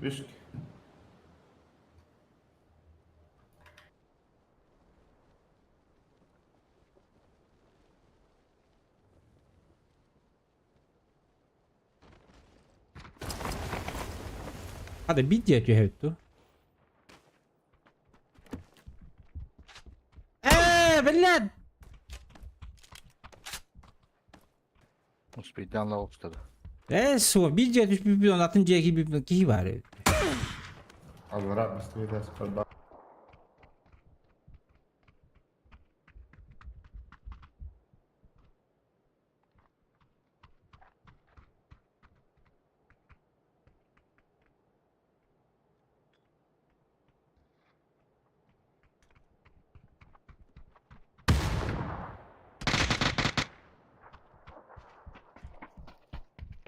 Үс. Hadi bir diye түһэбит ту. Ээ, блядь! Успейдан ла обстады. Ээ, суо, bir diye түспүт bir атын дьиэки bir киһи бар. Аллара быстыйда спарба.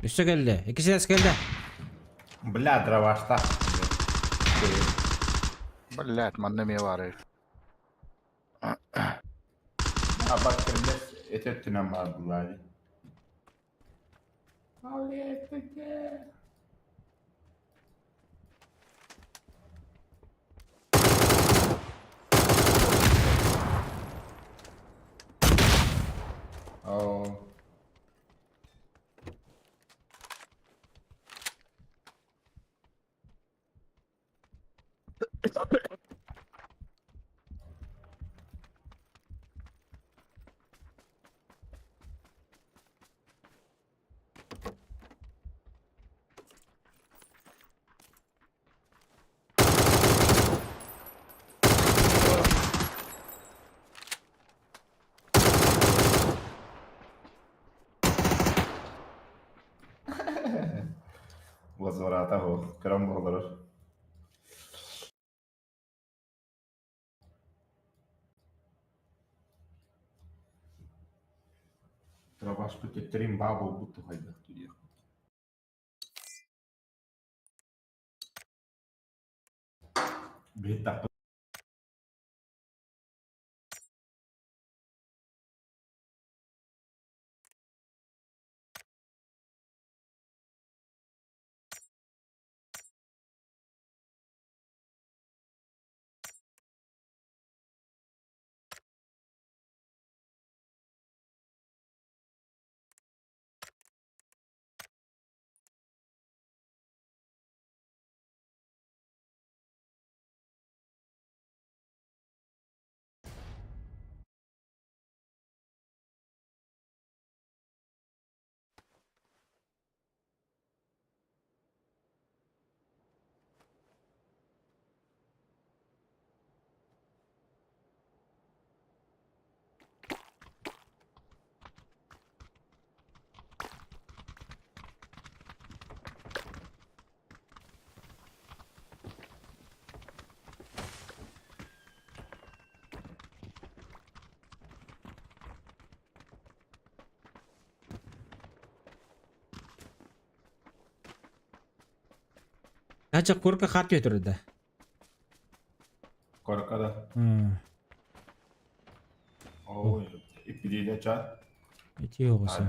Өссө кэллэ, иккисээс кэллэ. Бля, дровашта. Блять, манна ме бар. А бак кирбес этеттинен бар булар. Oh. Возврата го, крам болар. Дроваш көтөттерин баа болбут тухайдах туйах. Бетта. Хача курка хат өтөрдө. Корка да. Ой, иппидиде ча. Эти оҕуса.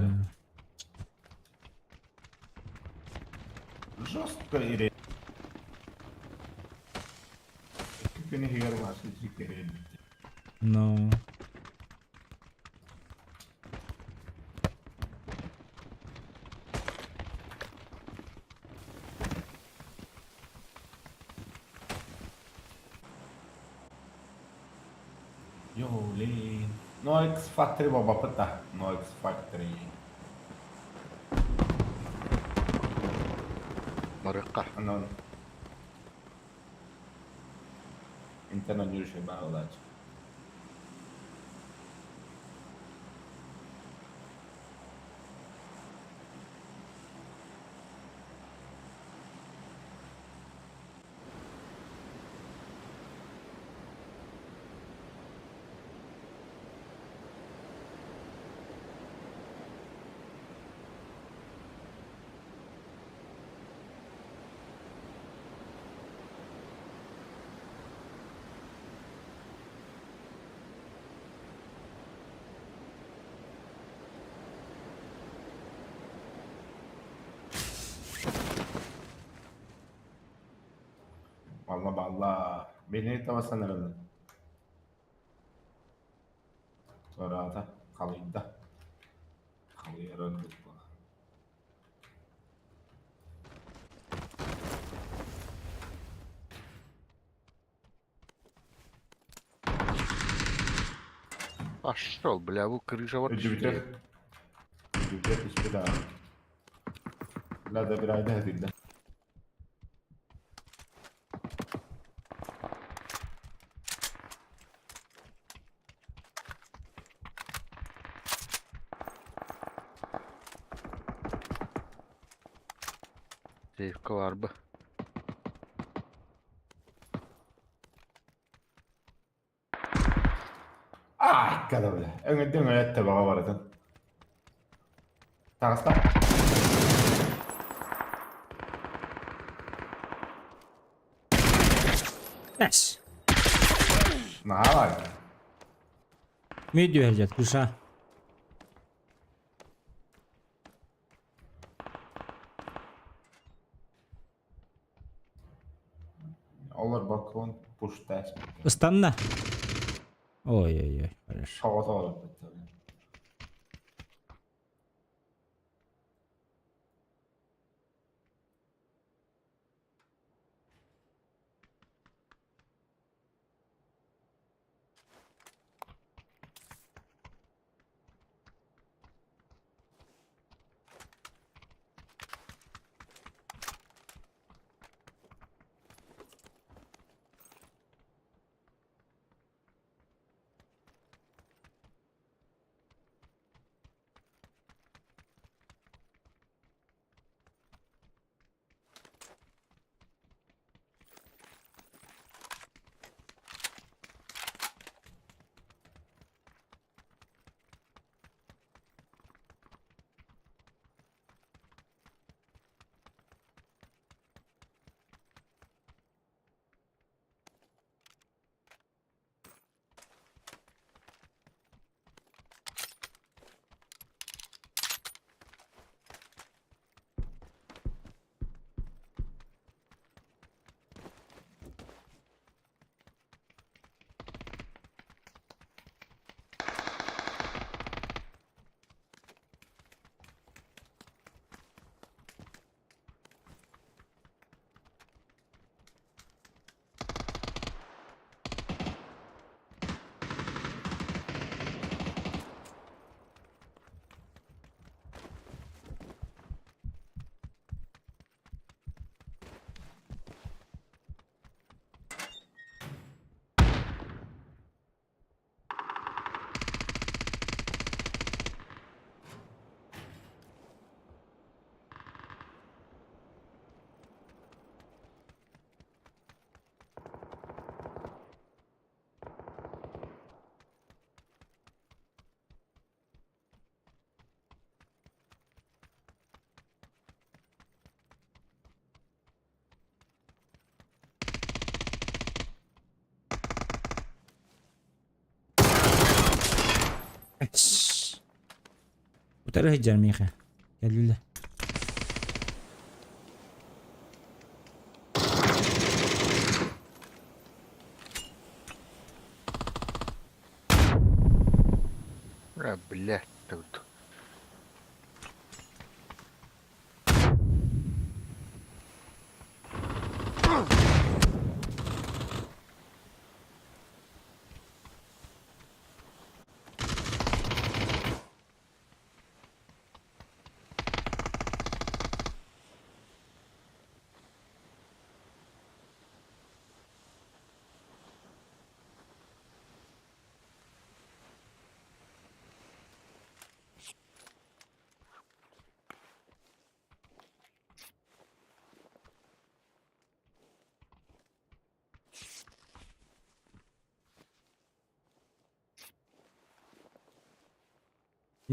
Жестко ире. Күнү хигер башы жиктерин. Но. Yo, lin. No X Factory baba pata. No X Factory. Марыкка. Анон. Интернет жүрүшө багылач. Valla valla. Beni tavasan herhalde. Sonra da kalayım da. Kalıyor Пошел, бля, вы крыша вот. Ücübüte. Ücübüte hiçbir daha. La da bir ayda edildi. Сейфка var bu. Ah kadar bile. Öngödün öyle baba var zaten. Takasta. Yes. Ne var? Медиа hercet kuşa. Olur bakın push test. Istanna. Ой-ой-ой, хорошо. Soğuk olur. Утары сылдьар миэхэ. Кэллилэр. А, блядь, тут.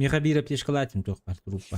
Миэхэ биир аптечкалаатым туох баар группа.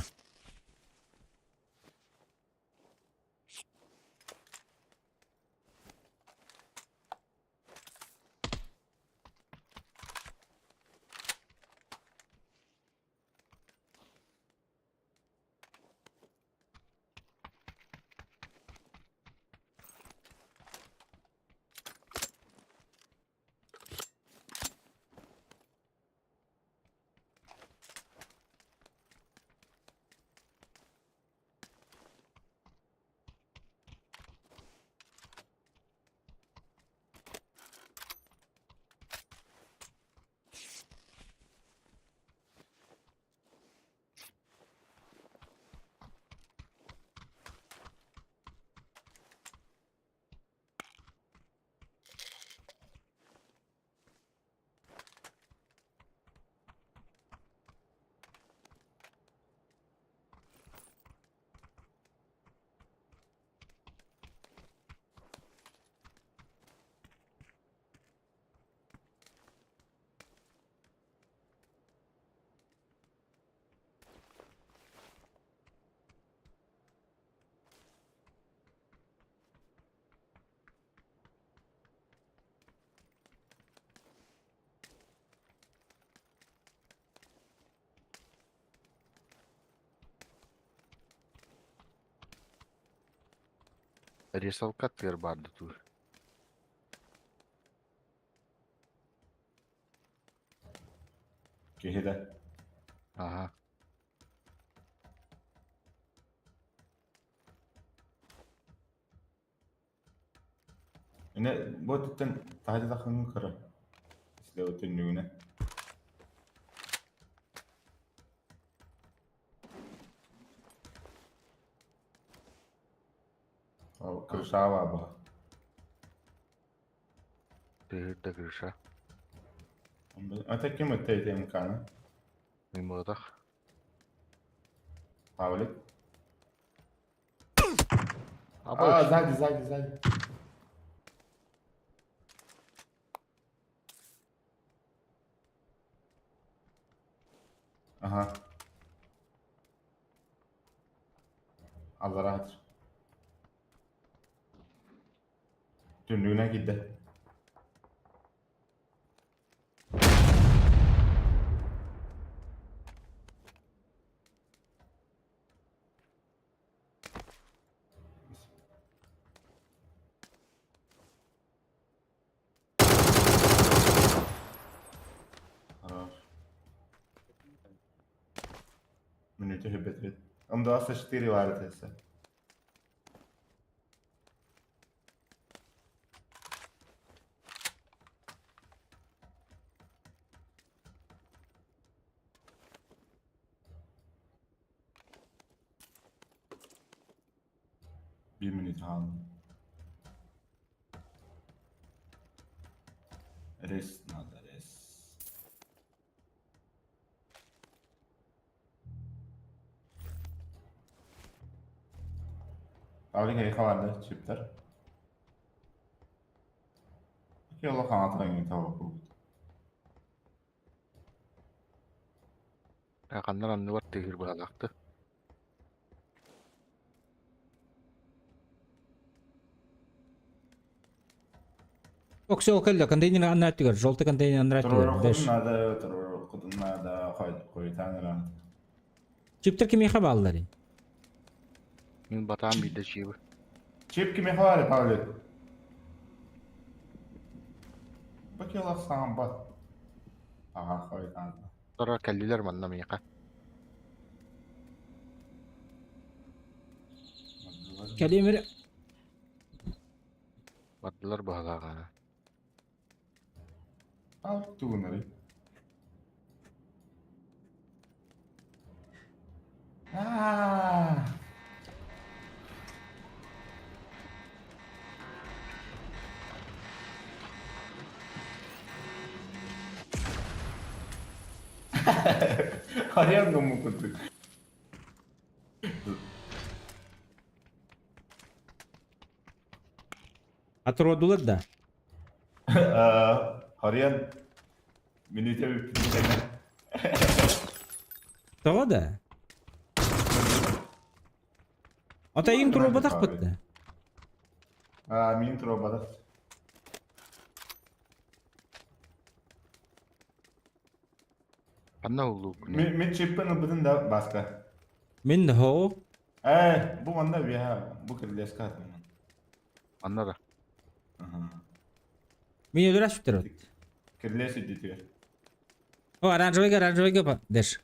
Рисовка тыр барды тур. Киһи да. Ага. Ine бу өттүттэн таһырдьа тахсыҥҥын көрө. Силэ түннүгүнэн. Ол крышаҕа баар Тыһыр да крыша. Ата ким ытта ити МК-ны? Мимотах. Павлик. А, сзади, сзади, сзади. Ага. Аллараа Түннүгүнэн киирдэ. Хорош. Минуте хебетрит. М24 варит это. Биир минут хаалла. Рес надо, рес. Павлик эйиэхэ баар да чиптэр? Окей, хаҥатан иҥин табаккыбыт. Ханнар анныбар тыһыр быһалаахты. Оксиол кэллэ, контейнер аннааттыгар, желтый контейнер аннааттыгар. Туруоруккун надо, туруорук. Кутуннаада хойутаан эрэн. Чиптер кимиэхэ баалларый? Мин батаан биирдэ чиибы. Чип кимиэхэ баар Павлик? Бакелах саҥарбат. Аҕа хойутаан. Тора кэллилэр манна миэхэ. Кэлиим эрэ. Бардылар быһалааҕа. Павлик тугунарый? Аа. Харыйан гыммыт курдук. Атыродулар да? Харыйан мүнүүтэ бүппүтүн кэннэ. Тоҕо да? Ата иҥ туруорбатахпыт да? Аа, мин туруорбатах. Ханна уллуук? Мин чиппин ылбытын да Баска. Мин да хоо. Ээ, бу манна үөһэ, бу кирилиэскэ хатыммын. Манна да. Мин өлөр сүтэр. Кирилиэс үрдүтүгэр. О, оранжевыйга, оранжевыйга па. Дэш.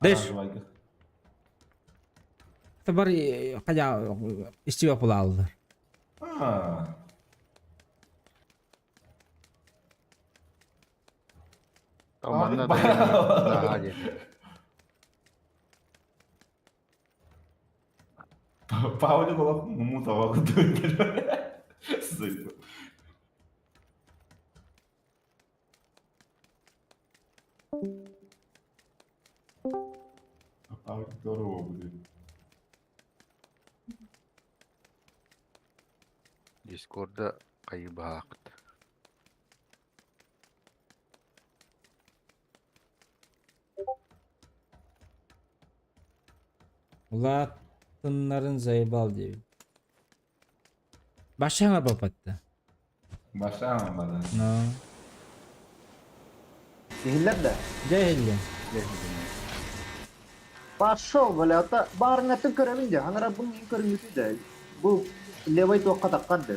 Дэш. Оранжевайга. Бар хайа истибэ пулааллар. Аа. Манна да дии. Павлик олох муму тоҕо кутуйдар. Сыйпы. Павлик здорово будет. Дискорда хайыбаахт. Улаатыннарын заебал диэбит. Башаҥа бапатта. Башаҥа бада. Но. Иһиллэр да? Дьэ иһиллэ. Пошел, бля, ата баарыҥҥаттан көрөбүн дии, анарабын иһин көрүҥүтүй да. Бу левай туохха таххар да,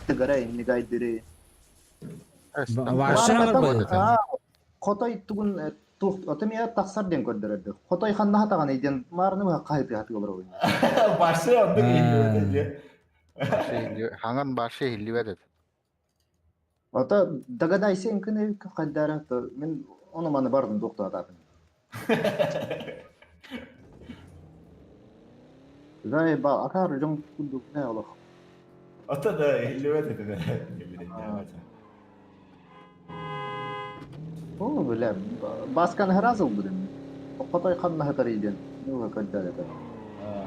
тыгара иннигайдыры. Башаҥа бада. Хотой тугун туох ото миэ тахсар диэн көрдөрөрдө. Хотой ханна хатаҕаный диэн маарыны быһа хаһытыы хатыы олоробун. Башы оннук иһиллибэт дии. Хаҥан башы иһиллибэт этэ. Ото догадайся инкыны хайдара то мин ону маны бардым туохтаатаатым. Заебал, акаар дьон курдук не олох. Ото да иһиллибэт этэ. О, бля, Баскан сразу будем. Хотой ханна хатарый диэн. Ну, көрдөр это.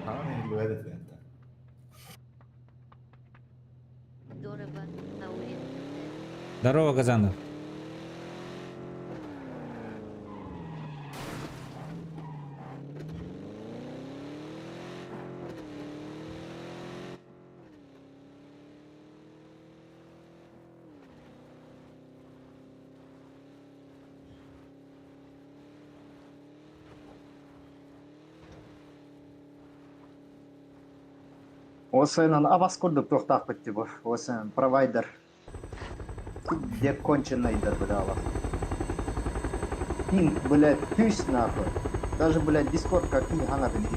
Хаҥан иһиллибэт этэ. Здорово, Аурин. Здорово, Газанов. Осенан абас курдук туохтаахпыт типа. Осен провайдер. Где конченый бля. Пинг, блядь, пусть нахуй. Даже, блядь, Дискорд как ни хана били.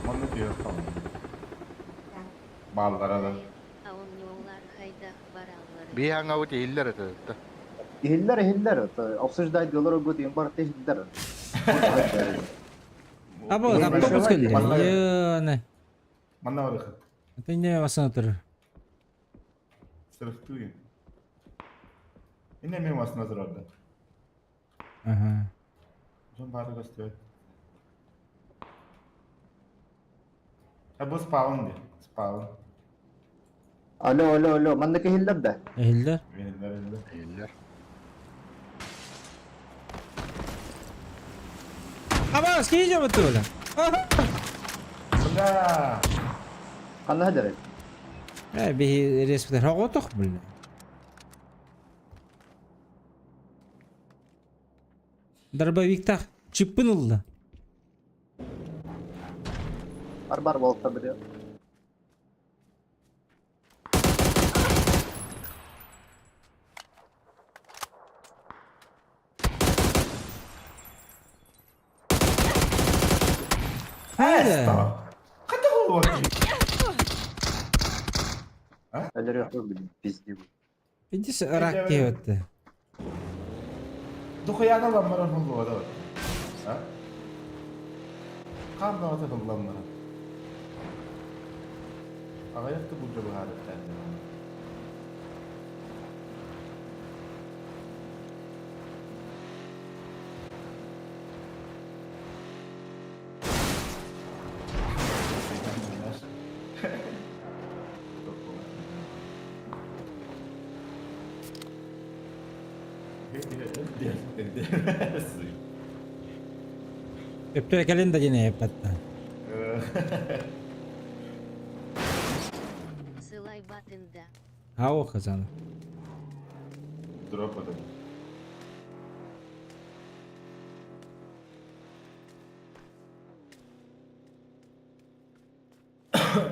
Манна тиийэ хаалла. Бааллара да. А он не улар хайдах бараллары. Бии хаҥабыт иһиллэр этэ да. Иһиллэр иһиллэр. Обсуждать доллар год им бар иһиллэр. Або, автобус кэллэ. Йыаны. Манна барыха. Это не басына турар. Сырыктыгын. Инне мен басына турар да. Ага. Дьон баары көстүбэт. А бу спаун дии. Спаун. Алло, алло, алло, маннык иһиллэр да? Иһиллэр. Иһиллэр, иһиллэр. Иһиллэр. Абас, киһи дьабыттыбыла. Бля! Ханна дэрэй? Э, биһи респектер хоҕотох биле. Дробовиктах чиппын ылла. Бар-бар болта били. Хайда? Видишь, рак киһи Духуяна ламмара буллуода. А? Кам даҕата тылламмара. Аҕыйах да булдьа быһаарыттаан. Өптөрө кэлин да диэн эппэттэ. Сылай батында. Ау хазан. Дроп это.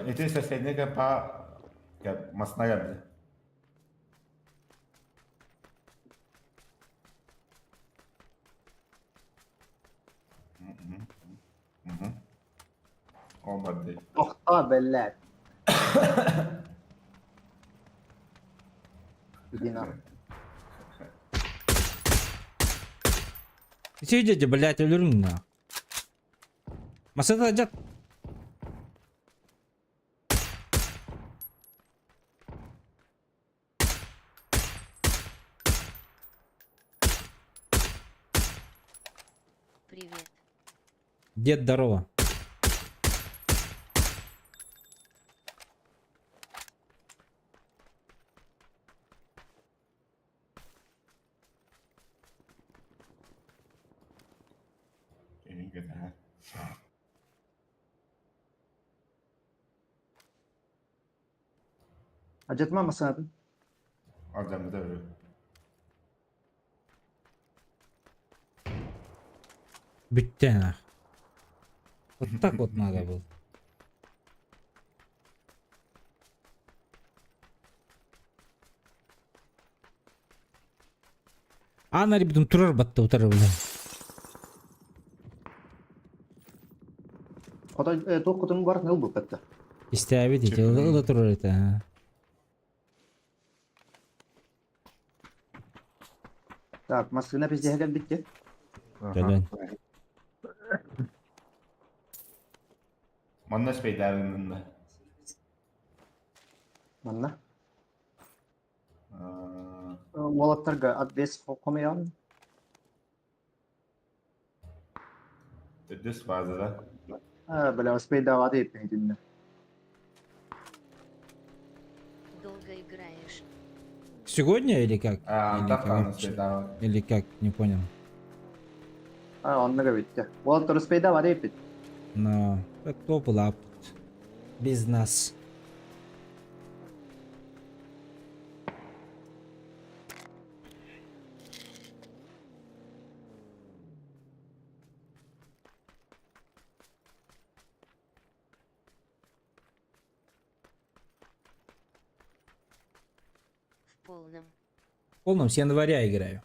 Ити соседний компа масна geldi. Olmadı. Тохтоо, бэллээт. Иди нахуй. Сидите, блядь, өлөрүм на. Масада жат. Привет. Дед, здорово. Acıtma mısın? Alacağım bir de öyle. Бүттэ нах. Вот так вот надо было. Аана ребятым турар батта утары бile. Отой туох кутун бар ныл буппатта. Истээбит ити ыла турар этэ. Так, массыына пиздеһэ кэлбитти. Кэлэн. Манна спейдаарынна. Манна. Уолаттарга отвес хомуйан. Төрдүс фазада. А, бля, успейдаабаты иппин Долго играешь. Сегодня или как? А, Или так как аны вообще? спейдаабат. Или как? Не понял. А, оннуга бүттэ. Уолаттар успейдаабаты иппит. Но это была без нас. В полном. В полном с января играю.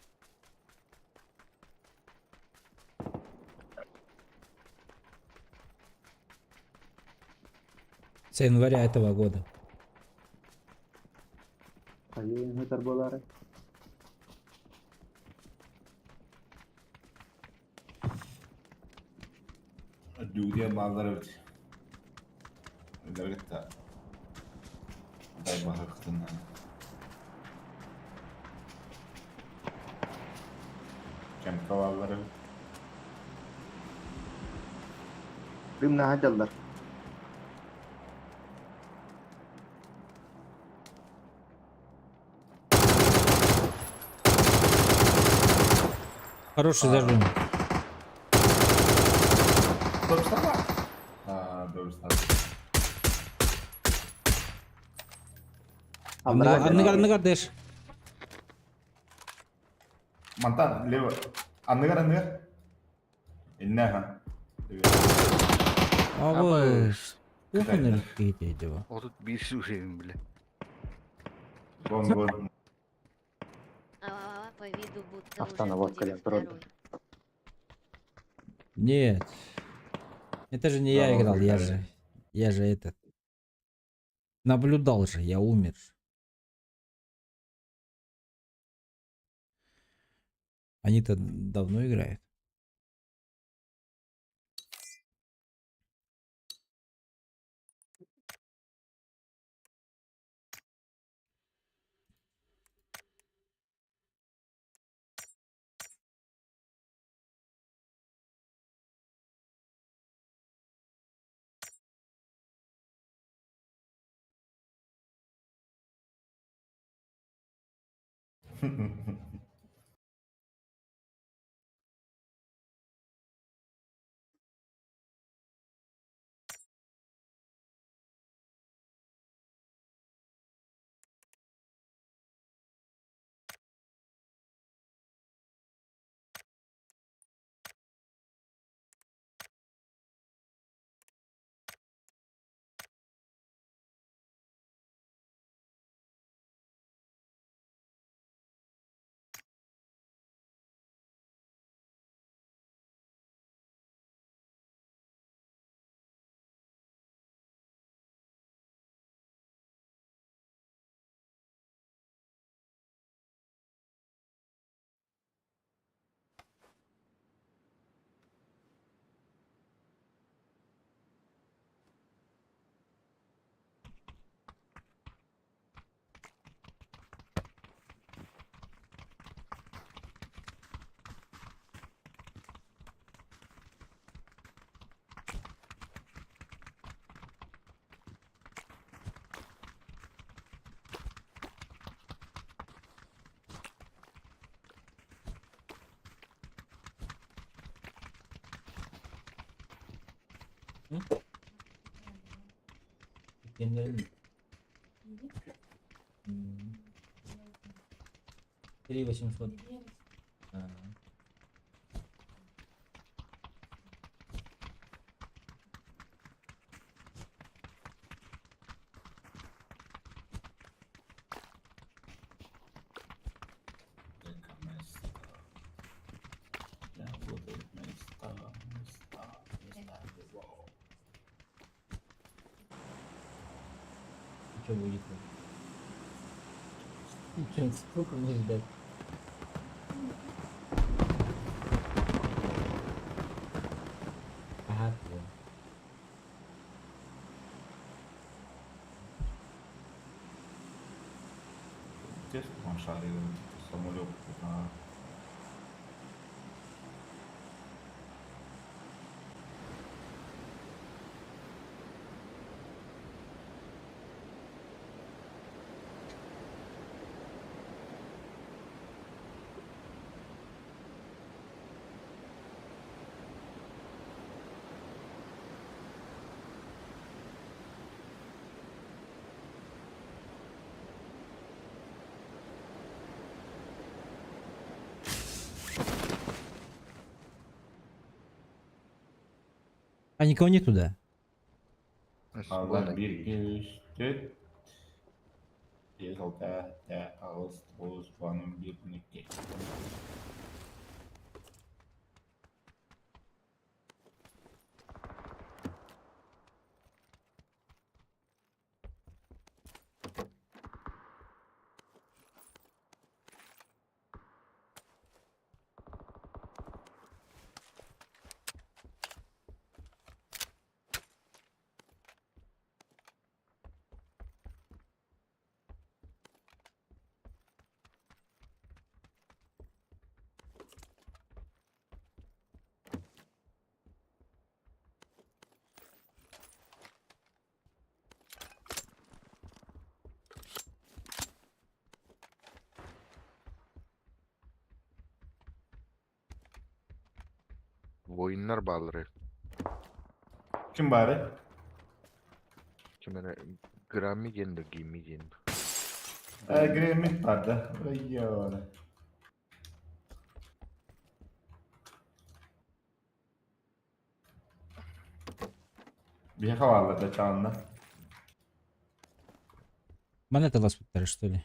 С января этого года. Хайы, тарбалары. Дүүдэ баалар эбит. Өлөргүттэ. Дайбаһыктына. Кемка баалар эбит. Дымна хадаллар. Хороший зажим. Добстава? А, добстава. Анныгар, анныгар дэш. Мантан, лево. Анныгар, анныгар. Инне ха. Абыс. Кухонный киһи бу. 31 уровень, бля. Вон, вон. А по виду будто уже Автонаводка будет кэлэн турар. второй. Нет. Это же не я Да, играл, я выиграли. же. Я же этот. Наблюдал же, я умер. Они-то давно играют. 3800. Что будет? Че, сколько мне ждать? Ага, да. Где он шарил самолет? А никого нету, да? Алла 1, 2, 3, 4, 5, 6, 7, 8, 9, 10. Воиннар баалары. Ким баары? Ким эрэ Грамми диэн да Гимми диэн. Грэммит бар да. Ой, Биһиэхэ бааллар да чаанна. Маны таласпыттара что ли?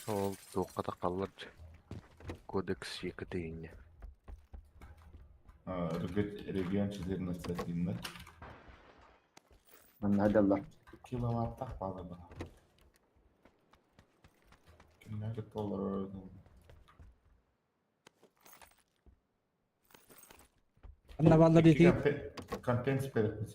Ол туохха да халлар дьэ. Кодекс Екатерине. Регион 14 диэннэр. Манна сылдьаллар. Киловаттах баалар баҕа. Кимнээх кытта олорор Анна бааллар диэтигит? Контент спереппит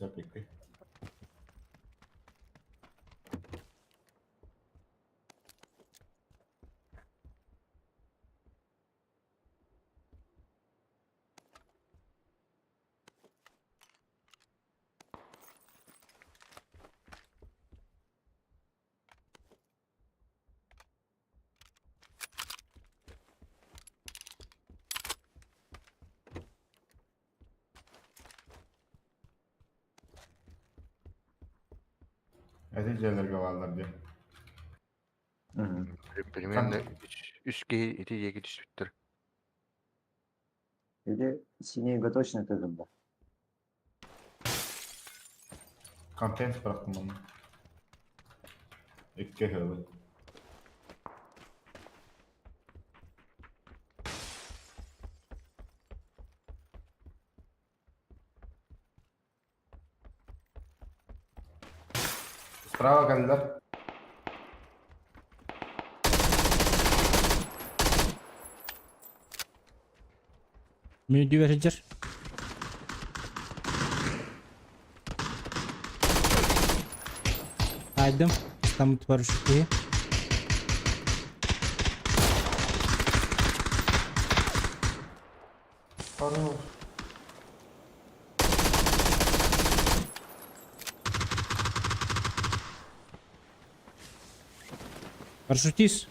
Эти дьиэлэргэ бааллар дии. Примерно үс киһи ити диэки түспүттэр. Или синейга точно тыгылла. Контент бырахтым онно. Икки ыһыабыт. Справа кэллэр. Мин үрдүбэр сылдьар. Айдым. Там парашют киһи. Хорош. Парашютист.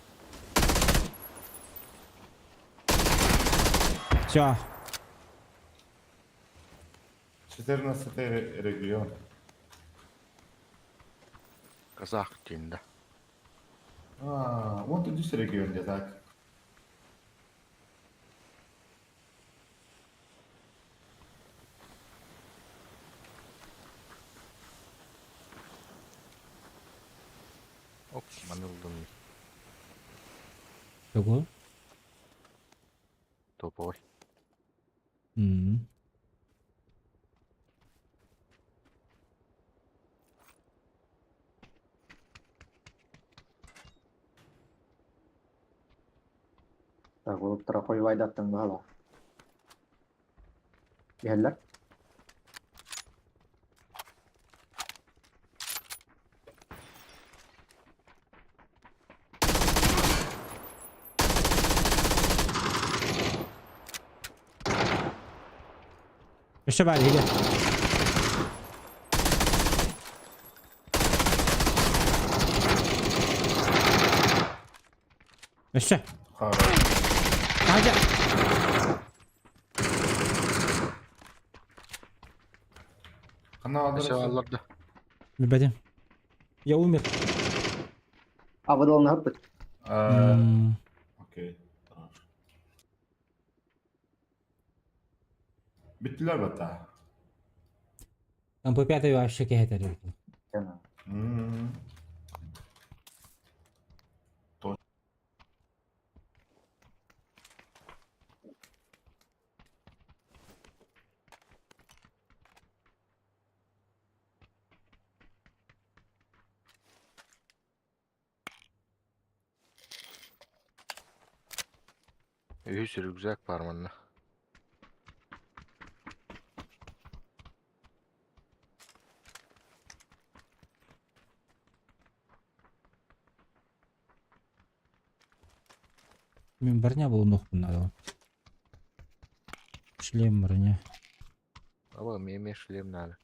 Все. 14 регион. Казах диэн да. А, вот үс регион где так. Оп, маны ыллым. Того. Топовой. М. Так, олуттара хойвайдаттан баала. Иһэллэр. Өссө баар иһигэр. Өссө. Таһырдьа. Ханна Өссө бааллар да. Билбэтим. Я умер. Абыдалнаһыппыт. Окей. Бүттүлэр бата. МП5 вообще кэһэтэр эбит. Үһүс рюкзак баар манна. Мин броня булунуохпун наада. Шлем броня. Аба, мне эмиэ шлем надо.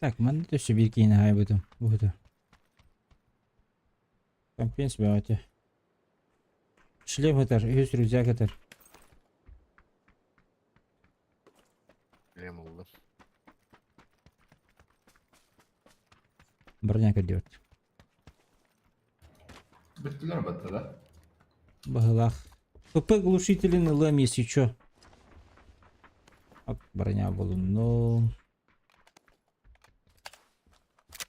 Так, манна өссө биир киһини аһайбытым. Бу Компенс бөҕөтө. Шлем ытар, үһүс рюкзак ытар. Шлем ыллым. Броня көрдүбүт. Бүттүлэр батта да. Баһылаах. ПП глушителин ылыам если чё. Оп, броня булунну.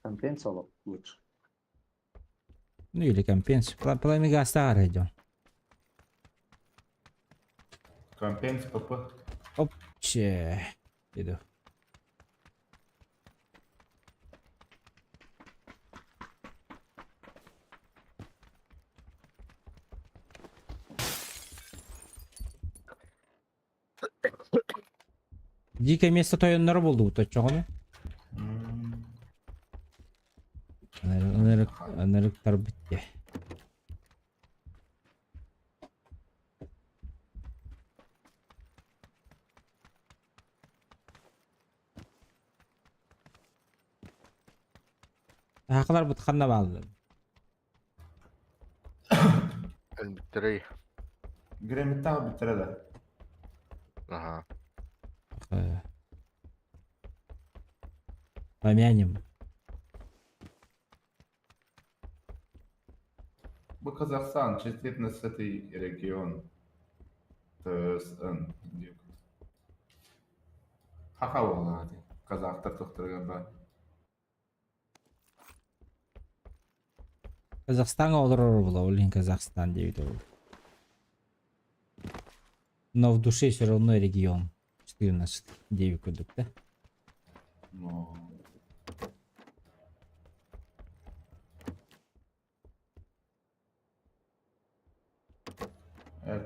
Компенс олох лучше. Ну или компенс. Пламегастар идем. Компенс ПП. Оп, че. Иду. Дикое место тойонноро булдубут оччоҕуна. Ынырык ынырыктар бүттэ. Саахаларбыт ханна бааллар? Өлбүттэрэй. Гремиттаах бүттэрэ да. Аха. Помянем. Бу Казахстан, 14 регион. ТСН. Хаха буоллаҕа дии. Казахтар тохторугар баар. Казахстаҥҥа олорор була, ол иһин Казахстан диэбитэ буолуо. Но в душе все равно регион 14 диэбит курдук да? Но...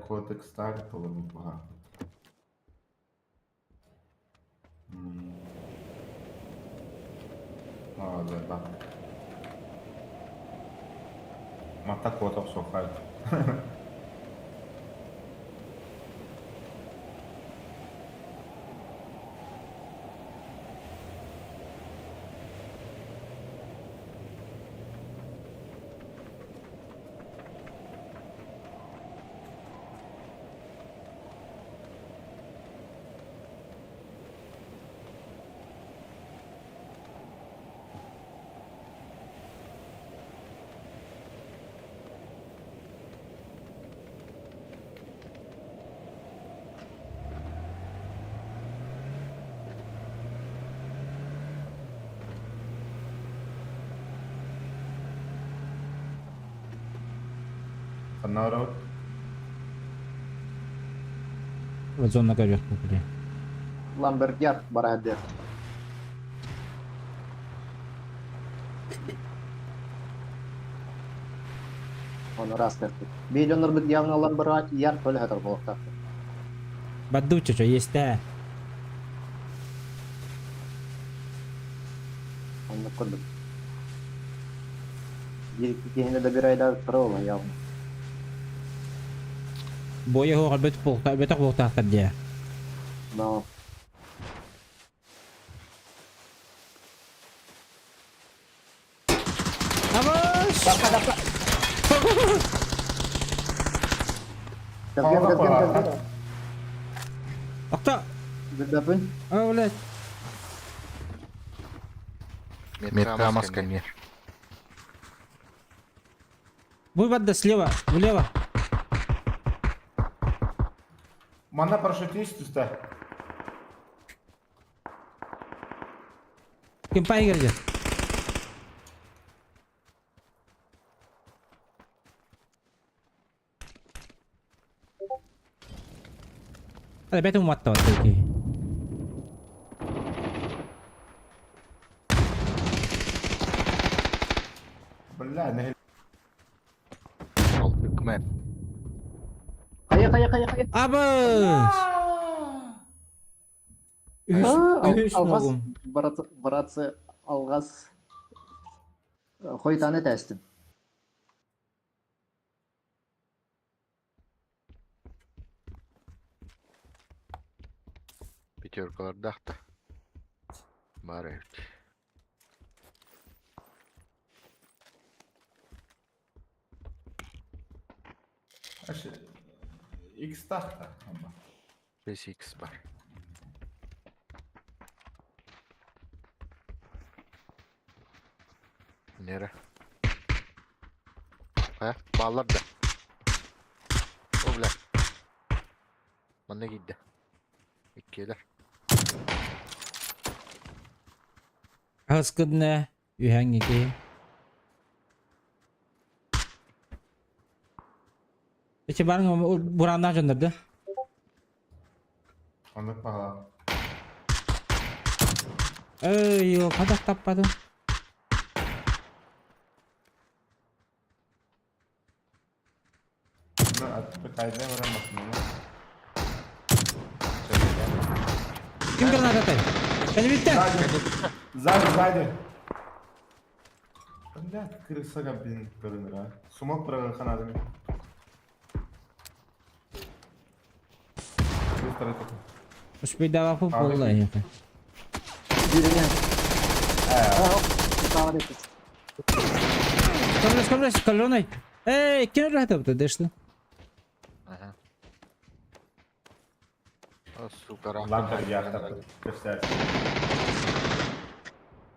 Кодекс так толору багато. Да. Мата куота охсуоххай. Ханна барабыт? Зона көрүөхпүт били. Ламбергер бараһыдыар. Оны раз кэрпит. Миллионнарбыт явно ламберат яр төлө хатар буолуохтаахпыт. Бадду чочо есть ээ. Оннук курдук. Биир киһини добирайдаабыттара буолла явно. Бойа оһоҕор бөтөх буолтаахтар дии. Но Абаш! Газген, газген, газген. Акта! Билбэппин. А, блядь. Метка маска не. Вывод слева, влево. Манна парашютист түстэ. Кимпай кэлдэ. Опять уматывать такие. Бля, не Алтыкмен. Хайа, хайа, хайа, хайа. Абыс! Үһүс Алғас, ногум. братцы, алғас. Хойтаны тәстім. Пятеркалар дахта. Бар эбит. X тахта. 5x бар. Нere? He, bağlar da. O bile. Манна киирдэ. Иккиэлэр. Аһыскынна үһэҥҥи киһи. Эчи барың бураннаах дьоннор да? Оннук баҕалаах. Эй, хадах таппадым. Ким граната атай? Кэлибиттэн! Сзади, сзади. Бля, крыса блин, көрүнөр а. Сумок быраҕыахха наада мин. Быстро это. Успейдавапы буолла эһиэхэ. Көмөлөс, көмөлөс, колонай. Эй, ким өлө дэшли? Ага. О, сука, Лампа яхта. Представь.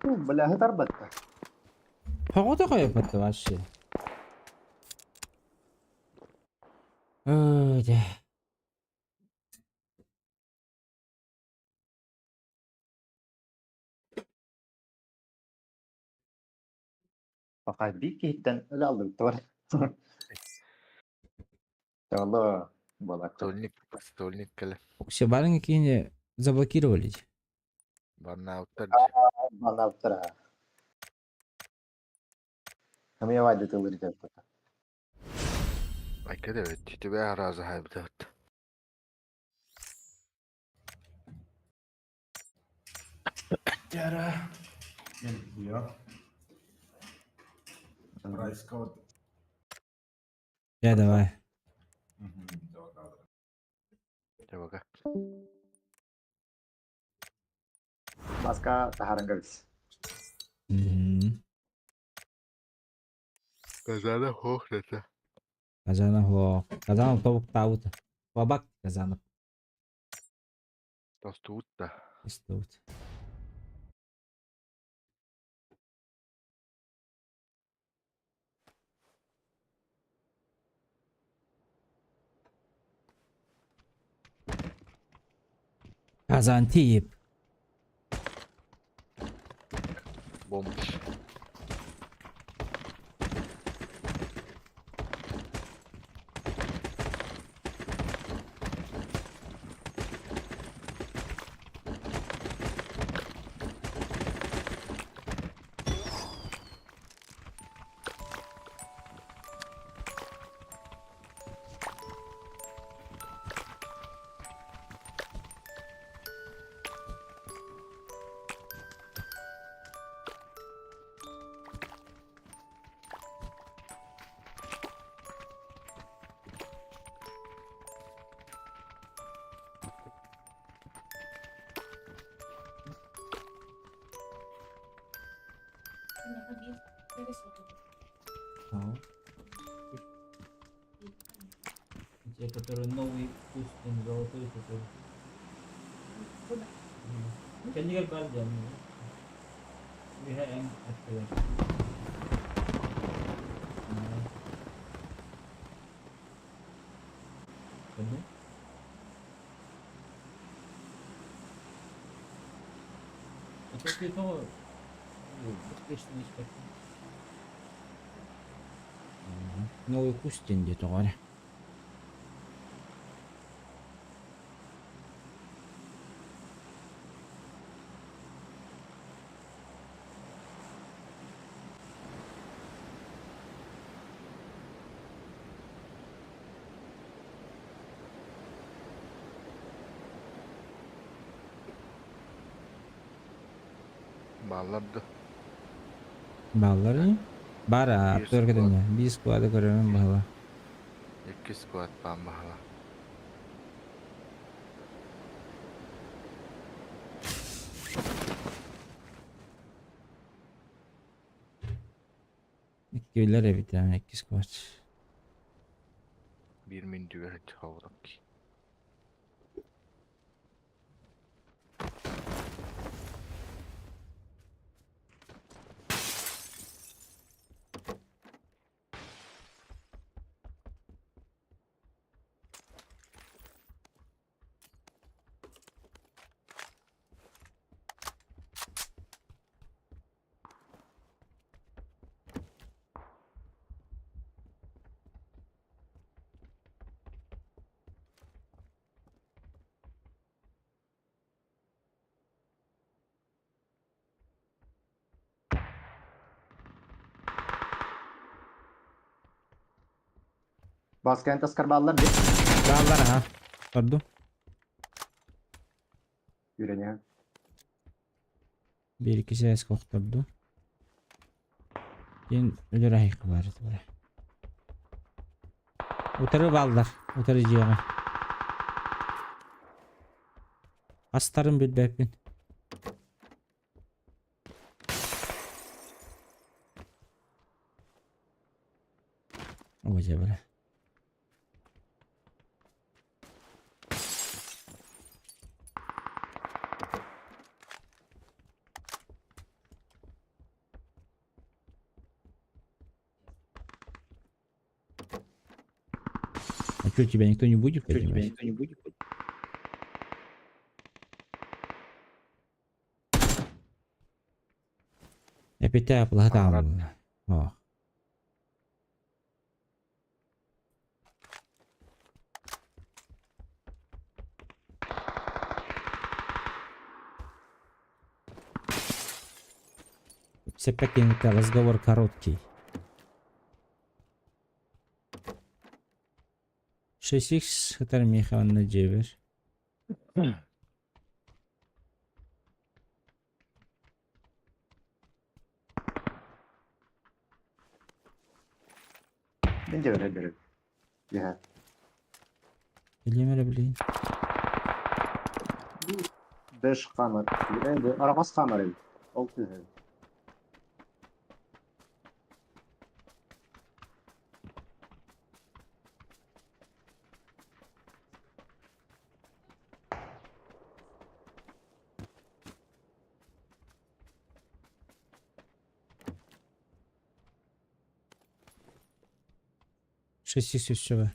Бля, тарбатта. Погода қойып вообще. Ой, да. Пока бик киһиттэн өлө алдыбыт бар. Алла балак. Стольник, стольник кэлэ. Все барыҥ киини заблокировали. Баннауттар. Баннауттар. Хамия вайда тылыр деп. Айка да бит. Тебе раза хайбдат. Тяра. Прайс код. Я давай. Давай. Баска тахарангабис. Казана хохлета. Казана хо. Казана тобук таут. Бабак Казана. Тостуутта. Тостуут. Казантип. Бомж. Те, которые новый вкус, золотой такой. Чандигарh बाहर जाऊंगा We have M activated. Новый вкус где-то говоря. Балларды. Баллары? Бара, Биир только склад. не. Биир склады көрөмүн баһыла. Икки склад баан баһыла. Иккилер эбит, икки склад. Биир мин түгэр хоҕурок. Баскан таскар бааллар дии. Бааллар аха. Торду. Үйренеһэн. Биир икки сээскэ охторду. Диэн өлөр аһыйка баар этэ бара. Утары бааллар. Утары дьиэҕэ. Астарын билбэппин. Ой, дьэ бля. А что, тебя никто не будет поднимать? Эпитэ платам. О. Сеппекинка разговор короткий. 6x хытар миэхэ онно дьиэбэр. Мин дьэ бэрэ Яһа. Билиэм эрэ билигин. Бэш камер. Араҕас камер эбит. Ол түһэр. Шесть өссө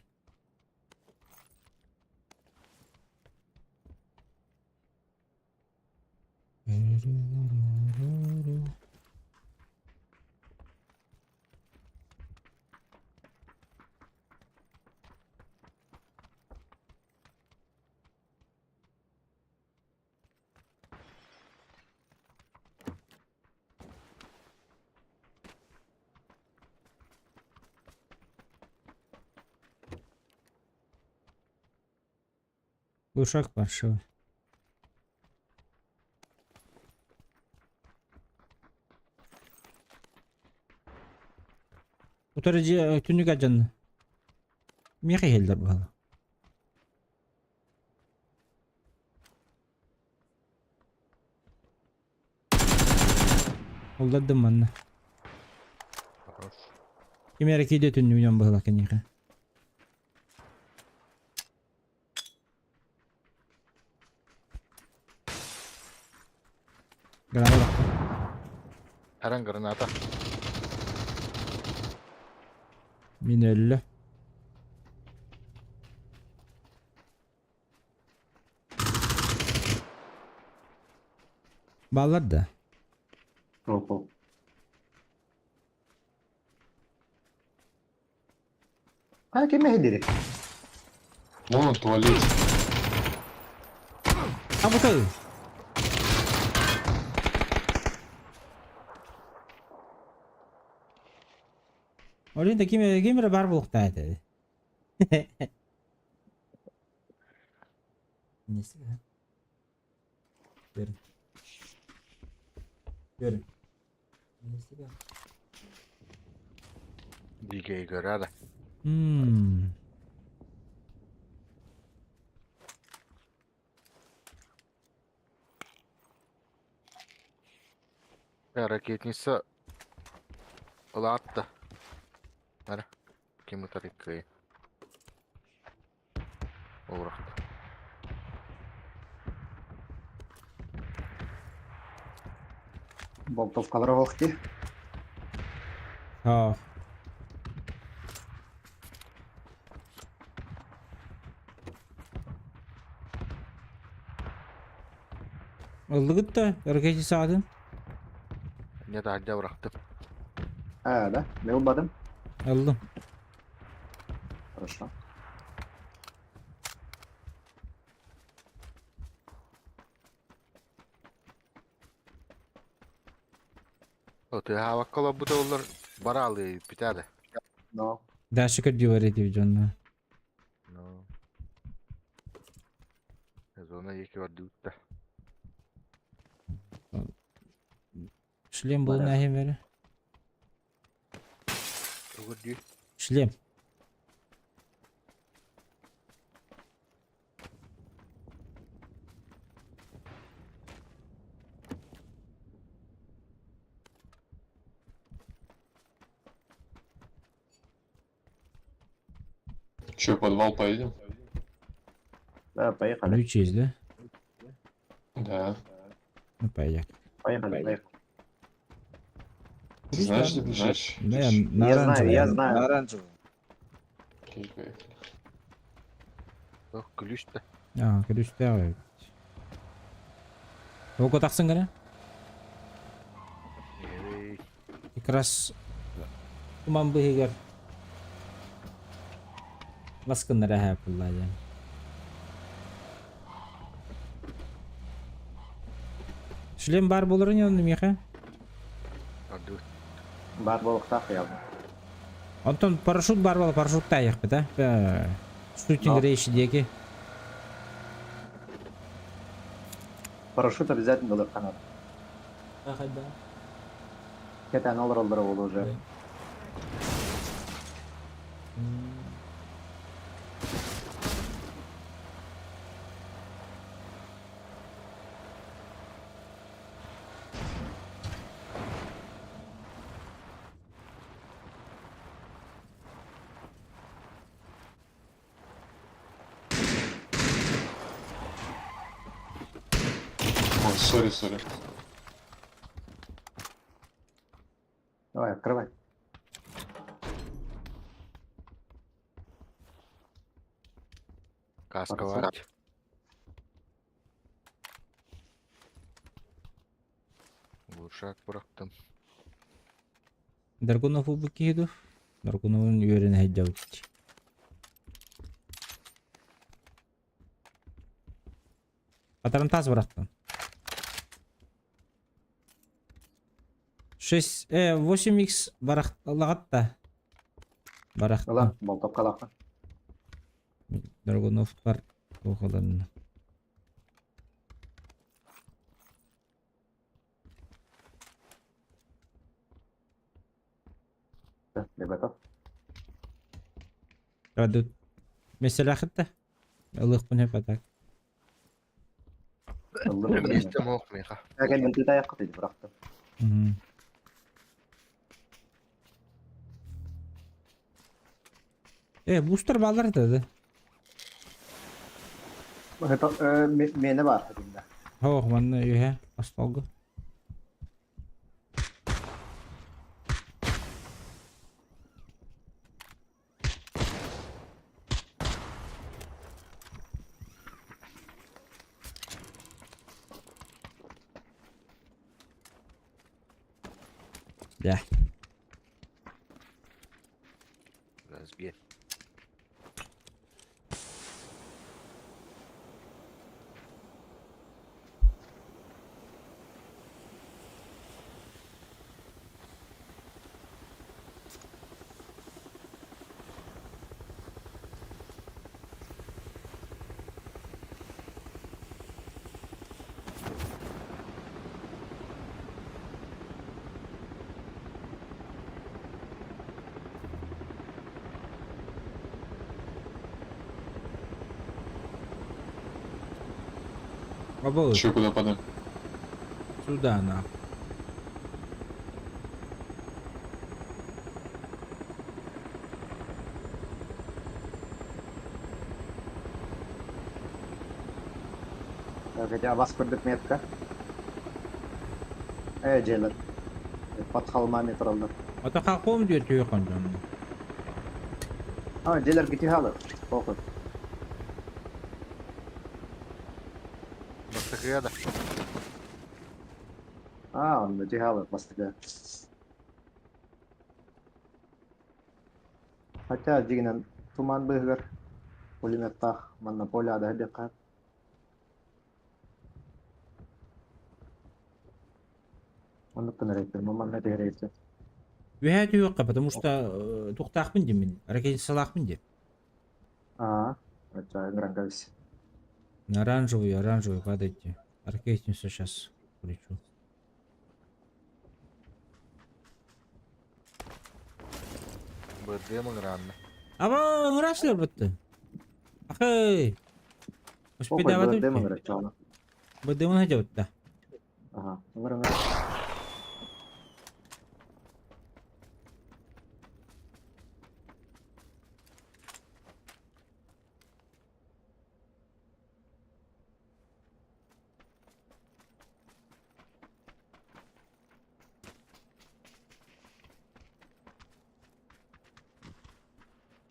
Глушак паршивый. Утары дьиэ түннүк алдьанна. Миэхэ иһэллэр баһыла. Уллардым манна. Хорош. Ким эрэ киирдэ түннүгүнэн быһыла киниэхэ. Граната. Аран граната. Мин өллө. Бааллар да? Опа. А ким эһилири? Вон он в туалете. А вот это. Олин да ким ким эрэ баар буолуохтаах этэ. Көрүн. Көрүн. Дикая гора, да. Ракетница Латта. Ара. Ким ытарыккы. Урахта. Болтовкалара ох дии. Аа. Ыллыгыт да ракете саатын? Не да алдя урахтым. А, да? Мен ылбатым. Ыллым. Хорошо. О, ты хавакка олорбута олар бараалы питады. Но. Дальше көрдүү бар этибит дьонно. Ну. Зона екі барды үтті. Шлем был на бері. Көрдүү. Шлем. Че, подвал поедем? Да, поехали. Ключ есть, да? Да. Ну, поехали. Поехали, поехали. Ты знаешь, где бежишь? Да, я на Я знаю, оранжевый. я знаю. Оранжевый. Окей, поехали. Ох, ключ-то. А, ключ давай. Ого тақсың гана? Эй, Как раз туман быһыгар баскыннара хапылла дьэ. Шлем бар боларын онно миэхэ. барды. Бар буолуохтаах явно. Онтон парашют бар буола парашюттаайахпыт а. Shooting Но. range диэки. Парашют обязательно ылыахха наада. Кэтээн олороллоро буолуо уже. Ой, сори, сори. Давай, открывай. Каска Парашют. бар. Глушак бырахтым. Драгунов убу киһи Драгуновун үөрэнэ сылдьабыт. Патронтас бырахтым. 6, 8x барахталагатта. Барахтым. Ылан, болтопкалаахпын. Драгунов бар. Туохаланна. Я готов. Радут. Меселахытта. Ылыхпын хөп атак. Месте мох меха. Әгән мен таяққа дейді бырақты. Бустер балар да. Мені бар деймін. Хох, манна юхэ, астолга. Да. Разбей. Абы. Че, куда падаем? Сюда, на. Хотя вас көрдік метка. Желер. Под холмами тұралды. Ата қалқуым дүйер түйе қонжонны. А, желер кити халы. Похуй. Бастықияда. А, он кити халы, бастықия. Хотя, дегенен, туман быгыр. Пулеметтах, монополия да бекар. Оннуктан эрейттер, маман не эрейттер. Үһээ түһүөххэ, потому что э, туохтаахпын диэн мин, ракетницалаахпын диэн. Аа, это грангавис. На оранжевую, оранжевую падайте. Ракетницу сейчас включу. БДМ гранна. Аба, ыҥырааччылар бытты. Ахай! Охой, БДМ ыҥыраччаҕына. БДМ ыҥырачча Ага, ыҥыр ыҥыр.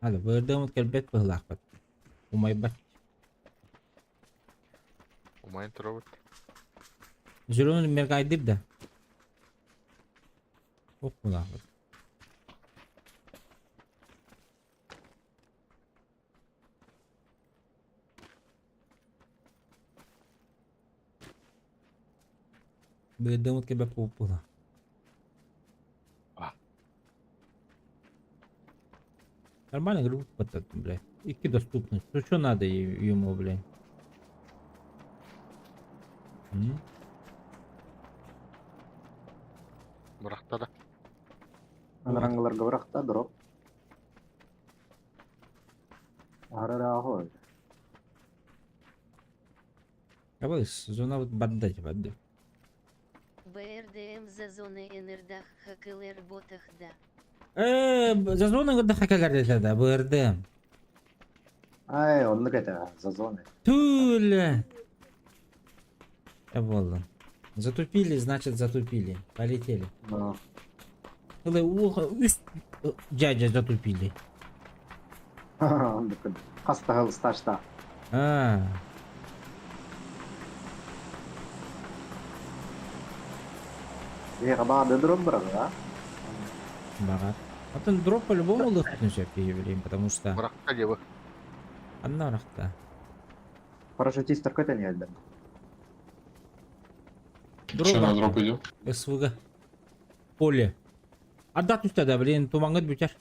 Hadi бырдымыт кэлбэт быһылаахпыт. Умайбат. Умайын туробут. Зеленый мергайдыр да. Ох булаахпыт. Бырдымыт кэлбэт буолла. Нормально, говорю, вот это, блядь. Икки доступность. Ну что надо ему, блядь? М? Бырахта да. Анараңыларга бырахта дроп. Арара Давай, зона вот бардать, барды. БРДМ за зоны НРДах ХКЛР ботах да. Э, за зоны да хакалар да, БРД. Ай, оннук это, за зоны. Туля. Я буолла. Затупили, значит затупили. Полетели. Но. Ылы, ух, үс дядя затупили. Оннук. Хастахыл стажта. А, Э, баа дроп бырага. Баҕар. Атын дроп по-любому лыхтын сөп блин, потому что Бырахта дебы. Анна рахта. Парашютист көтөн елден. Дроп Че, на дроп идем? СВГ. Поле. Ардах түстэ да, блин, тумаҥҥыт бүтэр.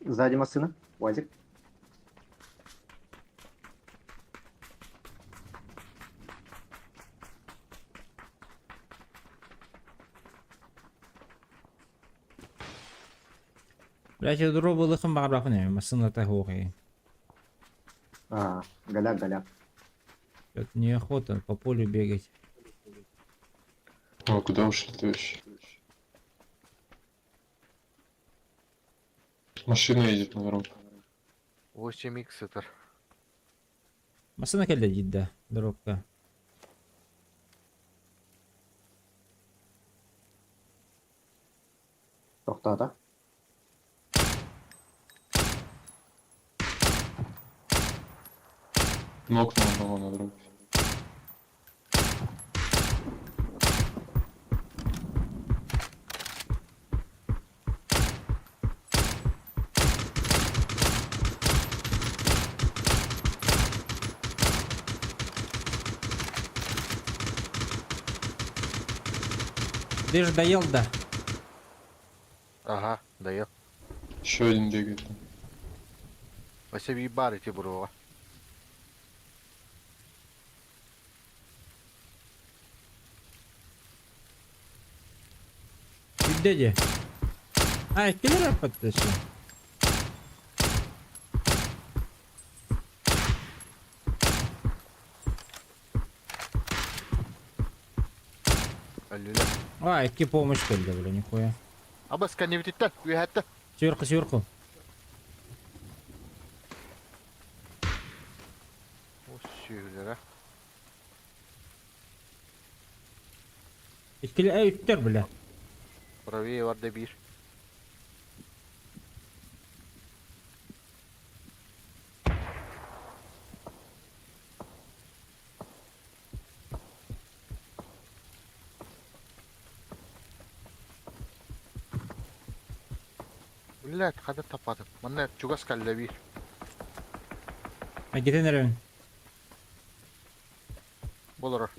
Сзади машина. Уазик. Блять, дроп ылыхын баҕарбаппын эми, массыыната суох. А, голяк, голяк. Это неохота по полю бегать. А куда ушли-то вообще? Машина едет на дроп. 8 икс это. Массыына кэллэ диир да, дропка. Тохтоото. Нокнул одного на дропе. Ты же доел, да? Ага, доел. Еще один бегает там. Вася бар эти бұрыға. Дяди. А, киллер подтащил. Аллюля. А, икки помощь кэллэ, бля, нихуя. Абас кәнебітітті, үйәтті. Сверху, сверху. О, сүйілер, а. Икки, эй, үттер, бля. Правее бар да бір. Блядь, қада тападым. Мына чугас кәлле бір. А где ты, Болыр.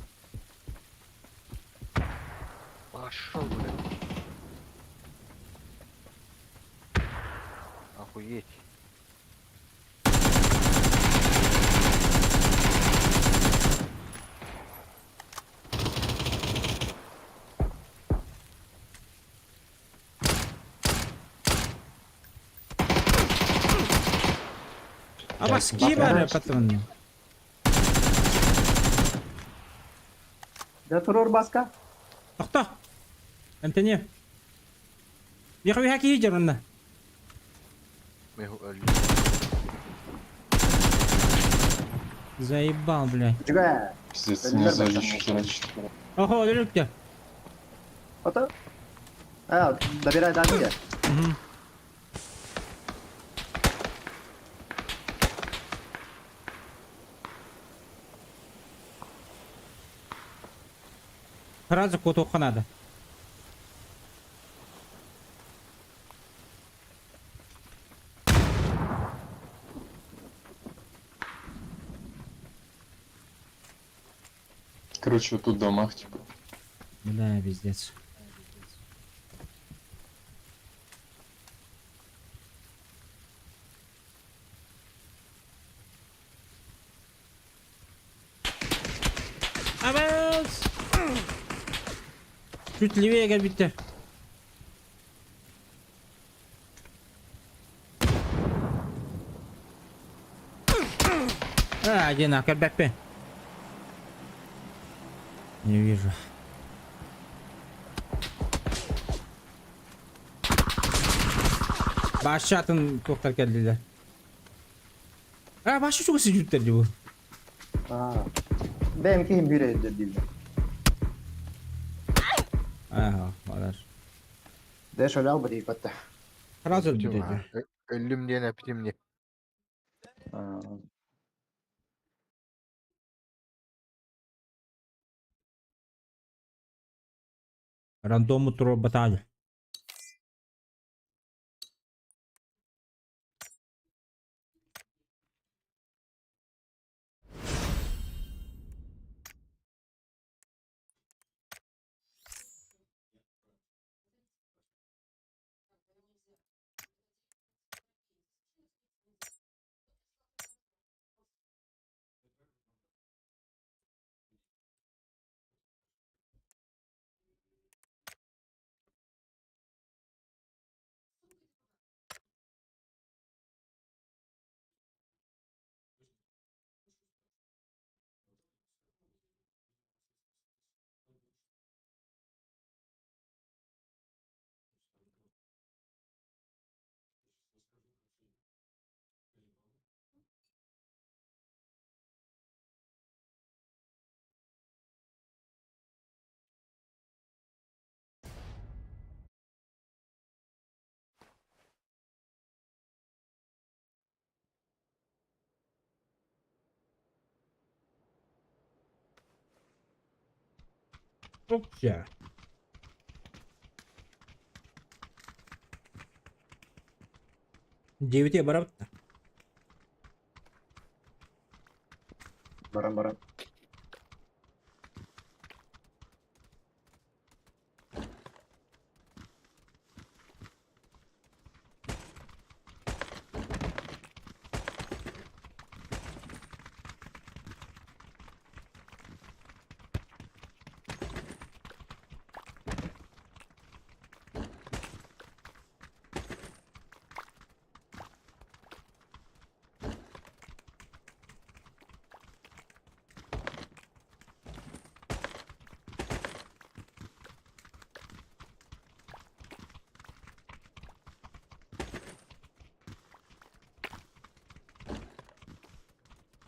Пошел, блядь. Охуеть. Абаски бар патрон. Да турор баска. Тохто. Антони. Яхуя киһи онна. Заебал, блядь. Пиздец, меня сзади еще херачит. Ого, өлүктэ. Ото. А, добирай данные. Угу. Сразу куотуохха надо. Короче, вот тут в домах, типа. Бля, пиздец. Абас! Чуть левее кэлбиттэр. А, один, а, кэлбэппин. Не вижу. Башатын туохтар кэллилэр. А, башы чугас жүттер бу. А. Бэм ким бүрэ дилде. Ага, барар. Дэш олял бри батта. Сразу өлдү. Өллүм диэн эптим не. Рандому туруор баталя. Опча. Девять барабта. Баран баран.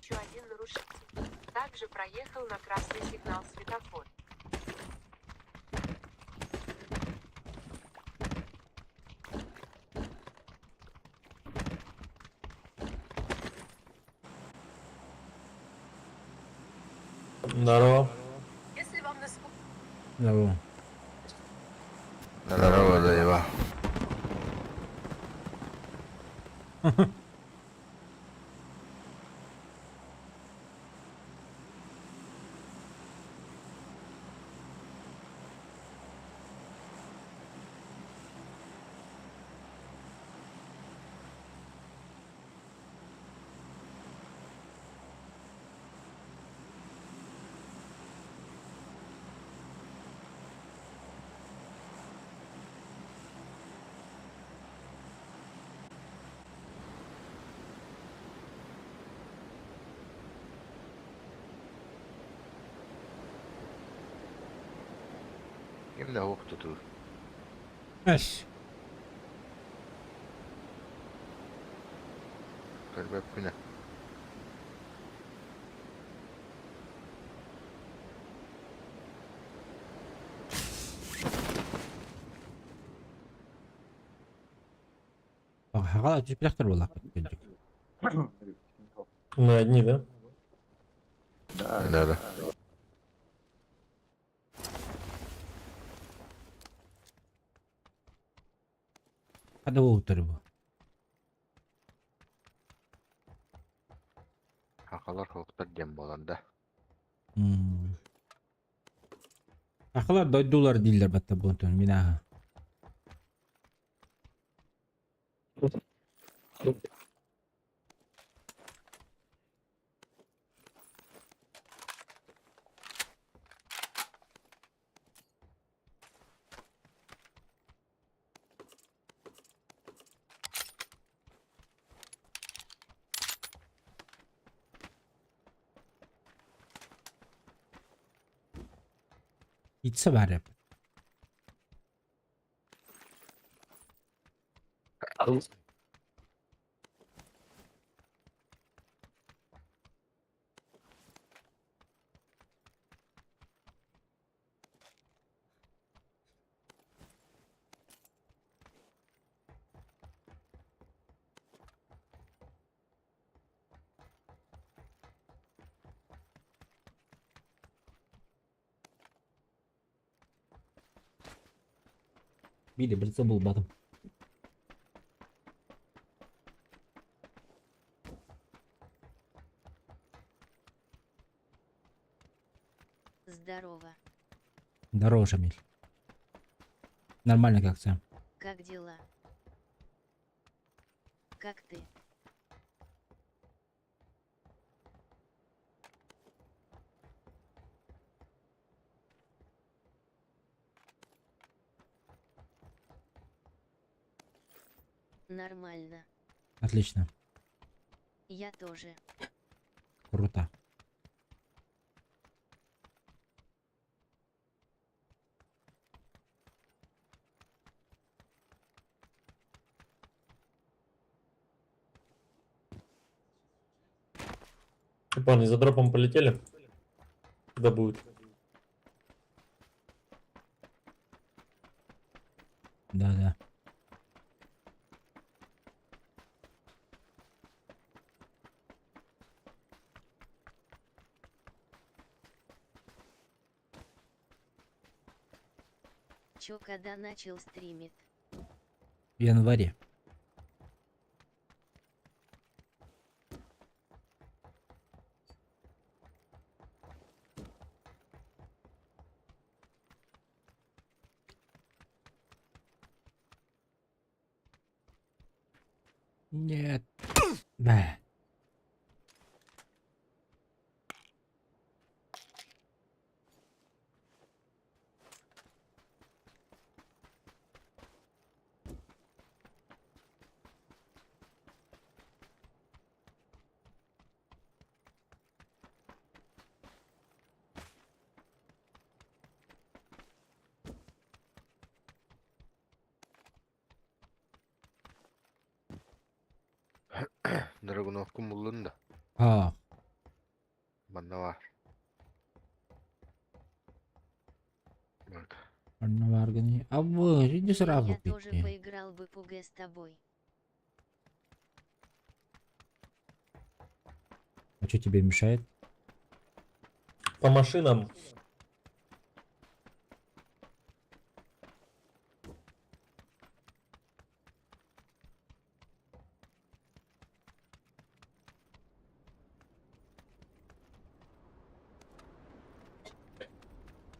Еще один нарушитель. Также проехал на красный сигнал светофор. Здорово. Если вам на Здорово. Здорово, заеба. да суох тутуу. Эс. Көрбөппүнэ. Хаҕала түспэтэхтэр буоллахпыт кырдьык. Мы одни, да? Да. Да, да. Хада буолуттар бу. Хахалар хоктор диэн буолар да. Сахалар дойдулар дииллэр батта буонтон мин ааһа. Итсэ баар эбит. Биир да прицел булбатым. Здорово. Здорово, Шамиль. Нормально как сам. Как дела? Как ты? Нормально. Отлично. Я тоже. Круто. Парни, за дропом полетели? Когда будет? Да-да. Чё, когда начал стримить? В январе. Нет. Бэ. Драгуновку буллун да. А, Манна бар. Вот. онно бааргыный. Абы, иди сразу Я тоже пить. поиграл бы пуг с тобой. А что тебе мешает? По машинам.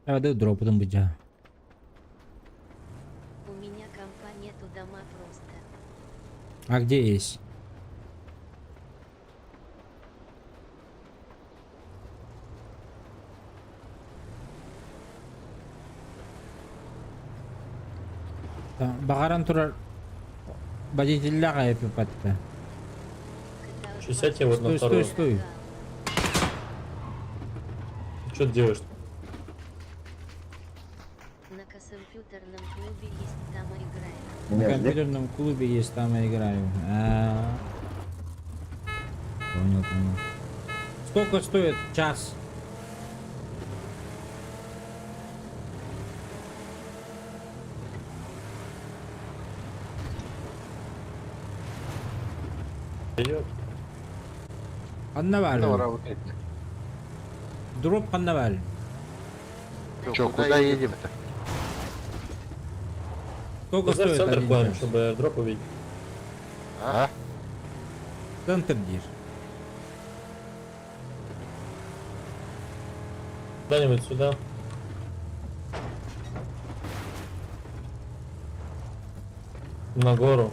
Давай дропотом быть, а. У меня компа нету дома просто. А где есть? Баҕаран турар водителлээх айыппатта. Че, сядь я вот на Стой, стой, вторую. стой. Что ты делаешь? На КСМП. На компьютерном клубе есть, там я играю. А. Понял, понял. Сколько стоит час? Ханна баар? Дроп ханна баар? Че, куда едем-то? Сколько стоит центр один плавим, час? чтобы airdrop увидеть. А? Центр дир. Куда-нибудь сюда. На гору.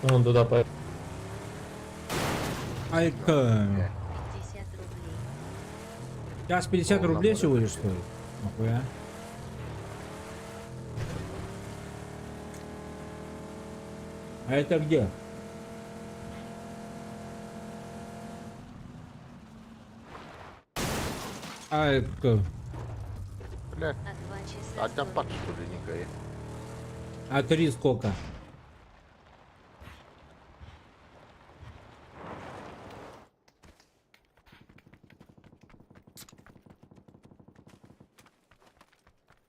Вон туда поехал. Айка. 50 рублей. Час 50 О, рублей нам всего лишь стоит? Нахуя? А это где? Айка. Бля, А 2 часа одна 100 пак, что ли, не горит? А три сколько?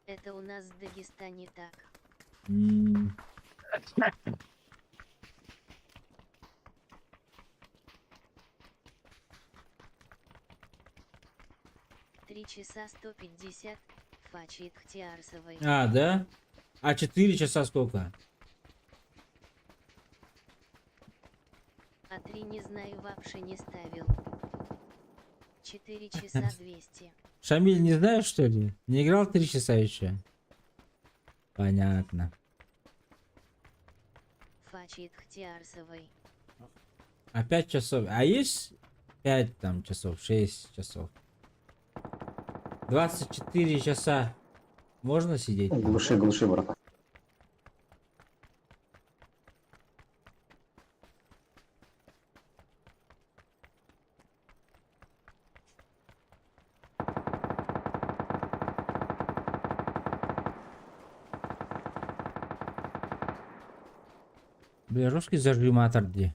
Это у нас в Дагестане так. М. 3 часа 150. Фачи Хтиарсовой. А, да? А 4 часа сколько? А 3 не знаю, вообще не ставил. 4 часа 200. Шамиль, не знаешь, что ли? Не играл 3 часа еще? Понятно. Фачи Хтиарсовой. А 5 часов? А есть 5 там часов, 6 часов? 24 часа можно сидеть? там? Глуши, глуши, братан. Бля, русский зажиматор где?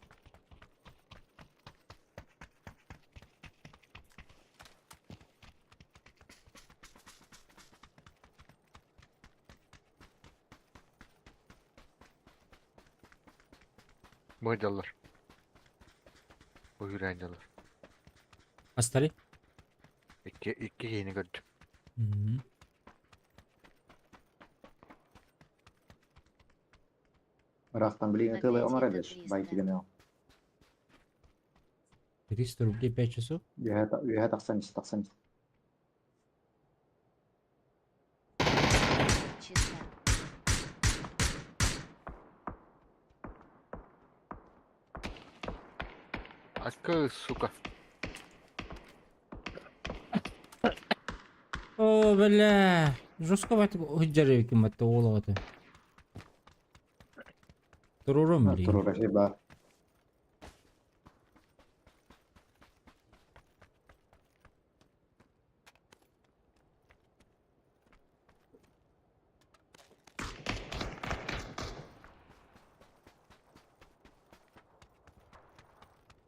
Мойдалар. Уйрандалар. Остали? Икки, икки киһини көрдүм. Мгм. Рахтан блин, ты Опять омар это эбеш, 300. байки генел. 300 рублей 5 часов? Үһэ тахсан ис, тахсан ис. Часа. Акы, сука. О, бля. Жестковато худжары ким атты оолоҕото. Турурум блин. Турура ба.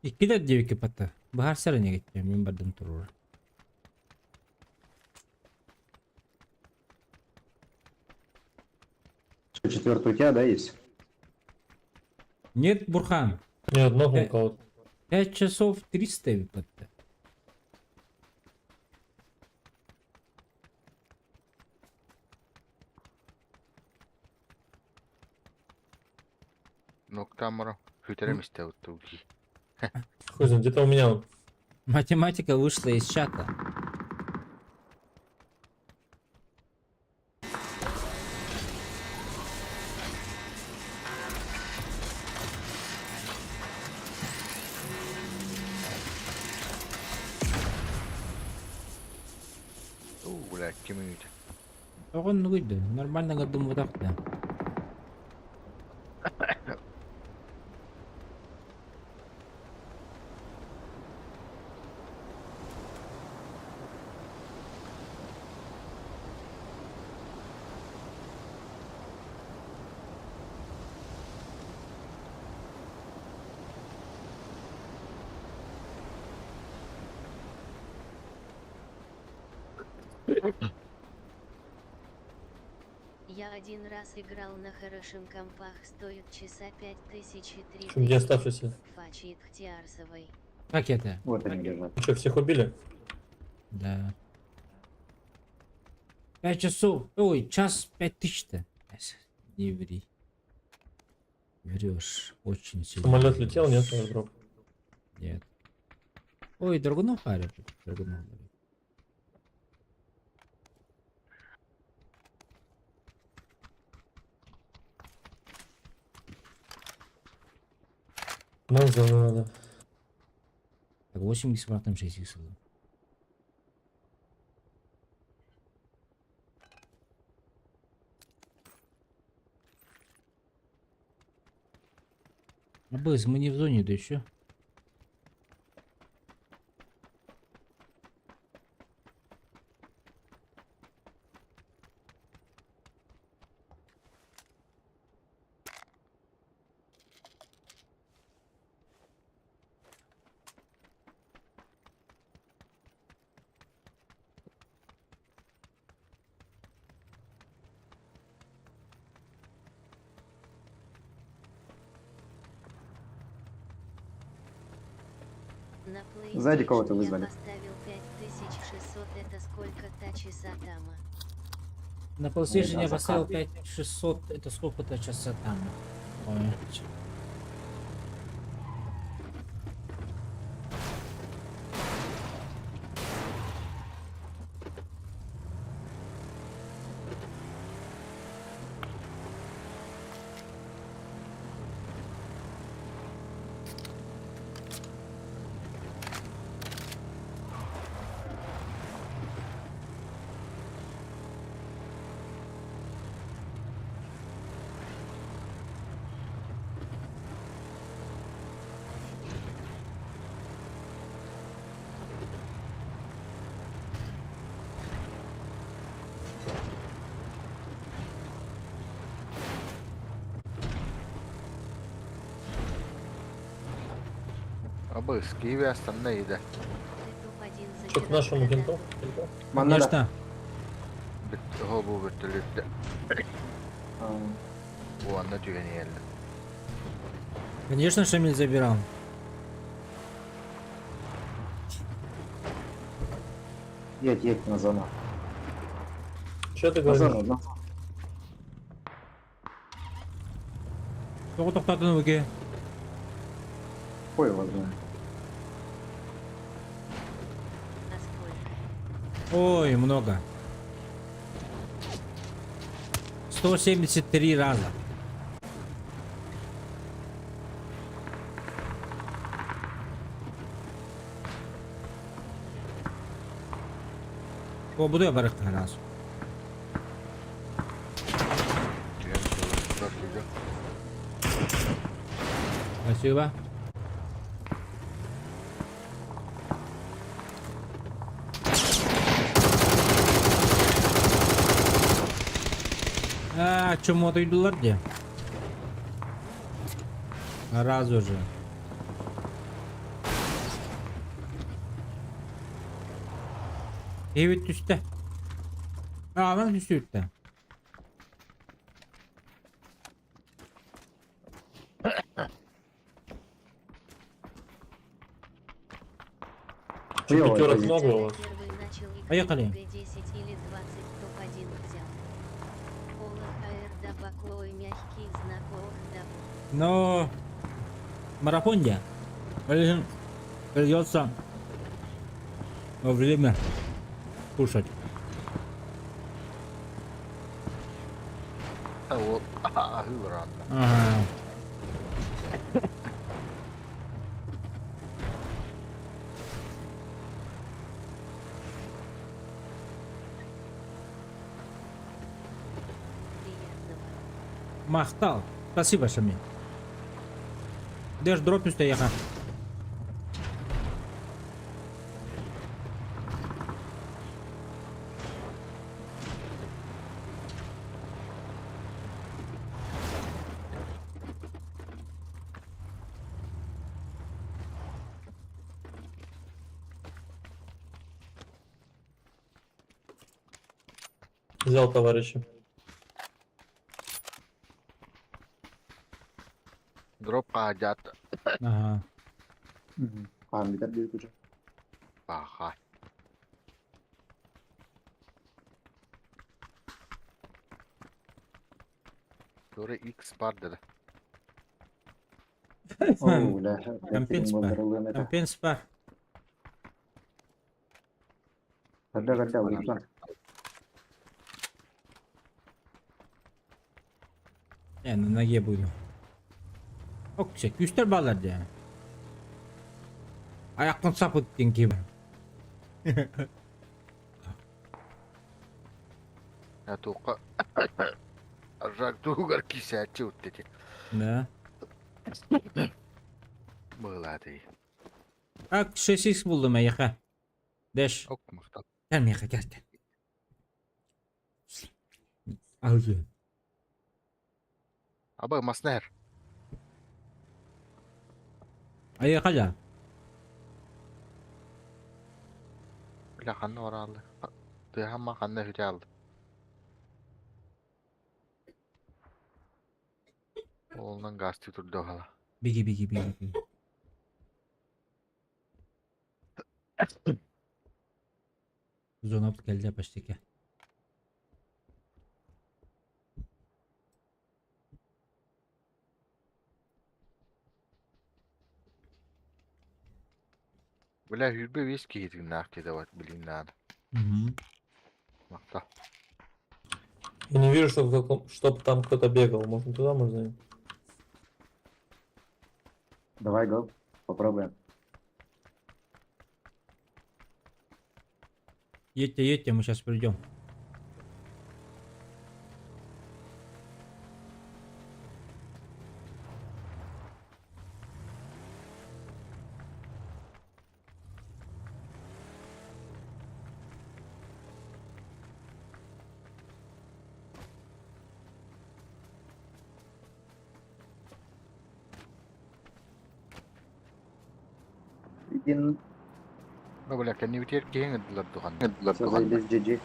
Икки да диэки патта. Баһар сарыня кетте, мин бардым турура. Что, четвертый у тебя, да, есть? Нет, Бурхан. Нет, нокнул кого-то. 5 часов 300 патта. Ноктамара. Хүтэрем истэ уги. Хуй знает, где-то у меня он. Математика вышла из чата. Уу, бля, ким үйдө. Тоҕо оннугуй да? Нормально гырдыммытах да. Я один раз играл на хорошем компах, стоит часа 5000 и Где 3000. оставшиеся? Фачи Ихтиарсовой. Как это? Вот они лежат. Что, всех убили? Да. 5 часов. Ой, час 5000-то. Не ври. Врешь. Очень сильно. Самолет летел, нет, врешь. airdrop? Нет. Ой, Драгунов харя. Драгунов. Нам зону надо. Так, 8 х там 6 х. Абыз, мы не в зоне, да еще? На Сзади кого-то PlayStation я вызвали. поставил 5600, это сколько-то часа там? На PlayStation да, я за поставил карту. 5600, это сколько-то часа там? Ой. Абы, с Киеве остальные, да. Ты топ-1 Что, к нашему кенту? Конечно. Гобу вертолет. О, на тюрьме. Конечно, Шамиль забирал. Едь, едь на зону. Что ты На говоришь? зону, на зону. Тоҕо тоқтатын өге. Хуй его знает. А сколько? Ой, много. 173 раза. О, буду я барых раз. Спасибо. А, чему отойдулар где? Раз уже. Evet üstte. Aa ben üstte üstte. Че, Хуёвая пятерок позиция. много у вас? Первый начал играть Поехали. в Г10 или 20 топ-1 взял. Олах АР Дабаклой мягкий знак ОХ Дабу. Но марафонде придется во время кушать. А вот, рано. Ага. Махтал. Спасибо, Шамиль. Дэш дроп түстэ яха. Взял товарища. Дроп хаадьаат. Ага. Хаан бүтэр диэбит уже. Баха. Тура X бар dedi. Оо, бля, Компенс бар. болдырылган это. Компенс бар. Когда, когда, Руслан? Я на ноге буду. Ок, все, күүстэр бааллар дии. Аяқпын сап өттен киім. Я тука. Жак тугар кисәче үттети. Да. Былады. Так, 6х булдым әйеха. Дэш. Ок, махтал. Кел меха, кел, кел. Алгы. Аба маснер. Айыха да. Бля ханны оралды. Тыхамма ханны хүтә алды. Олнан газ турду hala. Беги, беги, беги. беги. Зона келді почти. Бля хүрбе вес кейдин нах давать, блин надо. Угу. Махтал. Я не вижу, чтобы, чтоб там кто-то бегал. Можно туда, можно? Давай, го, попробуем. Едьте, едьте, мы сейчас придем. Един, Ну, бля, кәне үтер кейен эдилер туган. Эдилер все, туган. заебись, GG.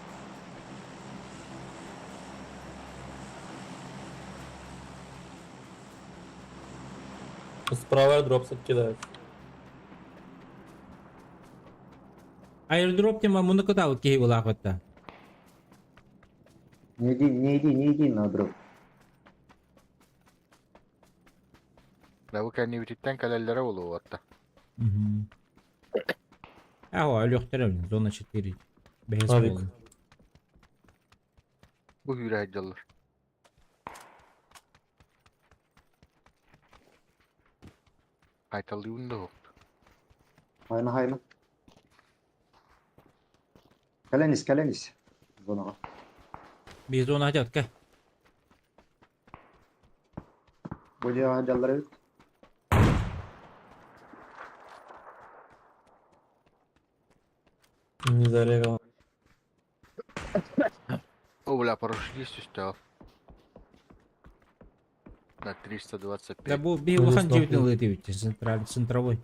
Справа дропс откидают. Аирдроп тема муну кыта вот киһи булаах. Не иди, не иди, не иди на дроп. Бля, бу кәне үтиттен кәләлләре булу атта. Угу. Ао, алёхтер, зона 4. Без Авик. полный. Бу хүрә әдилер. Кайталыйын да yok. Хайна, хайна. Кәләнис, кәләнис. Зонага. Без зона хотят, ка. Бу жаллар бит. Не зарегал. О, бля, парашютист үстә. На 325. Да бу би Ну, улахан не жебитин ылыты бит, централь, центровой.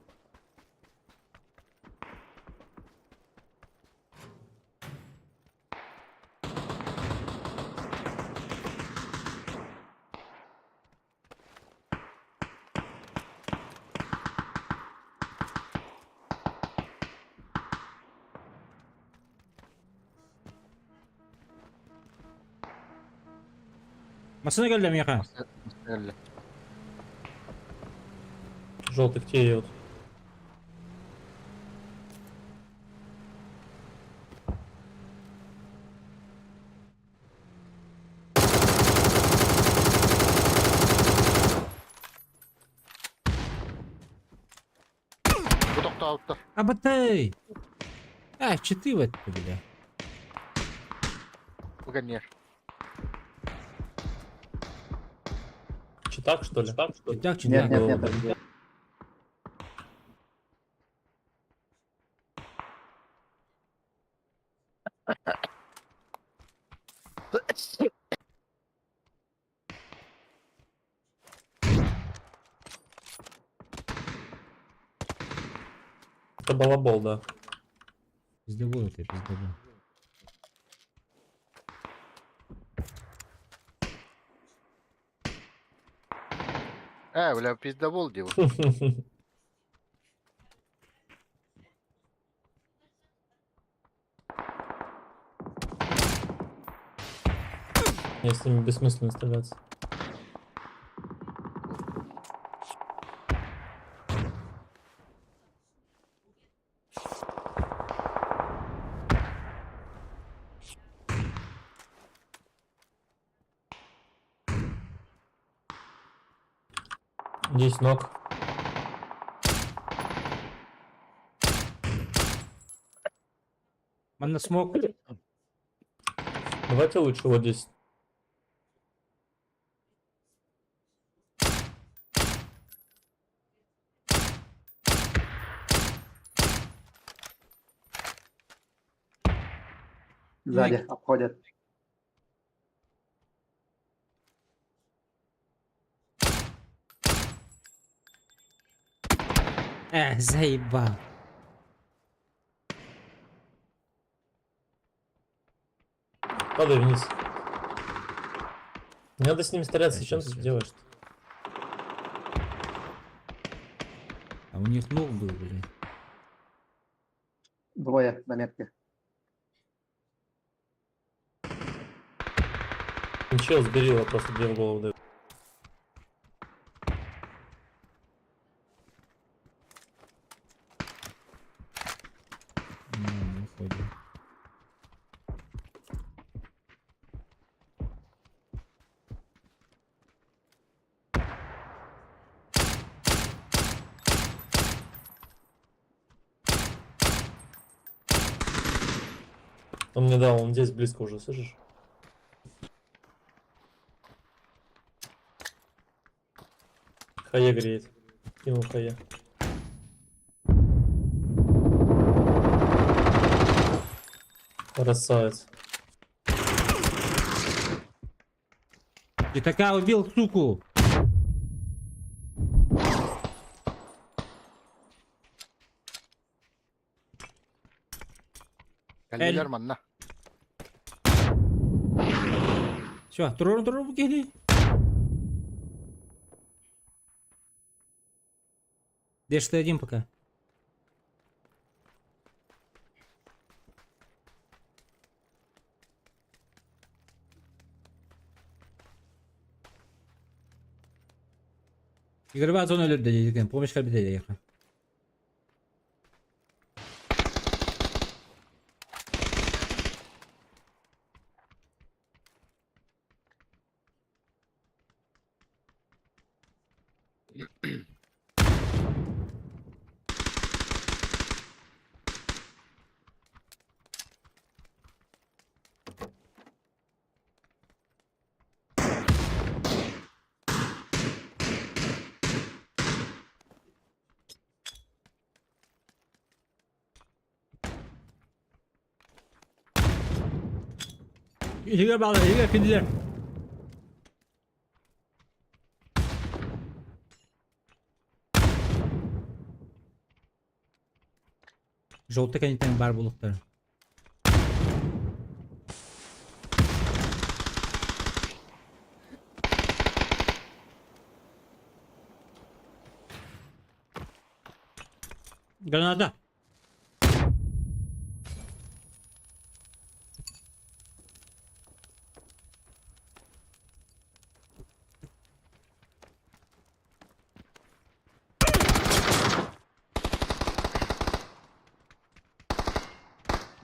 Масына келдем яка. Әллә. Желтый к тебе едет. Бу токтаутта. Абатай! А, читы в это, бля. Бу кәнер. Читак, что ли? Читак, Нет, читак. нет, нет. Это балабол, да. Пиздобол это, пиздобол. Бля, пиздобол делал. Я с ними бессмысленно стреляться. Здесь ног. Манна смог. Давайте лучше вот здесь. Сзади обходят. Заебал. Падай вниз. Не надо с ними стреляться, Да, зачем щас, ты щас. делаешь? А у них ног был, блин. Двое на метке. Чел сбери его, просто две в голову дают. Ну, уходим. Он мне дал, он здесь близко уже, слышишь? Хае греет. Кинул хае. Красавец. Ты такая убил, суку! Калилер манна. Все, туруру туруру кели. Где ж ты один пока? Игровая зона өлөрдө дейт помощь калбide дейт. Игра бала, игра фидлер. Жолты кенеттен бар булуктар. Граната.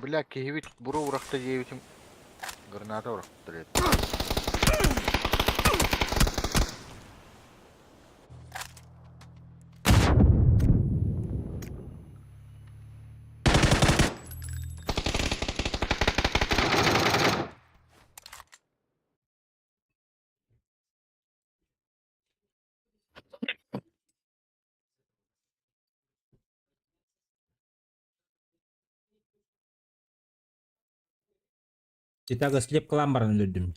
Бля, киһибит буру урахта диэбитим. Граната урахта. Итага слепкалаан баран өлөрдүм.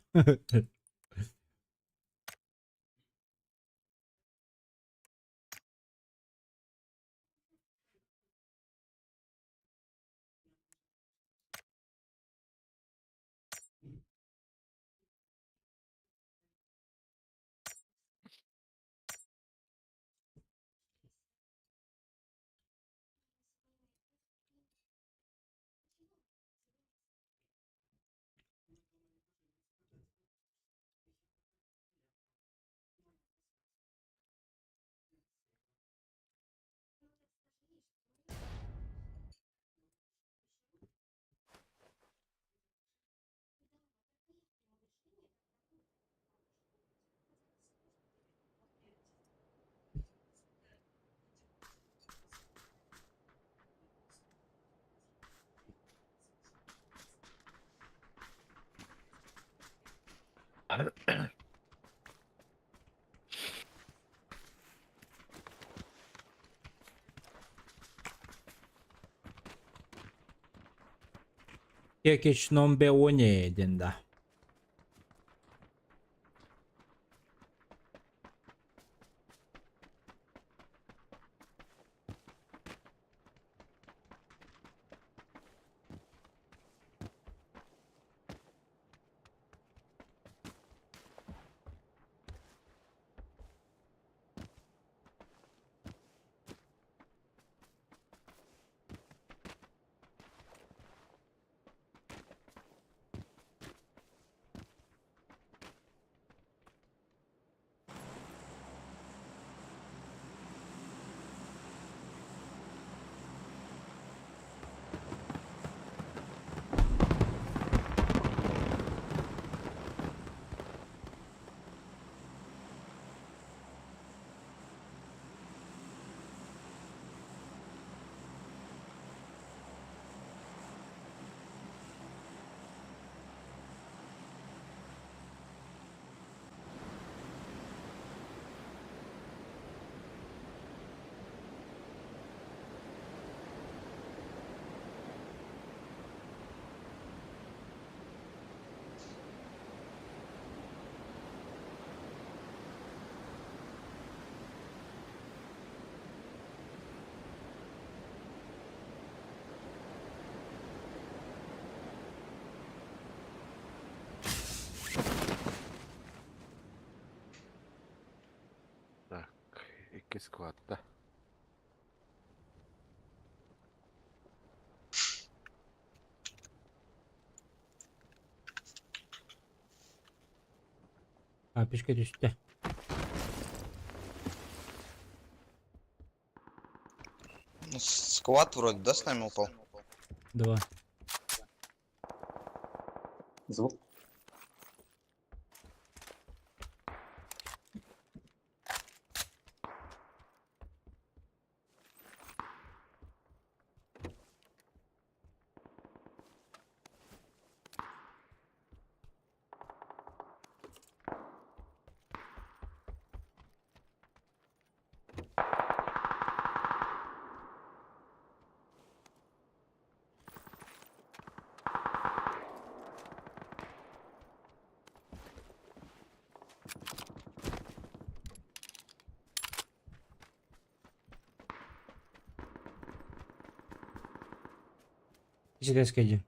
Кекич номбеоне диэн да. Так, икки складта. Апишка түстэ. Ну, сквад вроде, да, с нами упал? Два. Звук. Исидэскэ дии.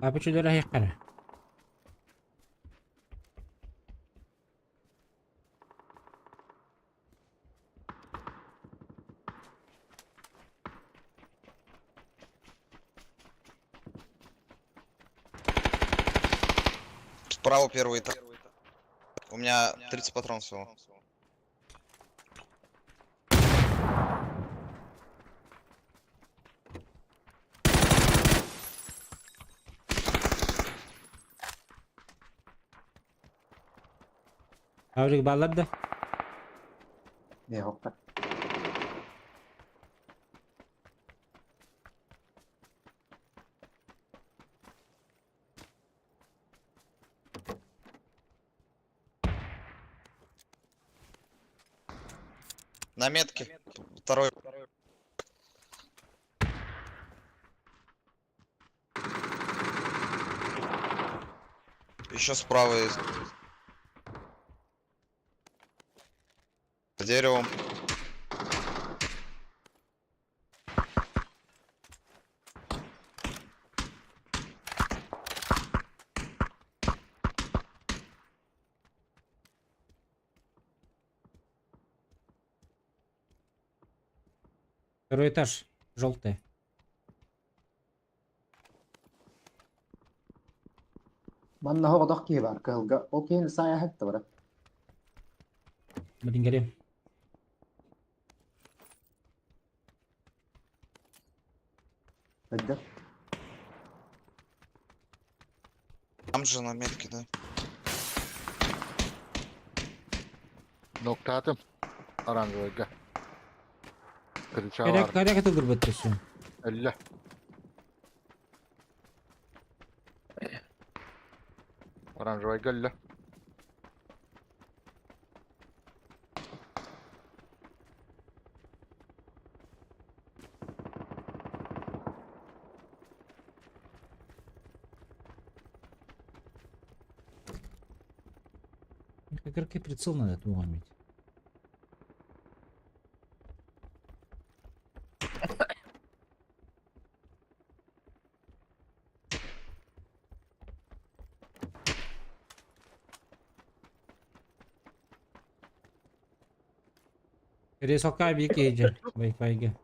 Папа чүдөрө Справа первый этаж. У меня 30 патронов всего. Аврик баллар да? Не хопта. На метке. Второй. Еще справа есть. За деревом. Второй этаж. Желтый. Манна оҕотох киһи баар кыһылга. Ол киһини саайа хатта бара. Блин, горим. Хайда. Там же на метке, да. Ноктаатым. Оранжевайга. Кричал. Коряк, коряк это гурбат все. Элле. Оранжевайга элле. Игроки прицел надо отломить. Рисалка бикейджи, вайфайге.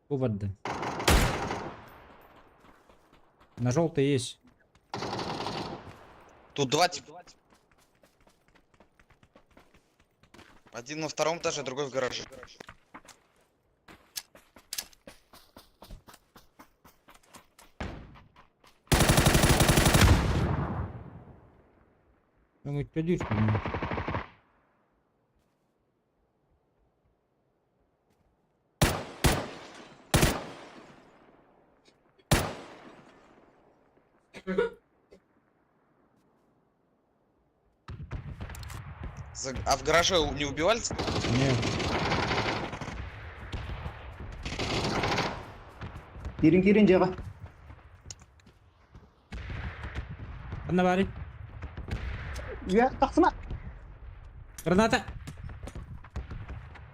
Бу барда. На желтый есть. Тут два типа. Один на втором этаже, другой в гараже. Он говорит, «Пойдёшь, по-моему». А в гараже не убивали? Нет. Киирин киирин дьиэҕэ. Ханна баарый. Үө тахсыма. Граната!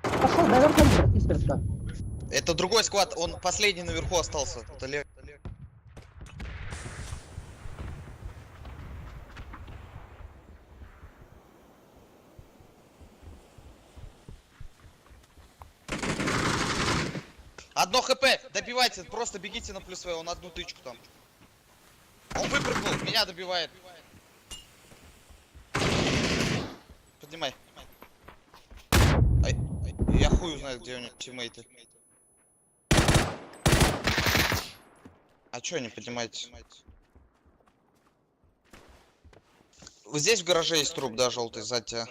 Пошел, дай вам Это другой склад, он последний наверху остался. Это лев. Одно хп, добивайте, просто бегите на плюс В, он одну тычку там. Он выпрыгнул, меня добивает. Поднимай. Ай, ай, я хуй знает, где у него тиммейты. А чё не поднимаете? Вот здесь в гараже есть труп, да, желтый, сзади тебя.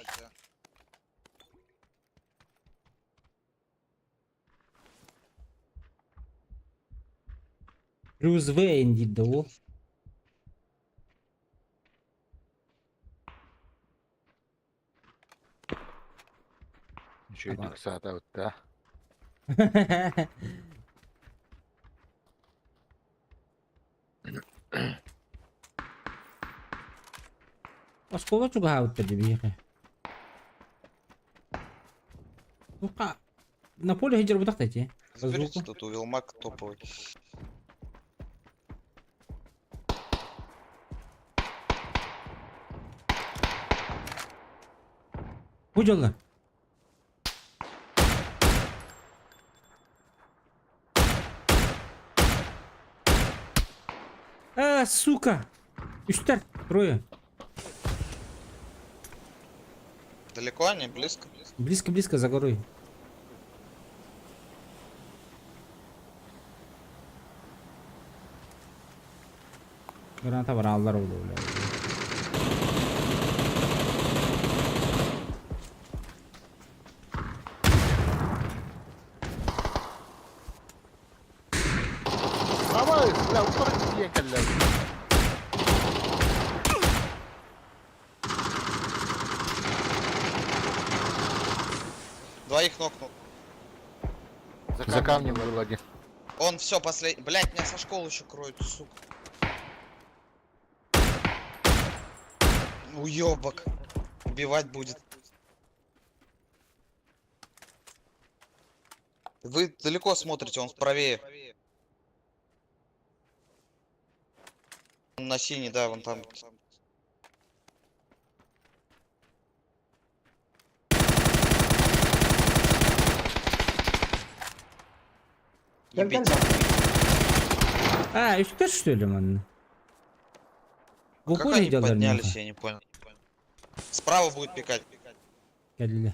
Плюс В инди да ол. Үчүгэйдик саатабыт да. Оскола чугаһаабыттар дии биһиэхэ. Тука на поле сылдьар эти. По Разберите, звуку. тут увелмак топовый. Бу дьолло. Бля, сука! Үстэр, трое. Далеко они? Близко? Близко-близко за горой. Граната бараллар ол бля. Давай, бля, утары тиийэн кэллэ. Двоих нокнул. За камнем был один. Он все последний. Блять, меня со школы еще кроют, сука. Уебок. Убивать будет. Вы далеко смотрите, он правее. Он на синий, да, вон там. Ебите. А, үстэр что ли манна? А Как Гукуни они делали поднялись, я не понял. Справа будет пикать. Кэллэ.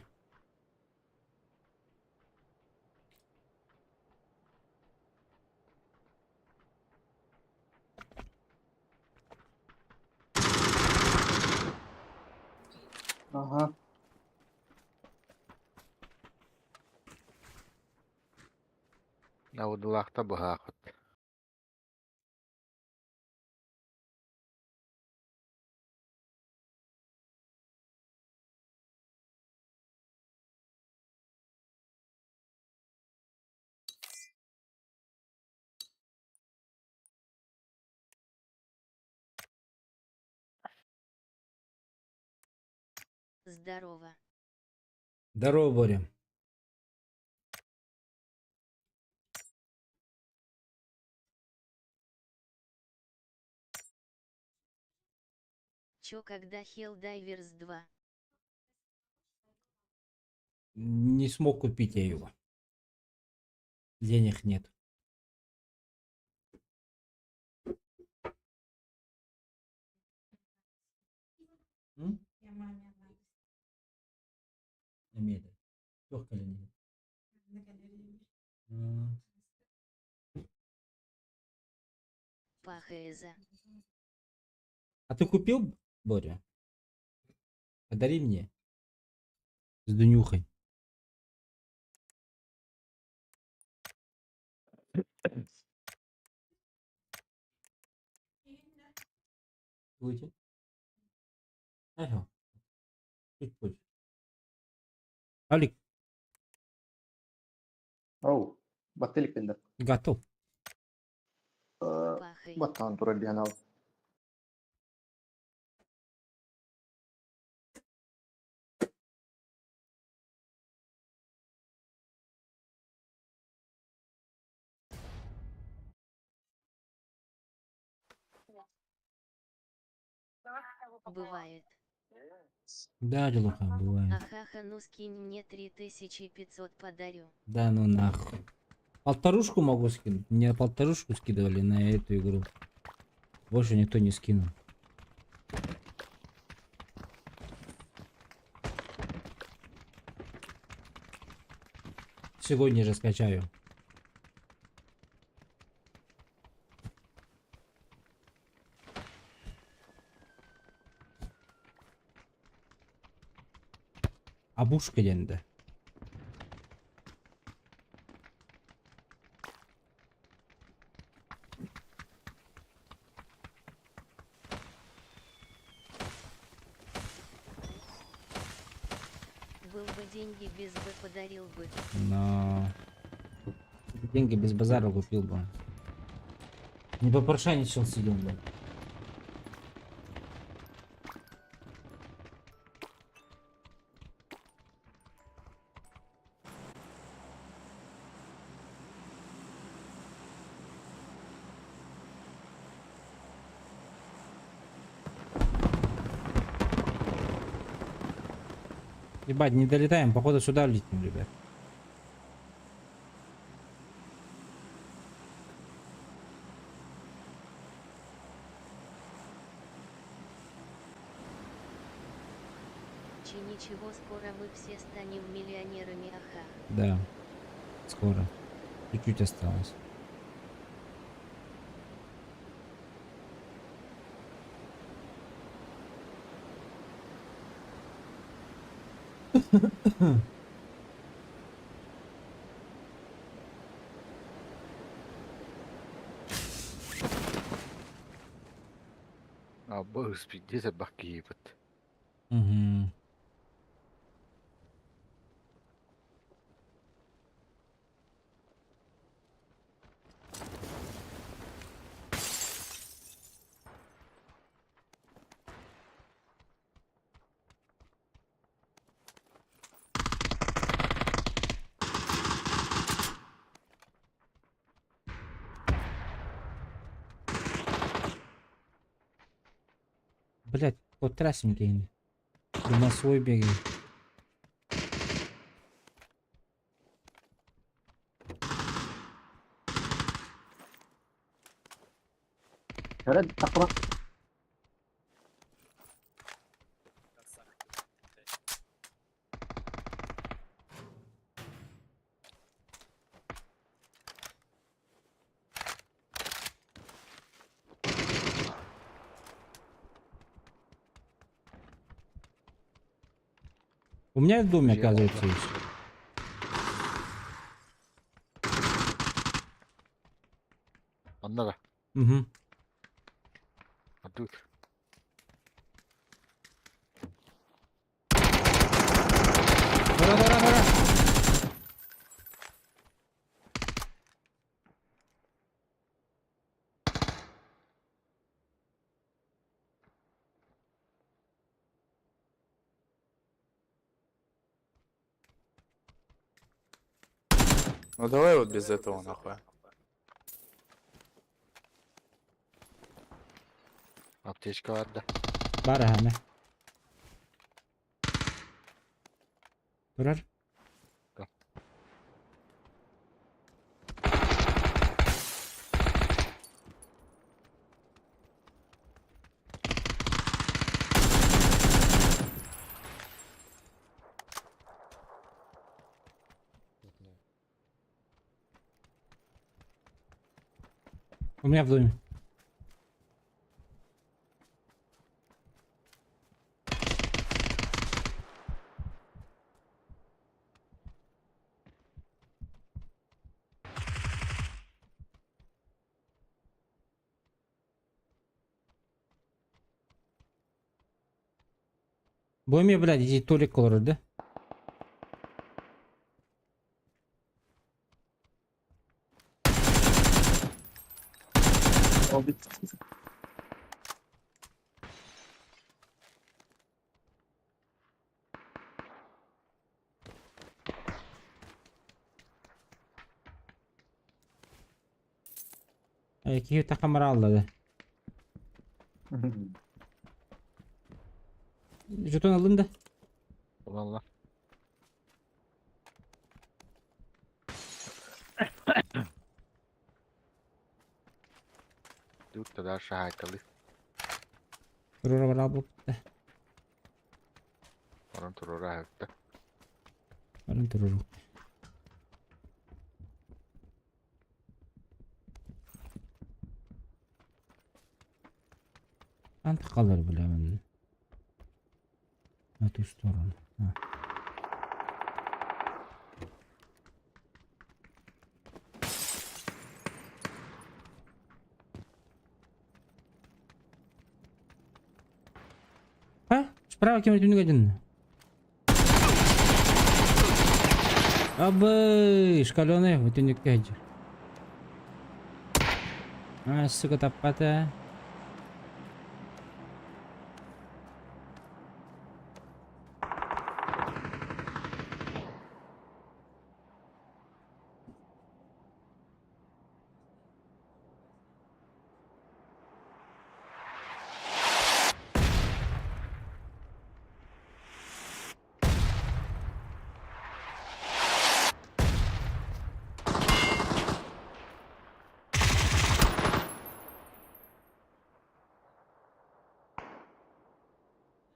Ага. Аудылаахта быһаахыт. Здорово. Здорово, Боря. Чё когда Helldivers 2? Не смог купить я его. Денег нет. М? Эмиэ. Туох кэлэн М. Пахаэза. А ты купил, Боря? Подари мне. С Дунюхой. Будете? Ага. Чуть позже. Алик, Оу, баттылык бинда. готов. Пахай. Баттан турар диэн ал. Бывает. Да, Делуха, бывает. Ахаха, ну скинь мне 3500 подарю. Да ну нахуй. Полторушку могу скинуть. Мне полторушку скидывали на эту игру. Больше никто не скинул. Сегодня же скачаю. Абушка денді. Был бы деньги без бы подарил бы. Но деньги без базара купил бы. Не попрошайничал сидел бы. Ебать, не долетаем, походу сюда летим, ребят. Короче, ничего, скоро мы все станем миллионерами, аха. Да. Скоро. Чуть-чуть осталось. А быс пиздец бакиеват. Угу. Блять, вот трясенький. На свой бегай. Көрөн тақма. У меня в доме, Где оказывается, он? есть. Онно да. Угу. А тут. Ура, ура, ура! Ну давай вот без этого нахуй. Аптечка бар да. Бар хана. Турар. Да. У меня в доме. Бу блядь, иди Толик олорор, да? Киһи тахамара аллады. Жетон алдың да? Валла. Тут тогда шагайталы. Турура бар алып да. Орон турура хатта. Баран туруру. Ант қалар білемін. На ту сторону. А. А? Справа кем түнүгө один. Абы, шкаленый, вот түнүккө жер. А, сука, таппата.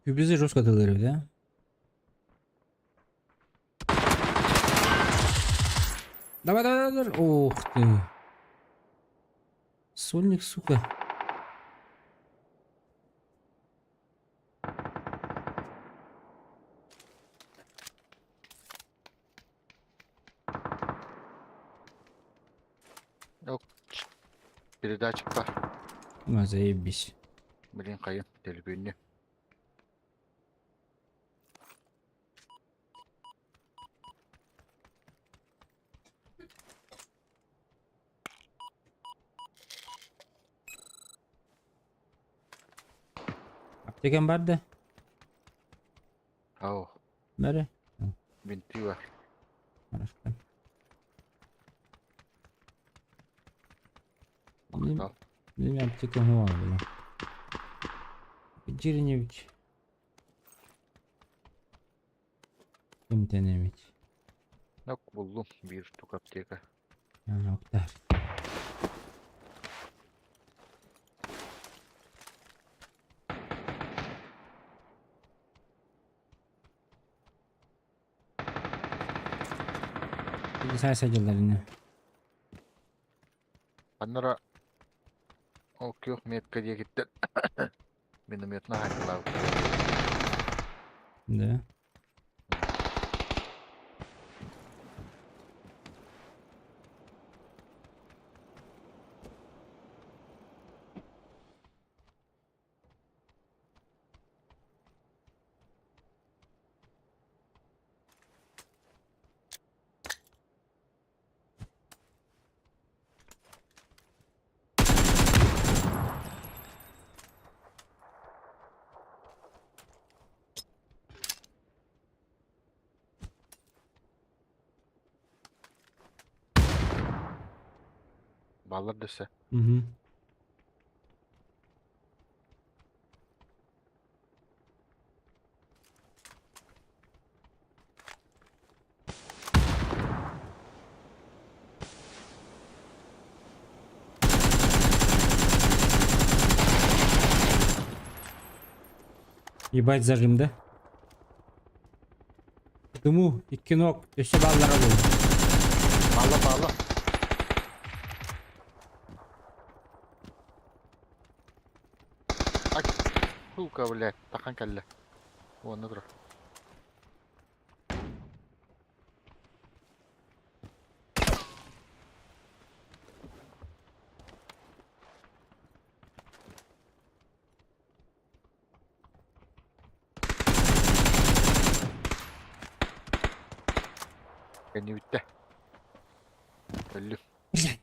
Күбүзі жестко тылыры, да? Давай, давай, давай. Ух ты. Сольник, сука. Передатчик бар. Ну, заебись. Блин, хайын, телефонне. Аптекам бар да? Ау, Бары? бинти бар. Хорошо. Мактал. Билим аптека хуа, бля. Жирневич. Кимтеневич. Нок буллум бир штук аптека. Октар. Сай садиларына. Аннара ол күөх метка диэкиттэн минометна хакылаабыт. Да. Баллар дөссө. Угу. Ебать зажим, да? Дыму, икки ног, өссө баллара был. Балла балла. Ак, сука, блядь, тахан кэллэ. Уонна тур. Кэнни бүттэ. Өллүм. Блядь.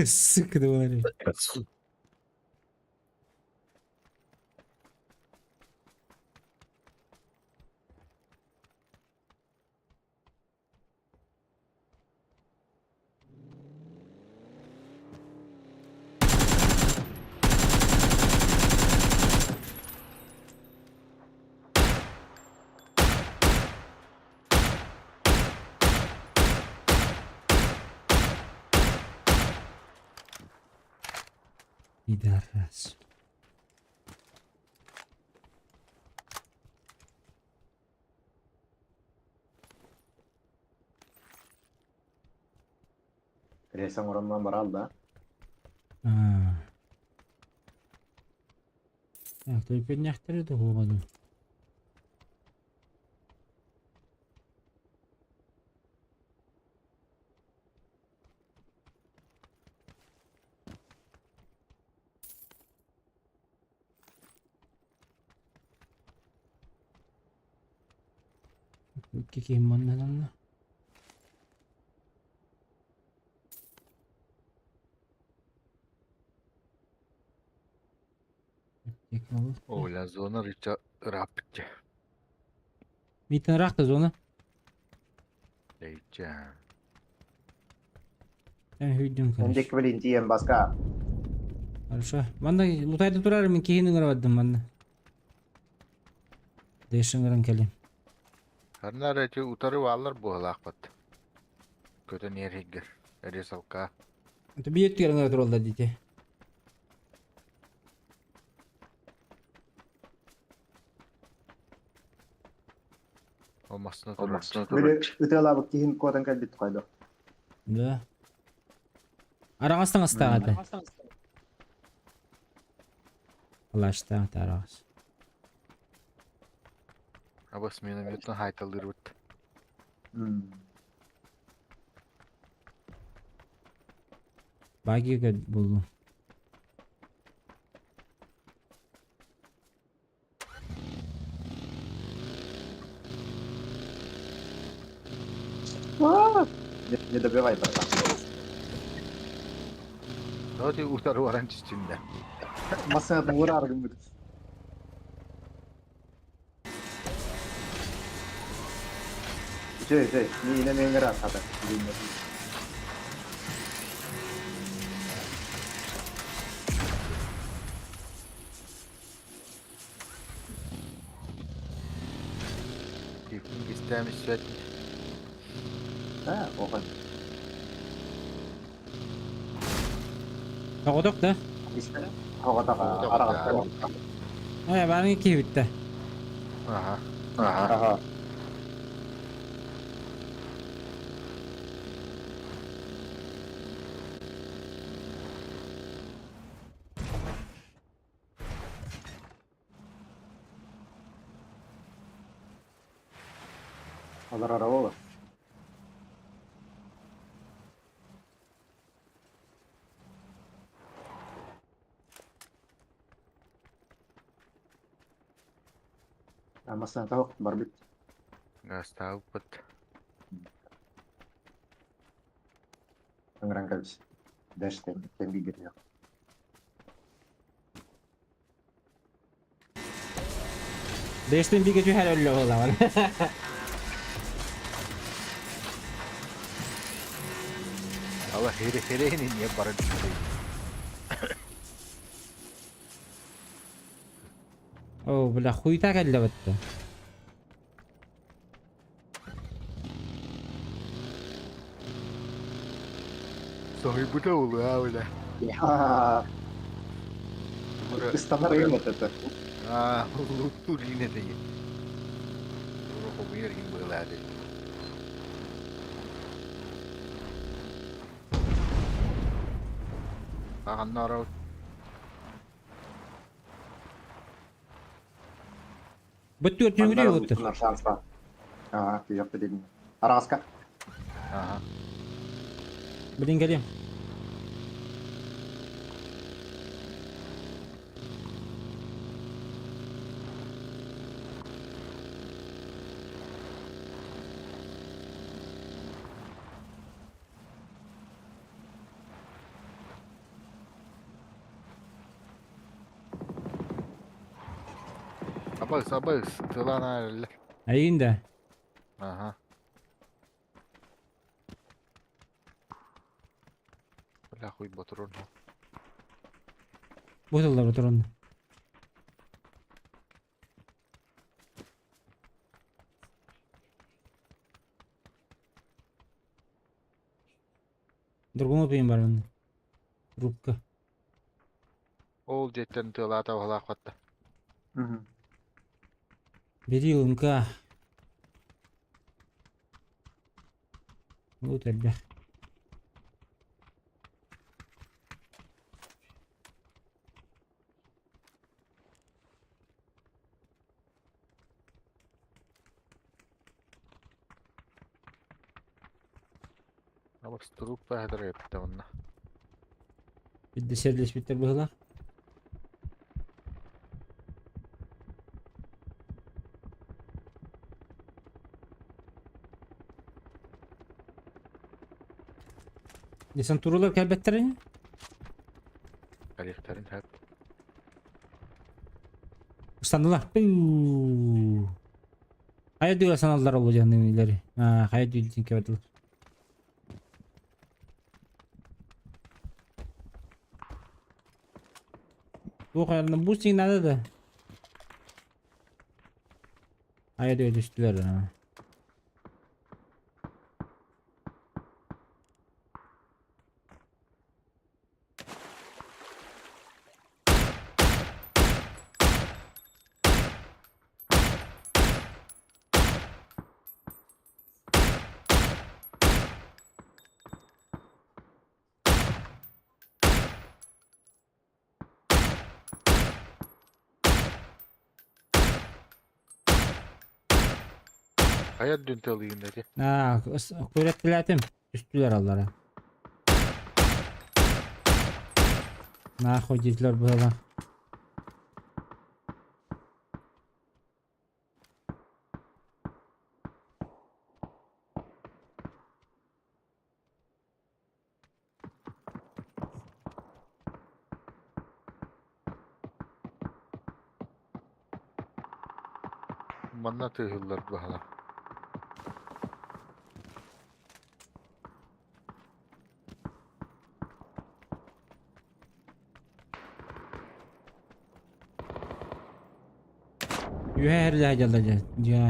Сука, говори. Пидорас. Рейсан ораннан барал да. А. Так, төлпөннәхтері да болмады. Икки киһи маннананна. Оля зона рыча рапте. Митин рахта зона. Дейча. Өйдүм короче. Эндик блин тиийэн баска. Хорошо. Манна лутайда турар мин киһини ыҥыра бардым манна. Дэш ыҥыран кэлим. Ханна эрэ утары бааллар буолаахпыт. Көтөн иһэр Ресалка. Это биир түгэн ыҥыра тураллар дите. Ол массыына турар. Били ытыалаабыт киһин куотан кэлбит хайда. Да. Араҕас таҥастаах этэ. Плащтаах этэ араҕас. Абас минометтан хайталыырбыт. Багига буллум. Не, не добивай, братан. Давайте утары баран түстүн да. Массыынатын уураар гыммыт. Үчүгэй, үчүгэй. Миинэ миэҥэр хата. Киһин кистээн испэт. А, охон. Тоҕотох да? Тоҕотох араҕастар. Э, баарын киһи бүттэ. Аха. Аха. Олорор оҕо. Массыына тоһох барбыт. Гаастаабыппыт. Ыҥыран кэбис. Дэш тэмбиигэтиэх. Дэштин бигэ түһэр өллө буолаҕын. Ала хире хирейни не баран түстей. О, бля, хуйта кэллэ бытты. Соһуйбута улуа бля. Ыстанар ыйым это. Аа, луттур ине дейи. Урохобуйар иин быылаады. Аҕаннара Бу түөртүнгү уоттар. Шанс бар. Аа, күйөктө дедим. Араҕаска. Аха. Билин кэлиэм. Абыс, абыс, тылан эрэллэр. Эйигин да. Аха. Бля, хуй ботурун. Бу тыллар отурун. Другому пиин бар манна. Рубка. Ол дьиэттэн тыалаата баһылаах батта. Бери ылымка. Лут элбэх. Абас турук баһыдыр эбиттэ онно. Бидде серлеспиттер быһылаах. Десантуралар кэлбэттэр ини? Тарихтарын хат. Ыстаннылар. Пиу. Хайа дүйэ саналлар ол дьаныылары. Аа, хайа дүйдин кэбэтилэр. Туох айарна бу надо да. Айа түстүлэр. Хайа дүн тылыйын dedi. Аа, көрөттүлэтим. Түстүлэр аллара. Нахуй диэтилэр быһыылаах. Манна тыһыллар баһала. Үһэ дьалла дьэ.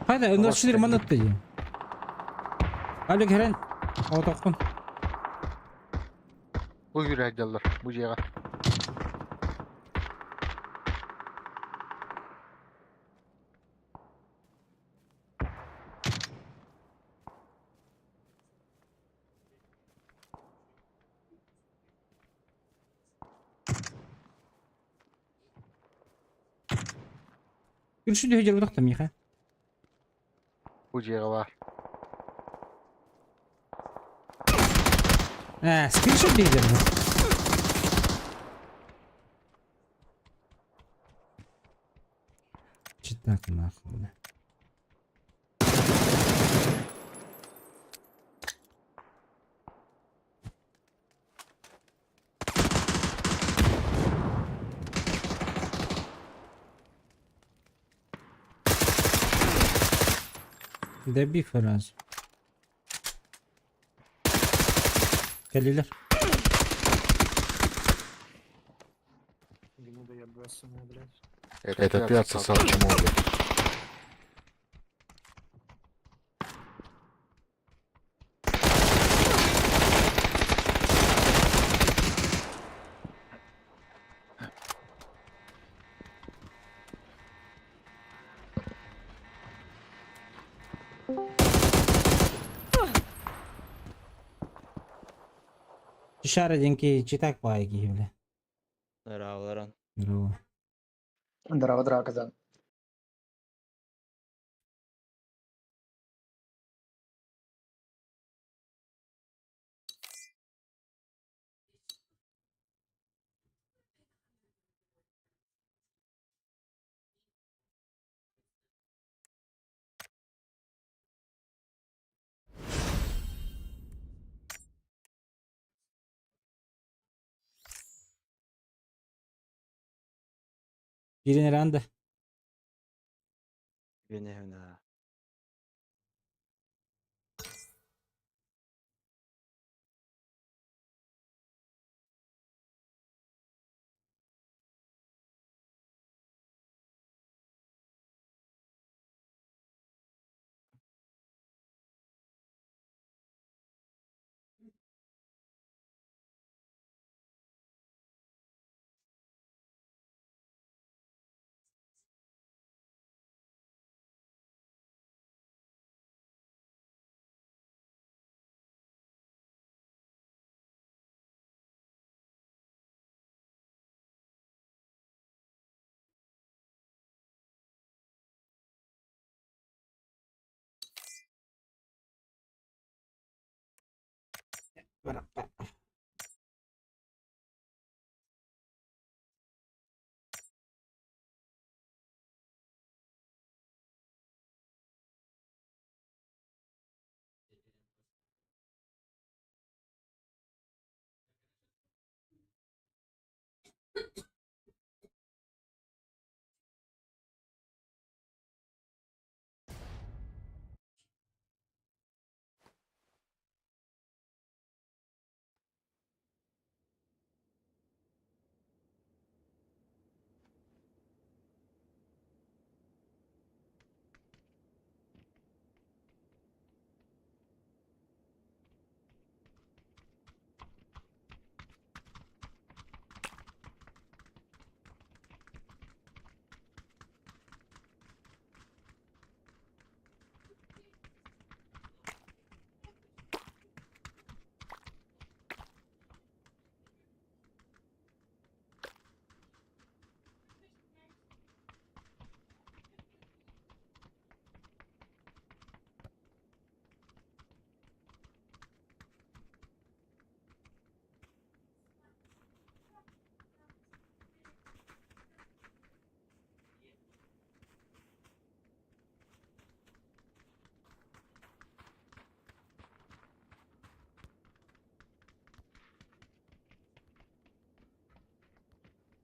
Хайда, ынырчылыр манатты дьэ. Али кэрэн, отоккун. Бу жүрэ дьаллар, бу жеға. Күршү дөһө жер Миха. Бу жеға бар. Ә, скриншот дейдер. Читак нахуй, бля. Добив раз. Кэллилэр. Это ты отсосал чмо, блядь. Шара деньги читак пайги, бля. Здорово, Здорово. Здорово, здорово, Казан. Бирин ранда. Беневна.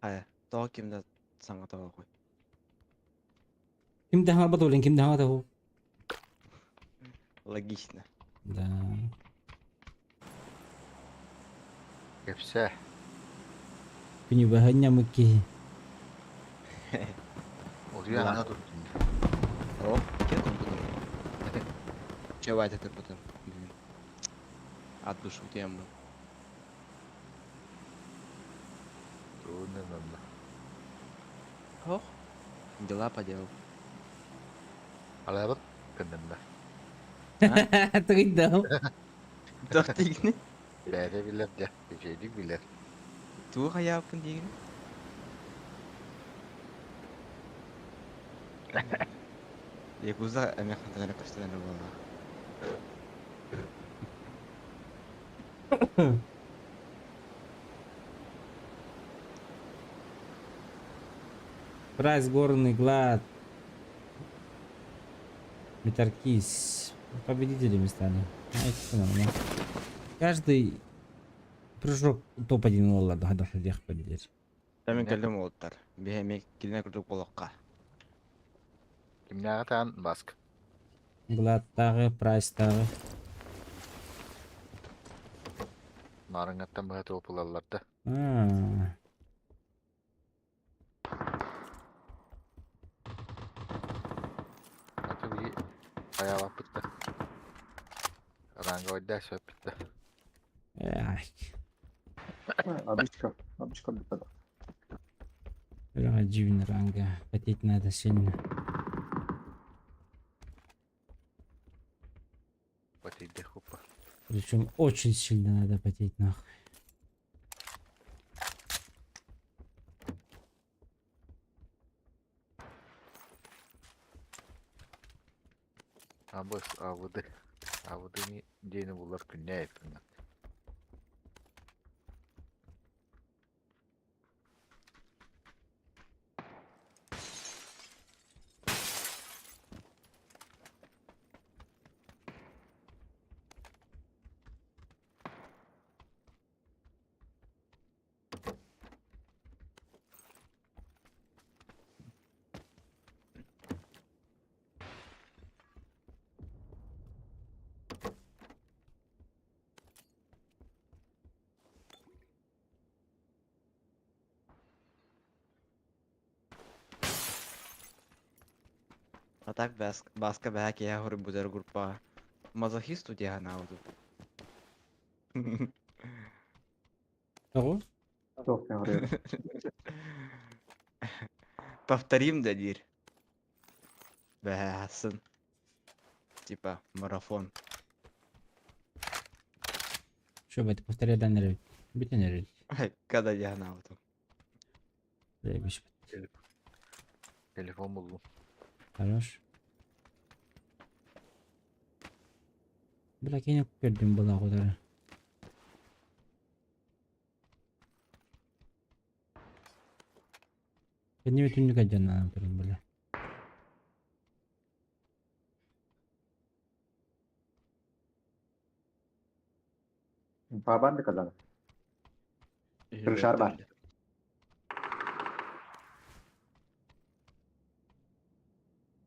Хайа, тоҕо ким да саҥата суохуй? Ким да хаҥарбат блин, ким да хаҥата суох. Логично. Да. Кэпсээ. Күнү быһа ньамык киһи. Утуйа Ла. аһана турдун. О, ким компьютер? Это Чевать это потом. Блин. От души утуйаммын. Тугун онно. Ох. Дела поделал. Алабыт кыннынна. А? Тыгыйдам. Туох диигиний? Бэйэтэ билэр дьэ, үчүгэйдик билэр. Туох айааппын диигиний? Якуза эмиэ хантан эрэ көстөн эрэ буолла. Прайс горный глад. Метаркис. Победителями стали. А, это всё нормально. Каждый прыжок топ-1 ылла диэх победитель. Мин кэллим уолаттар. Биһи эмиэ кинилэр курдук болохха. Кимнээҕи таан баск. Гладтааҕы, прайстааҕы. Наарыҥҥаттан быһа туопулаллар да. А, Аты биһи хайаабаппыт да. Ранговайдаа сөппүт да. Эх, Абичка, абичка бүппэт. Бля, дивный ранга. Потеть надо сильно. Потейдэх куппа. Причем очень сильно надо потеть нахуй. Абыс авыды. Авыды не диэни булар күннээ эппин. А так Баска бэһэ киэһэ хоруйбутар группаҕа мазохисту дии санаабытым. Того? Туох кэҕириэр. Повторим да диир. Бэһэ сын. Типа марафон. Что бы это повторядан эрэ. Бүтэн эрэ. Когда дии санаабытым. Бля, Телефон буллум. Хорош. Бля, кини көрдүм была кудары. Кэнни түннүк адьаннаан турун бля. Бабан да казан. Крышар бар.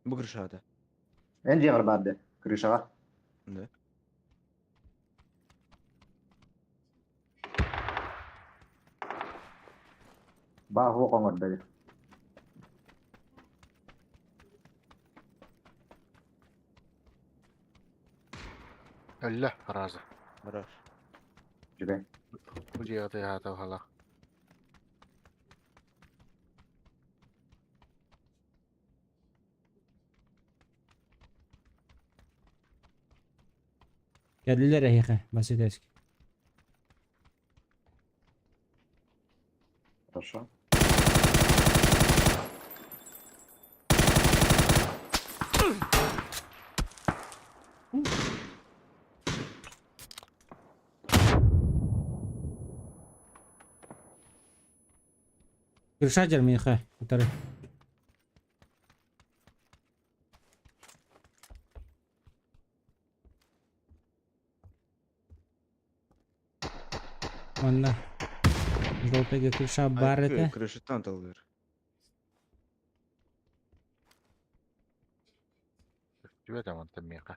Бу крышада. Эн дьиэҕэр баар да крышаҕа. Да. Баа суох оҥордо эбит. Өллө раза. Хорош. Үчүгэй. Бу дьиэҕэ тыаһаата баһалаах. Кэллилэр эһиэхэ, Василевский. Хорошо. Крыша дьэр миэхэ, утары. Манна. Желтыйга крыша бар этэ. Крышаттан таллыр. Көстүбэт амантан миэхэ.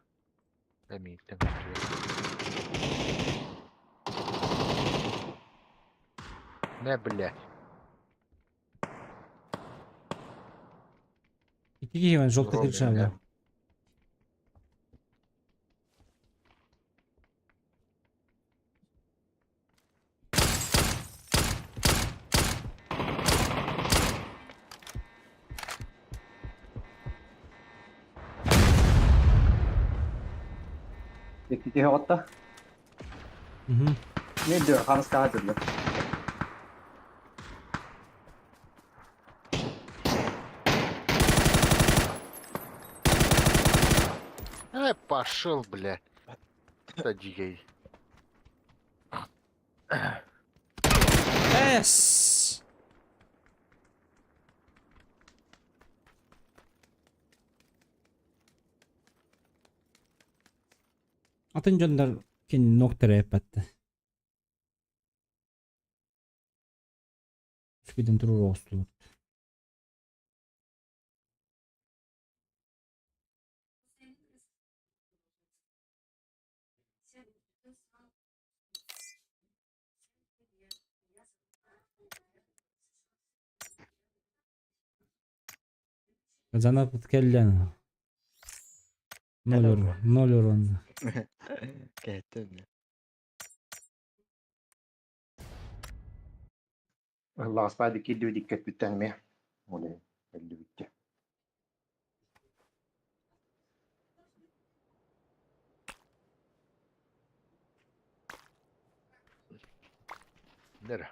Эмииттэн көстүбэт. Не, блядь. Икки киһи бар желтый крыша бар. Икки киһи оҕотто. Не диyor, хамыскаҕа дьыллар. Э, пошел, блядь. Это дикий. Эс! Атын дьоннор кин ноктара эппэтте. Үчүгэйдэн туруору оҕустулар. Занапыт кэллэн. Ноль урон. Ноль урон. Кэттэн. Лаҕаспаады киирдибит икки эмиэ. Ол иһин өллүбүттэ. Nere?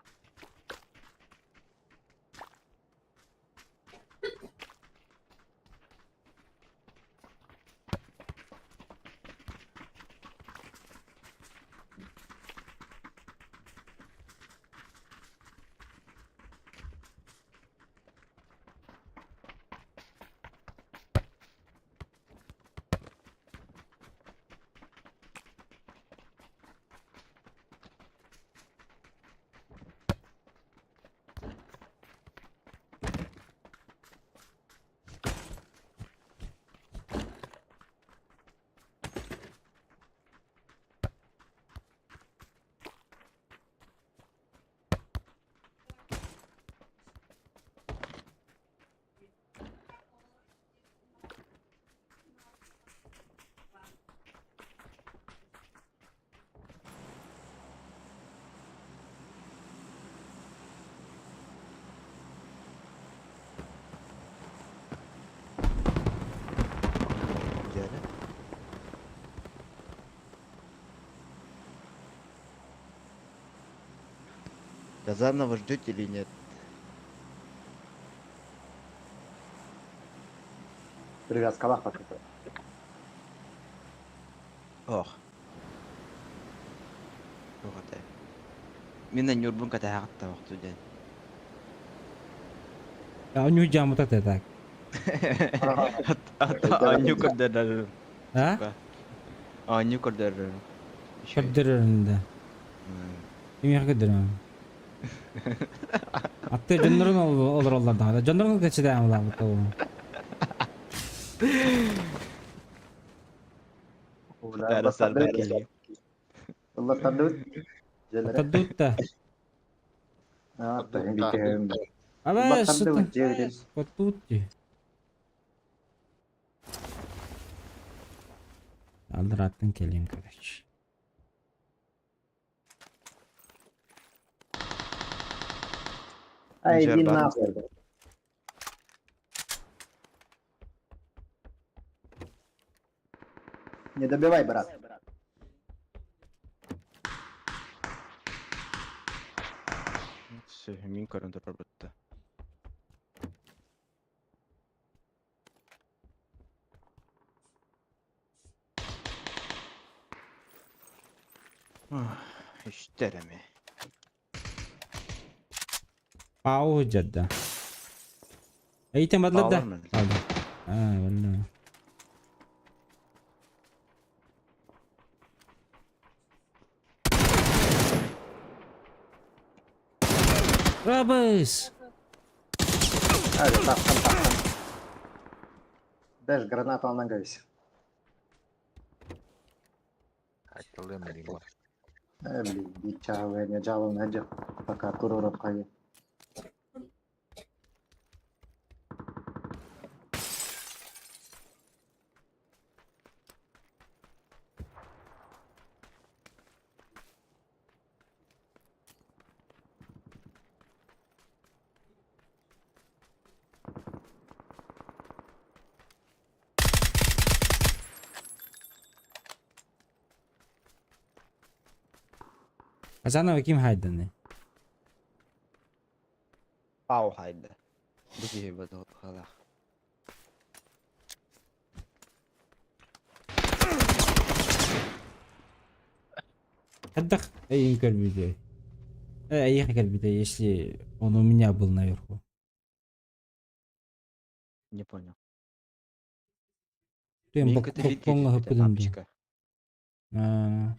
Дьэрэ. Казанова ждете или нет? Привязкалаах пока. Ох. Туох этэй? Мин Ньурбун кэтэһэҕит охту диэн. Аню жамыта так. Анню көрдөрөрүм. А? Анню көрдөрөрүм. Көрдөрөрүм да. Кимиэхэ көрдөрөм? Атты дьоннорун олороллор даҕаны. Дьоннорун кэчитээн улаабыт ол. Тардыбыт да. Ала Котуут дии. Алдыраттан кэлин короче. Ай, иди нахуй. Не добивай, брат. Все, мин көрөн турарбытта. Үстэр эми. Пау дьадда. Эйтен бадлар да. Паалар мэн. Алды. А, валла. Рабыс! Ага, тахсан, тахсан. Дэш, граната алынан кэбис. Айтылым билим. Блин, биир чаһы эмиэ дьаалына дьэ. Пока туруорап хайы. Казанова ким хайданы? Пау хайда. Бу киһи бадалах. Хайдах эйин көрбүтүй? Эйиэхэ кэлбитэ, если он у меня был наверху. Не понял. Ты Мин кытта биир киһи боккоҥҥо түспүтэ, ыппытым дуу? папочка. Аа,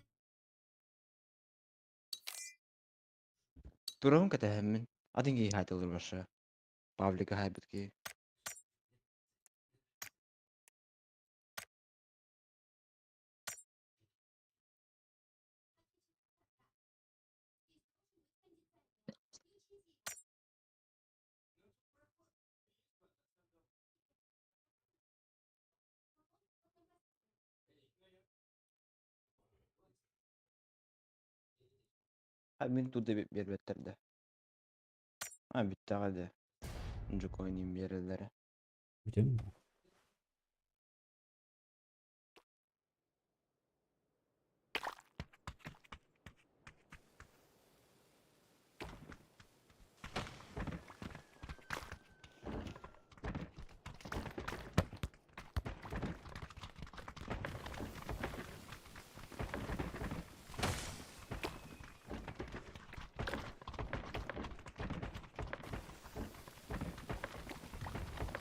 Тураһын кэтэһэммин. Атын киһи хаайтылыр барша. Павлика хайбыт киһи. А мин туда биэрбэттэр да. А бүттэҕэ да. Дьукойнин биэрэллэрэ. бүтүн.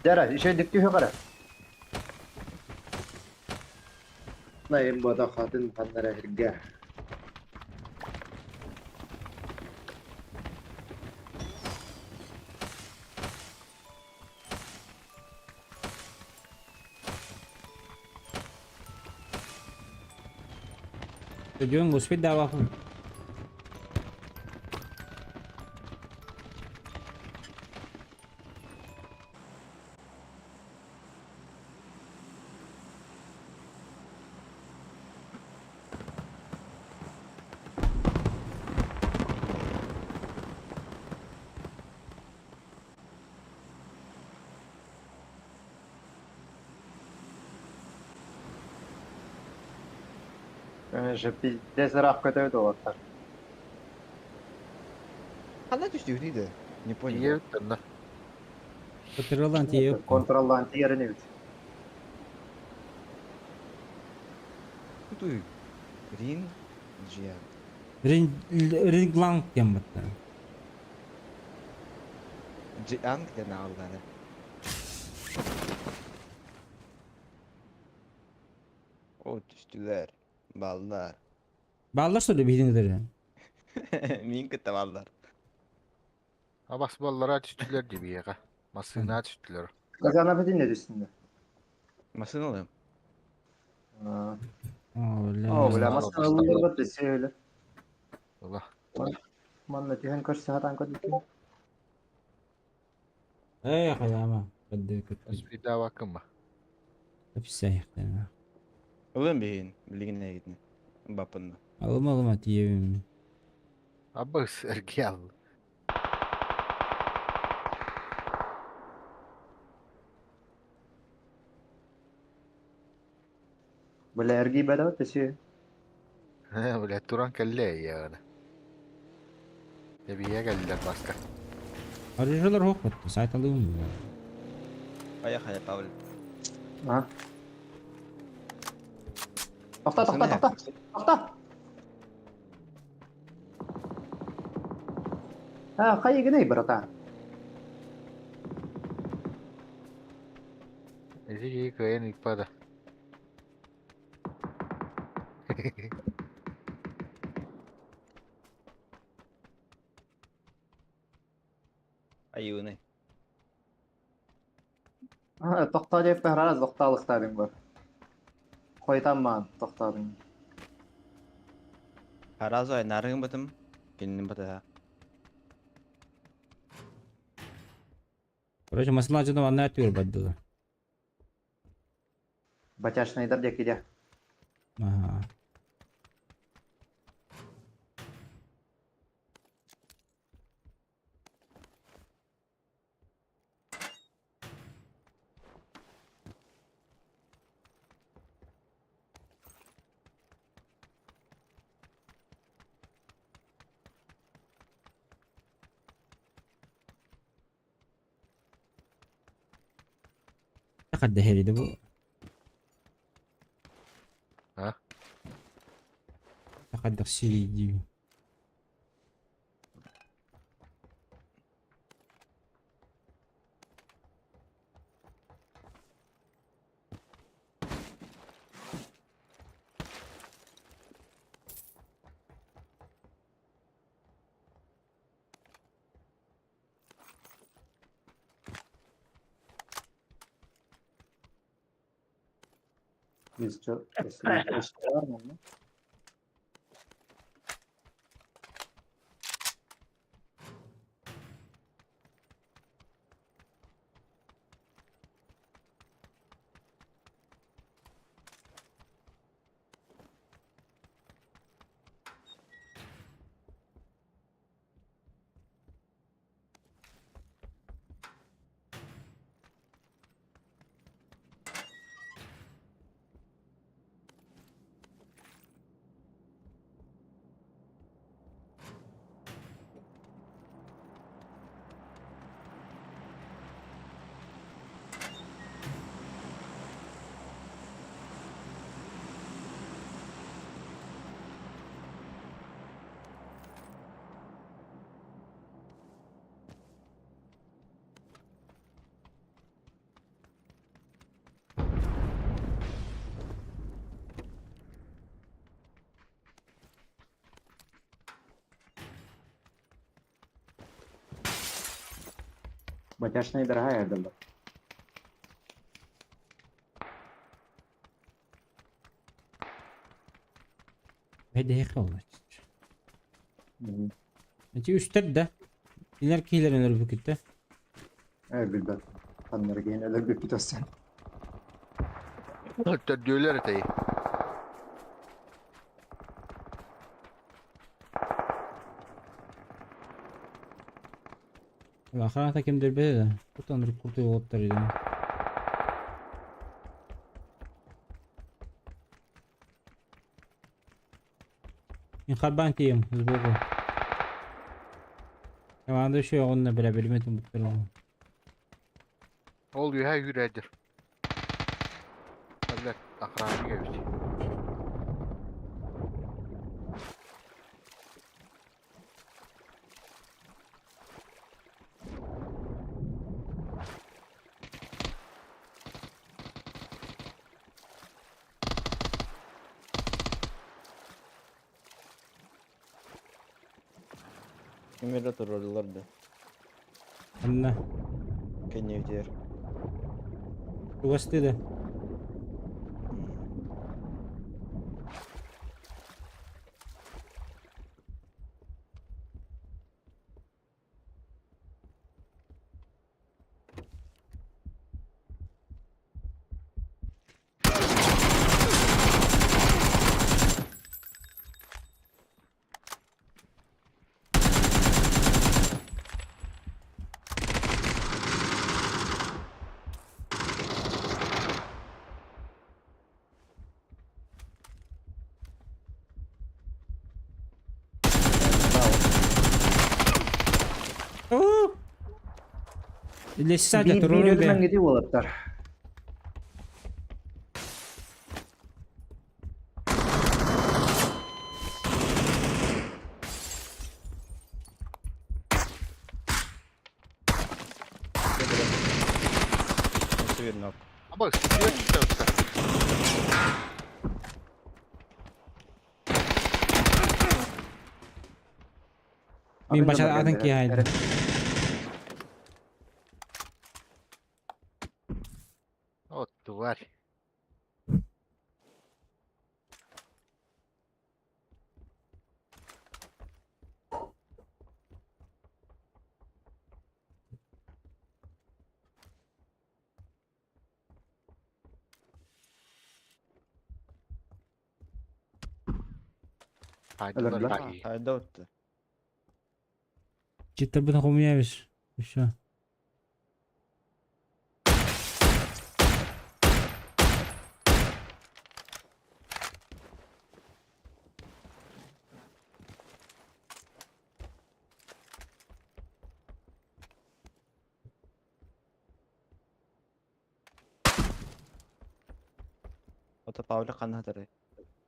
Дьэ, үчүгэйдик түһүөх эрэ. Найым буотах атын ханна эрэ сиргэ. Стадион успеть давахын. Конечно, пиздец ыраах көтөбүт уолаттар. Ханна түстүгүнүй да? Не понял. Тиийэбит онно. Патрулан тиийэп. Контроллаан тиийэрин эбит. Кутуй. Рин Джиан. Рингланг диэн батта. Джианг диэн ааҕыллара. О түстүлэр. Баллар. Бааллар что ли биһигини кытары? Мин кытта баллар. Абас баллара түстүлэр дибиэҕэ. Массыына түстүлэр. Казана бүтүн түстүндэ. Массыына ылыам. О, О, бля. бля, массыына ылларбат өссө өлө. Ыла. Манна түһэн көрсө сатаан көрбүтүм. Эй, хайама. Кадды кытты. Спидавакыма. Эпсэйхтэн. Ылыам биһигин. Билигин эйгитин. Баппынна. Алыма алыма тиийэбин. Абыс эргиал. Бля, эргийбэтэ өссө. Бля, туран кэллэ яғына. Эбиэ кэллэр баска. Оружиелар хоқ батты. Сайт алыым. Хайа хайа Павел. А. Тохто, тохто, тохто. Тохто. А, хайыгынай, братан. Эти кыайан икпада. Айыыны. Тохтоо диэппэ араас тохтоолуктаатыҥ бар. Хойутаан тохтоотуҥ. Араас айнаарыгын бытым, кинини батыһа. Короче, масла дьоно манна түөр бардылар. Батяшнайдар диэки дьэ. Аха. Хайда бу? А? Хайдах сирийдии. Biz çok var mı? Батяшнайдарга дорогая Хайда холла. Эти үстер да. Илер кийлерин өлбүкүттэ. Э, билбэт. Ханнар кейин өлөр бүппүт өссө. Төрдүөлөр этэй. Охраната ким дөрбөтө да. Кутан куртуй болуптар иди. Мин харбан тием, сбоку. Команда еще он на бля билметим буттар. Ол үһэ үүрээдир. Блядь, охрана эбит. Кимere турулар да. Анна. Кенневдер. Тугасты да. Лесса Bir туруру өлүмөн бе. кетип болаттар. Аба, сүйек китәүстә. Мин баша атын ки хайды. Тварь. Өлөрдө. Хайда утты. Читтарбытын хомуйабыз. И все. Ото Павлик ханна сытарый?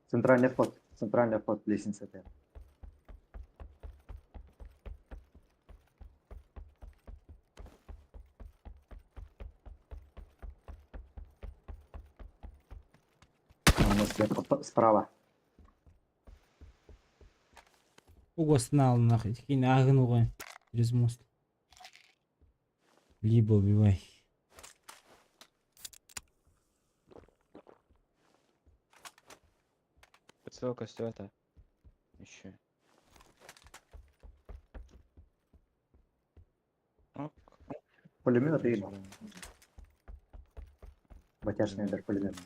Центральный вход. Центральный вход лестница. У нас сверху справа. Угоснал нахуй. Кинь агнуга через мост. Либо убивай. Прицел костер это. Еще. Ок. Пулемет и Батяшный ядер пулемет.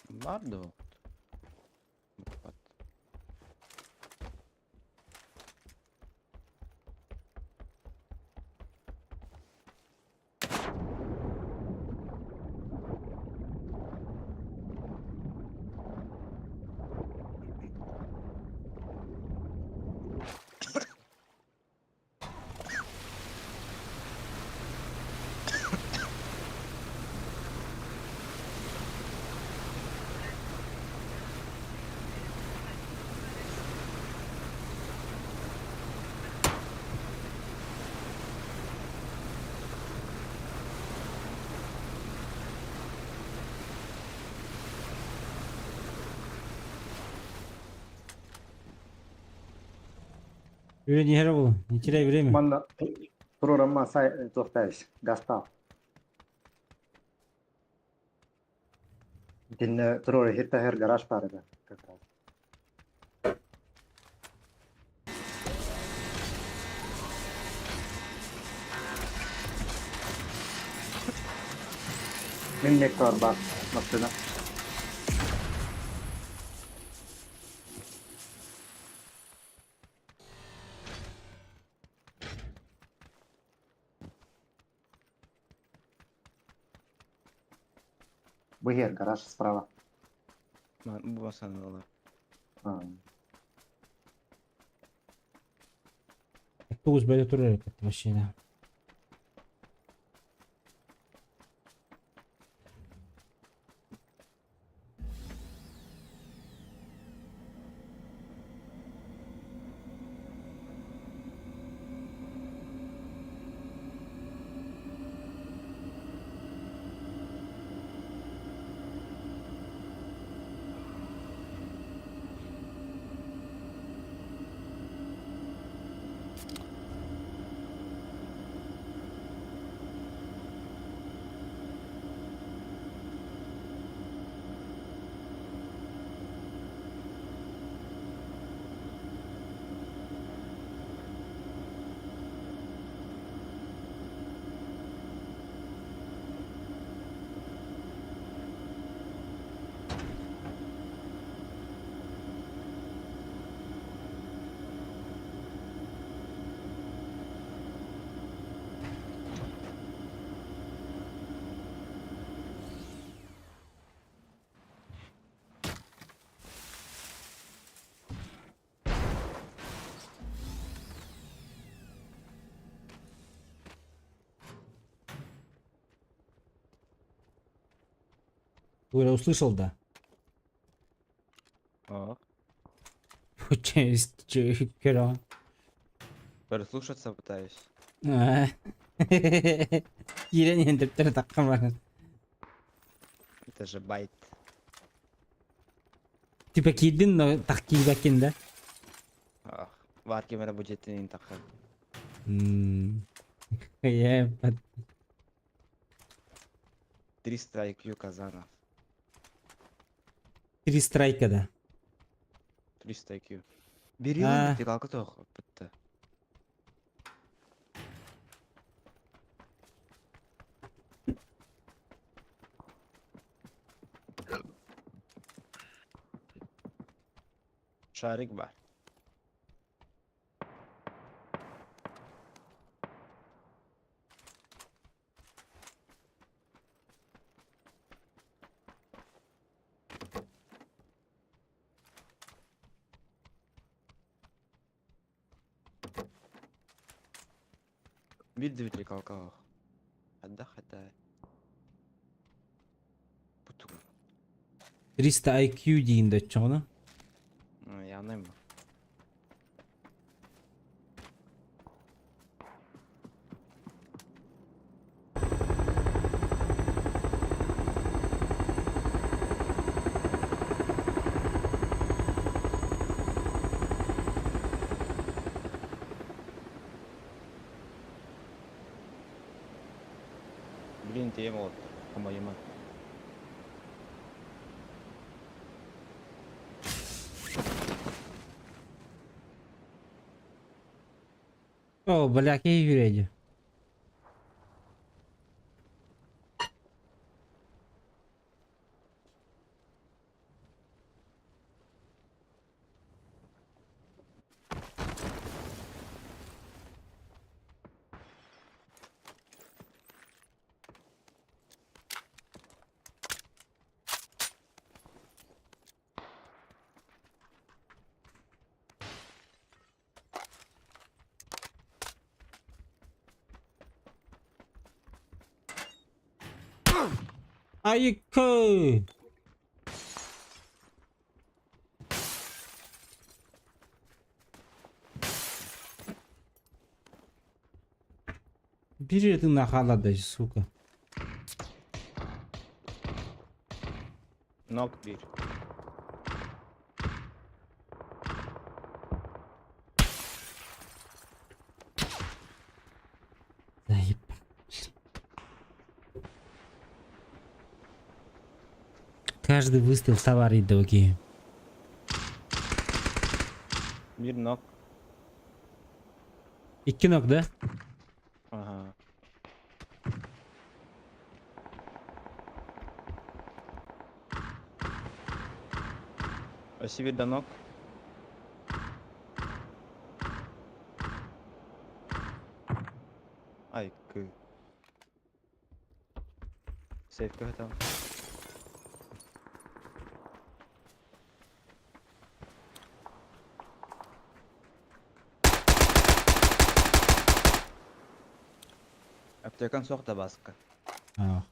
Бардо. Вот. Юрий, не было, не теряй время. Манна туруорама сай туохтаешь. Гастал. Итиннэ туруора хиттахер гараж баар этэ как раз. Мин нектор баар массыына. Быһыар гараж справа. Бу басанылар. А, Автобус бәле турар это вообще, да. Юра, услышал, да? О. Через хера. Прислушаться пытаюсь. А. Киирэн иһэн төптөрү таххан баран. Это же байт. Типа киирдин, но так киирбэккин да? Ах, Бар кемера бу дьиэтин таххан. Я 300 IQ Казанов. Три страйка да. 300 IQ. Бери ты алка тоқ бітті. Шарик бар. Бир Дмитрий Калкалов. Хадда хата. Бутугу. 300 IQ диин да оччоҕуна. Яғнайм. Блин, тем вот, по-моему. О, бля, киһи yürüyecek. Айыкы! Бери ты нахалада, сука. Нок бир. Заеб. Каждый выстрел товар окей. Бир нок. Икки ног, да? Ага. Өссө бир да нок. Ай, кы. Сейф там. Аптекан соқ да баска. А.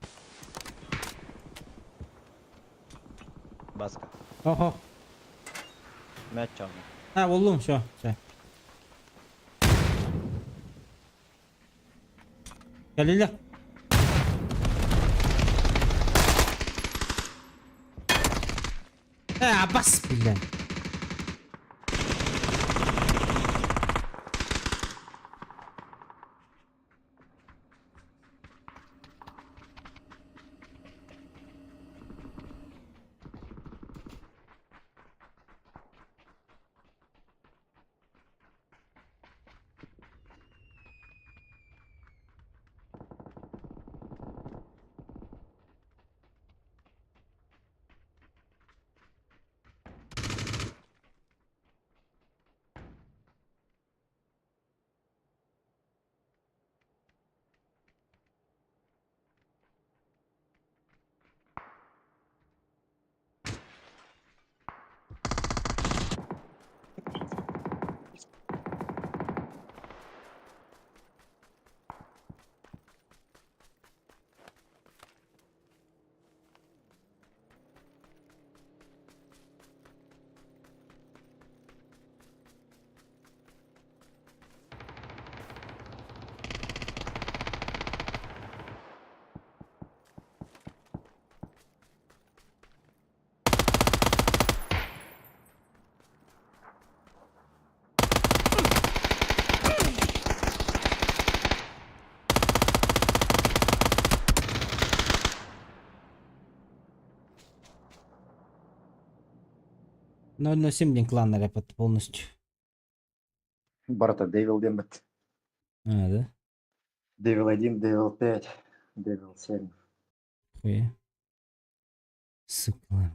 Баска. Охо. Мәт чалды. А, болдум, все, все. Кэллилэр. Э, бас, блин. 007 диэн кланнар эппит полностью. Барыта Devil диэн бит. А, да? Devil 1, Devil 5, Devil 7. Хуя. Сука.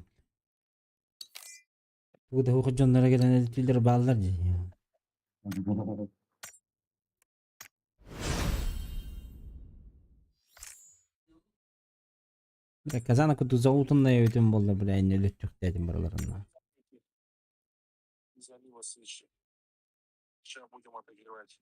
Тугу да уох дьонноро кэлэн этилэр бааллар дии. Бля, Казана курдук залутанная өтүн буолла, бля, иннэ өлөттүхтээтим барыларына. Залива свищи. Сейчас будем отыгрывать.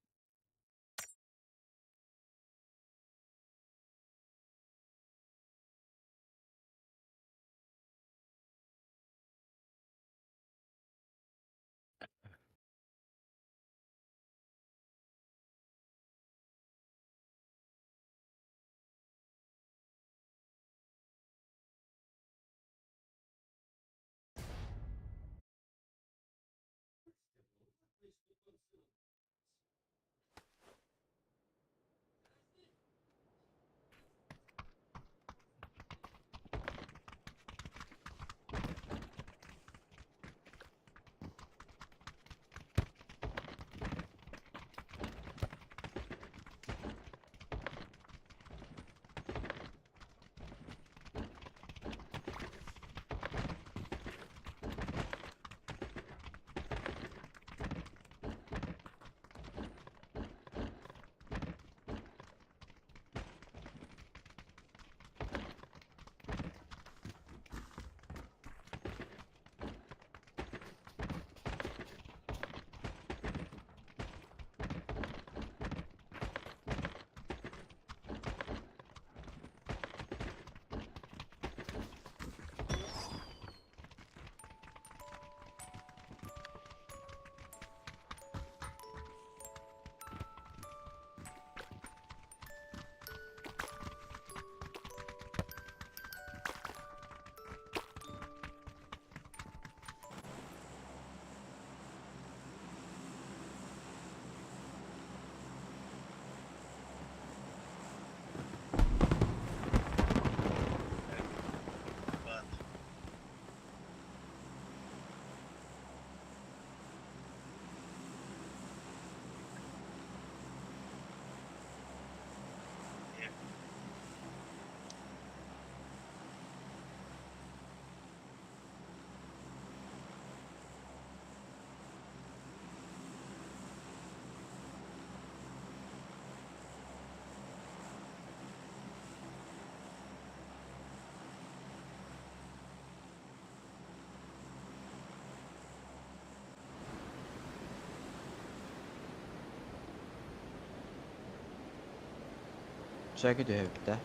Чайка түһэбит да?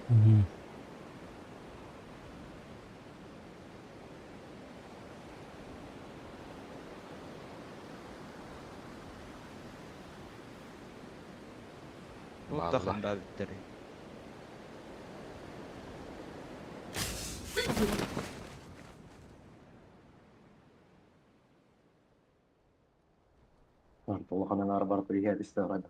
Мгм. Туох да бабиттары. Улахан аҥаар барыта иһэ истэҕэ.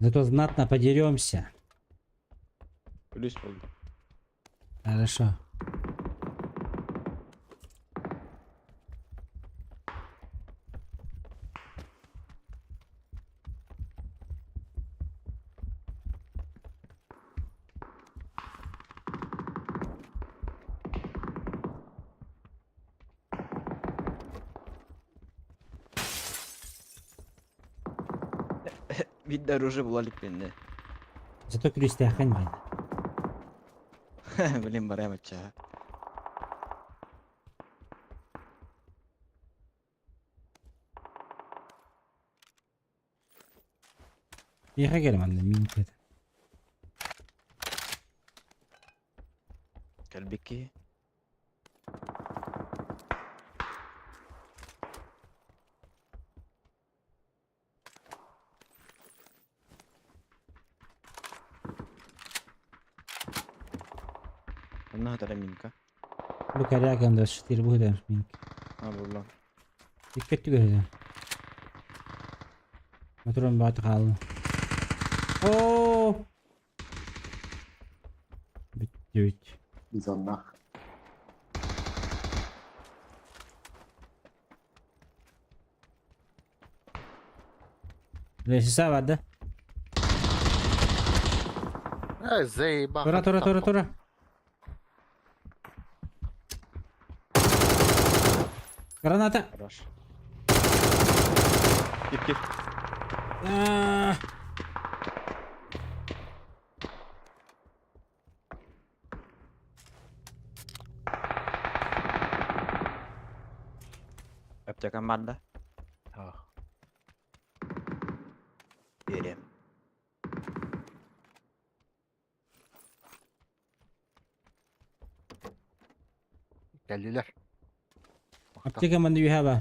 Зато знатно подеремся. Плюс болды. Хорошо. Бит оружие була липпенде. Зато күрүстэххин байн. Блин, барайм ачча. Миэхэ кэлим анна мин кэт. Кэлбикки. Онно хатара минка. Бу коряга М24 бу хөтөм минки. А булла. Икки өттүгэр хөтөм. Моторун бааты хаалла. Оо! Бүттүбүт. Бизоннах. Лесиса бар да? Эй, заебал. Тура, тура, тура, тура. Граната! Хорош. Кип кип. Аа! Аптекам бар да? Берем. Geldiler. Аптека манна үһэ баар.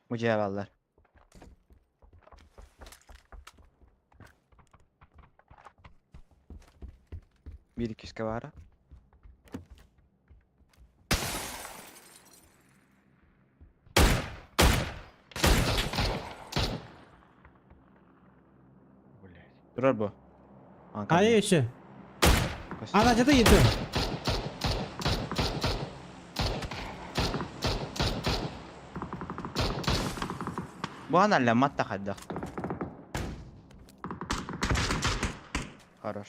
Мужа баллар. Бир иккискэ баара. Турар бу. Хайа өссө. Ана жата ету. Бу аналла матта хайдах. Хорош.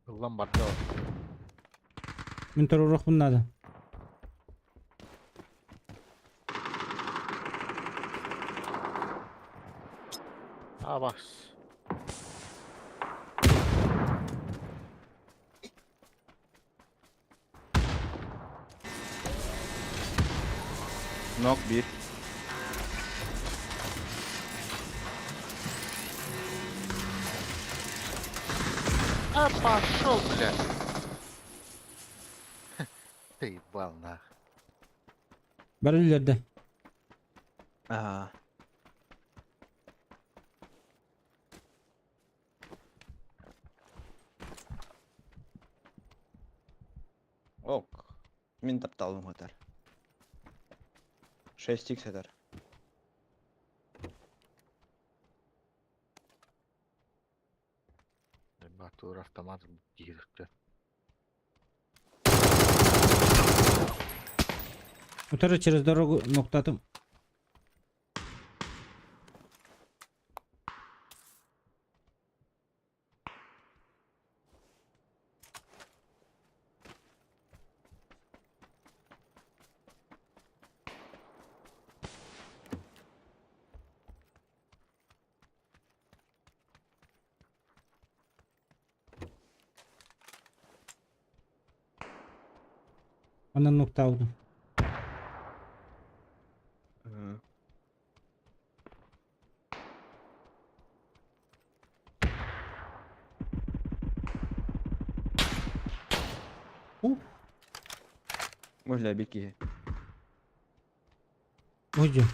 Ыллан барды. Мин туруруохпун наада. А бас. Нок бир. А пошел, блядь. Ты ебал нах. Бар үллэрдэ. Аа. Ок. Мин тапталым хатар. 6 х хатар. Батур автомат girdi. Утары через дорогу ноктатым. Онон ноктаудum. Можно бики. Будем.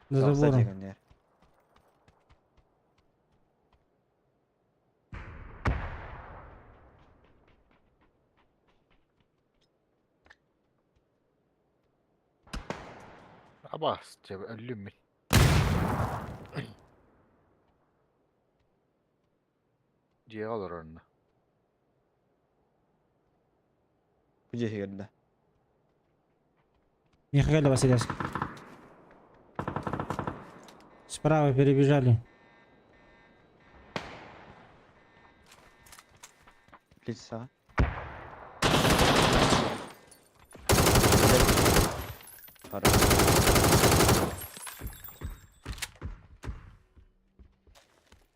За забором. Абас, тебе өлүм. Дьиэ олорор. Бу дьиэ Михаил Василевский. Справа перебежали. Лица. Хорошо.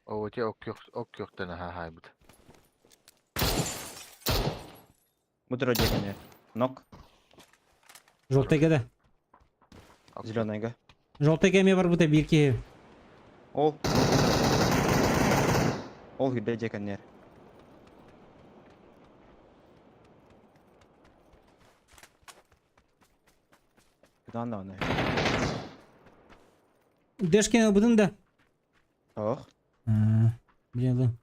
О, те ок yok хайбыт. Бу дьиэ Нок. Желтый да. Зеленыйга. Желтый кеме бар бута бир киһи. Ол. Ол хүрдэ дьиэ Дан да. Дэшкин ылбытын да? Ох. Блин, ылым.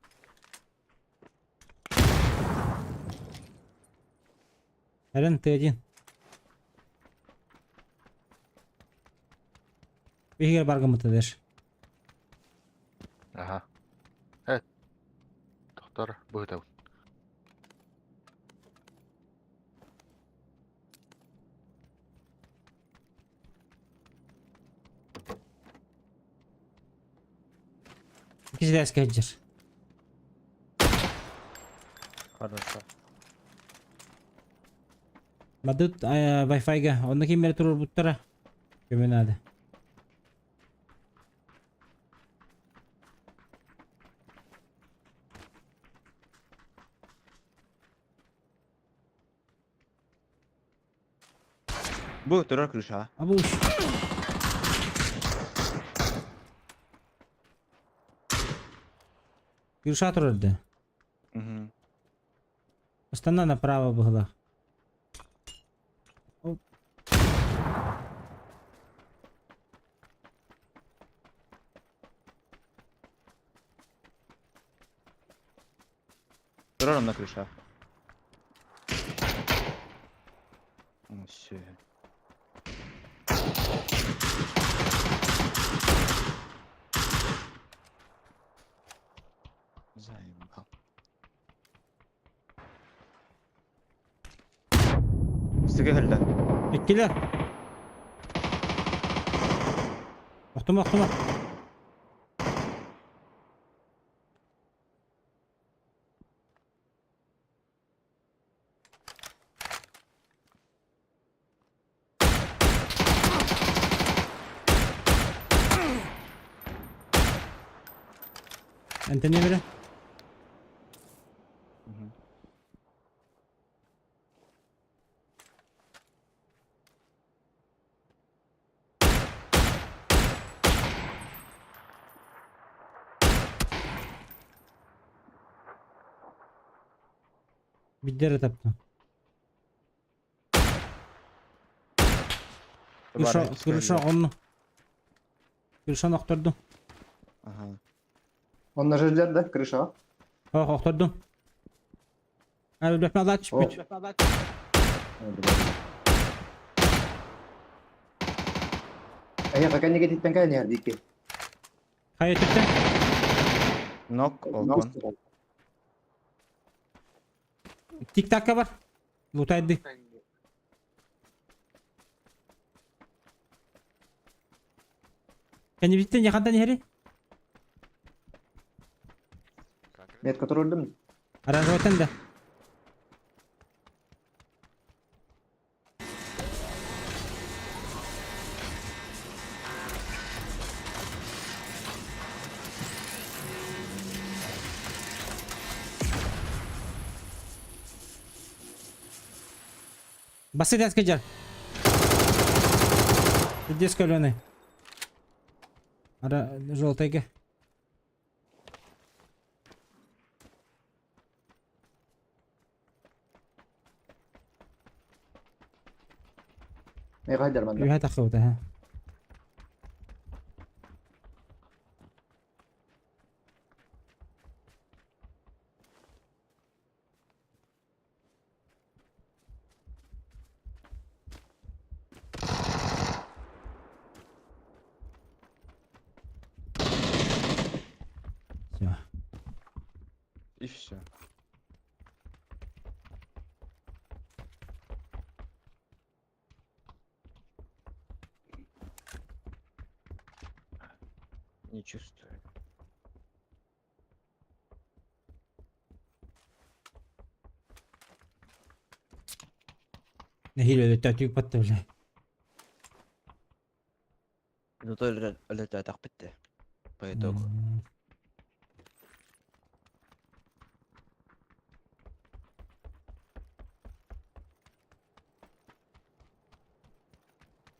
Эрен, ты один. Биһигэр баргымыта дэш. Ага. Э. Доктор, быһыта. Киһи кэджер. Хорошо. Мадыт Wi-Fi-га онно ким бere турурбуттара. Көмө надо. Бу турар крыша. Абуш. Крыша турарды. Угу. Астана направо была. Оп. Турар на крыша. Все. Заебал. Сиге хелде. Иккилер. Охтума, охтума. Антони бере. Биддер таптым. Крыша, крыша онну. Крыша охтордум. Ага. Он нажал, да, крыша? Ох, охтордум. Abi бляхма лач бүт. А я пока не говорит, такая не арбики. Хайа түттэ. Нок, олкон. Тик-такка бар. Лутайды. Кәне биттен якандан хери. Нет, который өлдім. Аранжаваттан да. Басы дәске жар. Здесь каленый. Ара желтайга. Не қайдар манда. Юха таққаута, ха. Все. И все. Не чувствую. Нехиле өтө патты бля. Ну то лето так битте. По итогу.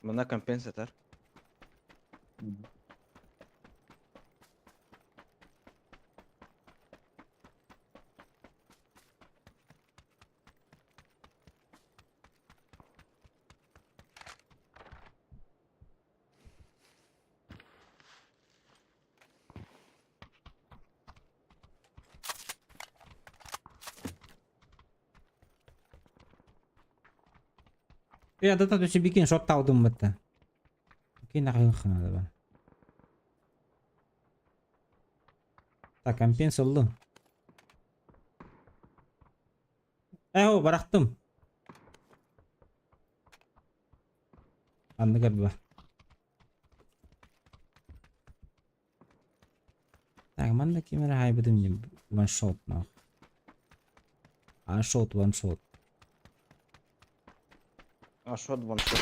Мына компенсатор. Э, да та бикин шот таудым бытта. Кин ахын да бар. Так, компенс ыллым. Э, барахтым. Анныгар бар. Так, манна ким эрэ хаайбытым дии ваншот нах. Аншот, ваншот. Ашот ваншот.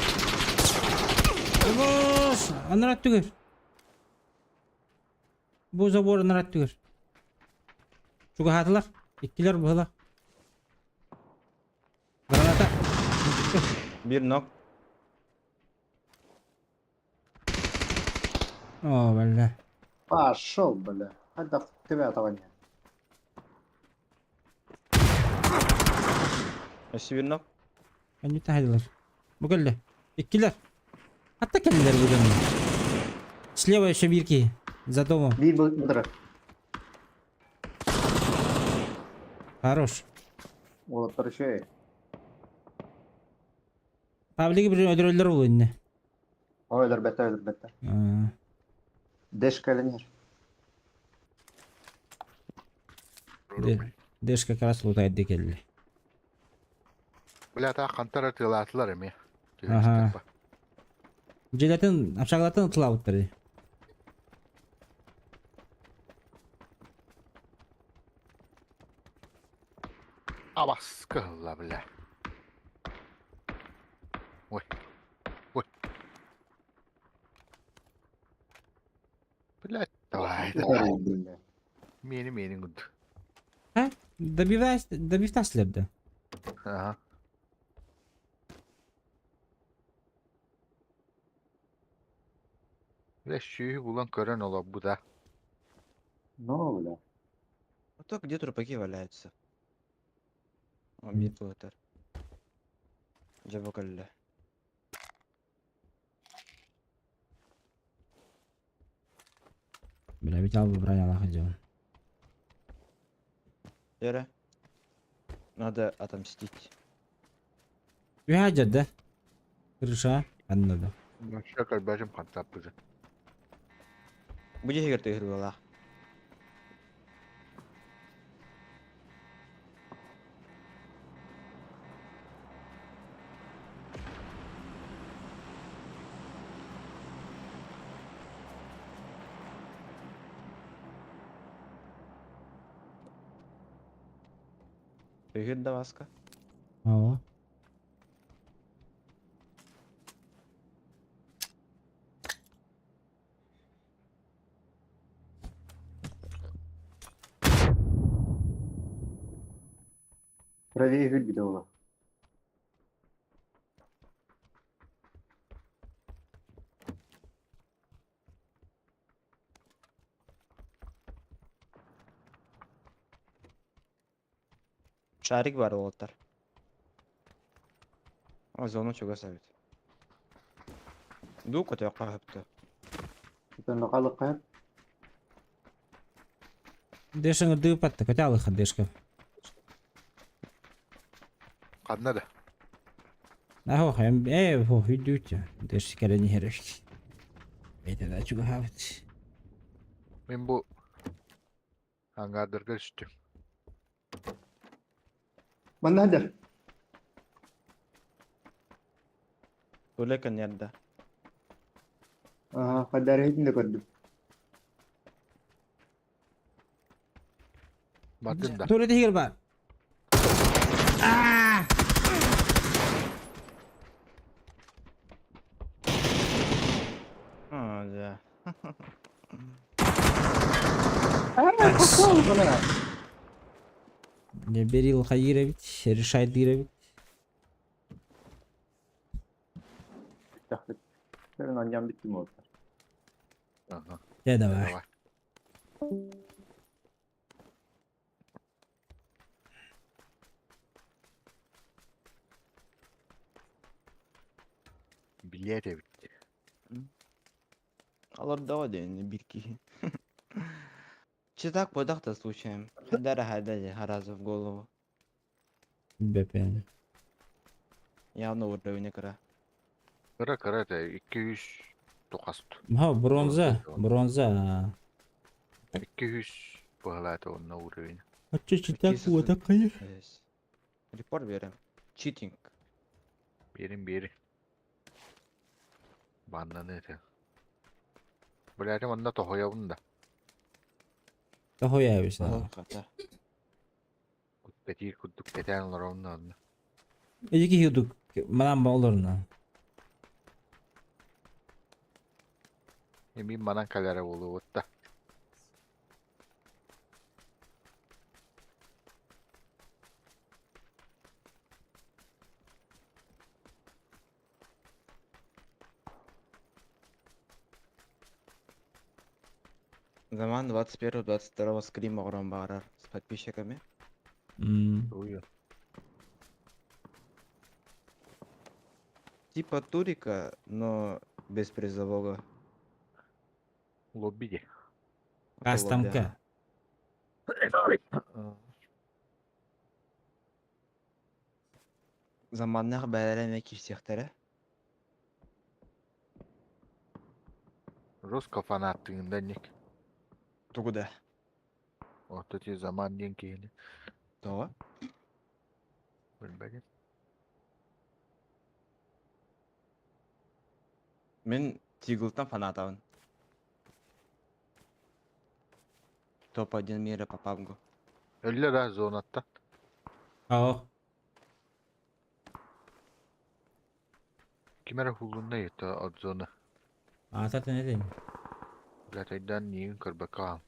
Бос! Анарат түгэр. Бу забор анарат түгэр. Чугаһаатылар. Иккилэр быһыла. Граната. Бир нок. О, бля. Пошел, бля. Хайда тебя этого не. Өссө бир нок. Анюта хайдылар. Бу кэллэ. Иккилэр. Хатта кэллилэр бу дьоннор. Слева еще бирки. За домом. Бир бутара. Хорош. Вот, еще. Павлиги бір өдөрөллөр ол инне. Ой, өлөрбөттөр, өлөрбөттөр. Дэшка или нет? Дэш как раз лутайды келли. Бля, та хантар тылаатылар эми. Ага. Дьиэлэрин, общагаларын тылаабыттар. Абас кыһылла, бля. Ой. Ой. Блядь, давай, давай. Бля. Мени, мени гуд. А? Добивайся, добивтаслер да. Ага. Бля, сүүһү булан көрөн ола бу да. Ну, бля. А то где трупаки валяются? О, бир туотар. Дьэ бу кэллэ. Бля, ведь албы бронялах идем. Лера. Надо отомстить. Үһэ да? Крыша. Анна да. Вообще кальбажым хантап бызы. Бу дьиһигэр тыһыр буолаах. Тыһыр да Васка. Оо. Правее видео. Шарик бар уолаттар. О, зону чугас эбит. Ду көтөөххө хөптө. Это кайып. Дэшеңі дыпатты, котялыха дэшка. Ханна да. Ахо, э, хо, үйдүүтэ. Дэш кэлэн иһэр. Бэйте да чугаһаабыт. Мен бу ангардырга түстүм. Манна хадыр. Туля кэннердэ. Ага, хаддар хитин де көрдүм. Бардым да. Тура тихер бар. Аа! А, да. А, пошел, бля. Не берил хайырович, решай дырович. Senin ancan bitti mi oldu? Ага. Дэ давай. Давай. Билет эбит. Алар диэн бир киһи. Че так бодах-то случаем. Хадара хадади хараза в голову. Бэпэн. Явно уровень кыра. Кыра кыра этэ, 200 тухаст. Ха, бронза, бронза. 200 быһалаата онно уровень. Оччо читак уота кайыр. Репорт берем. Читинг. Берин бери. Баннаны этэ. Блядь, онно тоһуйабын да. Тоһуйабыс. Кэтиир курдук кэтээн олоробун да онно. Эдики киһи манан олорно. Мин манан кэлэрэ буолуо да. Заман 21-22 скрим оҕорон баарар с подписчиками. Типа турика, но без призового. Лобби де. Кастамка. Заманнах бээлэрэ эмиэ киирсиэхтэрэ. Жестко фанат тыында ник. Тугу да? Орто ти заман диэн киһини. Тоҕо? Билбэтим. Мин Тиглтан фанатабын. Топ-1 мира по пабгу. Өллө да зонаттан. Ао. Ким эрэ хулунна это от зона. Аата не дейм. Блядь, миигин көрбөккө хаал.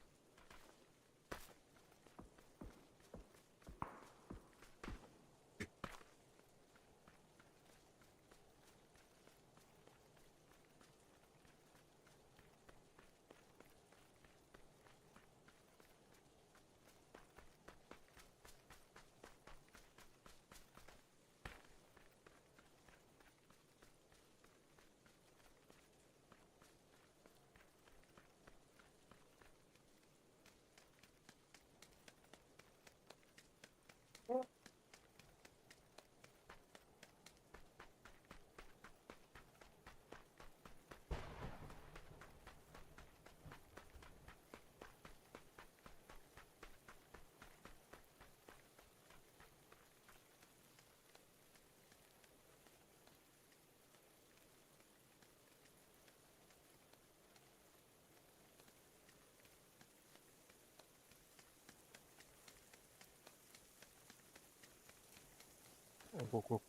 Оп,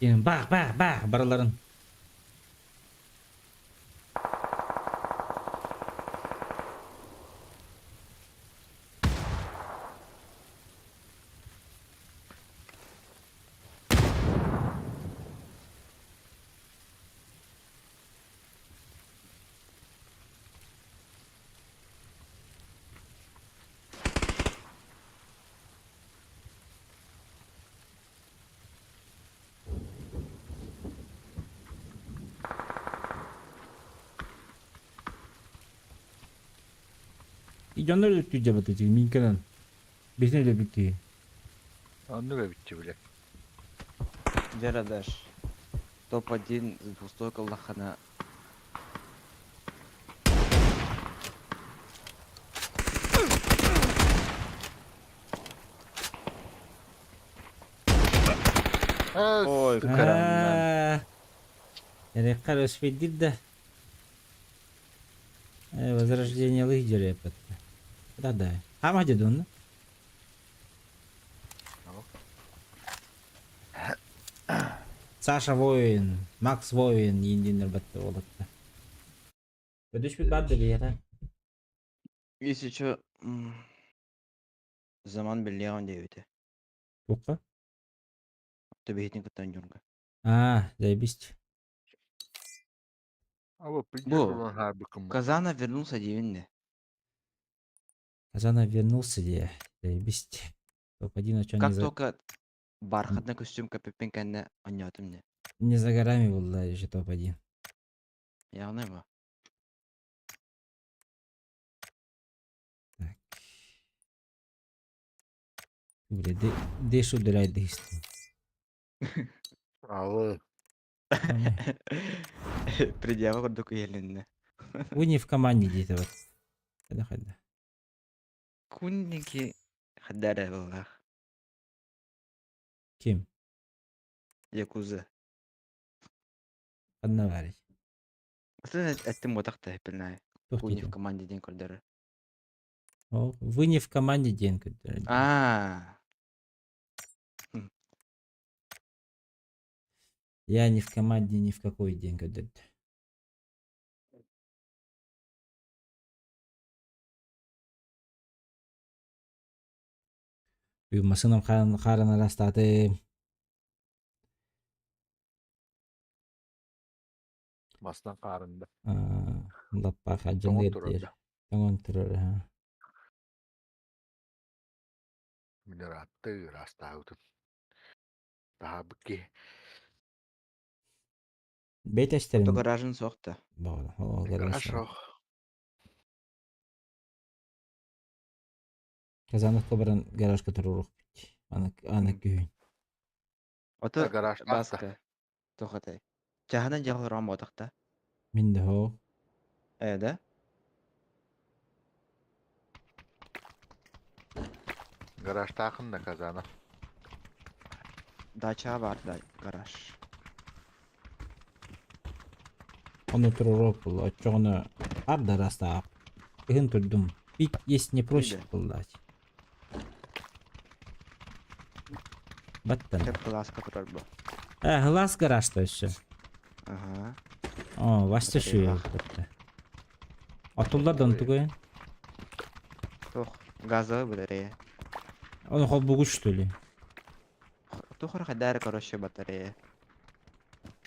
Бах бах бах бараларын. Дьоннор өлүктүү дьабаты минканан. Бесне өлүктүү. Оннук эбитчи биле. Дядаш. Топ-1 с двустойка лохана. Ой, карамдан. Эреккар өспейдир да. Возрождение лидера опять. Да, да. А где дон? Саша воин, Макс воин, индинер батты болатты. Өдөш бит барды бияра. Если чё... Заман биллиэҕин диэбитэ. Туохха? Төбөһүтүн кытта оонньуурга. Аа, заебись. Бу Казанов вернулся диэбин Казанов вернулся дии. Заебись. Топ-1 о чем Как не за... только бархатный костюм кэппиппин кэннэ оонньоотум дии. Не за горами был еще топ-1. Явно его. Так. Бля, деш удаляет дыхство. Алы. Предъява курдук иһилиннэ. Вы не в команде где-то вот. Хайда хайда. Кунники хадара буоллах. Ким? Якуза. Ханна баарый? Атын эттим буотах да билнай. Туох Куни в диэтиҥ? команде диэн көрдөрөр. О, вы не в команде диэн көрдөрөр. Аа. Я не в команде ни в какой диэн көрдөрдө. Бүгүн массыынам хаарын араастаатым. Мастан хаарында. Лаппа Тоҥон хадьаныыр турар диир. да. Тоҥон турар аһа. Мин ыраатты ыраастаабытым. Таһаабыт киһи. Бэйтэстерин Ото гаражын суох да. Баҕар, ол гараж Гараж суох. суох. Казановка баран гаражка туруоруохпут. Аны аны күһүн. Ото Гаражтаах да. Бааска туох этэй? Чаһынан дьиэҕэ олорон буотах да? Мин да һоо. Ээ да? Гаражтаахын да Казанов. Дачаҕа баар да гараж. Ону туруоруох буолла. Оччоҕуна хаар да араастаах. Кыһын турдум. Пить есть не просит Иде. буоллааччы. Баттан. Сөп кылааска турар бу. Э, глаз гаражта өссө. Аха. О, Вася Батареялаах. шүйэ. Отуллар да онтугуйун. Туох газовый батарея. Ону холбугуч что ли? Туох эрэ хайдаа эрэ короче батарея.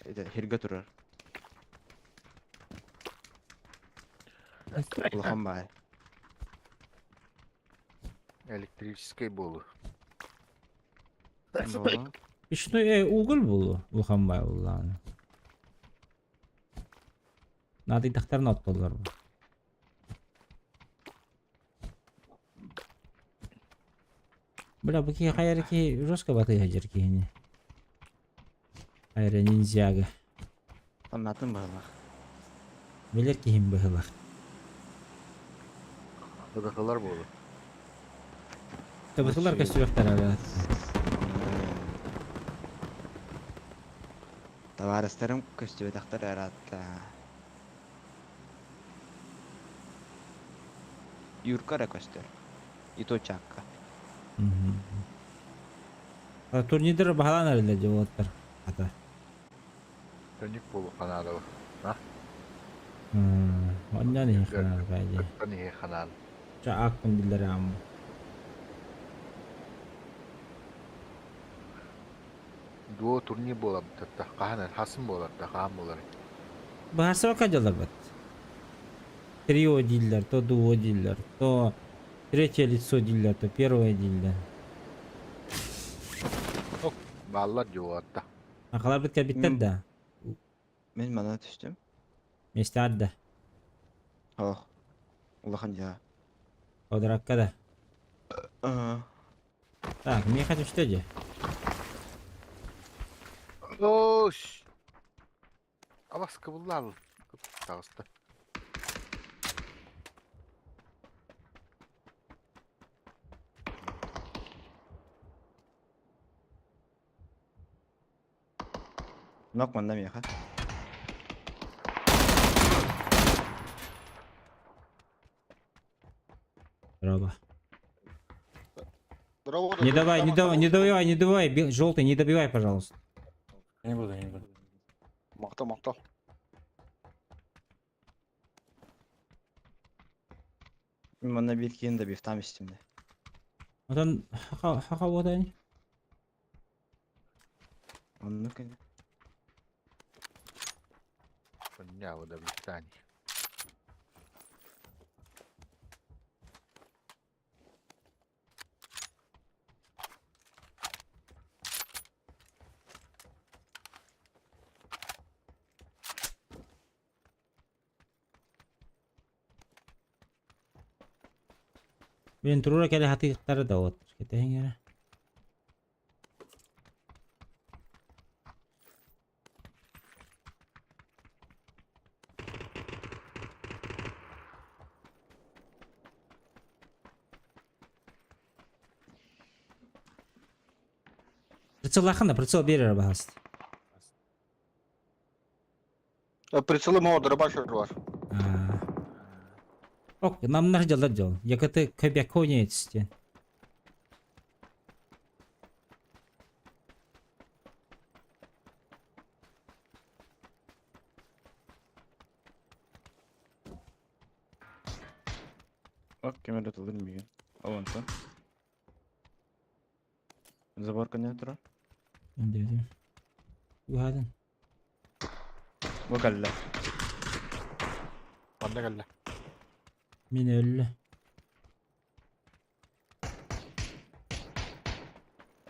Это хиргэ турар. Улахан баай. Электрическэй буолу. Буолуо. Печной уголь буолуо улахан баай буоллаҕына. Наадыйдахтарына оттоллор бу. Бля, бу киһи хайа эрэ киһи жестко батыһа сылдьар киһини. Хайа эрэ ниндзяга. Санаатын быһылаах. Билэр киһим быһылах. Ыдахылар буолу. Табытылар көстүөхтэрэ эбээт. Табаарыстарым көстүбэтэхтэр ыраатта. Юрка эрэ көстөр. И то чаакка. Турнирдар баһылаан эрэллэр дьэ уолаттар. Хата. Төнүк буолу ханаадабы. А? Онньоон иһин ханаада бай дии. Кыттан иһи ханаан. Ча аакпын биллэр ааммын. Дуо турнир буолабыттар хаһан хасын буолар да хаһан буолар. Быһаарсыбакка дьалларбат. Трио дииллэр, то дуо дииллэр, то третье лицо дииллэр, то первое дииллэр. Бааллар дьуотта. Акаларбыт кэлбиттэр Мин да. мин манна түстүм. Миэстэҕэр да. Ох. Улахан дьаа. Квадратка да. Ага. Так, миэхэ түстэ дьэ. Ош. Абас кыбыллаабыл. Таҕыста. Нок манна миэхэ. Здорово. Не давай, не давай, не давай, не давай, желтый, не добивай, пожалуйста. Не буду, не буду. Махтал, махтал. Мин манна биир киһини добивтаам истим дии. Отон хака хака уота Оннук ини. Понятно, да, Мин турура кэлэ хатыыктара да от. Кэтэһиҥ эрэ. Прицеллааххын да прицел биэрэр баһаст. Прицелы модера башыр бар. Ок, намнар дьалар дьол. Якаты кобяконец диэн. Ок, кемер тылыр миген. Ал онтон. Заборка не турар. Дедим. Уһадын. Бу кэллэ. Манна кэллэ. Мин өллө.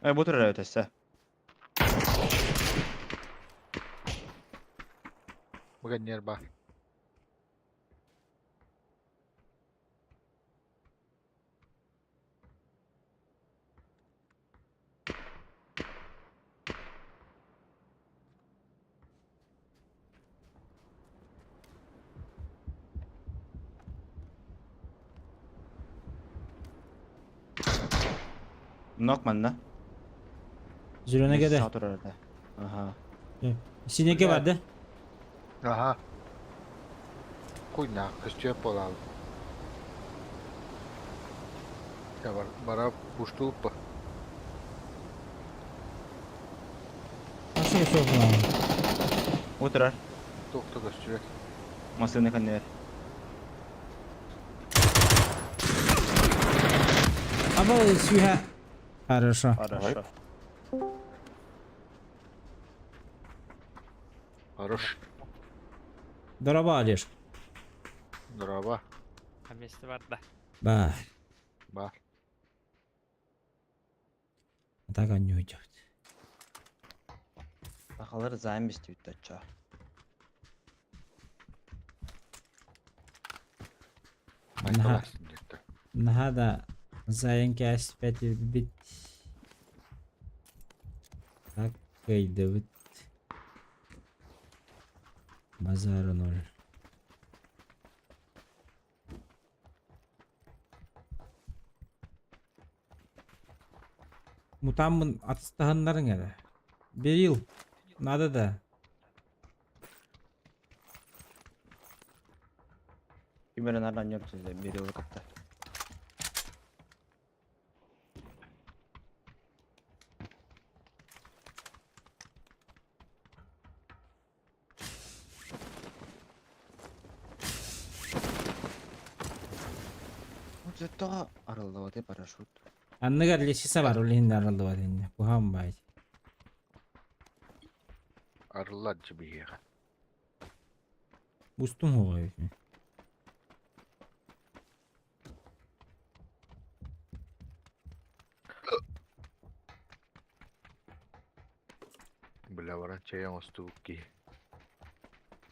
Э, бу турар өтөссө. Бу кэнниэр бар. Нок манна. Зеленый да. Турар этэ. Аха. Синеге бар да? Аха. Хуйня, көстүөп буолаал. Бар, бара пуштулпа. Nasıl soğuk Бу турар. Туохта көстүбэт. Масыны кэннигэр. Аба сүйә. Хорошо. Хорошо. Хорош. Дороба, Олеж. Здорово. А месте бар да. Ба. Бар. Так он не уйдет. Сахалар займ истибит ача. Нахада зайын кәспәт бит. Так кайдыбыт. Базара ноль. Мутаммын атыстаһыннарың эрэ. Берил. Надо да. Кимэрэ нардан ньор берил кытта. Заттаға арылдабаты парашют. Анныгар лесиса бар улин арылдыбат инне. Кухам бай. Арыллар жибиһиэхэ. Устум хугай. Бля, баран чайын остубук киһи.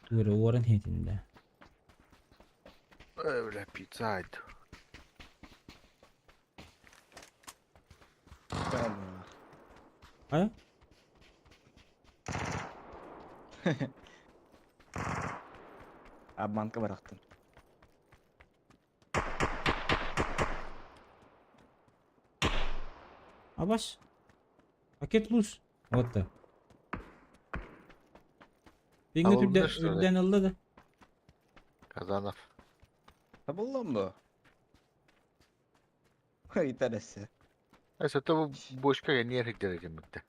Тура уоран хетинде. Эй, бля, пицца айт. А? Обманка барахтын. Абаш. Пакет луж. Вот так. Пинги Алынды, түрден что ли? үрден алды да. Казанов. Табыллам бу. Итәрәсе. Эс, это бу бочка нерхик дережем битте.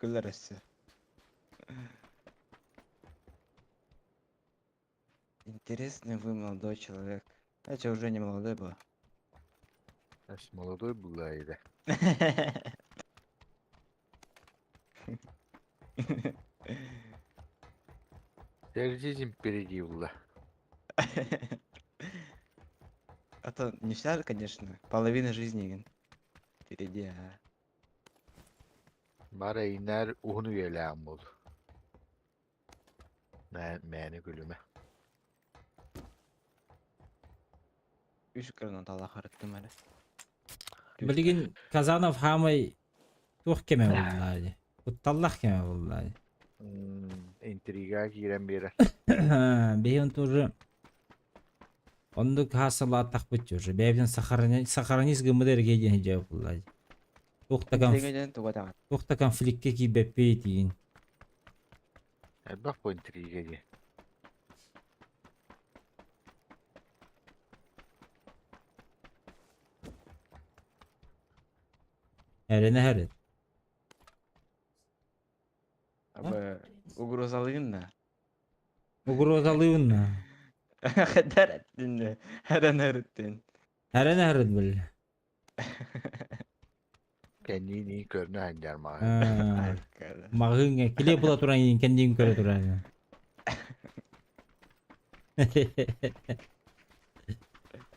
Күләрәсе. Интересный вы, молодой человек. Это уже не молодой была. Эс молодой была или? Держись впереди была. А то не вся, конечно. Половина жизни впереди, а. Бара инер уһун үйэлээх буол. Мээнэ күлүмэ. Үс граната харыттым эрэ. Билигин Казанов хаамай туох кэмэ буолла дии. Кутталлах кэмэ буолла дии. Интрига киирэн биэрэр. Биһиги тоже оннук хаасалаатахпыт уже. Бэйэбитин сохранись гыммыт эргэ диэн дьэ буолла дии. Туох да Интрига диэн туга даҕаны. туох да конфликка киирбэппит диин. Элбэх бу интрига дии. Эрэнэ хэрит. Абы угрозалыын Угрозалыын. Хәдәр әттин. Хәрән әреттин. Эрэнэ хэрит бил. Кэннии көрнө сылдьар маҕаһыын. Маҕаһыыҥҥа килиэп була туран иин кэнниин көрө туран.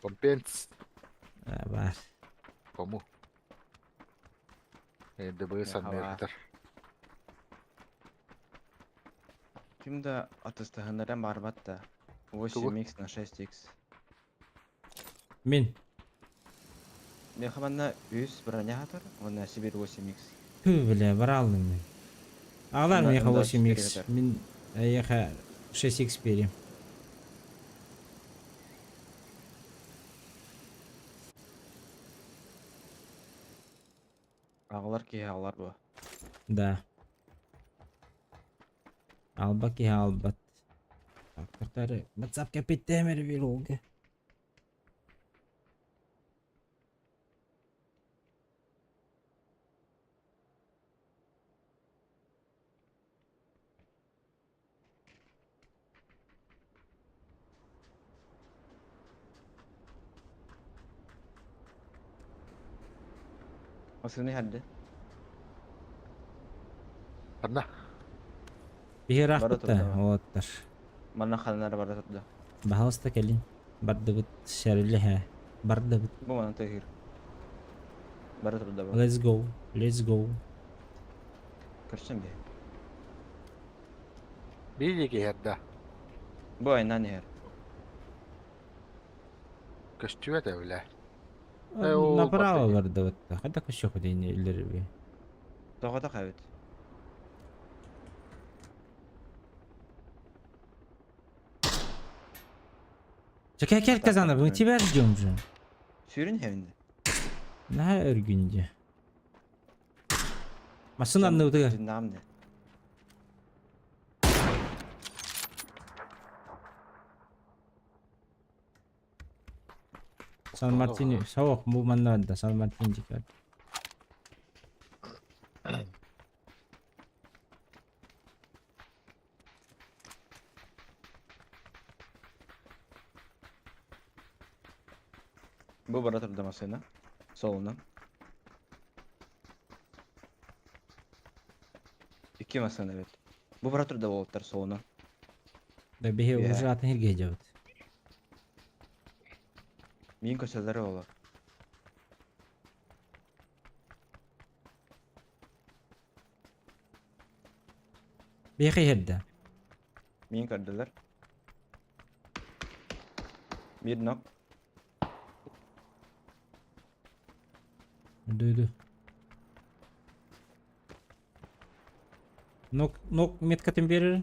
Компенс. Бар. Кому? ДБ саннырдар. Ким да атыстаһыннаран барбат да. 8x на 6x. Мин. Меха манна үс броня хатар, уонна Сибирь 8x. Түү бля, баралым мин. Аҕалар миэхэ 8x. Мин эйиэхэ 6x биэриэм. Аҕалар киһи аҕалар буо. Да. Алба киһи албат. Тохтары WhatsApp кэпиттэм эрэ биир Массыына иһэрдэ. Ханна? Биһи Бара ыраахпыт да, турда. уолаттар. Манна ханна эрэ бара турда. Баһалыста кэлин. Бардыбыт, сэрилиһэ. Бардыбыт. Бу манан тыаһыыр. Бара турда бу. Let's go. Let's go. Көрсөн биһи. Биир диэки иһэр да? Бу айаннаан иһэр. Көстүбэт ээ бile. Э, ол Направо барда. бардыбыт. Хайдах көстүөхпүт ини иллэри Тоҕотох эбит. Чэ, кэл Казанов, мы тебя ждем же. Сүүрүн иһэбин Наһаа өргүн дии. Массыына анныбытыгар. Дьиннаҕым дии. Сан Мартини, сауох бу манна барда, Сан Мартин диэки барда. Бу бара турда массыына. Суолунан. Икки массыына эбит. Бу бара турда уолаттар суолунан. Да биһи Үөһэ. уже атын сиргэ сылдьабыт. Миин көсөллөрө олор. Биһиэхэ иһэрдэ. Миин көрдүлэр. Биир нок. Дойду. Нок, нок меткатын биэрэр.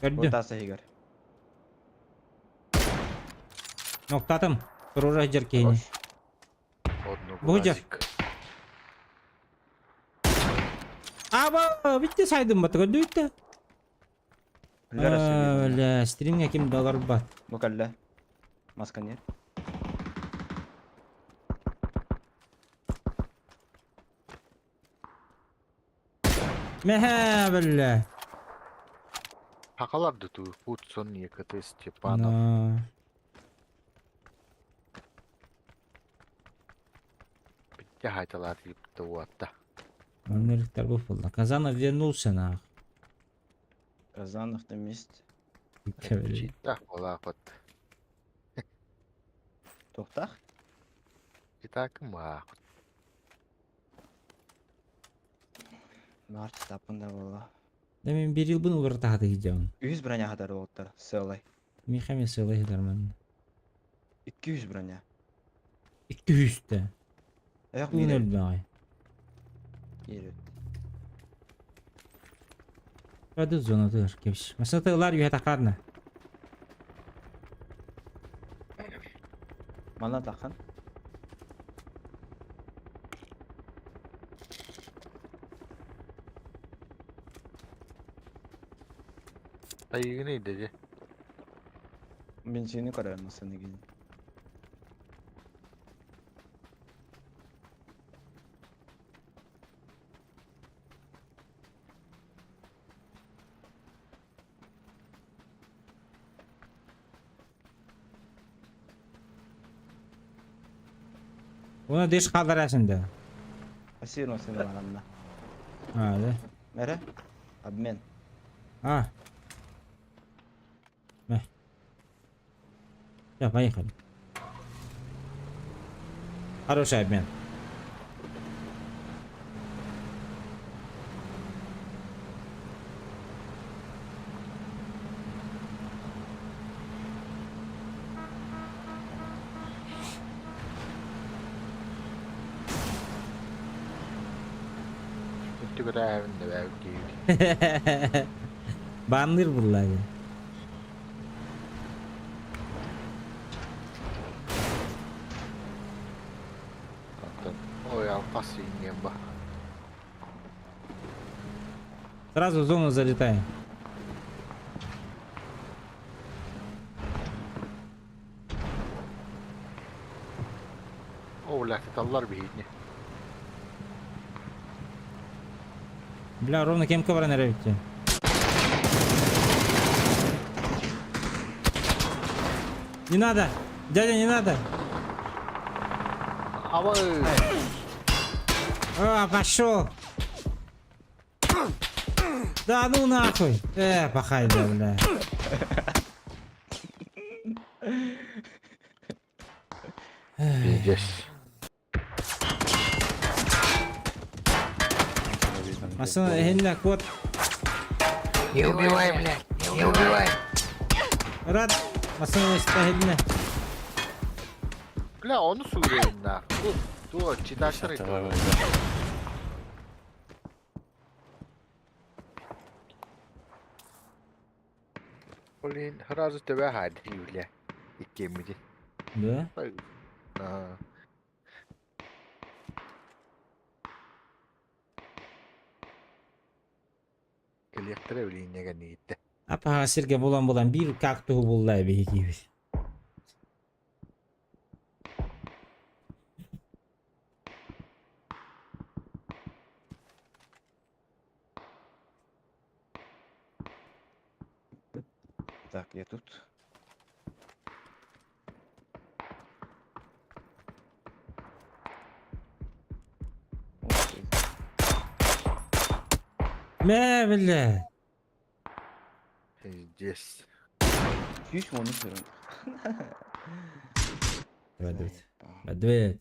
Көрдү. Таас иһигэр. Ноктатым. Туруора сылдьар киһини. Бу дьэ. Аба, битте сайдым баты көрдү битте. Бля, стримҥэ ким да олорбот. Бу кэллэ. Масканер. Мэхэ, бля. Хакалар дуту, Путсон, ЕКТ, Степанов. Тяхайталаат юпта уотта. Маннырыктар бу буолла. Казанов вернулся нах. Казанов на месте. Читтах буолаахпыт. Тухтах? Читакымаах. Март тапында буолла. Да мен бир йыл бун улар тахаты хиджабын. Үс броня хатар уолаттар, сыалай. Миха мен сыалай хидарман. 200 броня. 200 те. Эх, Туун мире. өлбөҕөй. Ири. Hadi зонатыгар кэбис. Масата ылар үһэ тахарна. Мана тахан. Тайыгын идэжи. Бензини көрөр масаны гин. Ona деш қалдар әсінде. Асир масаны барамна. А, да. Мере? Обмен. А. Мә. Все, поехали. Хороший обмен. Түгүрээбин да бэбит диибит. Банныр булла. Онтон ой алпас иҥиэн ба. Сразу в зону залетаем. О, бля, таллар биһиитини. Бля, ровно кемка баран эрэ Не надо! Дядя, не надо! Абай! А, пошел! Да ну нахуй! Пахай, да, бля. Пиздец. Масына хинна кот. Не убивай, блядь, не убивай. Рад. Масына хинна. Бля, ону суурайын на. Ту, читаштыр. Блин, сразу тебя хadi, бля. Иккеммити. Да? Ага. Кэлиэхтэрэ билиинньэ кэнниgitte. Апа сирге булан булан бир кактуһу булла биһиги. Так, я тут. Ух ты. Мэ, бля. Пиздец. Чуть оны сырын. Давай, давай. Давай.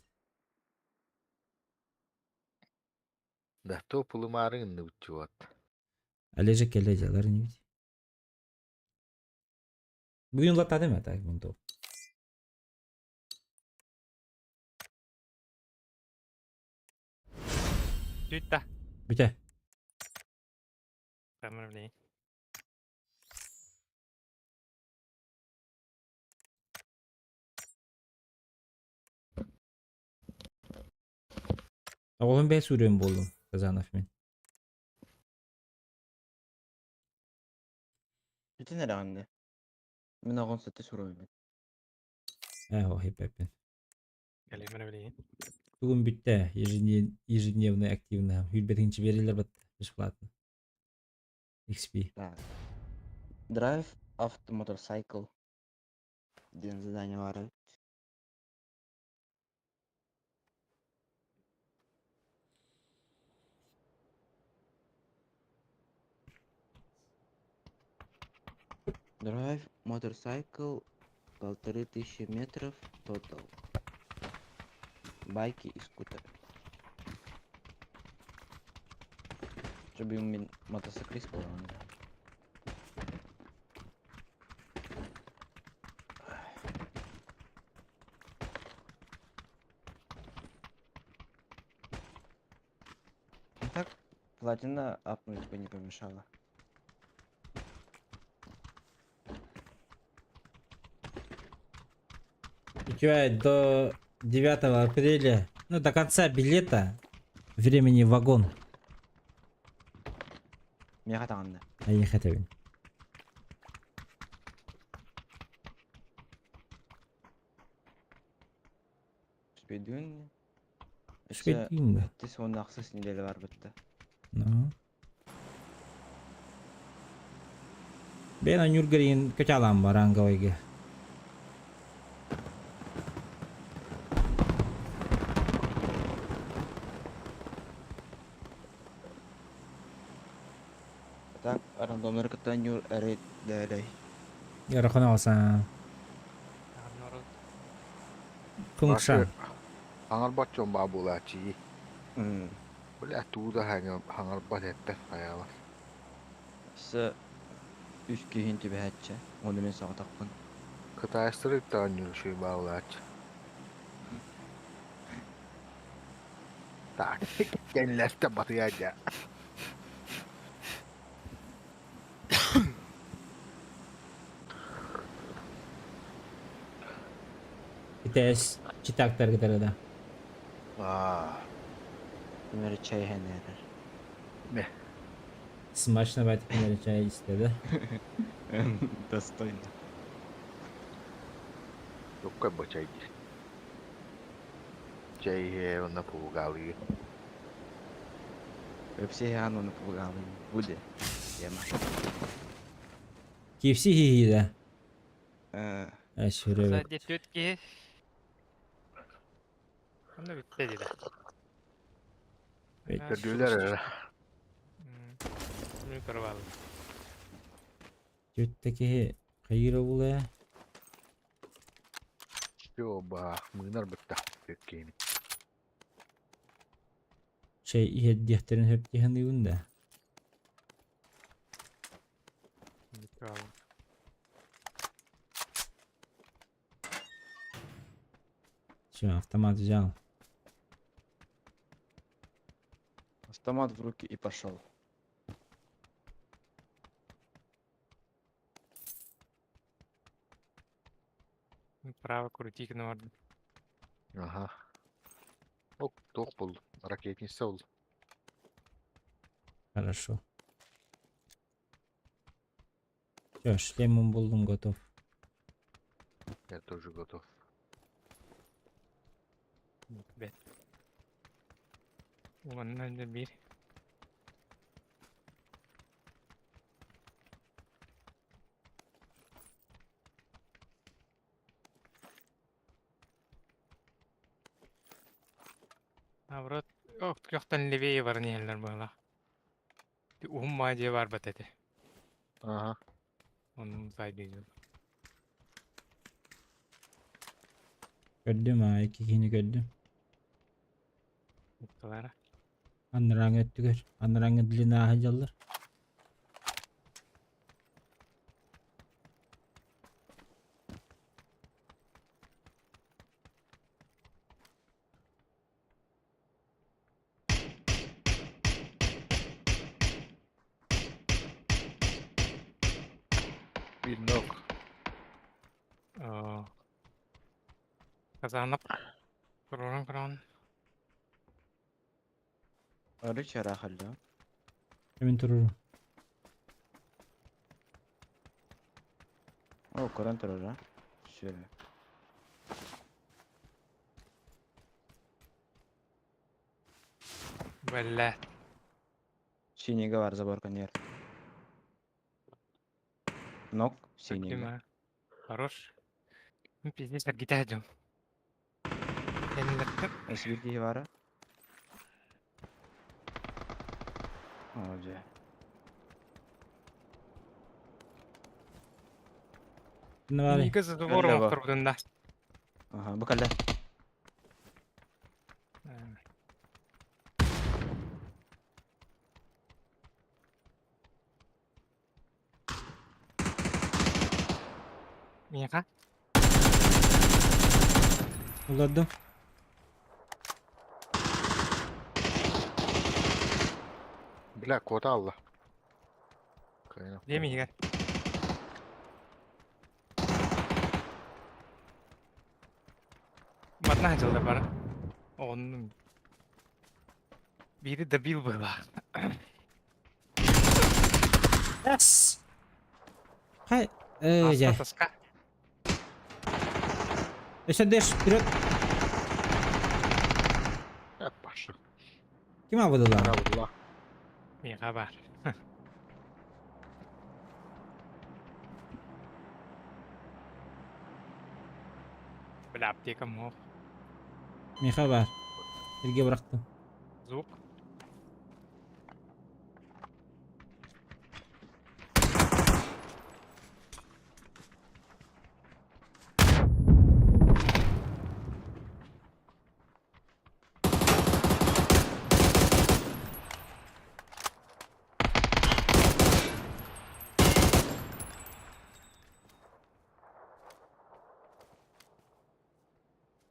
Да то пулымарын нучуот. Олежек келе не бит. Бүгүн латады ма так мынтоп. Бүтті. Бүтэ. Камера блин. Оғын бәй сүрен болдум Казанов мен. Бүтін әрі Мен оғын сәтті сүрөймін. Э, о, хип-хип. Камера блин. Бүгүн бүтте ежедневный активный. Хүрбетинчи берилер бат бесплатно. XP. Так. Драйв авто моторcycle. Ден задание бар. Драйв, motorcycle, 1500 метров, total. Байки и скутеры. Чтобы им мотоциклист был, он. Ну так, платина апнуть бы не помешало. Үчүгэй, до 9 апреля, ну до конца билета, времени вагон. Миэхэ таҕынна. Эйиэхэ этэбин. Үспүйдүүн. Үспүйдүүн да. Сэттис уонна ахсыс неделя барбытта. Ну. Бэйэн онньуургар көтө баранговайга. Так, рандомнары кытта ньур эрэй дээлэй. Ыарахан алсан. Кунгшан. Хаҥарбат дьон баа буолааччы. Бля, тугу да хаҥарбат эппэт хайаабат. Өссө үс киһин түбэһээччи, ону мин соҕотохпун. Кытайстары таанньыр үчүгэй баа буолааччы. Так, кэннилэртэн батыйа дьэ. Итээс читактар кытары да. Аа. Ким эрэ чай иһэн эрэр. Не. Смачно бать ким эрэ чай истэ да. Достойно. Тукка бу чай диир. Чай иһэ уонна пугаалыы. Өпсэ иһэҕин уонна пугаалыы. Буде. Тема. KFC хи да. Э. Э сүрэ. Түөрт киһи. Онно бүттэ диде. Көрдүлэр эрэ. Мен көрүп алдым. Түөрт киһи хайыра була. Все, ба, мыынар бытта. Төккейни. Чай иһэрдиэхтэрин сөп диһаныыбын да. Бүтүп алдым. Все, автомат взял. Автомат в руки и пошел. Право крути гына бардым. Ага. Ок, туох буолла? Ракетница буолла. Хорошо. Все, шлемом булдум готов. Я тоже готов. Бет. Уонна да биир. Наоборот, көхтөн левее баран иһэллэр быһыылаах. Уһун маадьа барбат этэ. Ага. Оннун сайдыы. Көрдүм аа, икки киһини көрдүм. Ыттылара. Анарааҥы өттүгэр, анарааҥы длина сылдьаллар. Биир knock. Оо. Казанап. Корон корон. Арыча рахалда. Мин турурум. О, көрөн турар, а? Сүрэ. Бэллэ. Синийгэ бар заборка нер. Knock, синийгэ. Дима. Хорош. Ну, пиздец, аргита идем. Өссө киһи баара. О, дьэ. Бары. Ника забор оҥорторбутун да. Аха, бу кэллэ. Миэхэ. Улардым. Бля, кота алла. Кайна. Дьиэм иһигэр. Манна сылдьаллар бары. Оҕоннум. Биири добил быһыылаах. Yes! Хай, э, Аста я. таска. Өссө дэш, вперед! Паша. Ким абыдылар? Абыдыла. Миэхэ баар. Бля, аптекам суох. Миэхэ баар. Сиргэ бырахтым. Звук.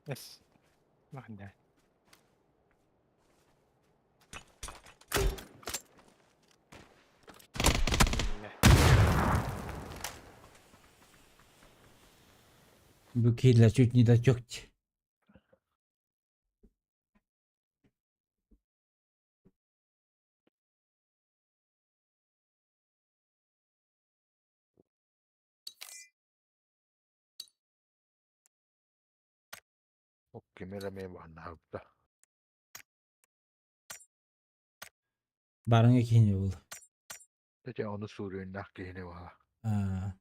Yes. ما عندها. Бу киһилэр чуть не дотёкти. Кимera me баннаабыта. Барыңа киһини бул. Дэ ону суруйуннах киһини баала. Аа.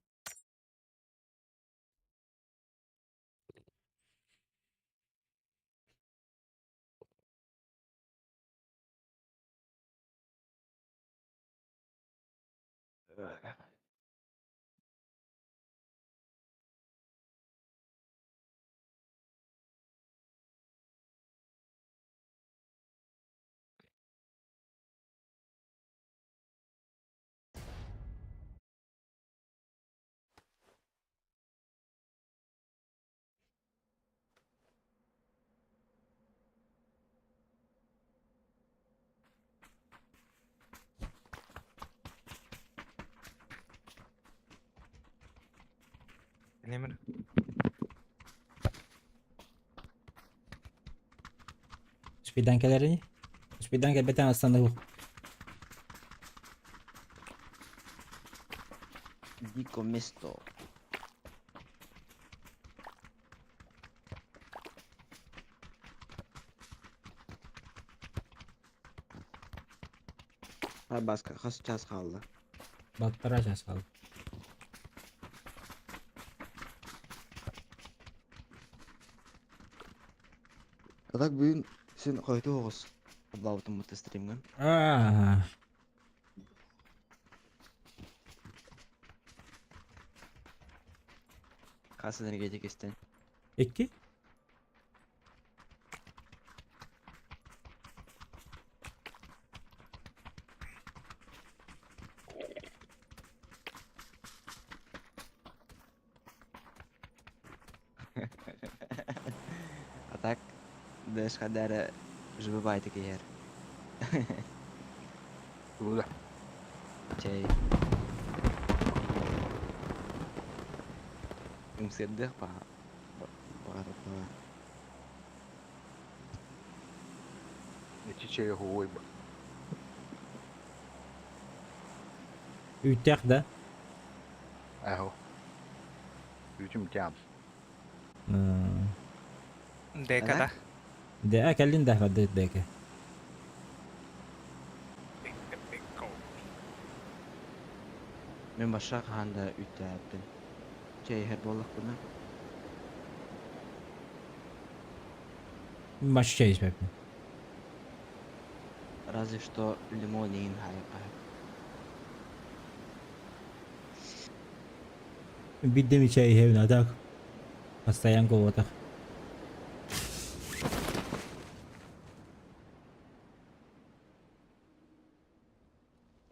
Нэмэр. Успейдан кэлэрини. Успейдан кэлбэтэн астана Дико место. Ha баска, хас час хаалла. Балтара час хаалла. А так бүгүн сен хойутуу оҕус. Облаабытым бутта стримҥа. Аа. Хас энергетик истэн. Икки. А так, дэш хадара жыбыбай киһэр. Тууда. Чэй. Үҥсэрдэх баҕа баҕарыппаҕа. Ичи чэй хуой ба. Үүттээх да? Ахо. Үтүм тям. Дека да. Дэ кэллин да барды дека. Мин башка хаһан да үүттээбиппин. Чэй иһэр буоллахпына. Баш чэй испэппин. Разве что лимон иин хайыппаһа. Биирдэ мичээ иһэбин, а так постоянка буолбатах.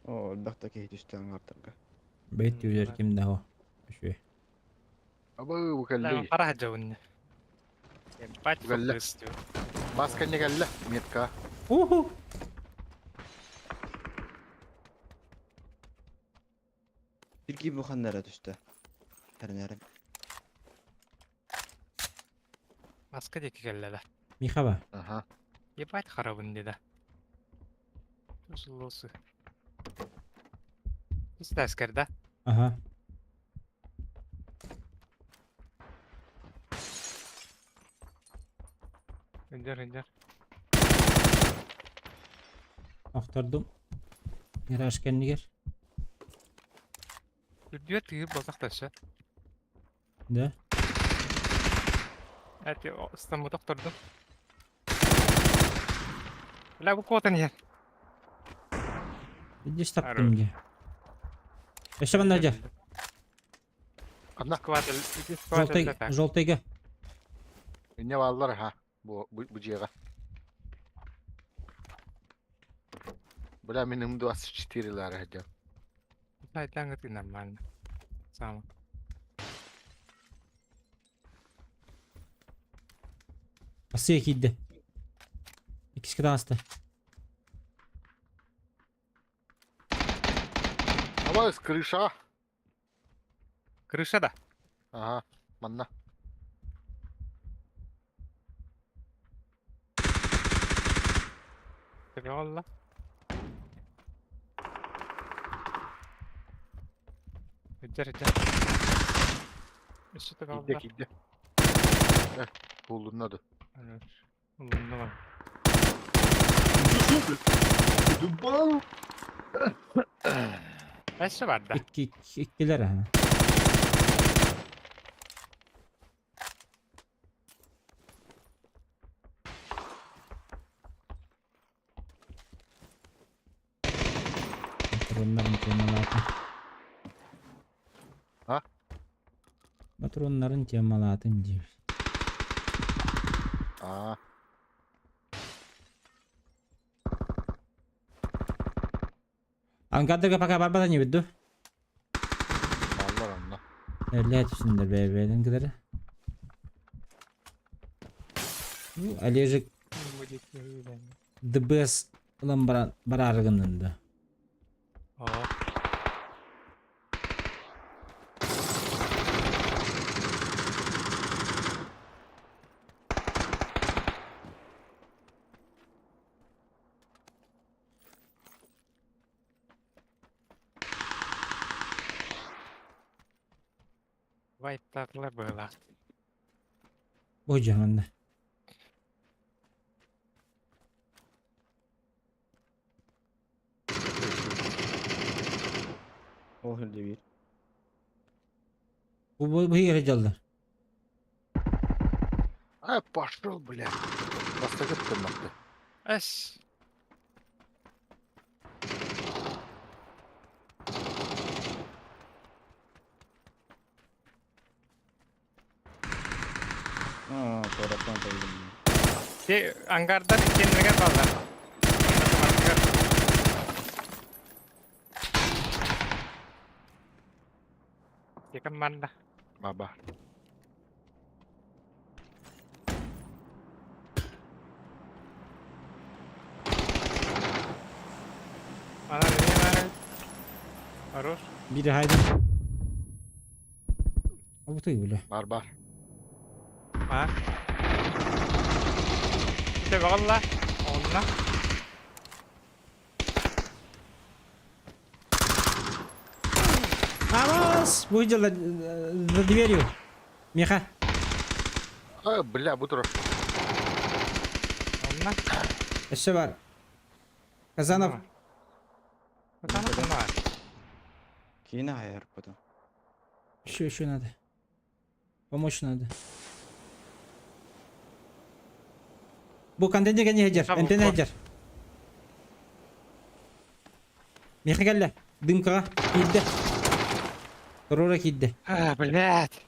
Оо, элбэх да киһи түстэ аҥаардарга. Бэйт түүлэр ким да Үчүгэй. Абы бу кэлли. Пора дьабынны. Ебать, Кэллэ. Бас кэннэ кэллэ. Метка. Уху! Сергей бу ханна эрэ түстэ. Тэринэрим. Маска диэки кэллэ да. Михаба. Аха. Ебать харабын деді. Тузлосы. Истәскер да? Ага. Индер, индер. Охтордум. Гараж кэннигэр. Үрдүгэр тыыр буолсах да Да? Эти ыстаммыт охтордум. Бля, бу куотан иһэр. Иди таптым дии. Өссө манна дьэ. Ханна? Желтый, желтыйга. Инне бааллар ха. Бу бу бу дьиэҕэ. Бля мин М24-лары сылдьар. Сайтаҥҥыт нормально. Сам. Ассыя киирдэ. Иккискэ таҕыста. Давай с крыша. Крыша да? Ага, манна. Valla. Иджер, иджер. Өссө Киирдэ, төбө киирдэ. Э, буллунна ду. Улунна Өссө барда. Икки, иккилэр аха. Патроннарын темалаатым. А? Патроннарын темалаатым диир. Аа. Анкадырга пока барбата не виду. Бааллар онно. Эллээ түсүндер бэйбэйден кытары. Ну, Олежек ДБС ылан бараары гыннын да. О. Вайтарлар было. Бу дьаһанна. Ол хөлдө биир. Бу бу бу иһигэр дьаллар. А, пошел, бля. Бастакы тымматты. Эс. Аа, куораттан тайдым. Те ангардар иккеннерге баллар. Текем манна. Баба. Ана не бар. Хорош. Бири хайдын. Обутой бля. Бар бар. А. Те валла. Онна. Авас! Выдела за дверью. Миха. А, бля, бу турар. Онна. Өссө бар. Казанов. Казанов онна. Киинэ хайар потом. Еще, еще надо. Помочь надо. Бу контейнерге не хедер, энтене хедер. Миха кэллэ. Дымкаҕа киирдэ. Туруора киирдэ. А, блядь.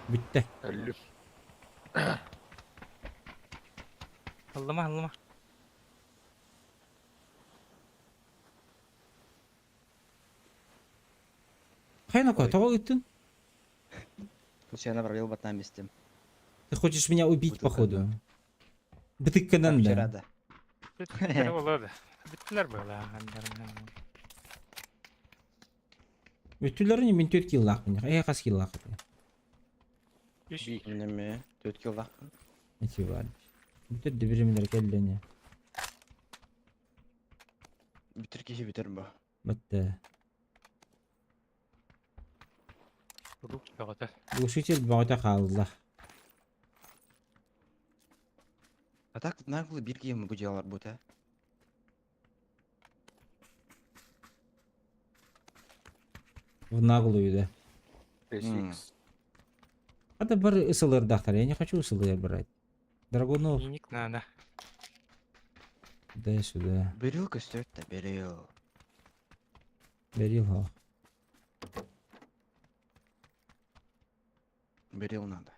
Бүттэ. Өллүм. Аллама, аллама. Хайнако, тоҕо ыттын? Случайно пролил бат на месте. Ты хочешь меня убить, Бутылка походу. Бытыкканан Вчера, да. да. Бүттүлэр буолуо Бүттүлэр буолла. Өттүлэрин мин 4 киллаахпын. Э хас киллаахпын. Неме, 4 киллаахпын. Эти бар. Бүтэр дебиримилер келлени. Бүтэр киһи бүтэр бу. Бытты. Рук бөҕөтө. Глушитель бөҕөтө хаалла. А так тут нагло бир киһи могу делать работу, а? В наглую, да. 6 Это бар СЛР дахтар. Я не хочу СЛР брать. Драгунов. Миник надо. Дай сюда. Берил костер-то, берил. Берил го. Берил надо.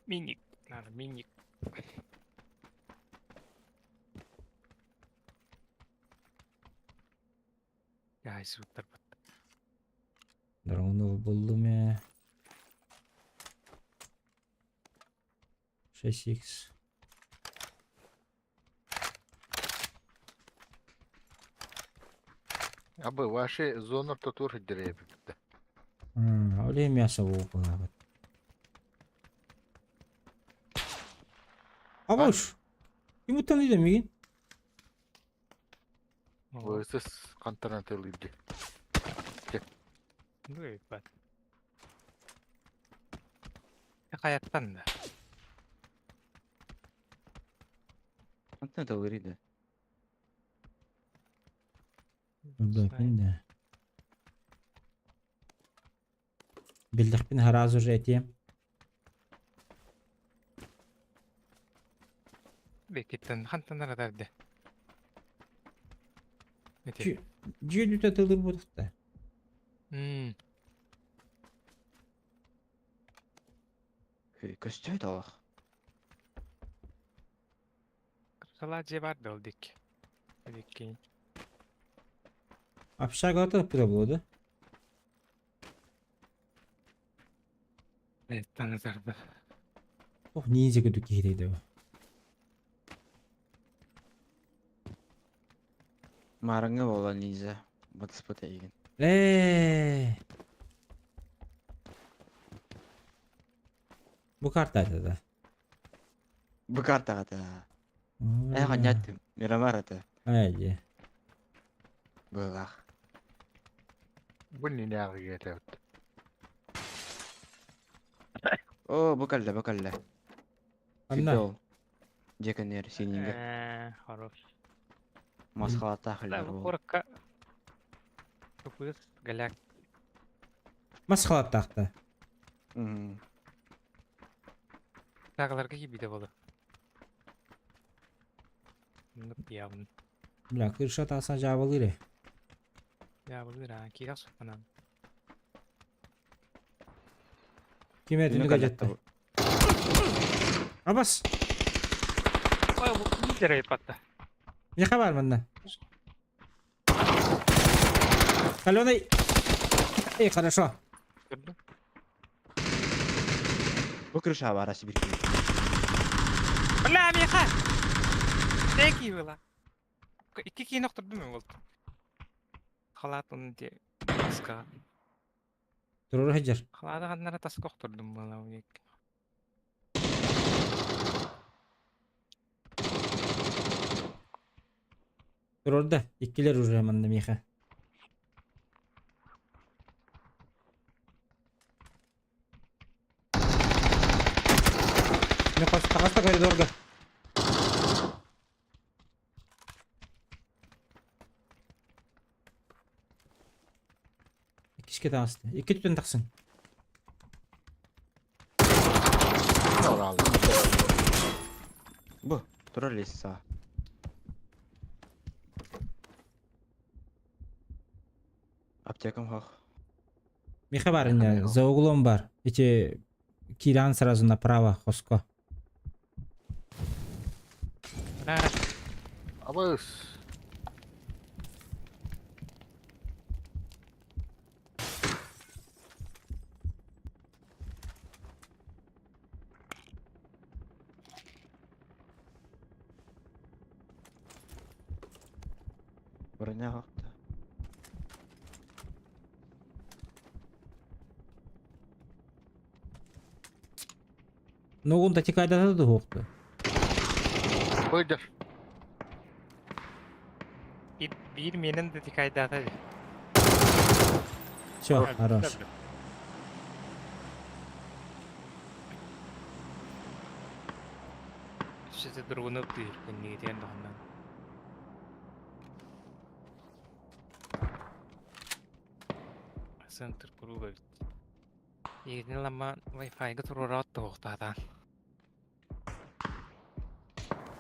Миник. Надо, миник. Яй, суттар. Драгунов булдум я. 6х. Абы ваши зона татур деревья. Оле мясо буолла. Абаш! Ким уттан иде мигин? Высыс кантаран тылыйды. Ну, бат. Хаяттан да. Антон это вырыды. Билбэппин да. Билдэхпин сразу же этиэм. Бекиттен хантан аратарды. Эти. Дьиэ тылыр буолуохта. Мм. Көстөр алах. Сала же бар да ол дик. Дикки. Общага пыта буолуо да? Танызарды. Ох, ниндзя көтүк киһи бу. Марыңы бола ниндзя. Батыспыт эйген. Ээ. Бу карта это да. Бу картаҕа Э, ханньаттым. Мирамар это. Ай, Былах. Бу не нягы О, бу кэллэ, бу кэллэ. Анна. Фидол. Дьекенер сининге. Э, хорош. Масхалата Да, хыллар бу бол. корокка. Тупыс, голяк. Мас халаттаахта. Мм. Тағыларга кибиде болу. Ну, явно. Бля, крыша таса жабылыр. Я был ра, кирас фанан. Ким Түнү түнү каллатта гаджетта. Абас! Ой, бу лидер патта. Не хабар манна. Каленый. Эй, хорошо. Бу крыша бара Сибирь. Бля, меха. Теки была. Икки кийин охтордум мен болду. Халат оны де таска. Турur хаджар. Халаты ханнара таска охтордум була уник. Турурда. Иккилер уже манна миха. Не тагаста коридорга. Иккиске таҕыста. Икки түтэн тахсын. Орал. Бу, турар лестница. Аптекам хох. Миха бар инде, за углом бар. Эти киран сразу направо, хоско. Абыс. Броня хохта. Ну, он татикайда да дуохту. Быдыр. Биир менен да тикайдаата. Все, хорош. Сити другуну тыыр кэннигитиэн даҕанан. Центр круга бит. Егин лама Wi-Fi-га туруораат туохтаатаан.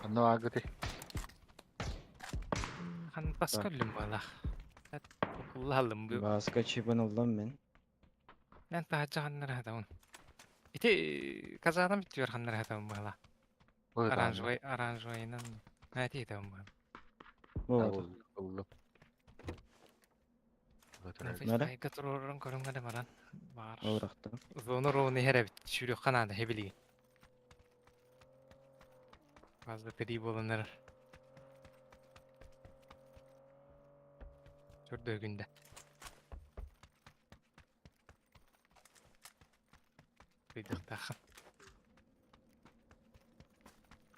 Анна агыты. Хан баскаллым бала. Укуллалым бу. Баска чипын уллам мен. Мен таһачча ханнар хатабын. Ити казаанам биттүөр ханнар хатабын бала. Оранжевый, оранжевыйынан. Näti табын бала. Вот. Уллу. Wi-Fi-га туруоран көрүҥҥэ баран. Бар. Орахта. Зону роуну херебит. Сүрүк ханаада хебилиги. Фаза три боланар. Төрдөгүндэ. Кыйдыктаах.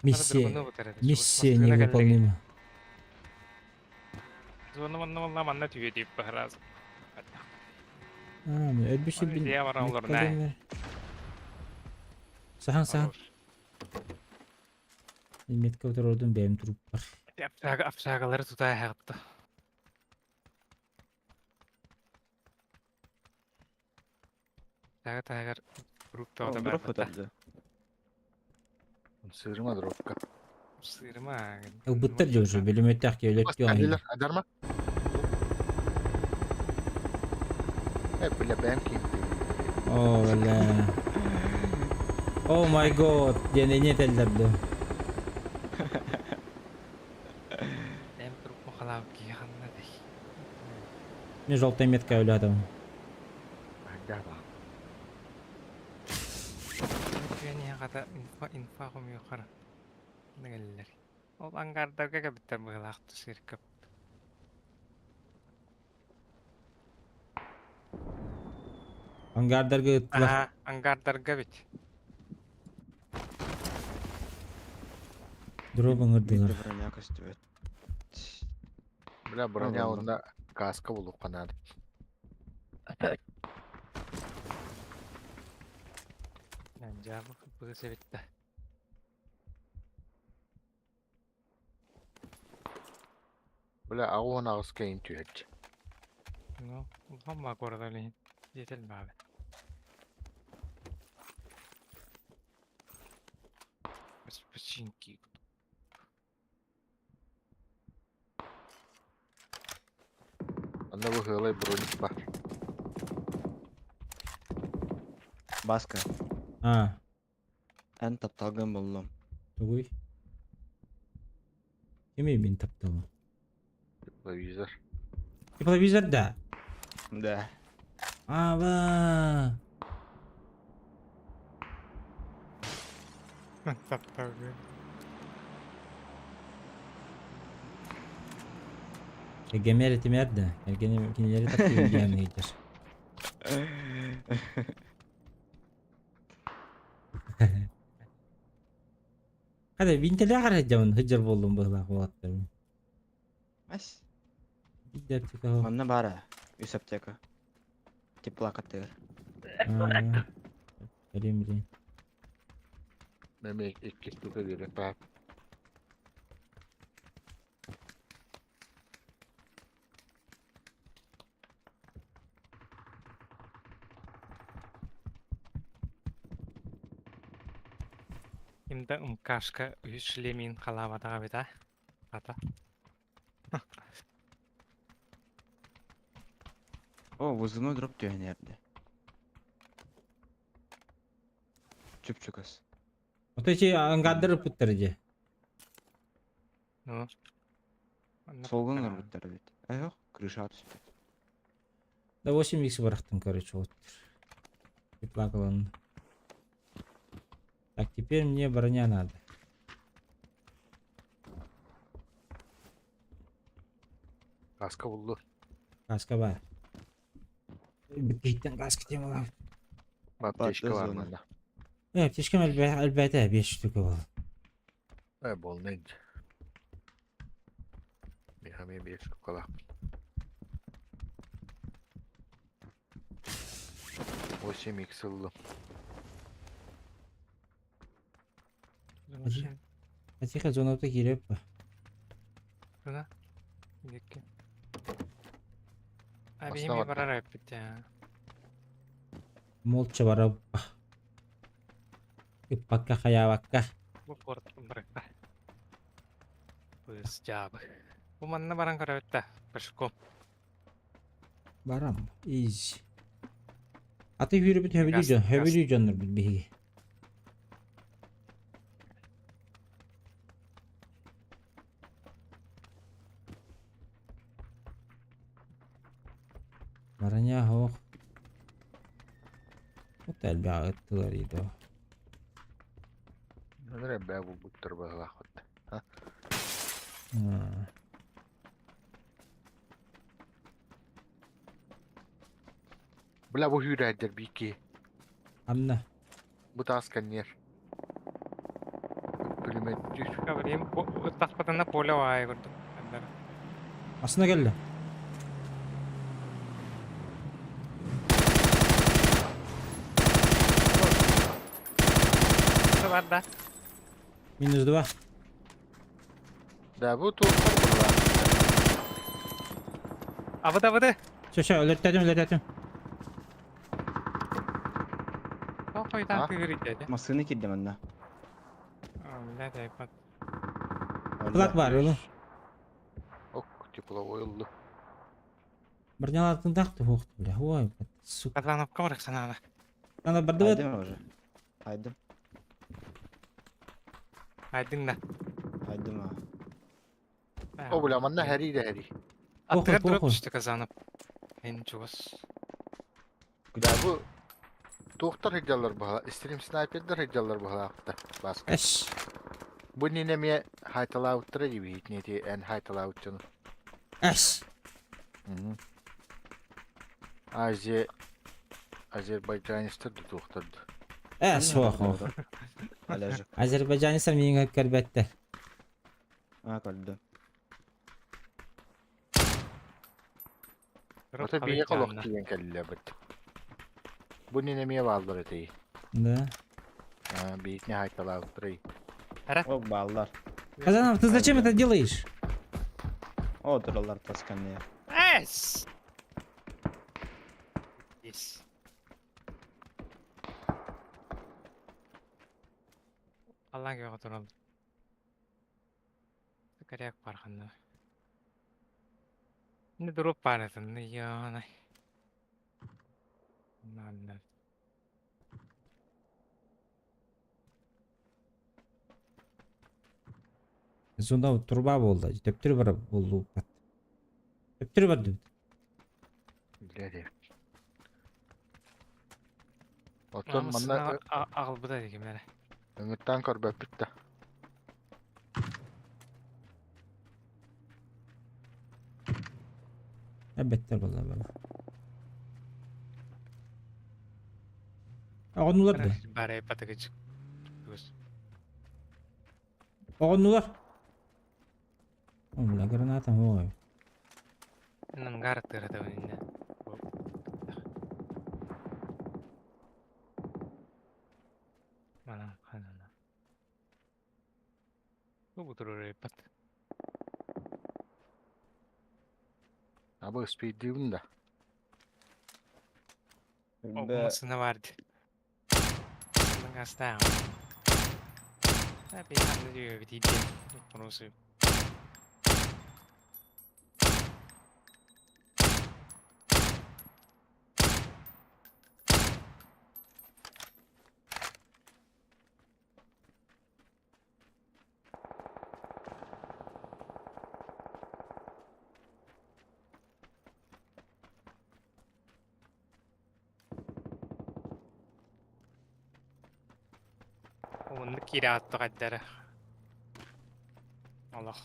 Миссия, миссия невыполнима. Зону манна манна манна түйе деп бахараз. А, ну өлбүшү бин. Идея бар олар, нэ. Сахан сахан. Метка отырордун бэйэм туруп бар. Апсагалары тута хагытты. Тага тагар группа О, дроп өтөдү. Сырма дропка. Сырма. Ылбыттар жо билиметтах келет Алилер, адарма. Э, бля, бэм ким. О, бля. Oh my god, диэн не теллерди. Эм группа халап киханна дей. Мен желтая метка өлөдүм. Адарма. Күәни хата инфа инфа хом юхара. Нәгәлләр. Ол ангардарга кәбиттер быгылақты сиркеп. Ангардарга ыттылар. Ага, ангардарга бит. Дроп ыңырдылар. Броня көстүбөт. Бля, броня Алла. онда каска булуп канады. Жабы быгысы битте. Бля, агуын агыс кейин түйәтчі. Ну, хамма кордалин. Жетел бабы. Бас починки. Анда бу хылай броник бар. Баска. А, Эн тапталгын боллум. тугуй. Кеме мен тапталым. Тепловизор. Тепловизор да. Да. Аба. Тапталгын. Гемер этимер да. Эргене кинилери таптыйм диэн ыйтар. Хада винтеле харajамын хыджар болдум быһылаах буолаттар. Ас. Бидде аптека. Манна бара. Үс аптека. Тепла каттыгар. Билим билим. Меме икки штука берет бар. Имда МКшка үһүс шлемин халаабатаҕа эбит а? Хата. О, вызывной дроп түһэн эрдэ. Чүп-чугас. Вот эти ангардары ыппыттар дии. Ну. Онно Солгун кыттар. ырбыттар эбит. Эх, крыша түспүт. Да 8 икс бырахтым, короче, вот. И плакал Так, теперь мне броня надо. Каска булду. Каска бар. Бүттиттен каска темалар. Аптечка бар манна. Аптечка элбээтэ 5 штука бол. Э, болнай. Михами 5 штукалаах. 8 икс ыллым. Тихо, зоната кииреп. Зона? Дикки. А биһими барар эппит Молча барап. Ыппакка хаябакка. Бу порт барыкка. Быс жабы. Бу манна баран көрөбүт да, пешком. Барам. Изи. Аты хүрүбүт хөбүлүү дьон, хөбүлүү дьоннорбут биһиги. Броня ох. Вот элбэҕи ыттылар иdo. Нөр элбэҕи булбуттар быһыылаахпыт. Бля, бу хүүрээддэр биики. Анна. Бу таас кэнниэр. Пулеметтүүр. Говорим, тахпатына поле ваай курдук. Асына кэллэ. Бар да. Минус два. Да, бу туохтар буолла. Абыда абыда. Все, все, өлөртөтүм, өлөртөтүм. Тоқойдан тыгырыйда. Массыына киирдэ манна. Бля, айпад. Плак бар, олу. Ок, тепловой ыллы. Бронялартын тахты хуохту, бля. Ой, сука. Казановка барык санаана. Ана бардыбыт. Айдым уже. Айдым. Айдың да. Айдым а. О, бля, манна хэрий да хэрий. Аттыгар дроп түстэ Казанов. Эн чугас. Да, бу туохтар сылдьаллар баһа, стрим снайпердар сылдьаллар баһалаахта. Баска. Эш. Бу нин эмиэ хайталаабыттара дии ити эн хайталаабыт дьону. Эш. Азия Азербайджанецтар да туохтар да. Эш, ох, ох. Азербайджанецтар миигин көрбөттөр. А, көрдө. Ото бие колох тиийэн кэллэ бит. Бу нин эмиэ бааллар этий. Да. Биитни хайталаабыттара. Ок, бааллар. Казанов, ты зачем это делаешь? О, тураллар тасканные. Эс! Есть. Аллаң кеҕэ турал. Коряк барханна. Не дроп баратын, яна. Нанна. Зона труба болду. Төптүрү бар болду. Төптүрү бар дейт. Билэр. Оттон манна Аҕалбыта дигимнere. ыҥыттаан көрбөппүт да. Эбеттер болла бала. Оҕоннулар да. Бары патыгыч. Оҕоннулар. О, бля, граната, ой. Нангар тырата инне. Мана ханана. Бу турар пат. Абы спиддиибин да. О, масына барды. Нангаста. Оннук киирэ аттаҕайдара. Олох.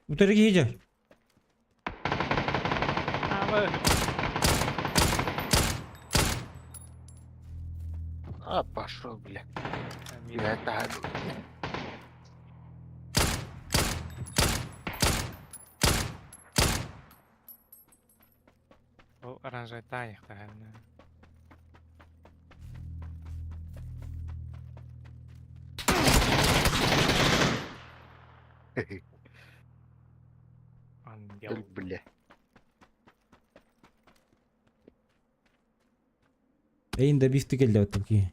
Утары киһи дьэ. А, пошел, бля. Я это... Ол оранжайтаайахтаһанна. Ангел. Бля. Эйин да бифти келді оттым ки.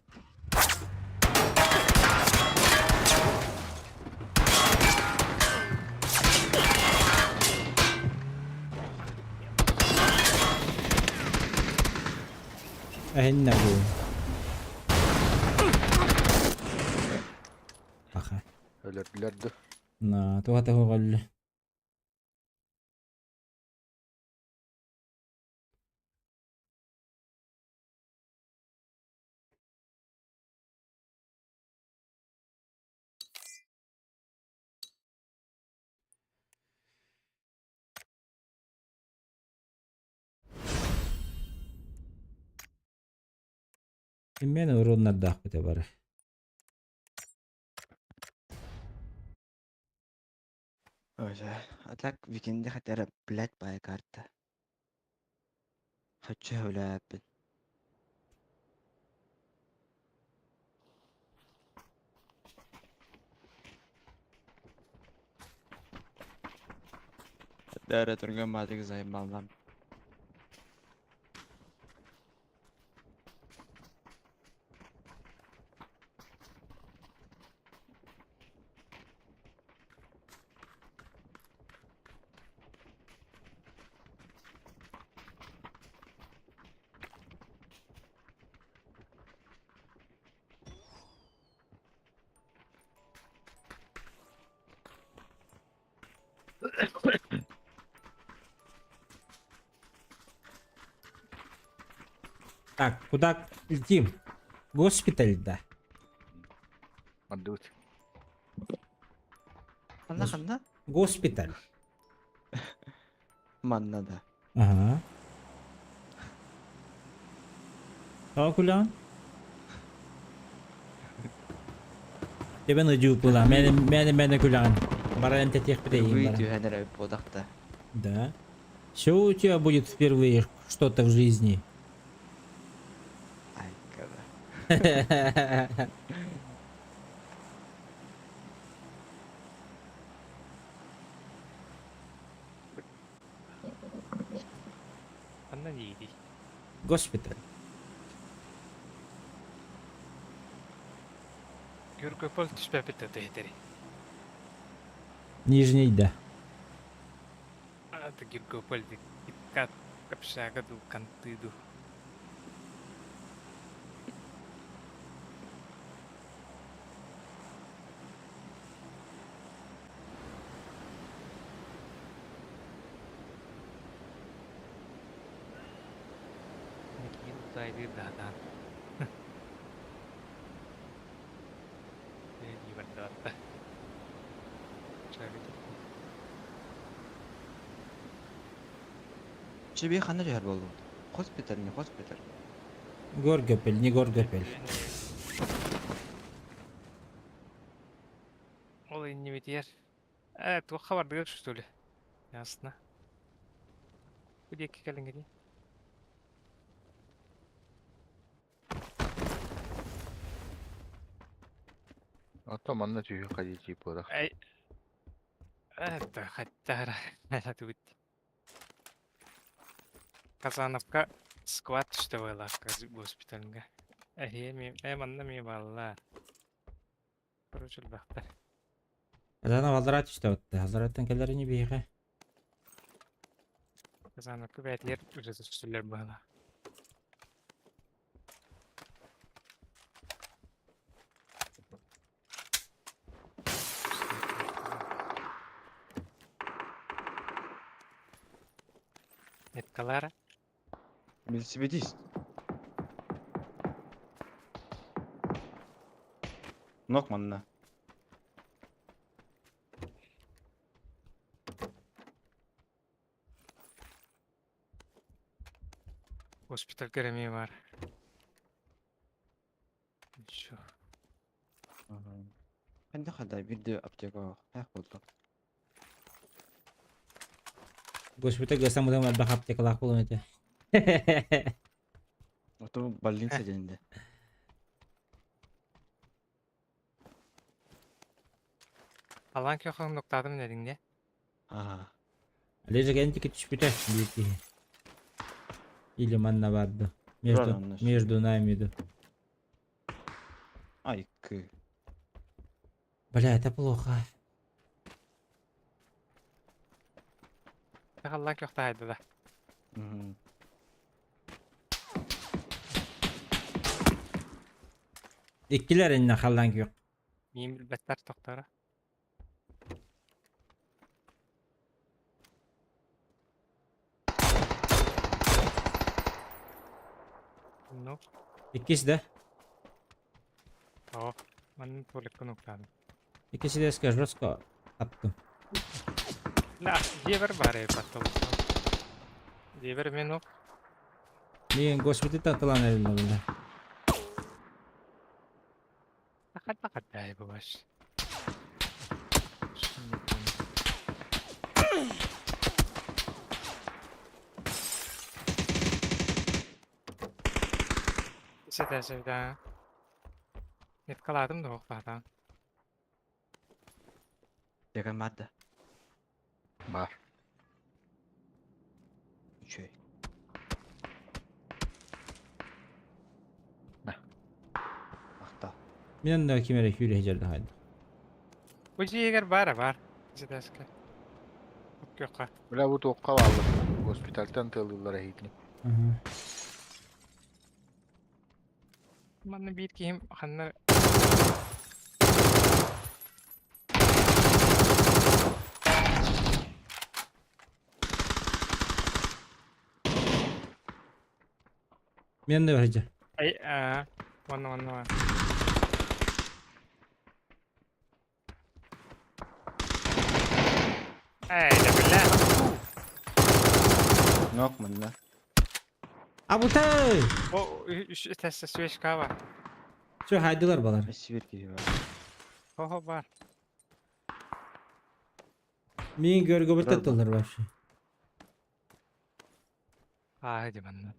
Эһиннэ бу. Аха. Өлөрдүлэр да. На, туха хоҕоллу. Мен уруннардаах бите бары. Оже, а так викенде хотя блять бая карта. Хочу өләппин. Дәрі түрген матик займалам. Так, куда летим? Госпиталь, да. Мандут. Ханна ханна? Госпиталь. Манна да. Ага. Таа кулян? Тебе на пула, мене мене мене кулян. Баран тетех Вы түһәнер бодақта. Да. Все у тебя будет впервые что-то в жизни. Ай, когда. Ханна диidi. Госпиталь. Күркөпөл түспәпит тәтери. Нижний, да. Аты Гүркөпөл ди. Кат капшага ду кантыду. Никин тайды дадан. Дии бардаватта. Чагы. Чеби ханна жар болду. Госпиталь, не госпиталь. Горгопель, не Горгопель. Ол иннибитиер. Э, туохха бардыгар что ли? Ясно. Кудекки кэлиҥҥитий? А то манна түйі қади тип Эй. Это хотя тут. Казановка сквад что было госпитальга. Эми манна ми балла. Короче, элбэхтэр. Казанов аллараа түстэ батта. Аллараттан кэлэр ини биһиэхэ. Казановка бээтилэр уже түстүлэр быһыла. Меткалара. Велосипедист. Нок манна. Госпиталь эмиэ бар. Еще. Ханна хада бирде аптека хах болду. Госпитальга самыдам элбэх аптекалаах буолуом этэ. Ото больница денде. Алан көхөң ноктадым дедиң де. Ага. Олежек эн тики түспүтэ биир киһи. Или манна барды. Между, Правильно. между нами да. Ай кы. Бля, это плохо. Алан көхтө хайда да. Мгм. Иккилэр иннэ халлаан күөх. Миин билбэттэр тохтора. Ну, Иккис да? о, манна туалекка ноктадым. Иккиси да жестко аттым. Да, дьиэбэр баар потом. Дьиэбэр мен ок. Миигин госпитальтан тылан эриллэ бля. Тахат бабаш. Сюда, сюда. Меткаладым да оқтадан. Аптека мадда. Бар. Үчүгэй. На. Ахта. Мен да ким эрэ сүүрэ сылдьар хайда. Бу дьиэгэр баара бар. Ситаска. Көкка. Бля бу туохха бааллар. Госпитальтан тыалыыллар эһиитини. Ага. Манна биир киһим ханна Мен да баржа. Ай, а, вон, вон, вон. Эй, да бля. Нок манна. Абутай! О, үш этәссе свечка бар. Все, хайдылар балар. Сибир киһи бар. Хо-хо бар. Мин көргө бит тыллар вообще. А, ди манна.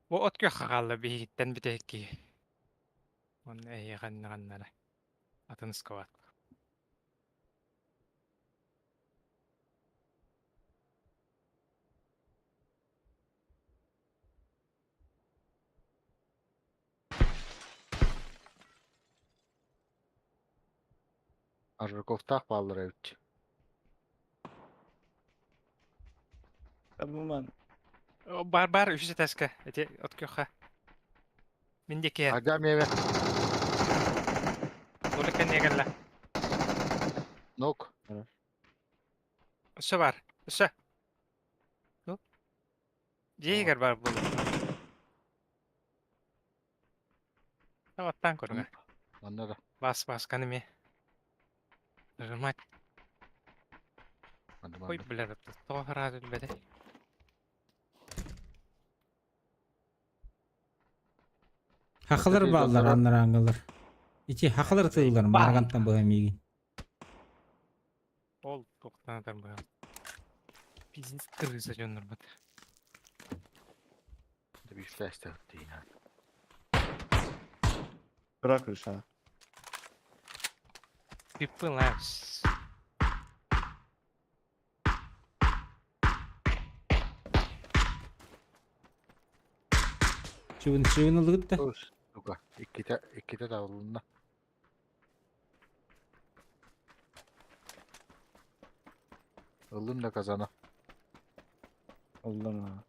Бу от көх хагалла биһиттен битекки. Он эй ганна ганнара. Атын скават. Аржаковтаах бааллар эбит. Табыман. Бар бар үш этәскә. Эти от көхә. Миндеке. Ага меме. Толика негелле. Нок. Өссө бар. Өссө. Ну. Дьиэгэр бар бу. Таваттан көрүҥэ. Манна да. Бас бас каныме. Нажимать. Манна Ой, манна. бля, тоҕо хараат билбэтэ. Хахалар Эти бааллар дьонноро- аннараңылар. Ити хахалар тыллар маргантан быһа миигин. Ол тоқтанатар быһа. Пиздец крыса дьоннор бат. Бишләстә дейін. Тура крыша. Пипы лапс. Шивын шивын ылыгыт да. Сука, иккитэ, иккитэ табылынна. Ыллым да казана. Ыллым а.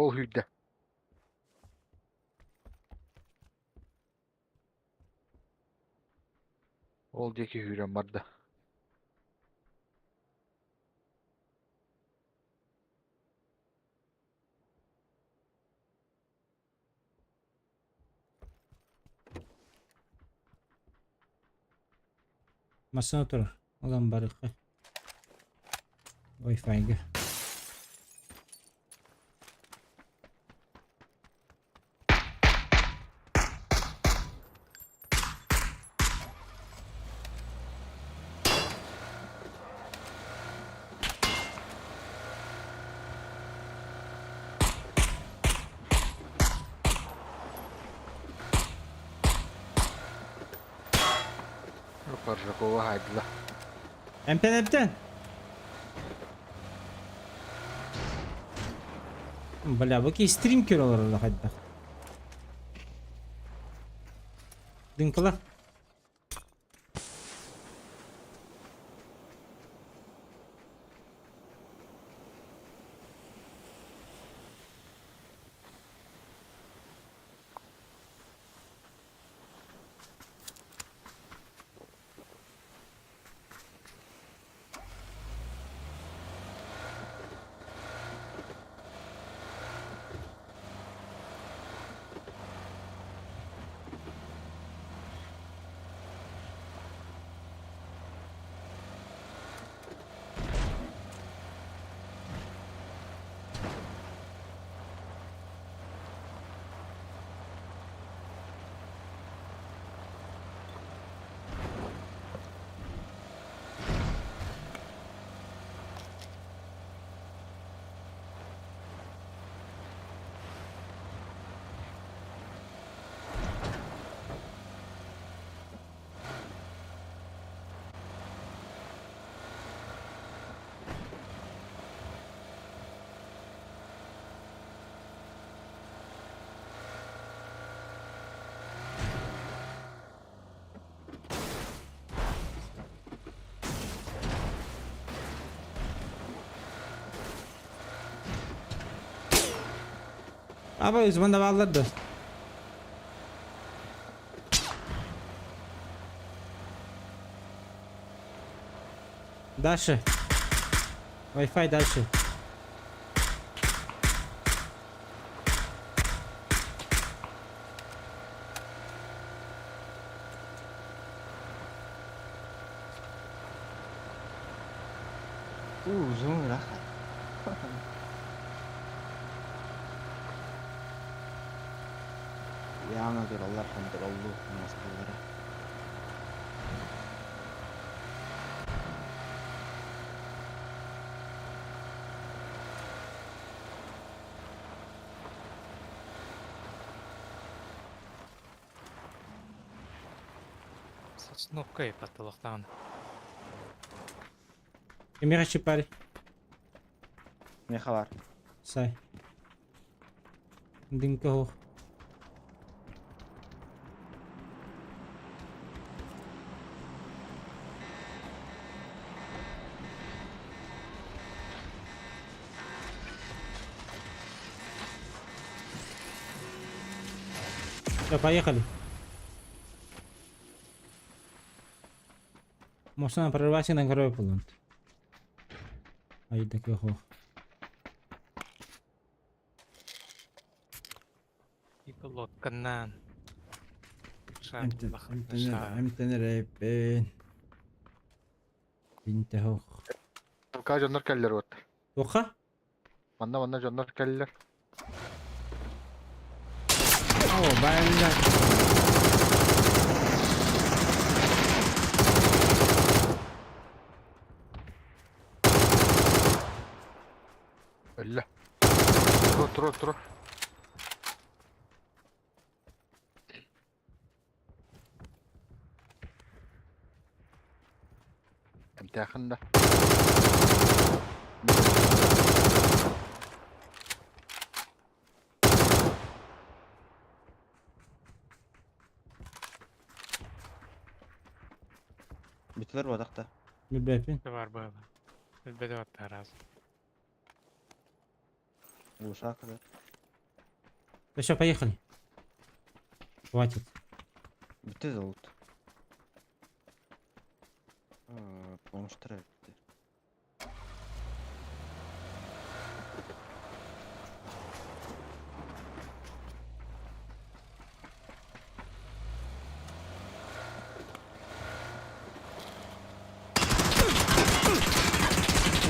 Ол сүүрдэ. Ол диэки сүүрэн барда. Массыына турар. Ылан барыахха. Wi-Fi-га. Паржакова хайдыла. Эмтэн эмтэн! Бля, бу ки стрим көрө олороллор хайдах. Дыҥкыла. Аба үзмэн да бааллар да. Дальше. Wi-Fi дальше. Uzun rahat. Явно тураллар хонтуроллуу муосталара. Сосновка и потолоктан. Кимиэхэ чипари? Миэхэ бар. Сай. Дыҥка оһох. Все, поехали. Мосана прорваться на горой полон. Ай, такой хох. Лодканан. Эмтэнэр Бинтэһох. Ка дьоннор кэллэр вот. Туохха? Манна манна дьоннор кэллэр. О, баайыллар. Өллө. Тут Тур, тур. Эмтээхин да. Бүтүлэр буотахта. Билбэппин. Бар быһа. Билбэт баттар аз. Глушак да. Да все, поехали. Хватит. Бүтэ золот. Помощтара бүттэ.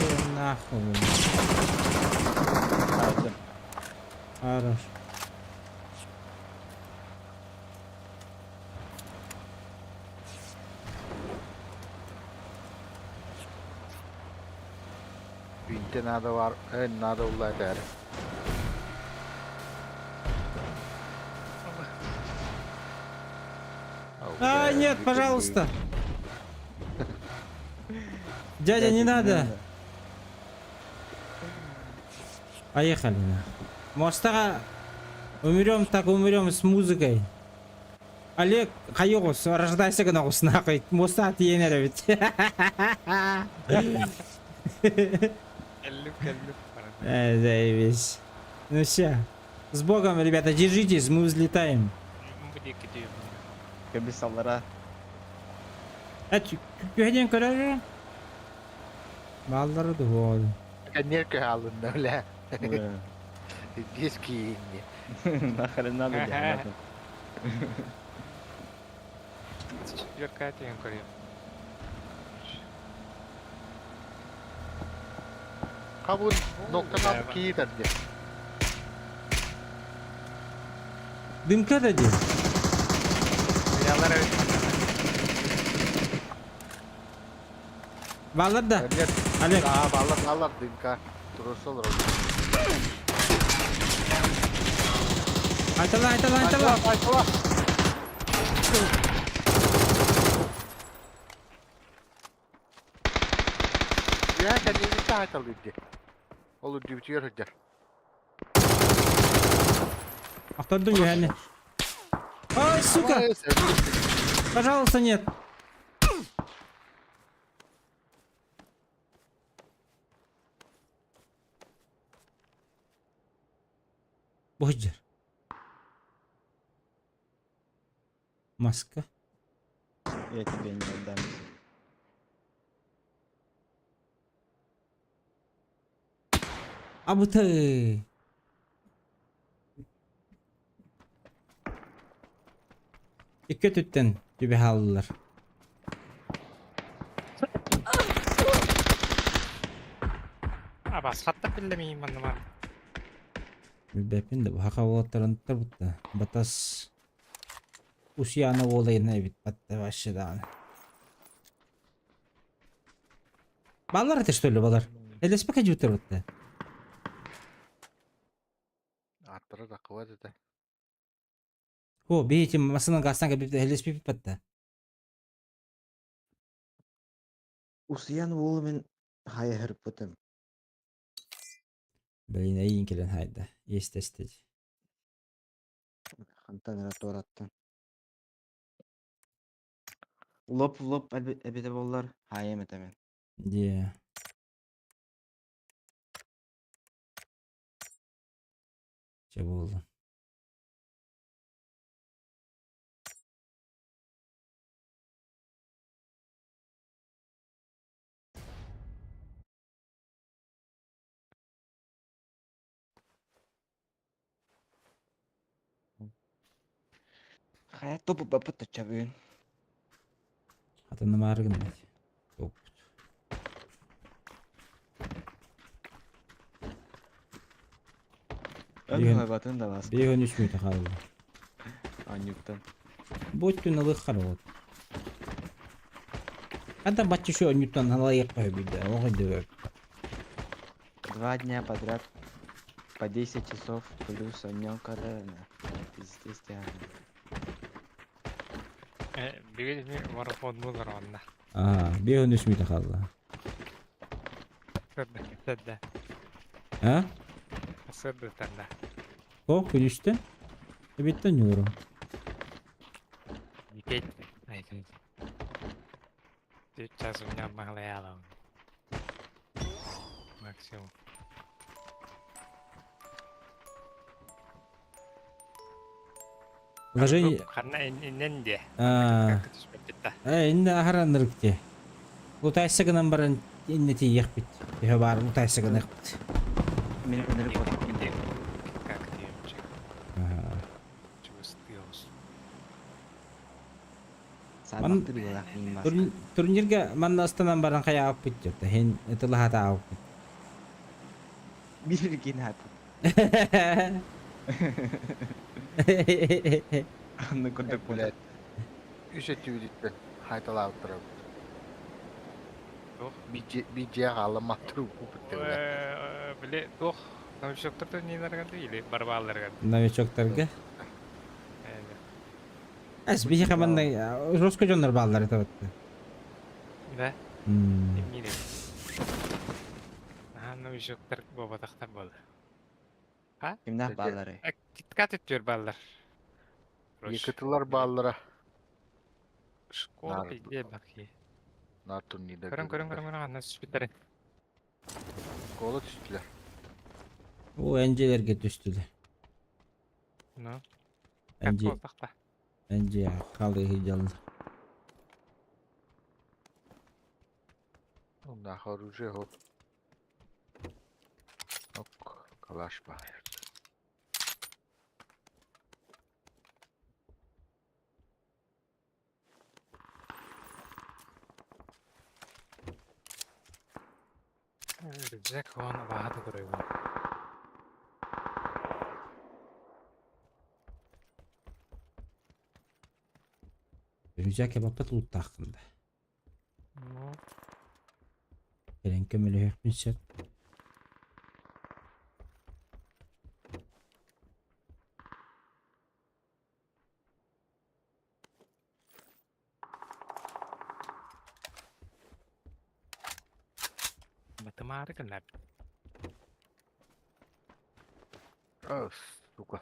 Э, нахуй. Хорош. Бинте надо бар, э, надо улла этээр. А, нет, пожалуйста. Дядя, не надо. Поехали. на. Мостаға умрем так умрем с музыкой. Олег, хайоғус, рождайся гына нахуй. Моста тиенер ведь. Кэллүк кэллүк. Э, заебись. Ну все. С Богом, ребята, держитесь, мы взлетаем. Көбүс аллара. Түһден көрөр. Баллары да вот. Кэннер алынна, бля. Диски Нахрен надо делать. Четверка тиген көрөм. Кабын ноктан алып киитер де. Дымка да дей. Ялар Баллар да. Олег. Аа, баллар, баллар дымка. Турусол Айтала, айтала, айтала. Айтала. Я кәдімгі айтал еді. Ол үрдүбүтүгэр сылдьар. Автордум реально. Ай, сука! Пожалуйста, нет. Бождер. Маска. Я тебе не отдам. Абыты. Икки түттен түбе халлар. Абас хатта биллемейм маннымар. Билбэппин да хака болаттарын бутта. Батас Усьяна олайына бит батта вообще да. Баллар это что ли балар? Элеспе кажутыр бутта. Аттары да кыбат это. О, бейти масынан гастан бит элеспе батта. Усиян уолу мен хайа хырпытым. Блин, айын келен хайда. Есть тестить. Хантан ра тораттан. Лоп лоп эбите боллар хайа метемен. Де. Че болды? Хайа топу бапыта чабын. Атаны маргын бит. Топ. Өн батын да бас. Бейгөн үч мүнөт қалды. Анюктан. Бут күн ылых қарауыт. Ата батчы шо Ньютон алайық қой бүйді. Оғы дөп. 2 дня подряд. По 10 часов плюс онньон көрөр пиздец диэн. Бүгүн марафоннуулар онно. Аа, 53 мүнүүтэ хаалла. Сырда. А? Сырдытанда. О, күнүстэн? Эбиттен ньууру. Никет. Сейчас у меня малая Максимум. Вложение... Ханна иннен де. Аа. Э, инне аһараннырык те. Лутайса гынан баран инне тиийиэхпит. Төһө баар лутайса гыныахпыт. Мин өнөрүк Как ты Чувствуешь? Саабахты билэлэх мин бас. Турнирга манна ыстанан баран хайааппыт дьэ. Хин ытылаһата ааппыт. Бир кин хаппыт. Анны курдук Блядь. Үс өттүбүтүттэн хайталаабыттара. Биджия хаалла маттыру куппут Били туох новичоктар турнирдарга или барбааларга? Новичоктарга. Эс биһиэхэ манна жестко дьоннор бааллар это вот. Да? Мире. Аха новичоктар буолбатахтар буолла. А? Кимнээх баалларый? Киткат өттүөр бааллар. Якытылар бааллара. Школа пизде бакхи. Нар турнирдар. Көрөн көрөн көрөн көрөн анна түспүттэр. Школа түстүлэр. О, энжилерге түстүлэр. Ну. Энжи. Энжи халы хиджал. Онда оружие хоп. Ок, калаш бар. Рюкзак вон багато дорогой. Рюкзак баппат луттааххын да. Ну. Кэлэн көмөлөһүөхпүн сөп. Математика нап. О, сука.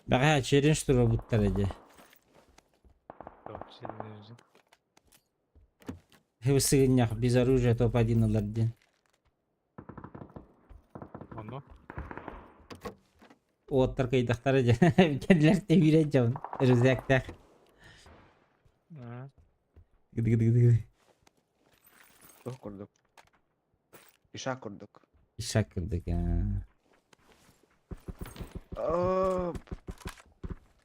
Бэҕэһээ челлендж туруорбуттара дьэ. Сыгынньах без оружия топ-1 ылар диэн. Ону? Уоттар кыйдахтара дьэ. Кэллэр тэбиирэ дьон. Рюкзактаах. Гыды-гыды-гыды. Туох курдук. Ишак курдук. Ишак курдук. Оп.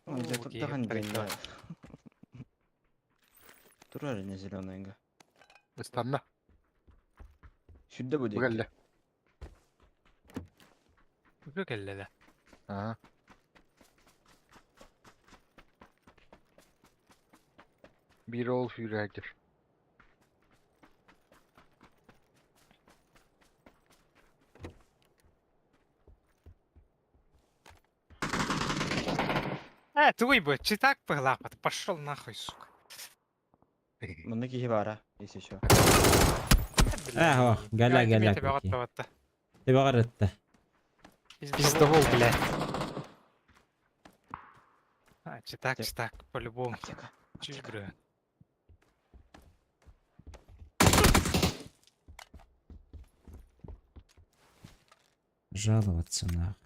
Дьэ турдахан диэн. Турар ини зеленыйга. Ыстанна. Сүрдэ бу Бу диэки. кэллэ. Бу кэллэ да. Аа. Биир ол сүүрээдир. Твой бы, читак пылапат, пошел нахуй, сука. Манна киһи баара, если еще. Ээ, галя галя. Тебаҕар Пиздовол, бля. А, читак, читак, по-любому. Чуть бля. Жаловаться нах.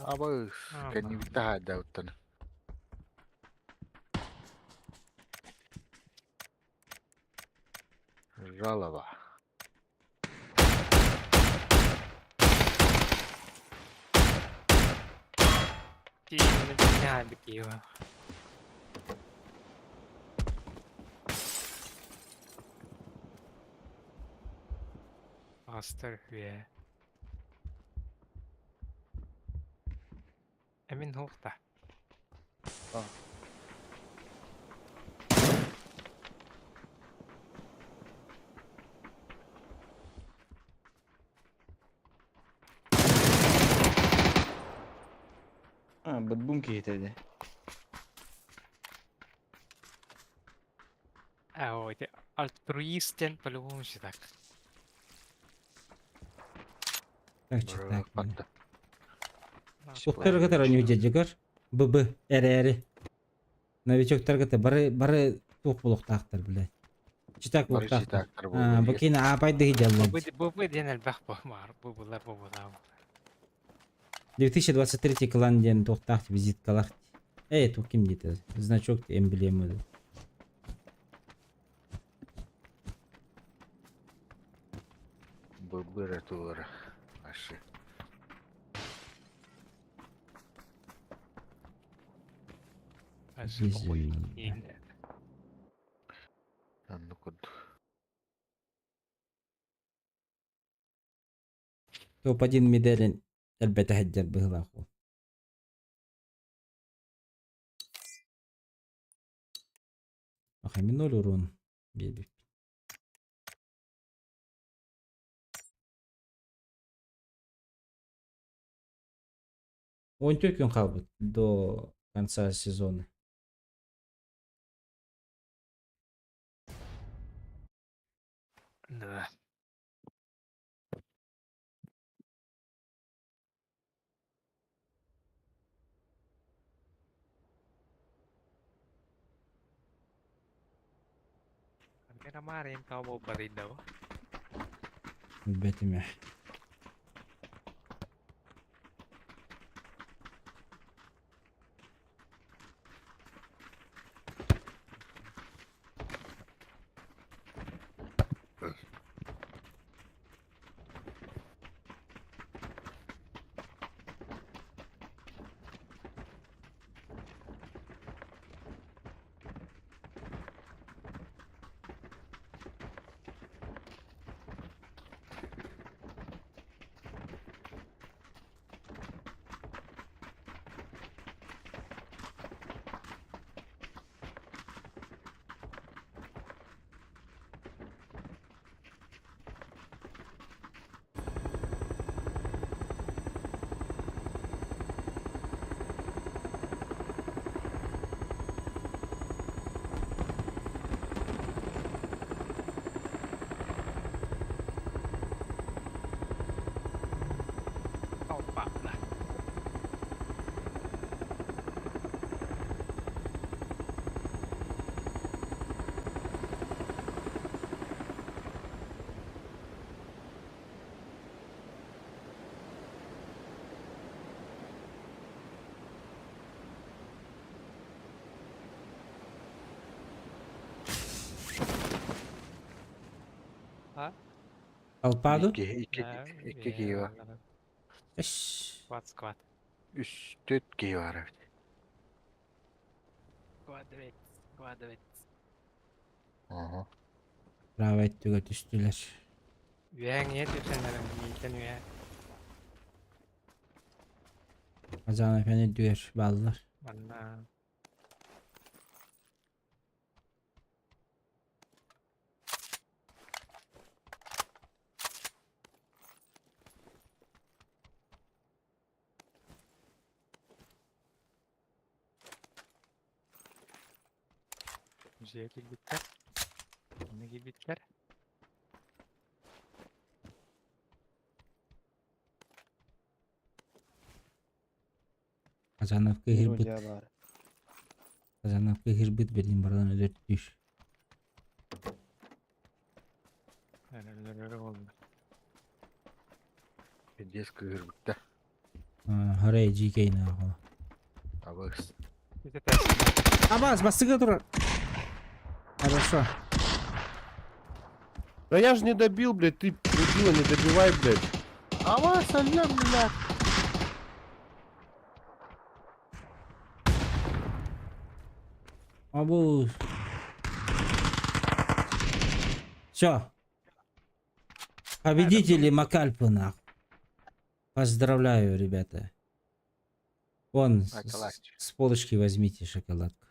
Абы кэннибит таһаайдаабыттан. Жалоба. Меня бикива. Астер хуя. Эмин хуқта. Бытбум киһитэ дии. А, ой, ты альтруистен по-любому читак. Так, читак. Уктарга тараню дедигар. ББ эрэри. Новичоктарга бары бары туох булуктаахтар, блядь. Читак Бары булуктаахтар. читактар буолуо. Бу кини аапайды дьаллан. ББ диэн элбэх бу бар, бу була бу була. 2023 клан диэн туохтаах визиткалар. Эй, туох ким диэтэ? Значок эмблема. Быбыра туора. Ашы. Анны курдук. Топ-1 медалин элбэтэ сылдьар быһыылаах уол. Ахай 0 урон биэрбиппин. 14 күн хаалбыт до конца сезона. Да. Mare daw. Билбэтим ээ. Опа. А? Алпаду? Икки, икки, икки киһи бар. Сквад, сквад. Үс, төрт киһи бар эбит. Сквадовец, сквадовец. Ага. Право өттүгэр түстүлэр. Үөһэҥ ийэ түсэннэрин миитэн үөһэ. Азан эфен үрдүгэр бааллар. Манна Дьиэ киирбиттэр. Онно киирбиттэр. Казановка киирбит. Казановка киирбит билин баран өлөртүүр. Өлөрөр буолла. Пиздец кыырбытта. Харай GK нахуй. Абыс. Абаз, бастыга турар. Хорошо. Да я же не добил, блядь, ты убила, не добивай, блядь. Ава, сольем, блядь. Абу. Все. Победители Макальпы, нахуй. Поздравляю, ребята. Вон, с полочки возьмите шоколадку.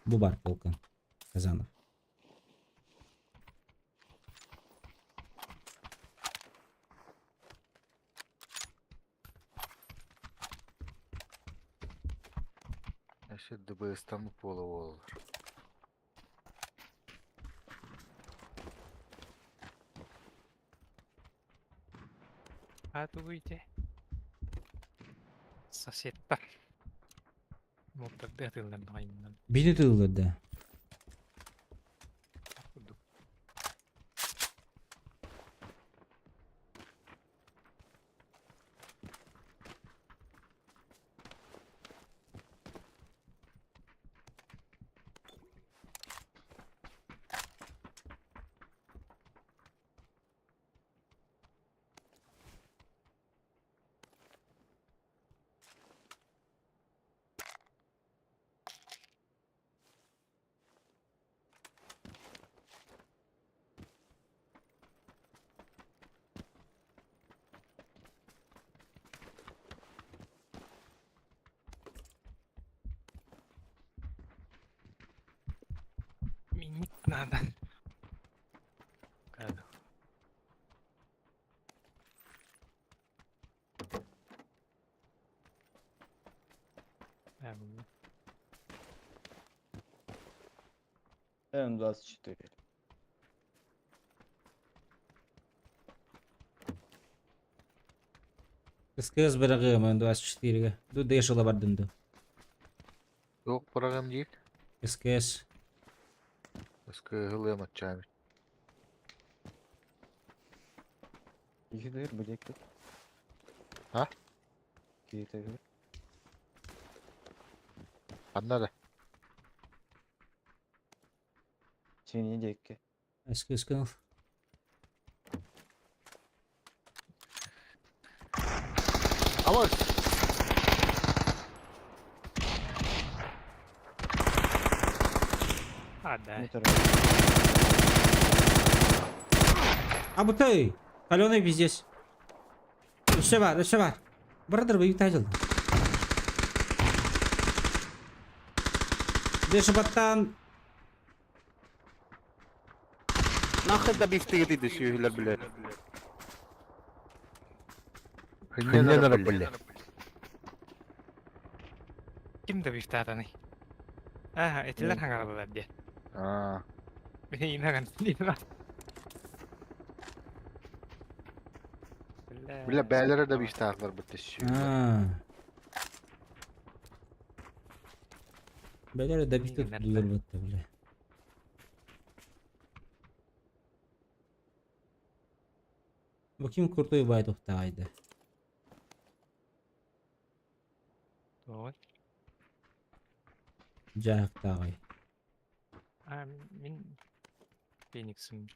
Бубар полкан. Казанов. Вообще ДБС-тан буола буолалар. А тугуйте. Соседтар. Муттарды атыылар даҕайыннан. Бини тыыллар да. Курдук. Миник надо. Гаду. М24. СКС быраҕыам М24-гэ. Ду дэшила бардын ду. Туох быраҕым диир? СКС. Ыскыһылыам аччаабыт. Киһи блядь. А? Киһи Ханна да? Синий диэки. СКС кыныл. Авас! А, да. А бу ты! Каленый пиздец. Өссө бар, өссө бар. Брадер, вы тажыл. Дэшибаттан Нахуй добивты ты сүйүлөр билер. Хыннанара бля. Ким добивтаатаный? Ага, этилер хаҥараллар диэн. Аа. Мин хаҥан диэн. Бля бээлere да бистаахлар бытты сүйүлөр. Аа. Бэлэр добивты тутулар бытта, бля. Бу ким крутой бай тухтаайды? Вот. Жаактагай. А, мин Фениксым.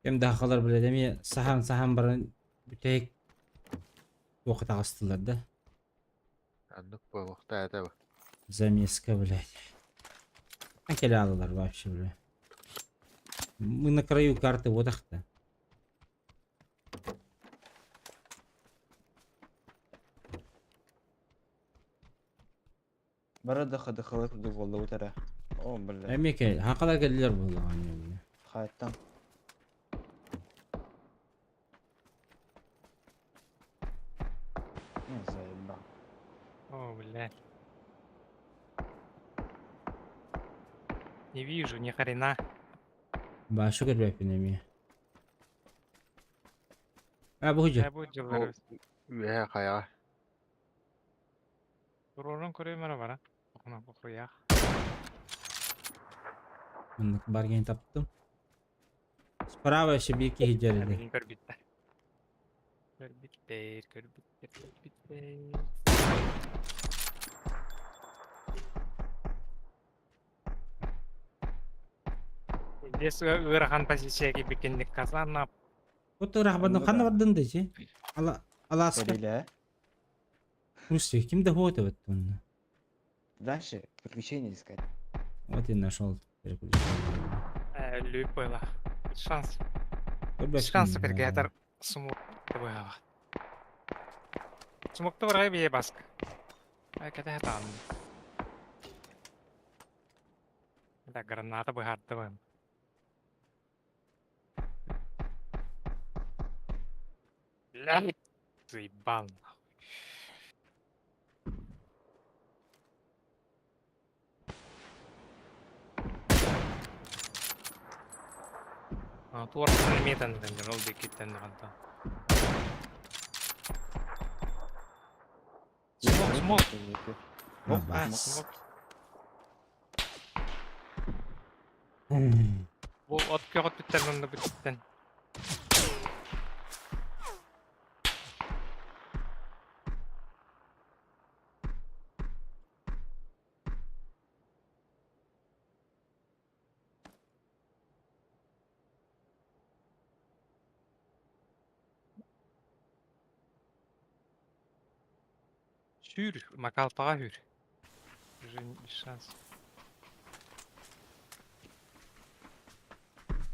Кем дахалар биле эми сахан сахан баран бүтэк туохатаҕастылар да. Аннык буолуохтаа этэ бу. Замеска, блядь. Акелялылар вообще, бля. Мы на краю карты вот ахта. Бары да хадыхалы курдук буолла эрэ. О, бля. Эми кел, хакалар келдилер буоллаҕа. Хайттан. Не заебал. О, блядь. Не вижу ни хрена. Башы көрбөппүн эми. А бу Я буду Ол үөһэ хайаҕа. Турорун көрөмөр бара. Охуна бохуях. Мындык барген таптым. Справа еще бир киһи дьэрили. Мин көрбүттэр. Көрбүттэр, көрбүттэр, көрбүттэр. Здесь ыарахан позиция кибикинник казанна. Вот рахбадын ханна бардын дечи? Ала аласка. Көрүлэ. Слушайте, ким да вот вот он. Дальше приключения искать. Вот и нашел. Өлүү было. Шанс. Көрбөппүн, Шанс бергетер смок быһаҕа. Смокта барай бие баск. Кэтэһэ таанны. Да граната быһаардыбын. Бля, заебал нахуй. Туор метан ол беккиттен даҕантан. Смок, смок. А, смок. Бу от көҕөт бүттэн онно бүттэн. Сүүр, макалтаҕа сүүр. Уже без шанс.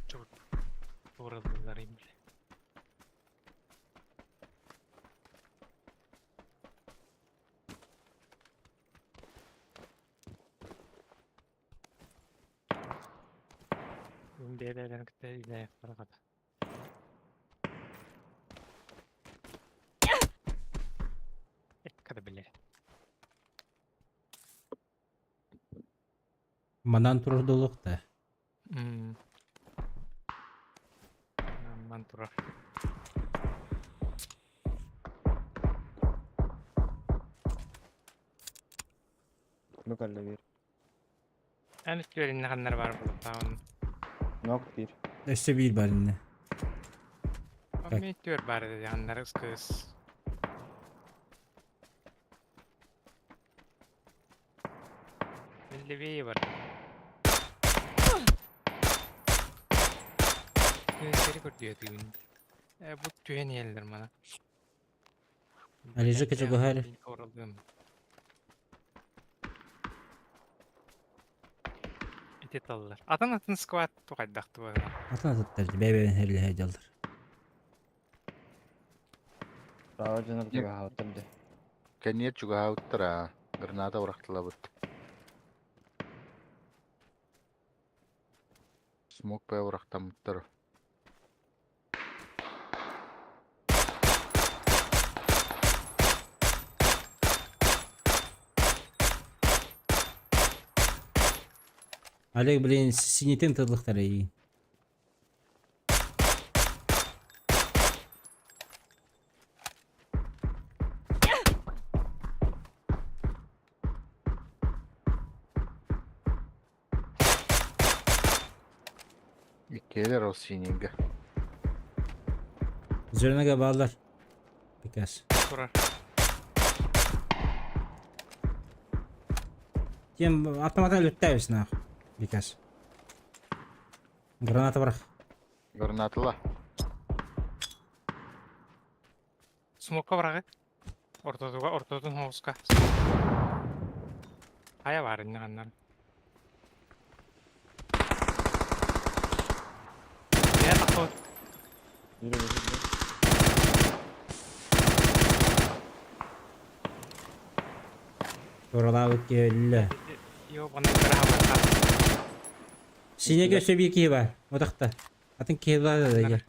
Чур. Туоралларым бile. Бэйэлэрин кытта илээхтэрэ хата. Эккада билэр. Манан турар долуохта. Ман турар. Ну калла бир. Эн үстүөринне ханнар бар булуктаан. Нок бир. Өссө биир бар инне. Так. Мен түөр бар эди ханнар ыскыс. Мен левее бар. Сери көрдүө тыгын. Э бу түһэн иһэллэр мана. Алижа качугахари. Оралдым. Ити таллар. Атын атын сквад тугайдахты бар. Атын атыттар бэйбэбин херлиһэ дьаллар. Право жанар чугаһаабыттар дии. Кэнниэр чугаһаабыттар граната бырахтылабыт. Смок пэ бырахтаммыттар. Олег, блин, синитин тыллыктар эйигин. Иккиэлэр ол синийгэ. Зернеге бааллар. Бикас. Турар. Тем автомата лүттәбис нах. Бикас. Граната барах. Гранатыла. Смокка барагы. Ортотуга, ортотун хоуска. Хая бар инне ханнар. Я тахты. Туралаабыт келле. Йо, бана кыра бар. Синеге өссө биир киһи бар. Отахта. Атын киһи бар да дия.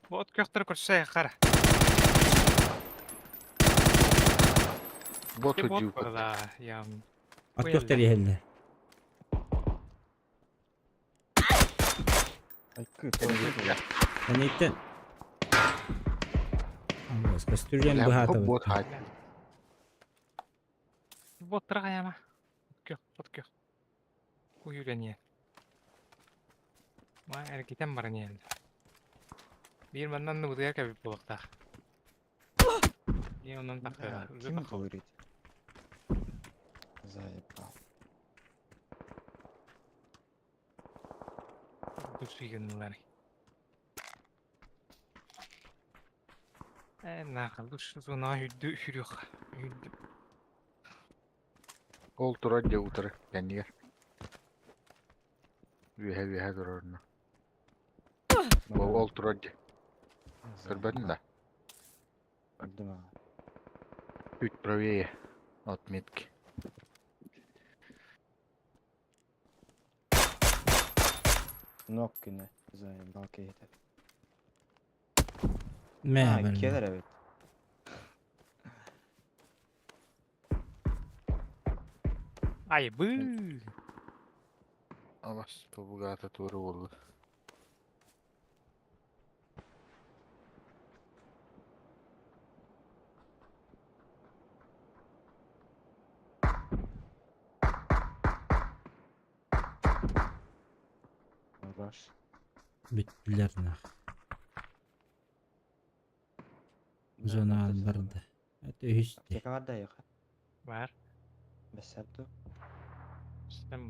Бу от көктөр көрсө кара. Бот Бот удьууппут. барда. Ям. Ат көктөр иһэллэр. Кэнниттэн. Аңгас көстүрген Бля, быһаатабыт. бот хаат. Бот тыра яма. Көх, бот көх. Уюрение. Ма эргитен баран иһэллэр. Биир маннан нубутугар кэбип буолуохтаах. И онон тахтыга. Ким говорит? Заебал. Душигыннылар. Э, нахал, душ зона хүддү хүрүх. Хүддү. Ол турар дьэ утары кэннигэр. Үөһэ үөһэ турар онно. Ол, ол турар дьэ. Көрбөтүн да? Көрдүм аҕа. Чуть правее отметки. Нок күнэ. Заебал киһитэ. Мэ А, бля. келер эбит. Ай бы. Алас тобугаата туора буолла. Хорош. Бүттүлэр нах. Зона барды. Это үһүс дии. Аптека бар да яха. Бар. Бэсэр ду. Сым.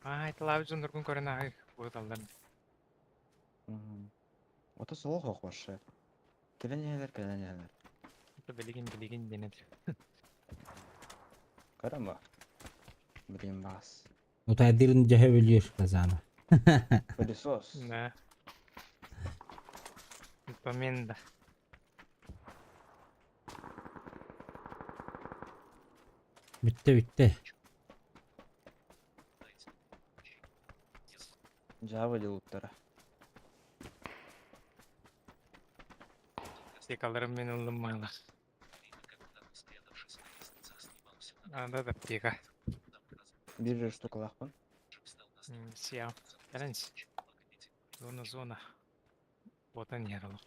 Ай, талабы жондоргун көрөн ай буталдан. Ото суох ох баршы. Кэлэн иһэлэр, кэлэн иһэлэр. Билигин билигин денет. Көрөн ба. Блин бас. Утайдырын дьэһэ өлүөр Казана. Пылесос. Да. Поминда. Бүттэ бүттэ. Жаба делуттара. Аптекаларым мен ыллым мала. Анда да аптека. Бир штукалаахпын. Сия. Кэлэнс. Зона зона. Ботан яралы.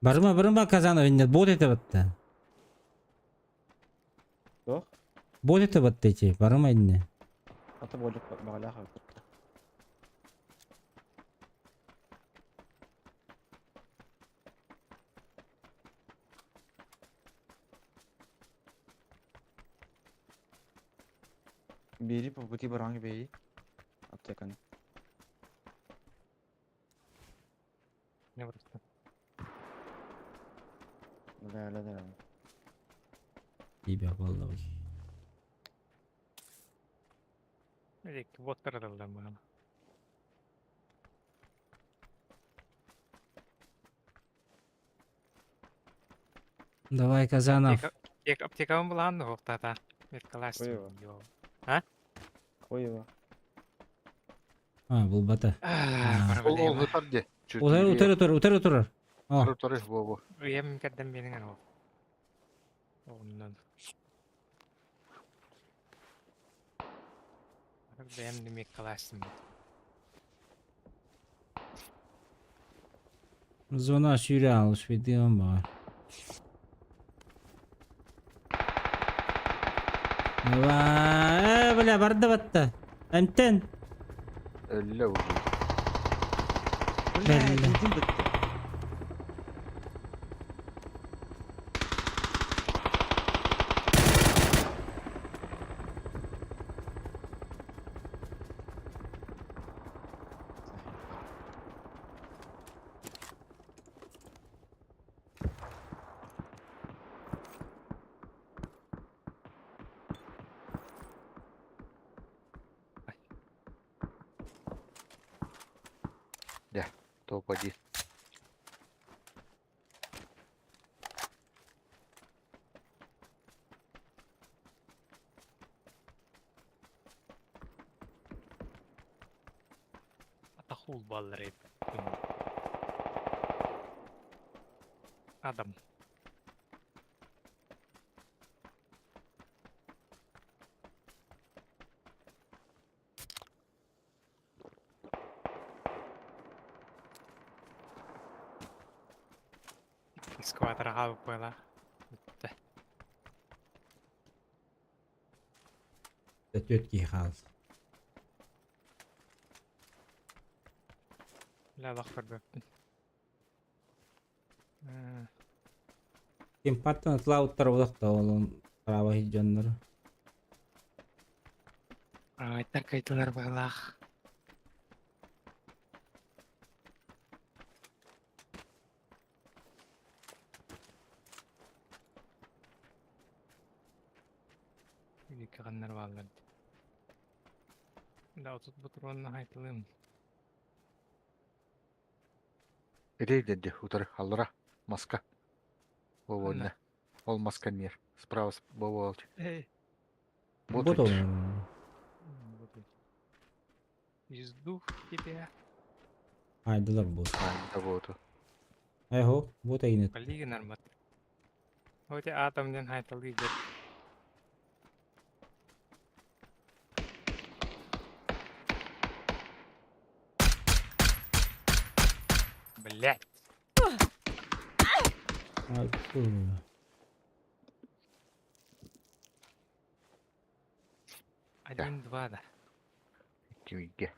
Барыма барыма Казанов инне бот ете батта. Туох? Бот ете батта ити. Барыма инне. Ата болик багалаах эбит. Бири по пути баранг бей. Аптеканы. Не просто. Да, да, да. Ибе болла. Элек боттар да мала. Давай, Казанов. Аптека аптекам булан хоктата. Меткалас. Хуево. А? Хуево. А, бұл бата. Ол ол ытар дьэ. Чуть Утары левее. утары турар, утары турар. О, Утары утары во во. Уем кадам менин ана. Оннан. Бэм неме каласым. зона сүйрі алыс видеом бар. Давай, бля, барды батта. Әмтен. Өллө уже. Бля, Бля. бензин бітті. Топ-1. Атахул баллар Адам. Сквадра была. Төтки хал. Ла лахфар бөптүн. Ким паттан атлауттар олақта олон караба хиджоннор. Ай, так айтылар балах. Да, 30 патронна хайтылым. Рейдерди утары аллара маска. Анна. Вовольно. Ол маска мир. Справа Воволч. Эй. Вот Вот он. он. Вот он. Пизду в тебя. Айдылар бу. Да вот. Эхо, вот айнет. Полиги нормат. Вот и атом ден хайтылы дер. Блять. Один-два, да. Кимиге.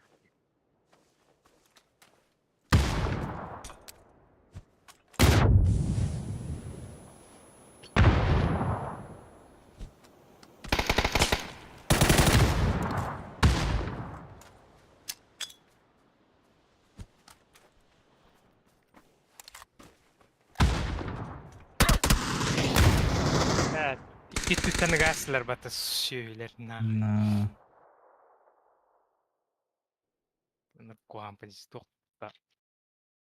Да, икки түттен гаслар бата сүйелер на. На. Куам тоқта.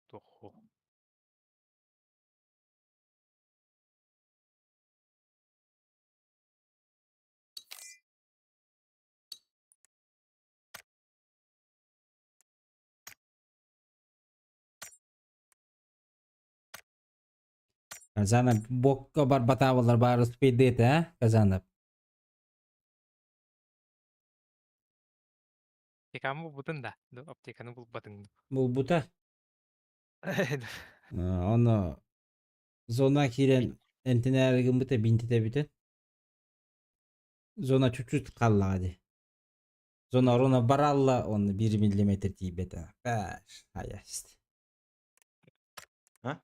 Тохо. Казана бокка бар батавалар бары спидет, а? Казана. Аптеканы бұдын да. Аптеканы бұл бадың. Бул бута. Оны зона кирен энтенәригин бута бинтите бүтө. Зона чуть-чуть қаллаға Зона руна баралла, он 1 миллиметр тибет. Баш, аяст. А?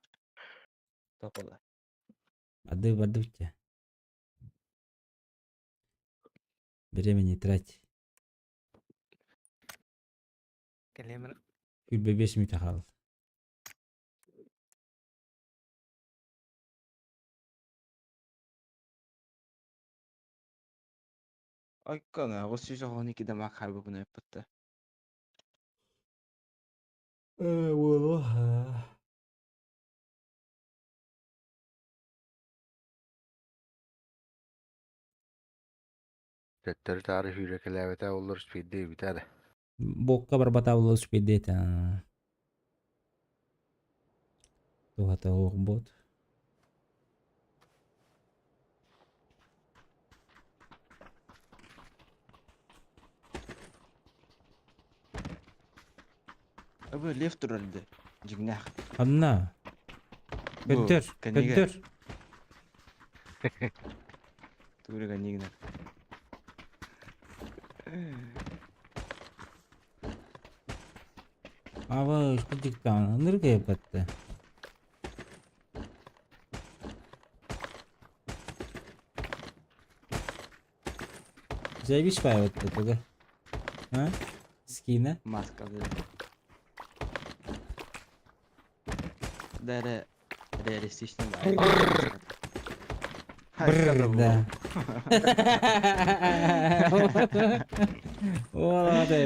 Топола. Барды барды бітті. Времени трать. Келемін. Күлбе 5 минут қалды. Айкана, 812 дамаг харбы бұны өппітті. Төттөрү таары хүрекелээбэтэ оллор спидде бүтэ да. Бокка бар батавлы спидет. Тугата бот. Абы лев турарды. Жигнах. Анна. Бу, Көттөр, кәнеге. көттөр. Турыга нигнер. Ава, кудиктан, ныргай батты. Заебись пай вот это, да? А? Скина? Маска да. Дәрі реалистичный бар. Бррр, да. О, да,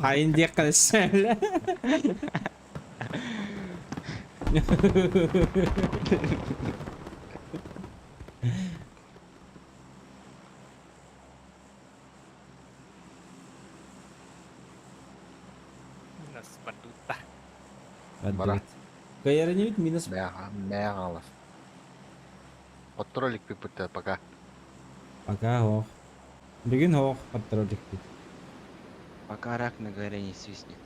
Хайын дек қылышын. Минус бардутта. Бара. Кайры не минус. Мэ алас. Отторолик пиппытта пока. Пока хох. Бүгін хох паттролик бит. Пока рак на горе не свистнет.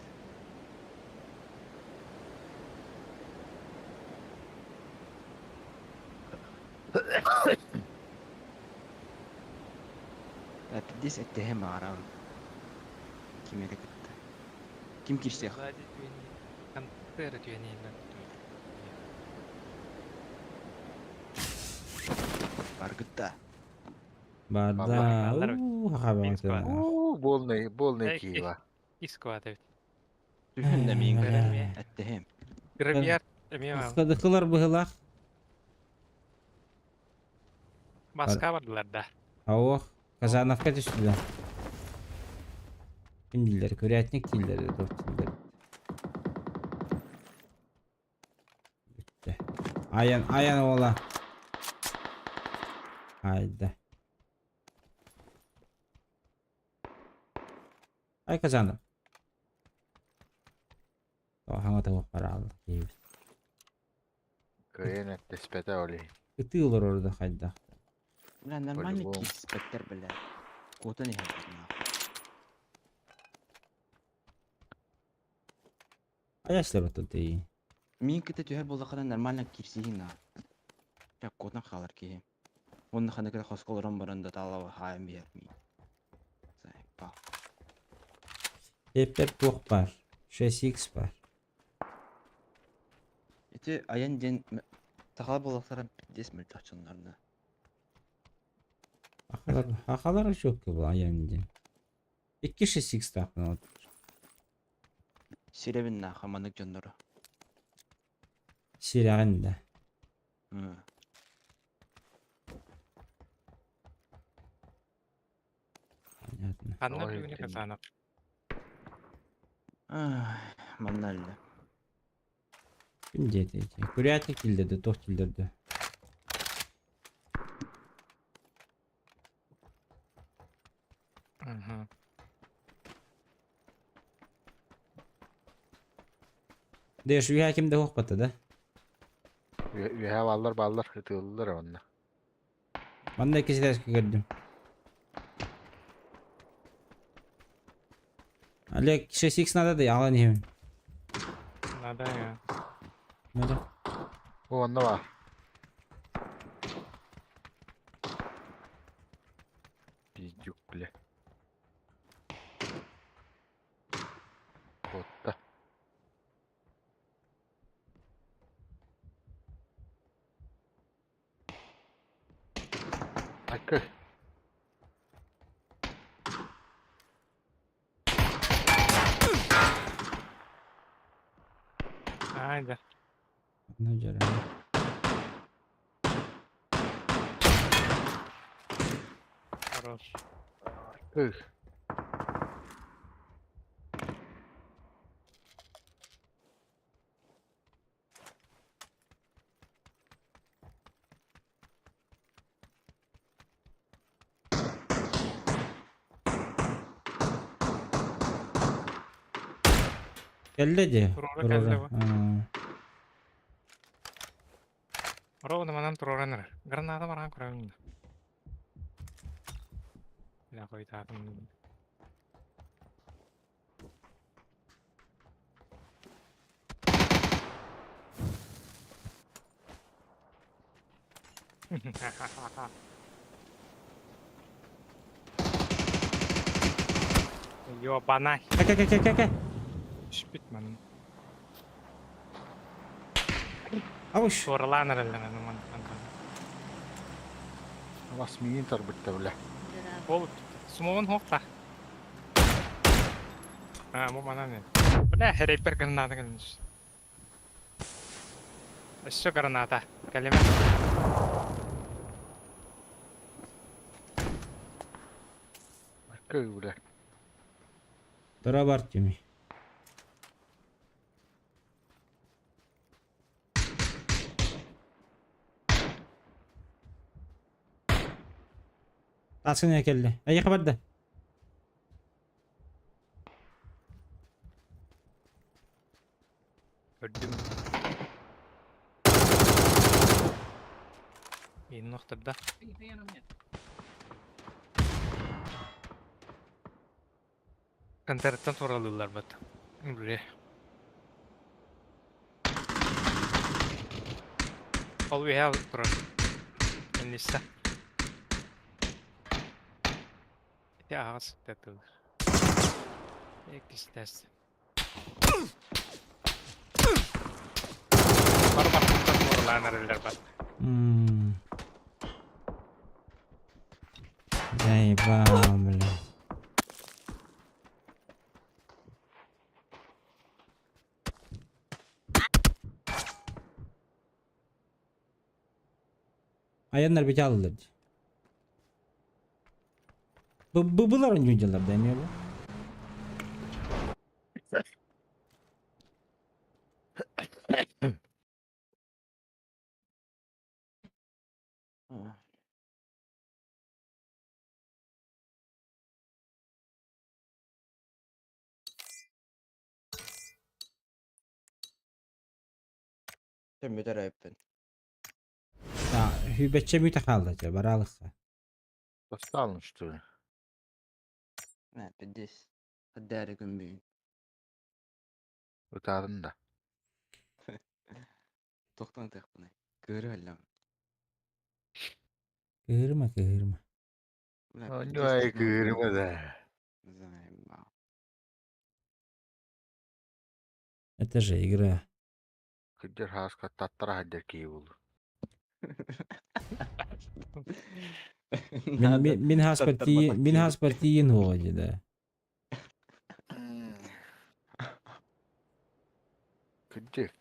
Да, 50 ттм арам. Ким эрэ кытта. Ким кирсиэх? Сзади түйені. Пантера түйені. Бар кытта. Барда. Баллар. Хабар. Уу, болный, болный киева. Искват эбит. Түһүн да миин Бля. Аттехем. Гравияр. Эме Кыдыкылар быһылах. Маска бардылар да. Ох, Казановка түстүлэр. Ким дииллэр? Курятник дииллэр, туох дииллэр. Бүттэ. Айан, айан уола. Айда. Ай Казанов. Хаҥа туох бараалла киһибит. Кыайан эттэспэтэ ол иһин. Ытыы олорор да хайдах. Бля, нормально По-любому. киирсибэттэр, бля. Куотан иһэллэр нахуй. Айаслар оттон тиий. Мин кытта түһэр буоллаххына нормально киирсиһин наа. Чэ, куотан хаалар киһи. Уонна ханнык эрэ хоско олорон баран да таалаба хаайан биһэр миин. Заебал. Эппэр туох баар? 6x баар. Ити айан диэн сахалар буоллахтара пиздец мөлтөх дьоннорно. Ахалар, ахалар чөккө бу айан диэн. Икки 6x таахпын ол. Сирэбин нааха маннык дьоннору. Сирэҕин да. Понятно. Ханна Ой, бүгүнү итин. Казанов? Ай, манна эллэ. Ким диэтэ ити? Курятник киллэрдэ, туох киллэрдэ? Мгм. Дэш үһэ ким да хуохпата да? Үөһэ бааллар бааллар ытыыллар онно. Манна икки ситээскэ көрдүм. Олег, 6x надо да, аҕалан иһэбин. Надо я. Надо. Бу онно баар. Пиздюк, бля. Куотта. Айкы. Ай да. Ну, дьэрэ. Хорош. Ых. Кэллэ дии. Туруора кэллэ бу. Ровно манан туруоран эрэр. Граната бараан көрөбүн да. Бля, хойутаатым. Ёбана. Кэ кэ кэ кэ кэ. Түспүт манан. Ауш. Туоралаан эрэллэр аны мантан. Бас миин тарбытта бля. Ол смогун хуохта. А, бу манан э. Бля, хэрейпер граната кэлин. Өссө граната. Кэлимэ. Айкы, бля. Тура бар тюми. Тасын кэллэ. Айыха барда. Көрдүм. Иин охторда. Контарттан туралыылар бат. Бля. Ол үһэ турар. Инниссе. Ити аҕыс тэтылыр. Иккистэс. Бар бар туралаан эрэллэр бат. Заебал, блядь. Аяннар бит алылар. Быбылар оонньуу да эмиэ бу. Төммүтэр эппин. Хүбэччэ мүтэ хаалла дьэ бараалыкка. Достал, что ли? Мэ, пиздец. Хаддары күн бүгүн. Ытаатын да. Тохтон тыахпынай. Кыыры өллөм. Кыырма, кыырма. Бля, Онньой пиздец, кыырыма да. Заебал. Это же игра. Кырдьар хааска таттара хаддар киһи буолу. Мин мин мин хаспар мин хаспар тиийин хуоҕа дии да. Кырдьык.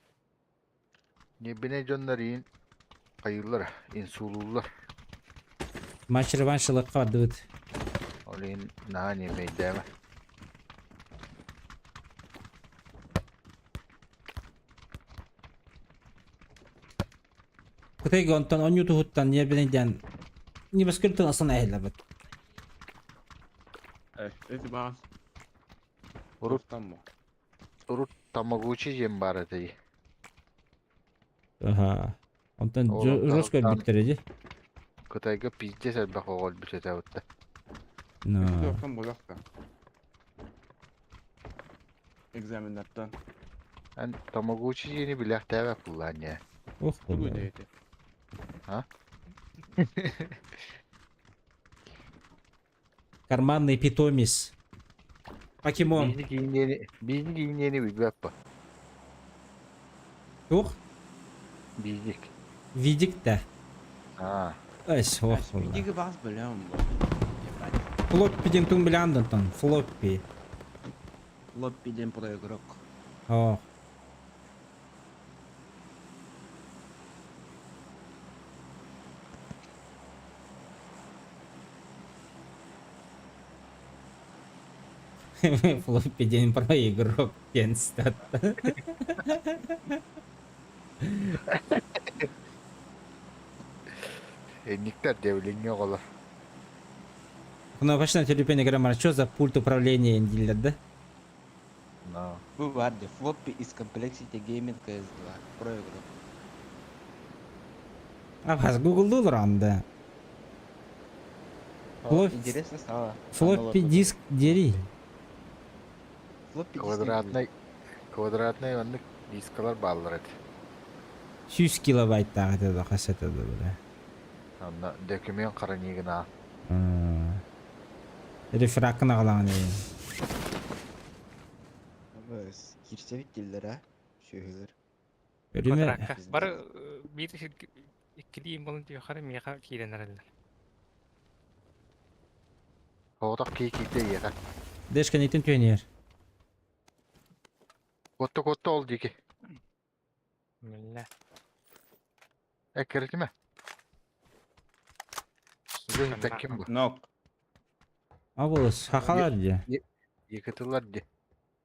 Небине дьоннор иин хайыыллар, инсуулууллар. Матч реванш ылыахха бардыбыт. Ол иһин наһаа ньэмэйдээмэ. Кытайга онтон онньуу туһуттан ньиэрбинэйдээн небоскребтан асан эһэллэрбит. Эти баас. Урут урут Тамагучи диэн баар этэ. Аха. Онтон Ол жестко онтон өлбүттэрэ дии. Кытайга пиздец элбэх оҕо өлбүт этэ бытта. Но. Туохтан буолуохта. Экзаменнартан. Эн Тамагучи диэни билээхтээбэт буллаан ньээ. Ох Тугу буолла. диэти? А? Карманный питомец. Покемон. Биһини киинниэни биһини киинниэни билбэт Туох? Биһик. Видик да. Аа. Эс, ох буолла. Видиги баас бөлөм бу. Ебать. Флоппи диэн тугун билэҕин да онтон? Флоппи. Флоппи диэн проигрок. Ох. Флоппи диэн проигрок диэн статта. Инниктэр диэбилиҥҥи оҕолор. Кнопочный телепень игра что за пульт управления дииллэр да? Но. Бу бар дии. Флоппи из Complexity Gaming CS2. Проигрок. А гуглдуулар анда. Флоп... Интересно стало. Флоппи диск дери. Флоппи диск. Квадратный квадратный оннук дискалар бааллар этэ. 100 килобайттаах этэ да хас этэ да бля. Онно документ хранигына. Рефракын аҕалаҕын эйин. Кирсэбит дииллэр а? Сүөһүлэр. Өрүмэ Квадракка. Бары биир иккилии болун тиэхэ миэхэ киирэн эрэллэр. Оҕотох кии киирдэ ийэхэ. Дэшка нитин түөнүөр. Куотта куотта ол диэки. Миллэ. Эккирэтимэ. Бу ким бу? Нок. Абылыс, хахалар дии. Екатылар ди.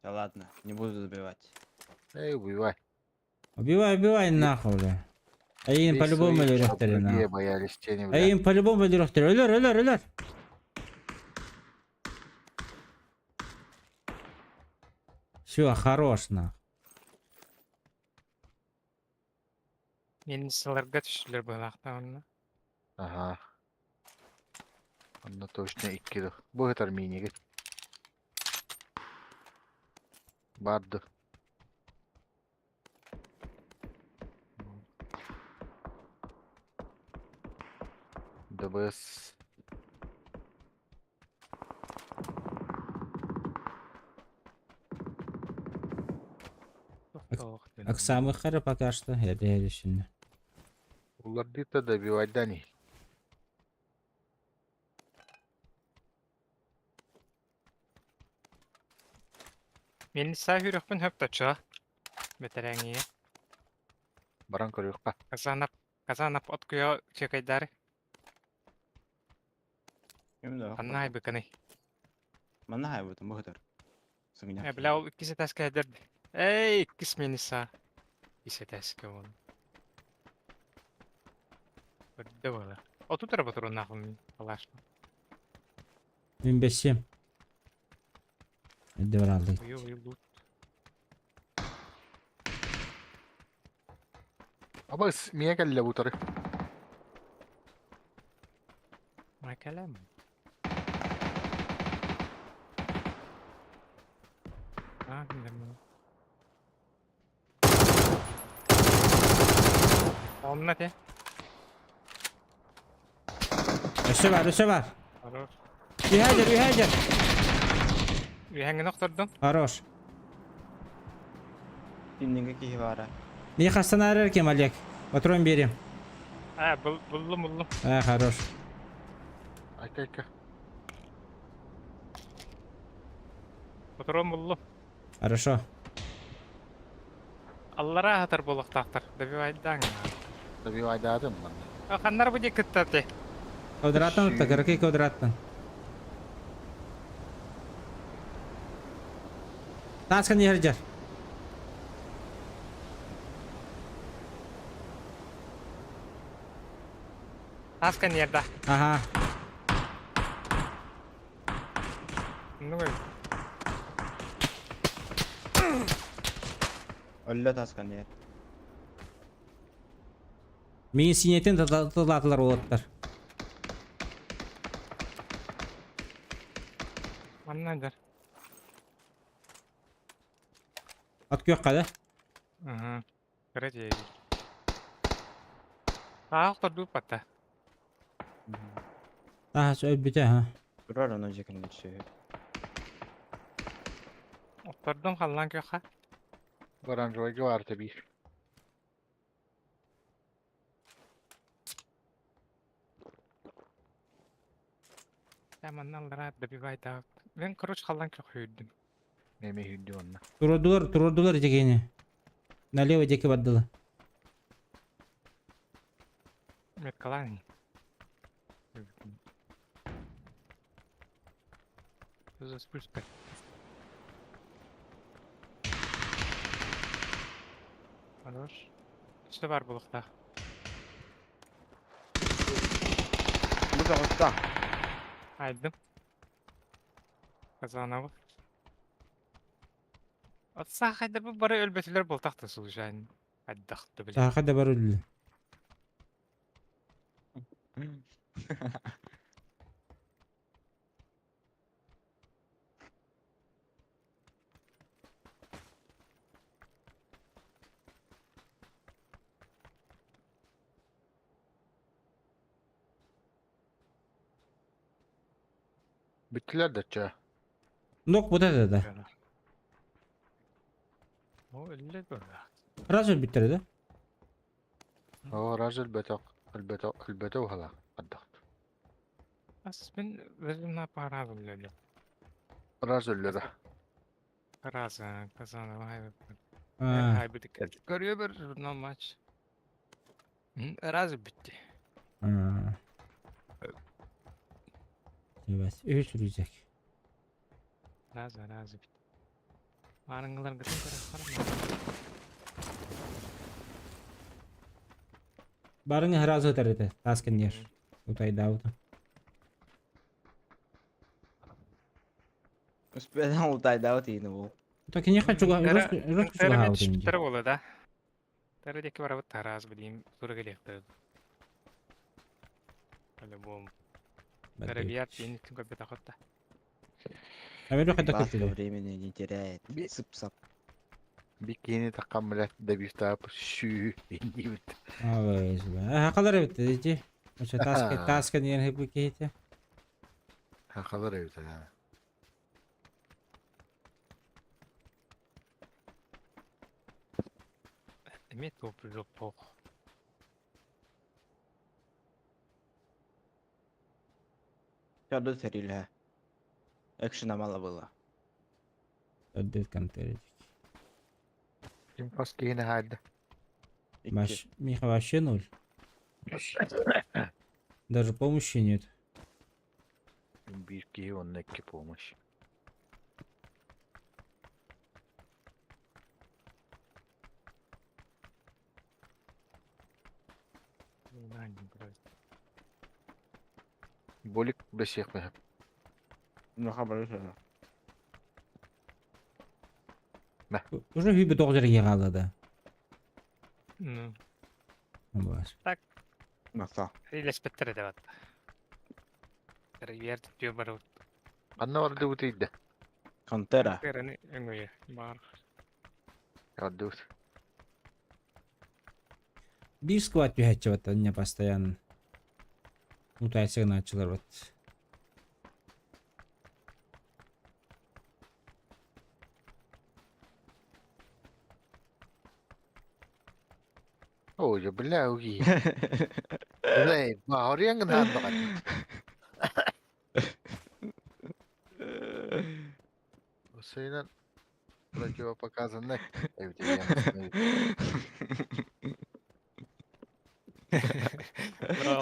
Да ладно, не буду забивать. Эй, убивай. Убивай, убивай нахуй, бля. А им Весь по-любому свои, чтоб өлөрөхтөрө другие нахуй. боялись тени, А бля. им по-любому өлөрөхтөрө. Өлөр, өлөр, өлөр. Все, хорош нахуй. Мен сыларга түстүлэр быһалаахта онно. Ага. Онно точно икки Бу этар миниги. Барды. ДБС. Оксамы хара пока что. Я решил. Улардыта добивать дани. Мен саа хүрөхпүн хөп тача. Бэтэрэҥиэ. Баран көрүөххэ. Казанап, Казанап от куйа чекайдары. Ханна айбыканый? Манна хайбытым быһытар. Э, бля, ол иккис этээскэ эдэр. Эй, иккис мениса. Ис этээскэ он. Көрдө буола. Отут эрэ ботуруоннаахпын палашка. Мин бэссиэм. Эрдэ барааллыгыт. Уйу уйу лут. Абас, миэ кэллэ бутары. Макалам. А, нормально. Онно те. Өссө бар, өссө бар. Хорош. Үһээдэр, үһээдэр. Үһэҥҥин охтордум. Хорош. Иннинге киһи баара. Миэхэ хастан аарар кем, Олег? Патрон берем. А, буллум, буллум. А, хорош. Айка, айка. Патрон буллум. Хорошо. Аллараа аһатар буолуохтаахтар. Добивайдаҥ. Добивайдаатым манна. Ханнар бу диэки кыттар Квадраттан утта, кыракый квадраттан. Тааскан иһэрдьэр. Тааскан иһэрдэ. Аха. Ну Өллө таскан иһэр. Мин синетин тылаатылар уолаттар. Манна дэр. От күөххэ да? Угу. Кыра дьиэбит. Таах тордуу патта. Таһас өлбүтэ ha. Турар ону дьэкин сүһү. Оттордум халлаан күөххэ. Оранжевайга баар тэбиир. Я манна аллараа добивайдаах. Мен короче халлаан күөххэ үүрдүм. Неме хүрдү онна. Турурдулар, турурдулар дьэкини. Налево диэки бардылар. Меткалаан. Что за спуска? Хорош. Что бар булуктах? Бу тоҕуста. Айдым. Казанабы. Отса хайда бу бары өлбөтүлөр болтахта слушайн. Айдахты биле. Сааха да бар өллү. Бүттүлэр да чэ. Нок вот это да. О, өллө бара. Раз өлбүттэр да? О, раз өлбөтөх, өлбөтөх, өлбөтөх уһала. Ардахт. Ас мен өзүм на пара өллө. Раз өллөрө. Раз, казанабы хай. А. Хай битик. Көрүө бер журнал матч. Раз битти. А. Evet, үс рюкзак. Раз, раз битти. Барыңылар гытын көрө карама. Барыңы сразу өтөр этэ, таас кэнниэр. Утайдаабыта. Успедан утайдаабыт иини ол. Так киниэхэ чуга жестко чугаһаабыт инди. Түштер боло да. Тары деки барабыт тараз билим тура келекти. По-любому. Тарабият тени ким көпөт акытта. Әбер хайда Баска көттүлэр. времени не теряет. Сып-сап. Бикини таккан билет добивтаап сүү индибит. Ой, хакалар эбит ити. Ошо таас таас кэнниэр хэппи киһитэ. Хакалар эбит а. Эме топ жоп. Чаду сэрилэ. Экшена мало было. Өддөт контейнер. Ким пас киһини хаайды. Маш, Миха вообще ноль. Даже помощи нет. Биир киһи уонна икки помощь. Болик бэсиэхпин сөп. Ну, Уже hübü тоғыз хаалла да. Ну, Бас. так, Наса. илеспеттер эде батта. Терьер түө бар. Ханна бардыбыт ыйда? Кантера. Терени өңөйө бар. Бардыбыт. Биир сквад түһәчче бат не постоянно. Мутация началар бат. Оо, я бля, уги. Бля, баарыан гынан баҕар. Усуйунан противопоказаны эбит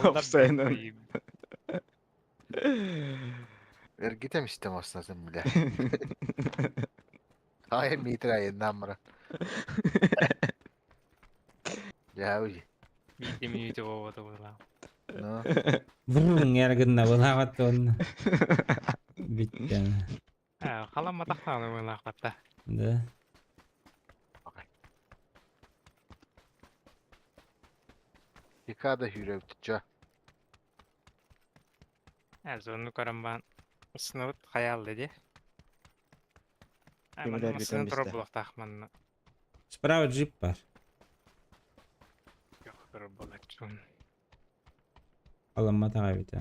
Офсайнан. Эргитем истем оснатын бля. Ай метр айынан мара. Я уги. Биир минуты болуп була. Ну. Врррн эргинна былаҕат онна. Биттен. А, халам атахтааны була батта. Да. Декада хүрөптүчө. Ә, зону карамбан. Сыныбыт хаял деди. А, Кимдер манна битен сыны туруп бисте. булактах манна. Справа джип бар. Yok туруп булак. Аламма таға бит.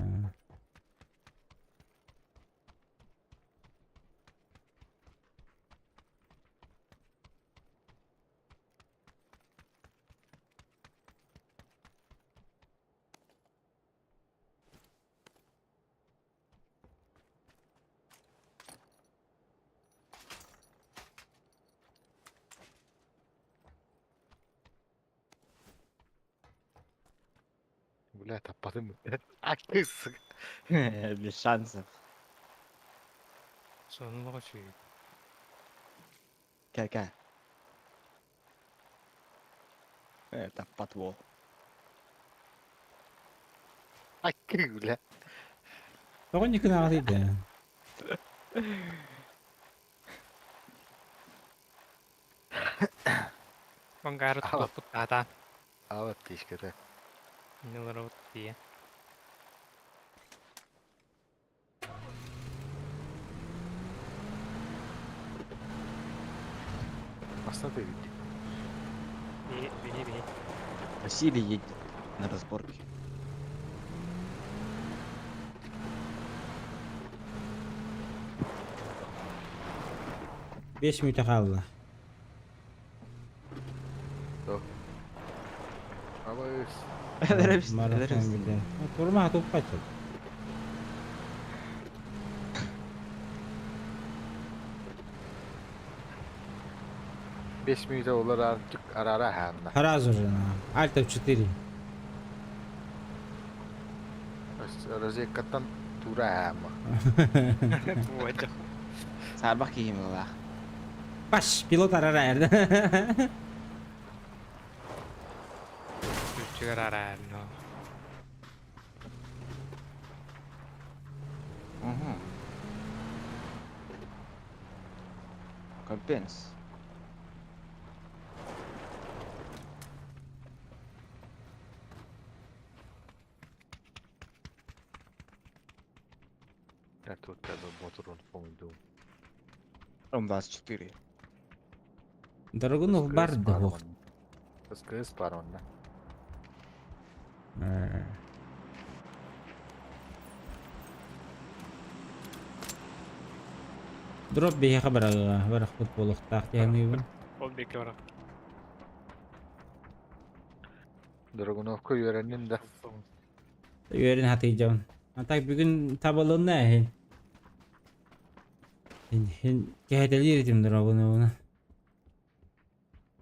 Бля, таппадым. Акыс. Без шансов. Сонун чүй. Кә-кә. Это подвол. Акы, бля. Тоҕо никын аҕа дейді. Вангары тупут ата. Ава тишкете. Нилар тие. Баста бит. Би би би. Василий едет на разборке. Беш мүтә қалла. Абыс. Марафон бите. Турма туп качат. Беш минут олар артык арара ханна. Сразу же на. Альт F4. Розеккаттан тура хама. Вот. Сарбах киһим ылаах. Паш, пилот арара эрде. Күчүгөр араар, но. Угу. Компенс. Я тут тебе моторун помиду. Ром 24. Дорогунов бар да бох. СКС паронна. Дроп бейхе барага, барах футболуктаах тиһаныыбын. Ол беке барак. Драгуновка үйреннин да. Үөрин хатыйжабын. А так бүгүн табылынна эхин. Хин хин кэһэтэлиир этим дорогуновуна.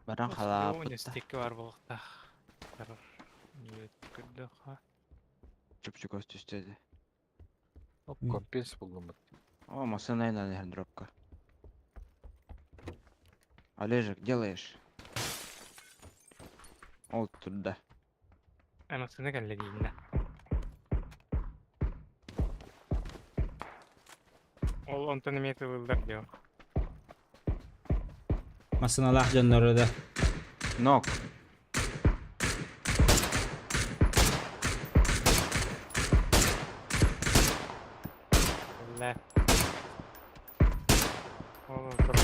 Баран халааппыт. Стикки бар булуктах. Көрдөхө. Чупчук түстеді. Оп, компенс буллум. О, машина на дропка. Олежек, делаешь? Ол туда. Эмоционы кэллэ дииннэ. Ол онтон эмиэ тылыллар дио. Массыналаах дьоннору да. Нок. Кэллэ. Ол онтон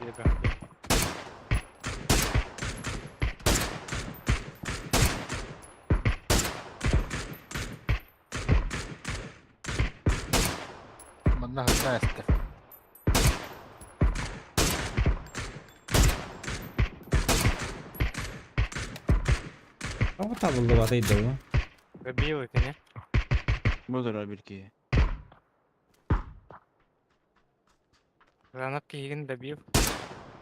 диэбэхтии. Манна ханна эстэ. Тоҕо табыллыбатай да бу? Добил итини. Бу турар бир киһи. Ранап киһигин добил.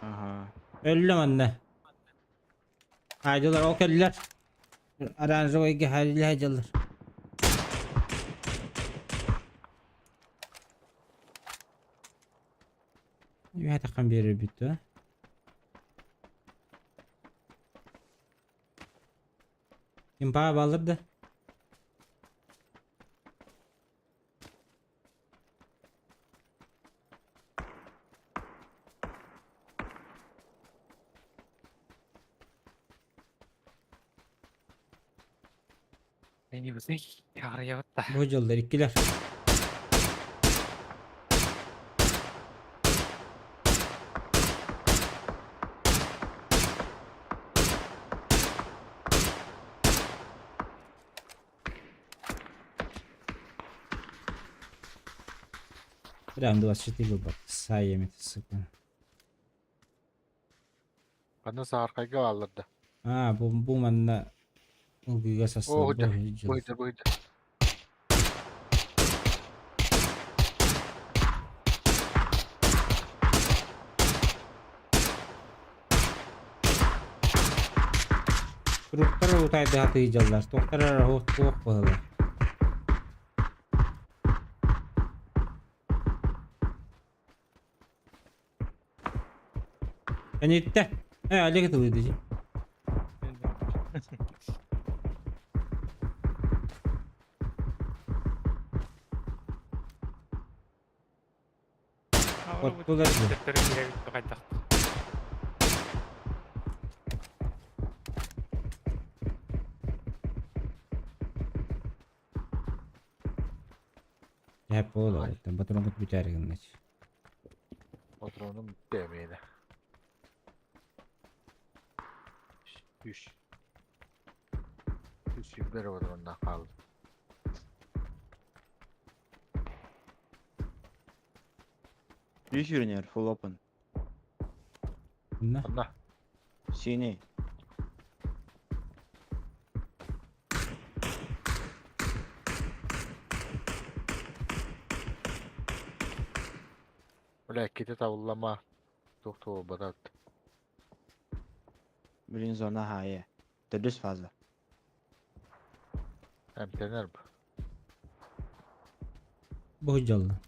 Ага. Өллө манна. Айдылар ол кэллэр. Оранжевойга хайдылар дьаллар. Үһэ таххан биэрэр бүттэ. Импаа балыр да. Мени бысый. Ярыябытта. Бу дьыллар иккилэр. Прям 24 выбор. Саями, сука. Ханна сааркайга бааллар да. А, бу манна ылгыга О, састар. хыдьар. Бу хыдьар, бу хыдьар. Туруктар утайды хатыы дьаллар. Туохтар туох туох быһылар. Эниттэ. Э, Олег тылы дии. Оттулар бу. Төттөрү киирэ бүттэ хайдах. Эп буолар. Батырын бүтәр гыннач. Патронум дэмээнэ. Үс. Үс юбер патронна хаалды. Үс юринер, full open. На. Анна. Синий. Бля, кити табыллама. Туох батат. Блин, зона хая. Төрдүс фаза. Эмтенер бу. Бу дьалла.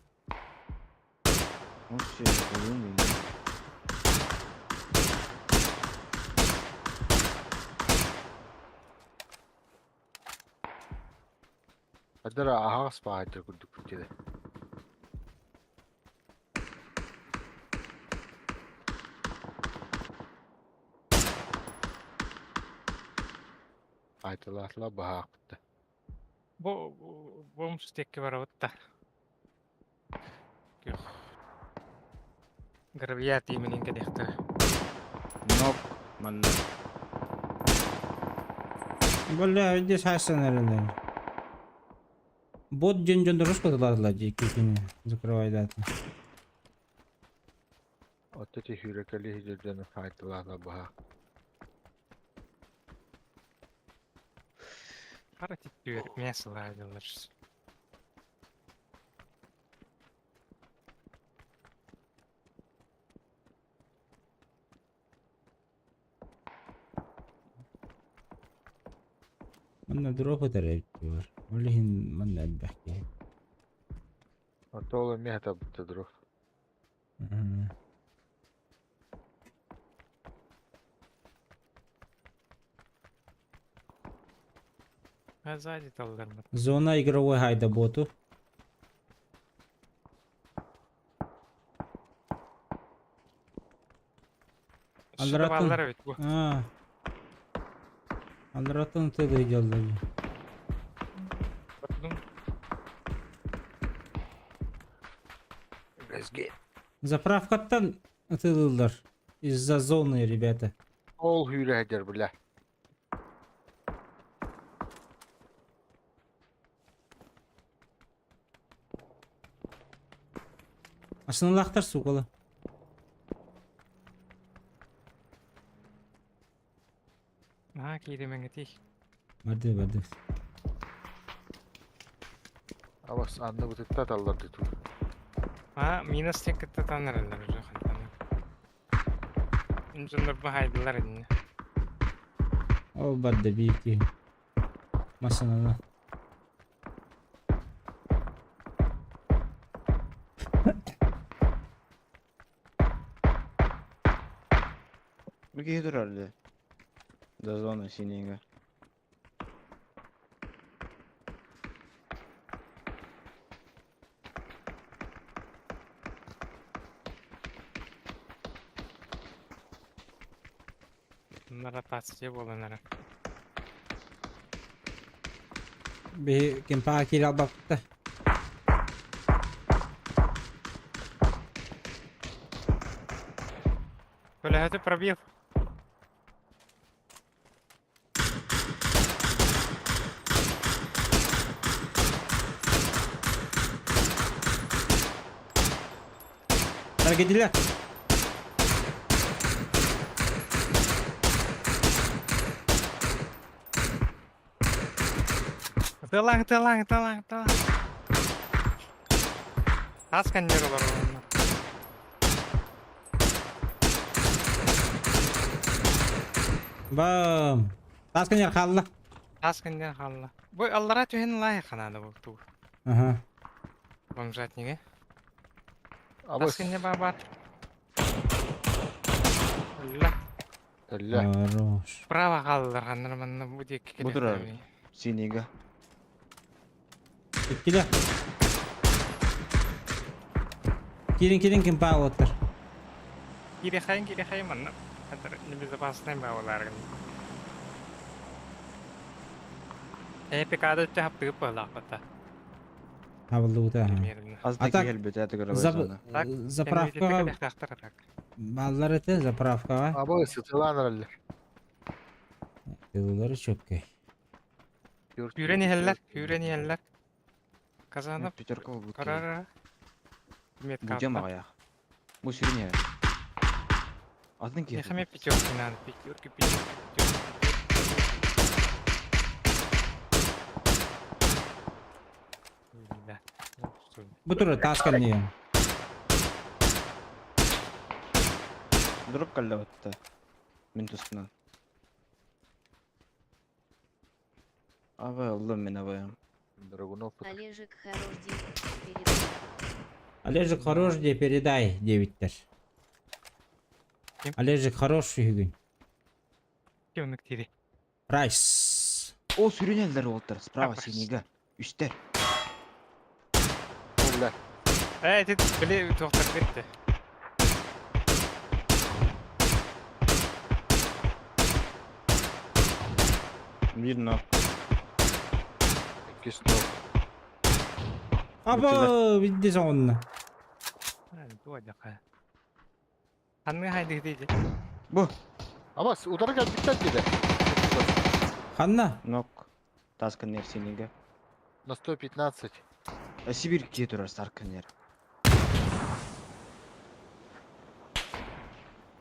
Ну все, блин. Адара аһаҕас баайдыр курдук бүтүдэ. Айтылаатла баһаакпытта. Бу бу мустекке барабытта. Көх. Гравия тиименин кэдиэхтэрэ. Нок. Манна. Бля, здесь хасан, наверное. Бот дьон дьон дорожка тылаатылар дии кикини закрывай дата. Отто ти хүрекели хидерден айтылаатла баһаак. Хара титтүөр мясо ладилар. Манна дроп этэр бар. Ол иһин манна элбэх киһи. Оттон ол эмиэ хатабыта друг. А сзади таллармыт. Зона игровой хайда боту. Аллараттан. Баллар эбит бу. А. Аллараттан тылы дьаллар. Заправкаттан ытылылар. Из-за зоны, ребята. Ол hűrehedер бля. Асыналаахтар сукала. Аа кииримэҥэтий. Барды барды. Абас анны бытытта талларды ту. Аа минус теккетте танараллар уже хантана. Инженер бахайдылар инне. Ол барды биики. Масынана. Бу киһи турар дии. До зоны синего. Ротация буолан эрэ. Би кемпаа киирэ албаппыта. Көлөһөтү пробил. Таргетилер. Ытыалаң, ытыалаң, ытыалаң, ытыалаң. Таас кэннигэр олорор онно. Бам. Таас кэннигэр хаалла. Таас кэннигэр хаалла. Бу аллара түһэн лайық ханаада бу туу. Аха. Бомжатнига. Абас. Таас кэннэ баар. Өллө. Өллө. Хорош. Право хааллар ханнар манна бу диэки Бу турар. кэлиэхтэрэ. Синего. Иккилэ. Киирин киирин кемпаа уоттар. Киириэхэйин киириэхэйин манна. Это небезопасный бааларгын. Эпикада өттө хаптыгып баалаахпата. Табыллыбыта. Примерно. Аз да А так, киһи өлбүтэ тыгырабай зона. Так, заправкаҕа бааллар этэ, заправкаҕа. Абы сытылаан эрэллэр. Тыллары чөккөй. Күүрэн иһэллэр, күүрэн иһэллэр. Казанов Пятерка болбут. карара. Метка. Будем аҕыйах. Бу сүрүн иһэр. Атын киһи. Нехаме пятерки надо, пятерки, пятерки, пятерки, пятерки. Да. Бу турар таас кэннигэр. Дроп кэллэ Мин туспунан. Абы ыллым мин абыйым. Драгунов. Олежек хорош день, передай. Олежек хорош де передай диэбиттэр. Олежек хорош үһүгүн. Ким тири. Прайс. О сүрүн эллэр уолаттар справа синего. Үстэр. Бля. Э, ты били туохтар битте. Биир нок. Иккис нок. Аба бидде соҕунна. Туа дьаха. Ханны хайды дейді. Бу. Абас утары кэлбиттэр диде. Ханна? Нок. Таас кэннигэр синего. На 115. Сибирь киһи турар сар кэннигэр.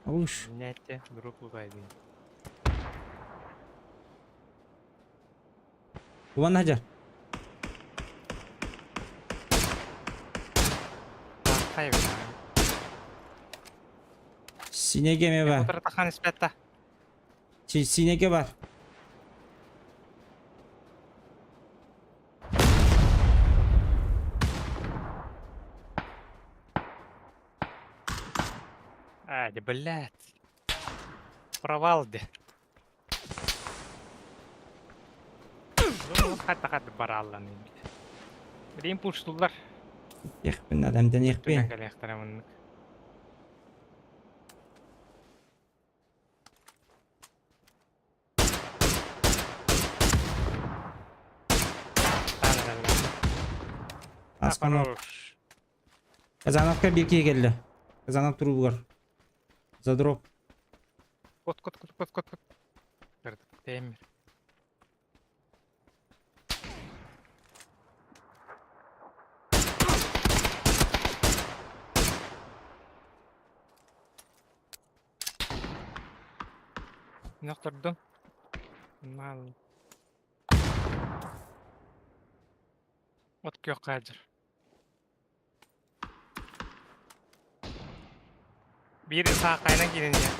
Уш. Нәтте, дроп лутайды. Кубан хажар. Хайы. Синеге ме бар. Утары тахан испетта. Синеге бар. А, да блядь. Провал де. Хатта хатта бараллан бит. Билим пуштулар. Ехпин, адамдан ехпин. Кэлиэхтэрэ муннук. Аспанов. Казановка бир киһи кэллэ. Казанов туруугар. Задроп. Кот, кот, кот, кот, кот, кот. Темир. Нохтордум. Мал. От күөх хаадьыр. Биир саахайынан киирэн иһэр.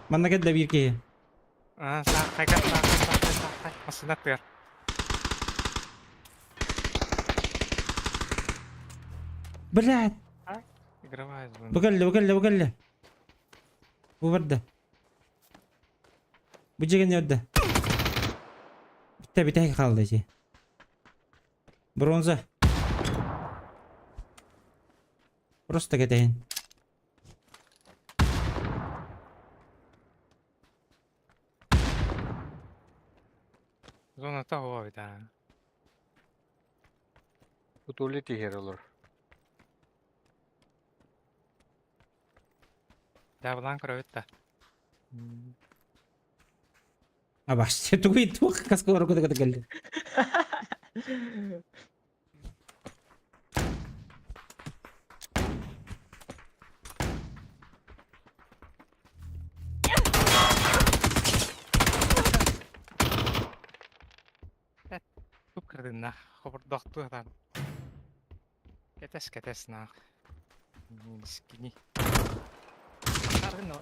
Манна кэллэ биир киһи. Аа, саахайга, саахай, саахай, саахай. Массыына аттыгар. Блядь! Игровая зона. Бу кэллэ, бу кэллэ, бу кэллэ. Бу барда. Бу дьиэгэ барда. Бүттэ, бүтэһик хаалла ити. Бронза. Просто кэтэһин. Зоната оҕо да. Утули тиһэр олор. Дабылаан көрөбүт да. Абаш, тугуй туох каскалар куда кэлли. Туп кырдынна, хобордохту атан. Кэтэс кэтэс наах. Скини. Аргын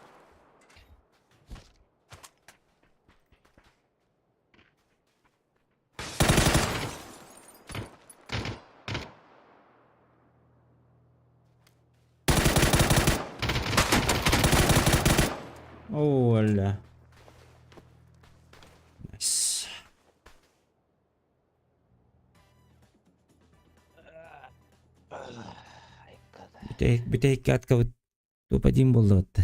Оля. Nice. Бүтэһик бүтэһиккэ аткабыт топ-1 буоллубут.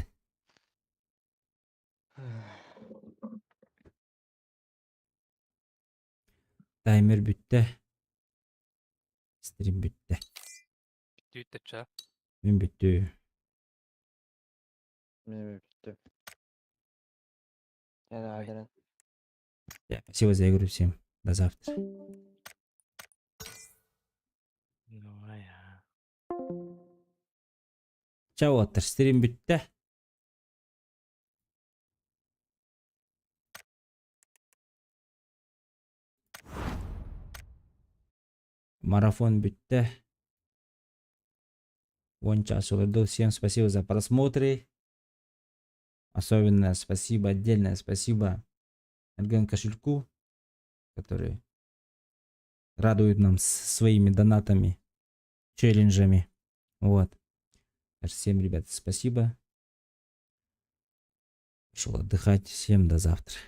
Таймер бүттэ. Стрим бүттэ. Бүттүү ча. Мин бүттүү. Мен бүттү. Давай. Спасибо за игру всем. До завтра. Ну, а я. Чао, аттар. Стрим бүттэ. Марафон бүттэ. Вон час олорду. Всем спасибо за просмотры. Особенно спасибо, отдельное спасибо НГН кошельку, который радует нам своими донатами, челленджами. Вот. Всем, ребят, спасибо. Пошел отдыхать. Всем до завтра.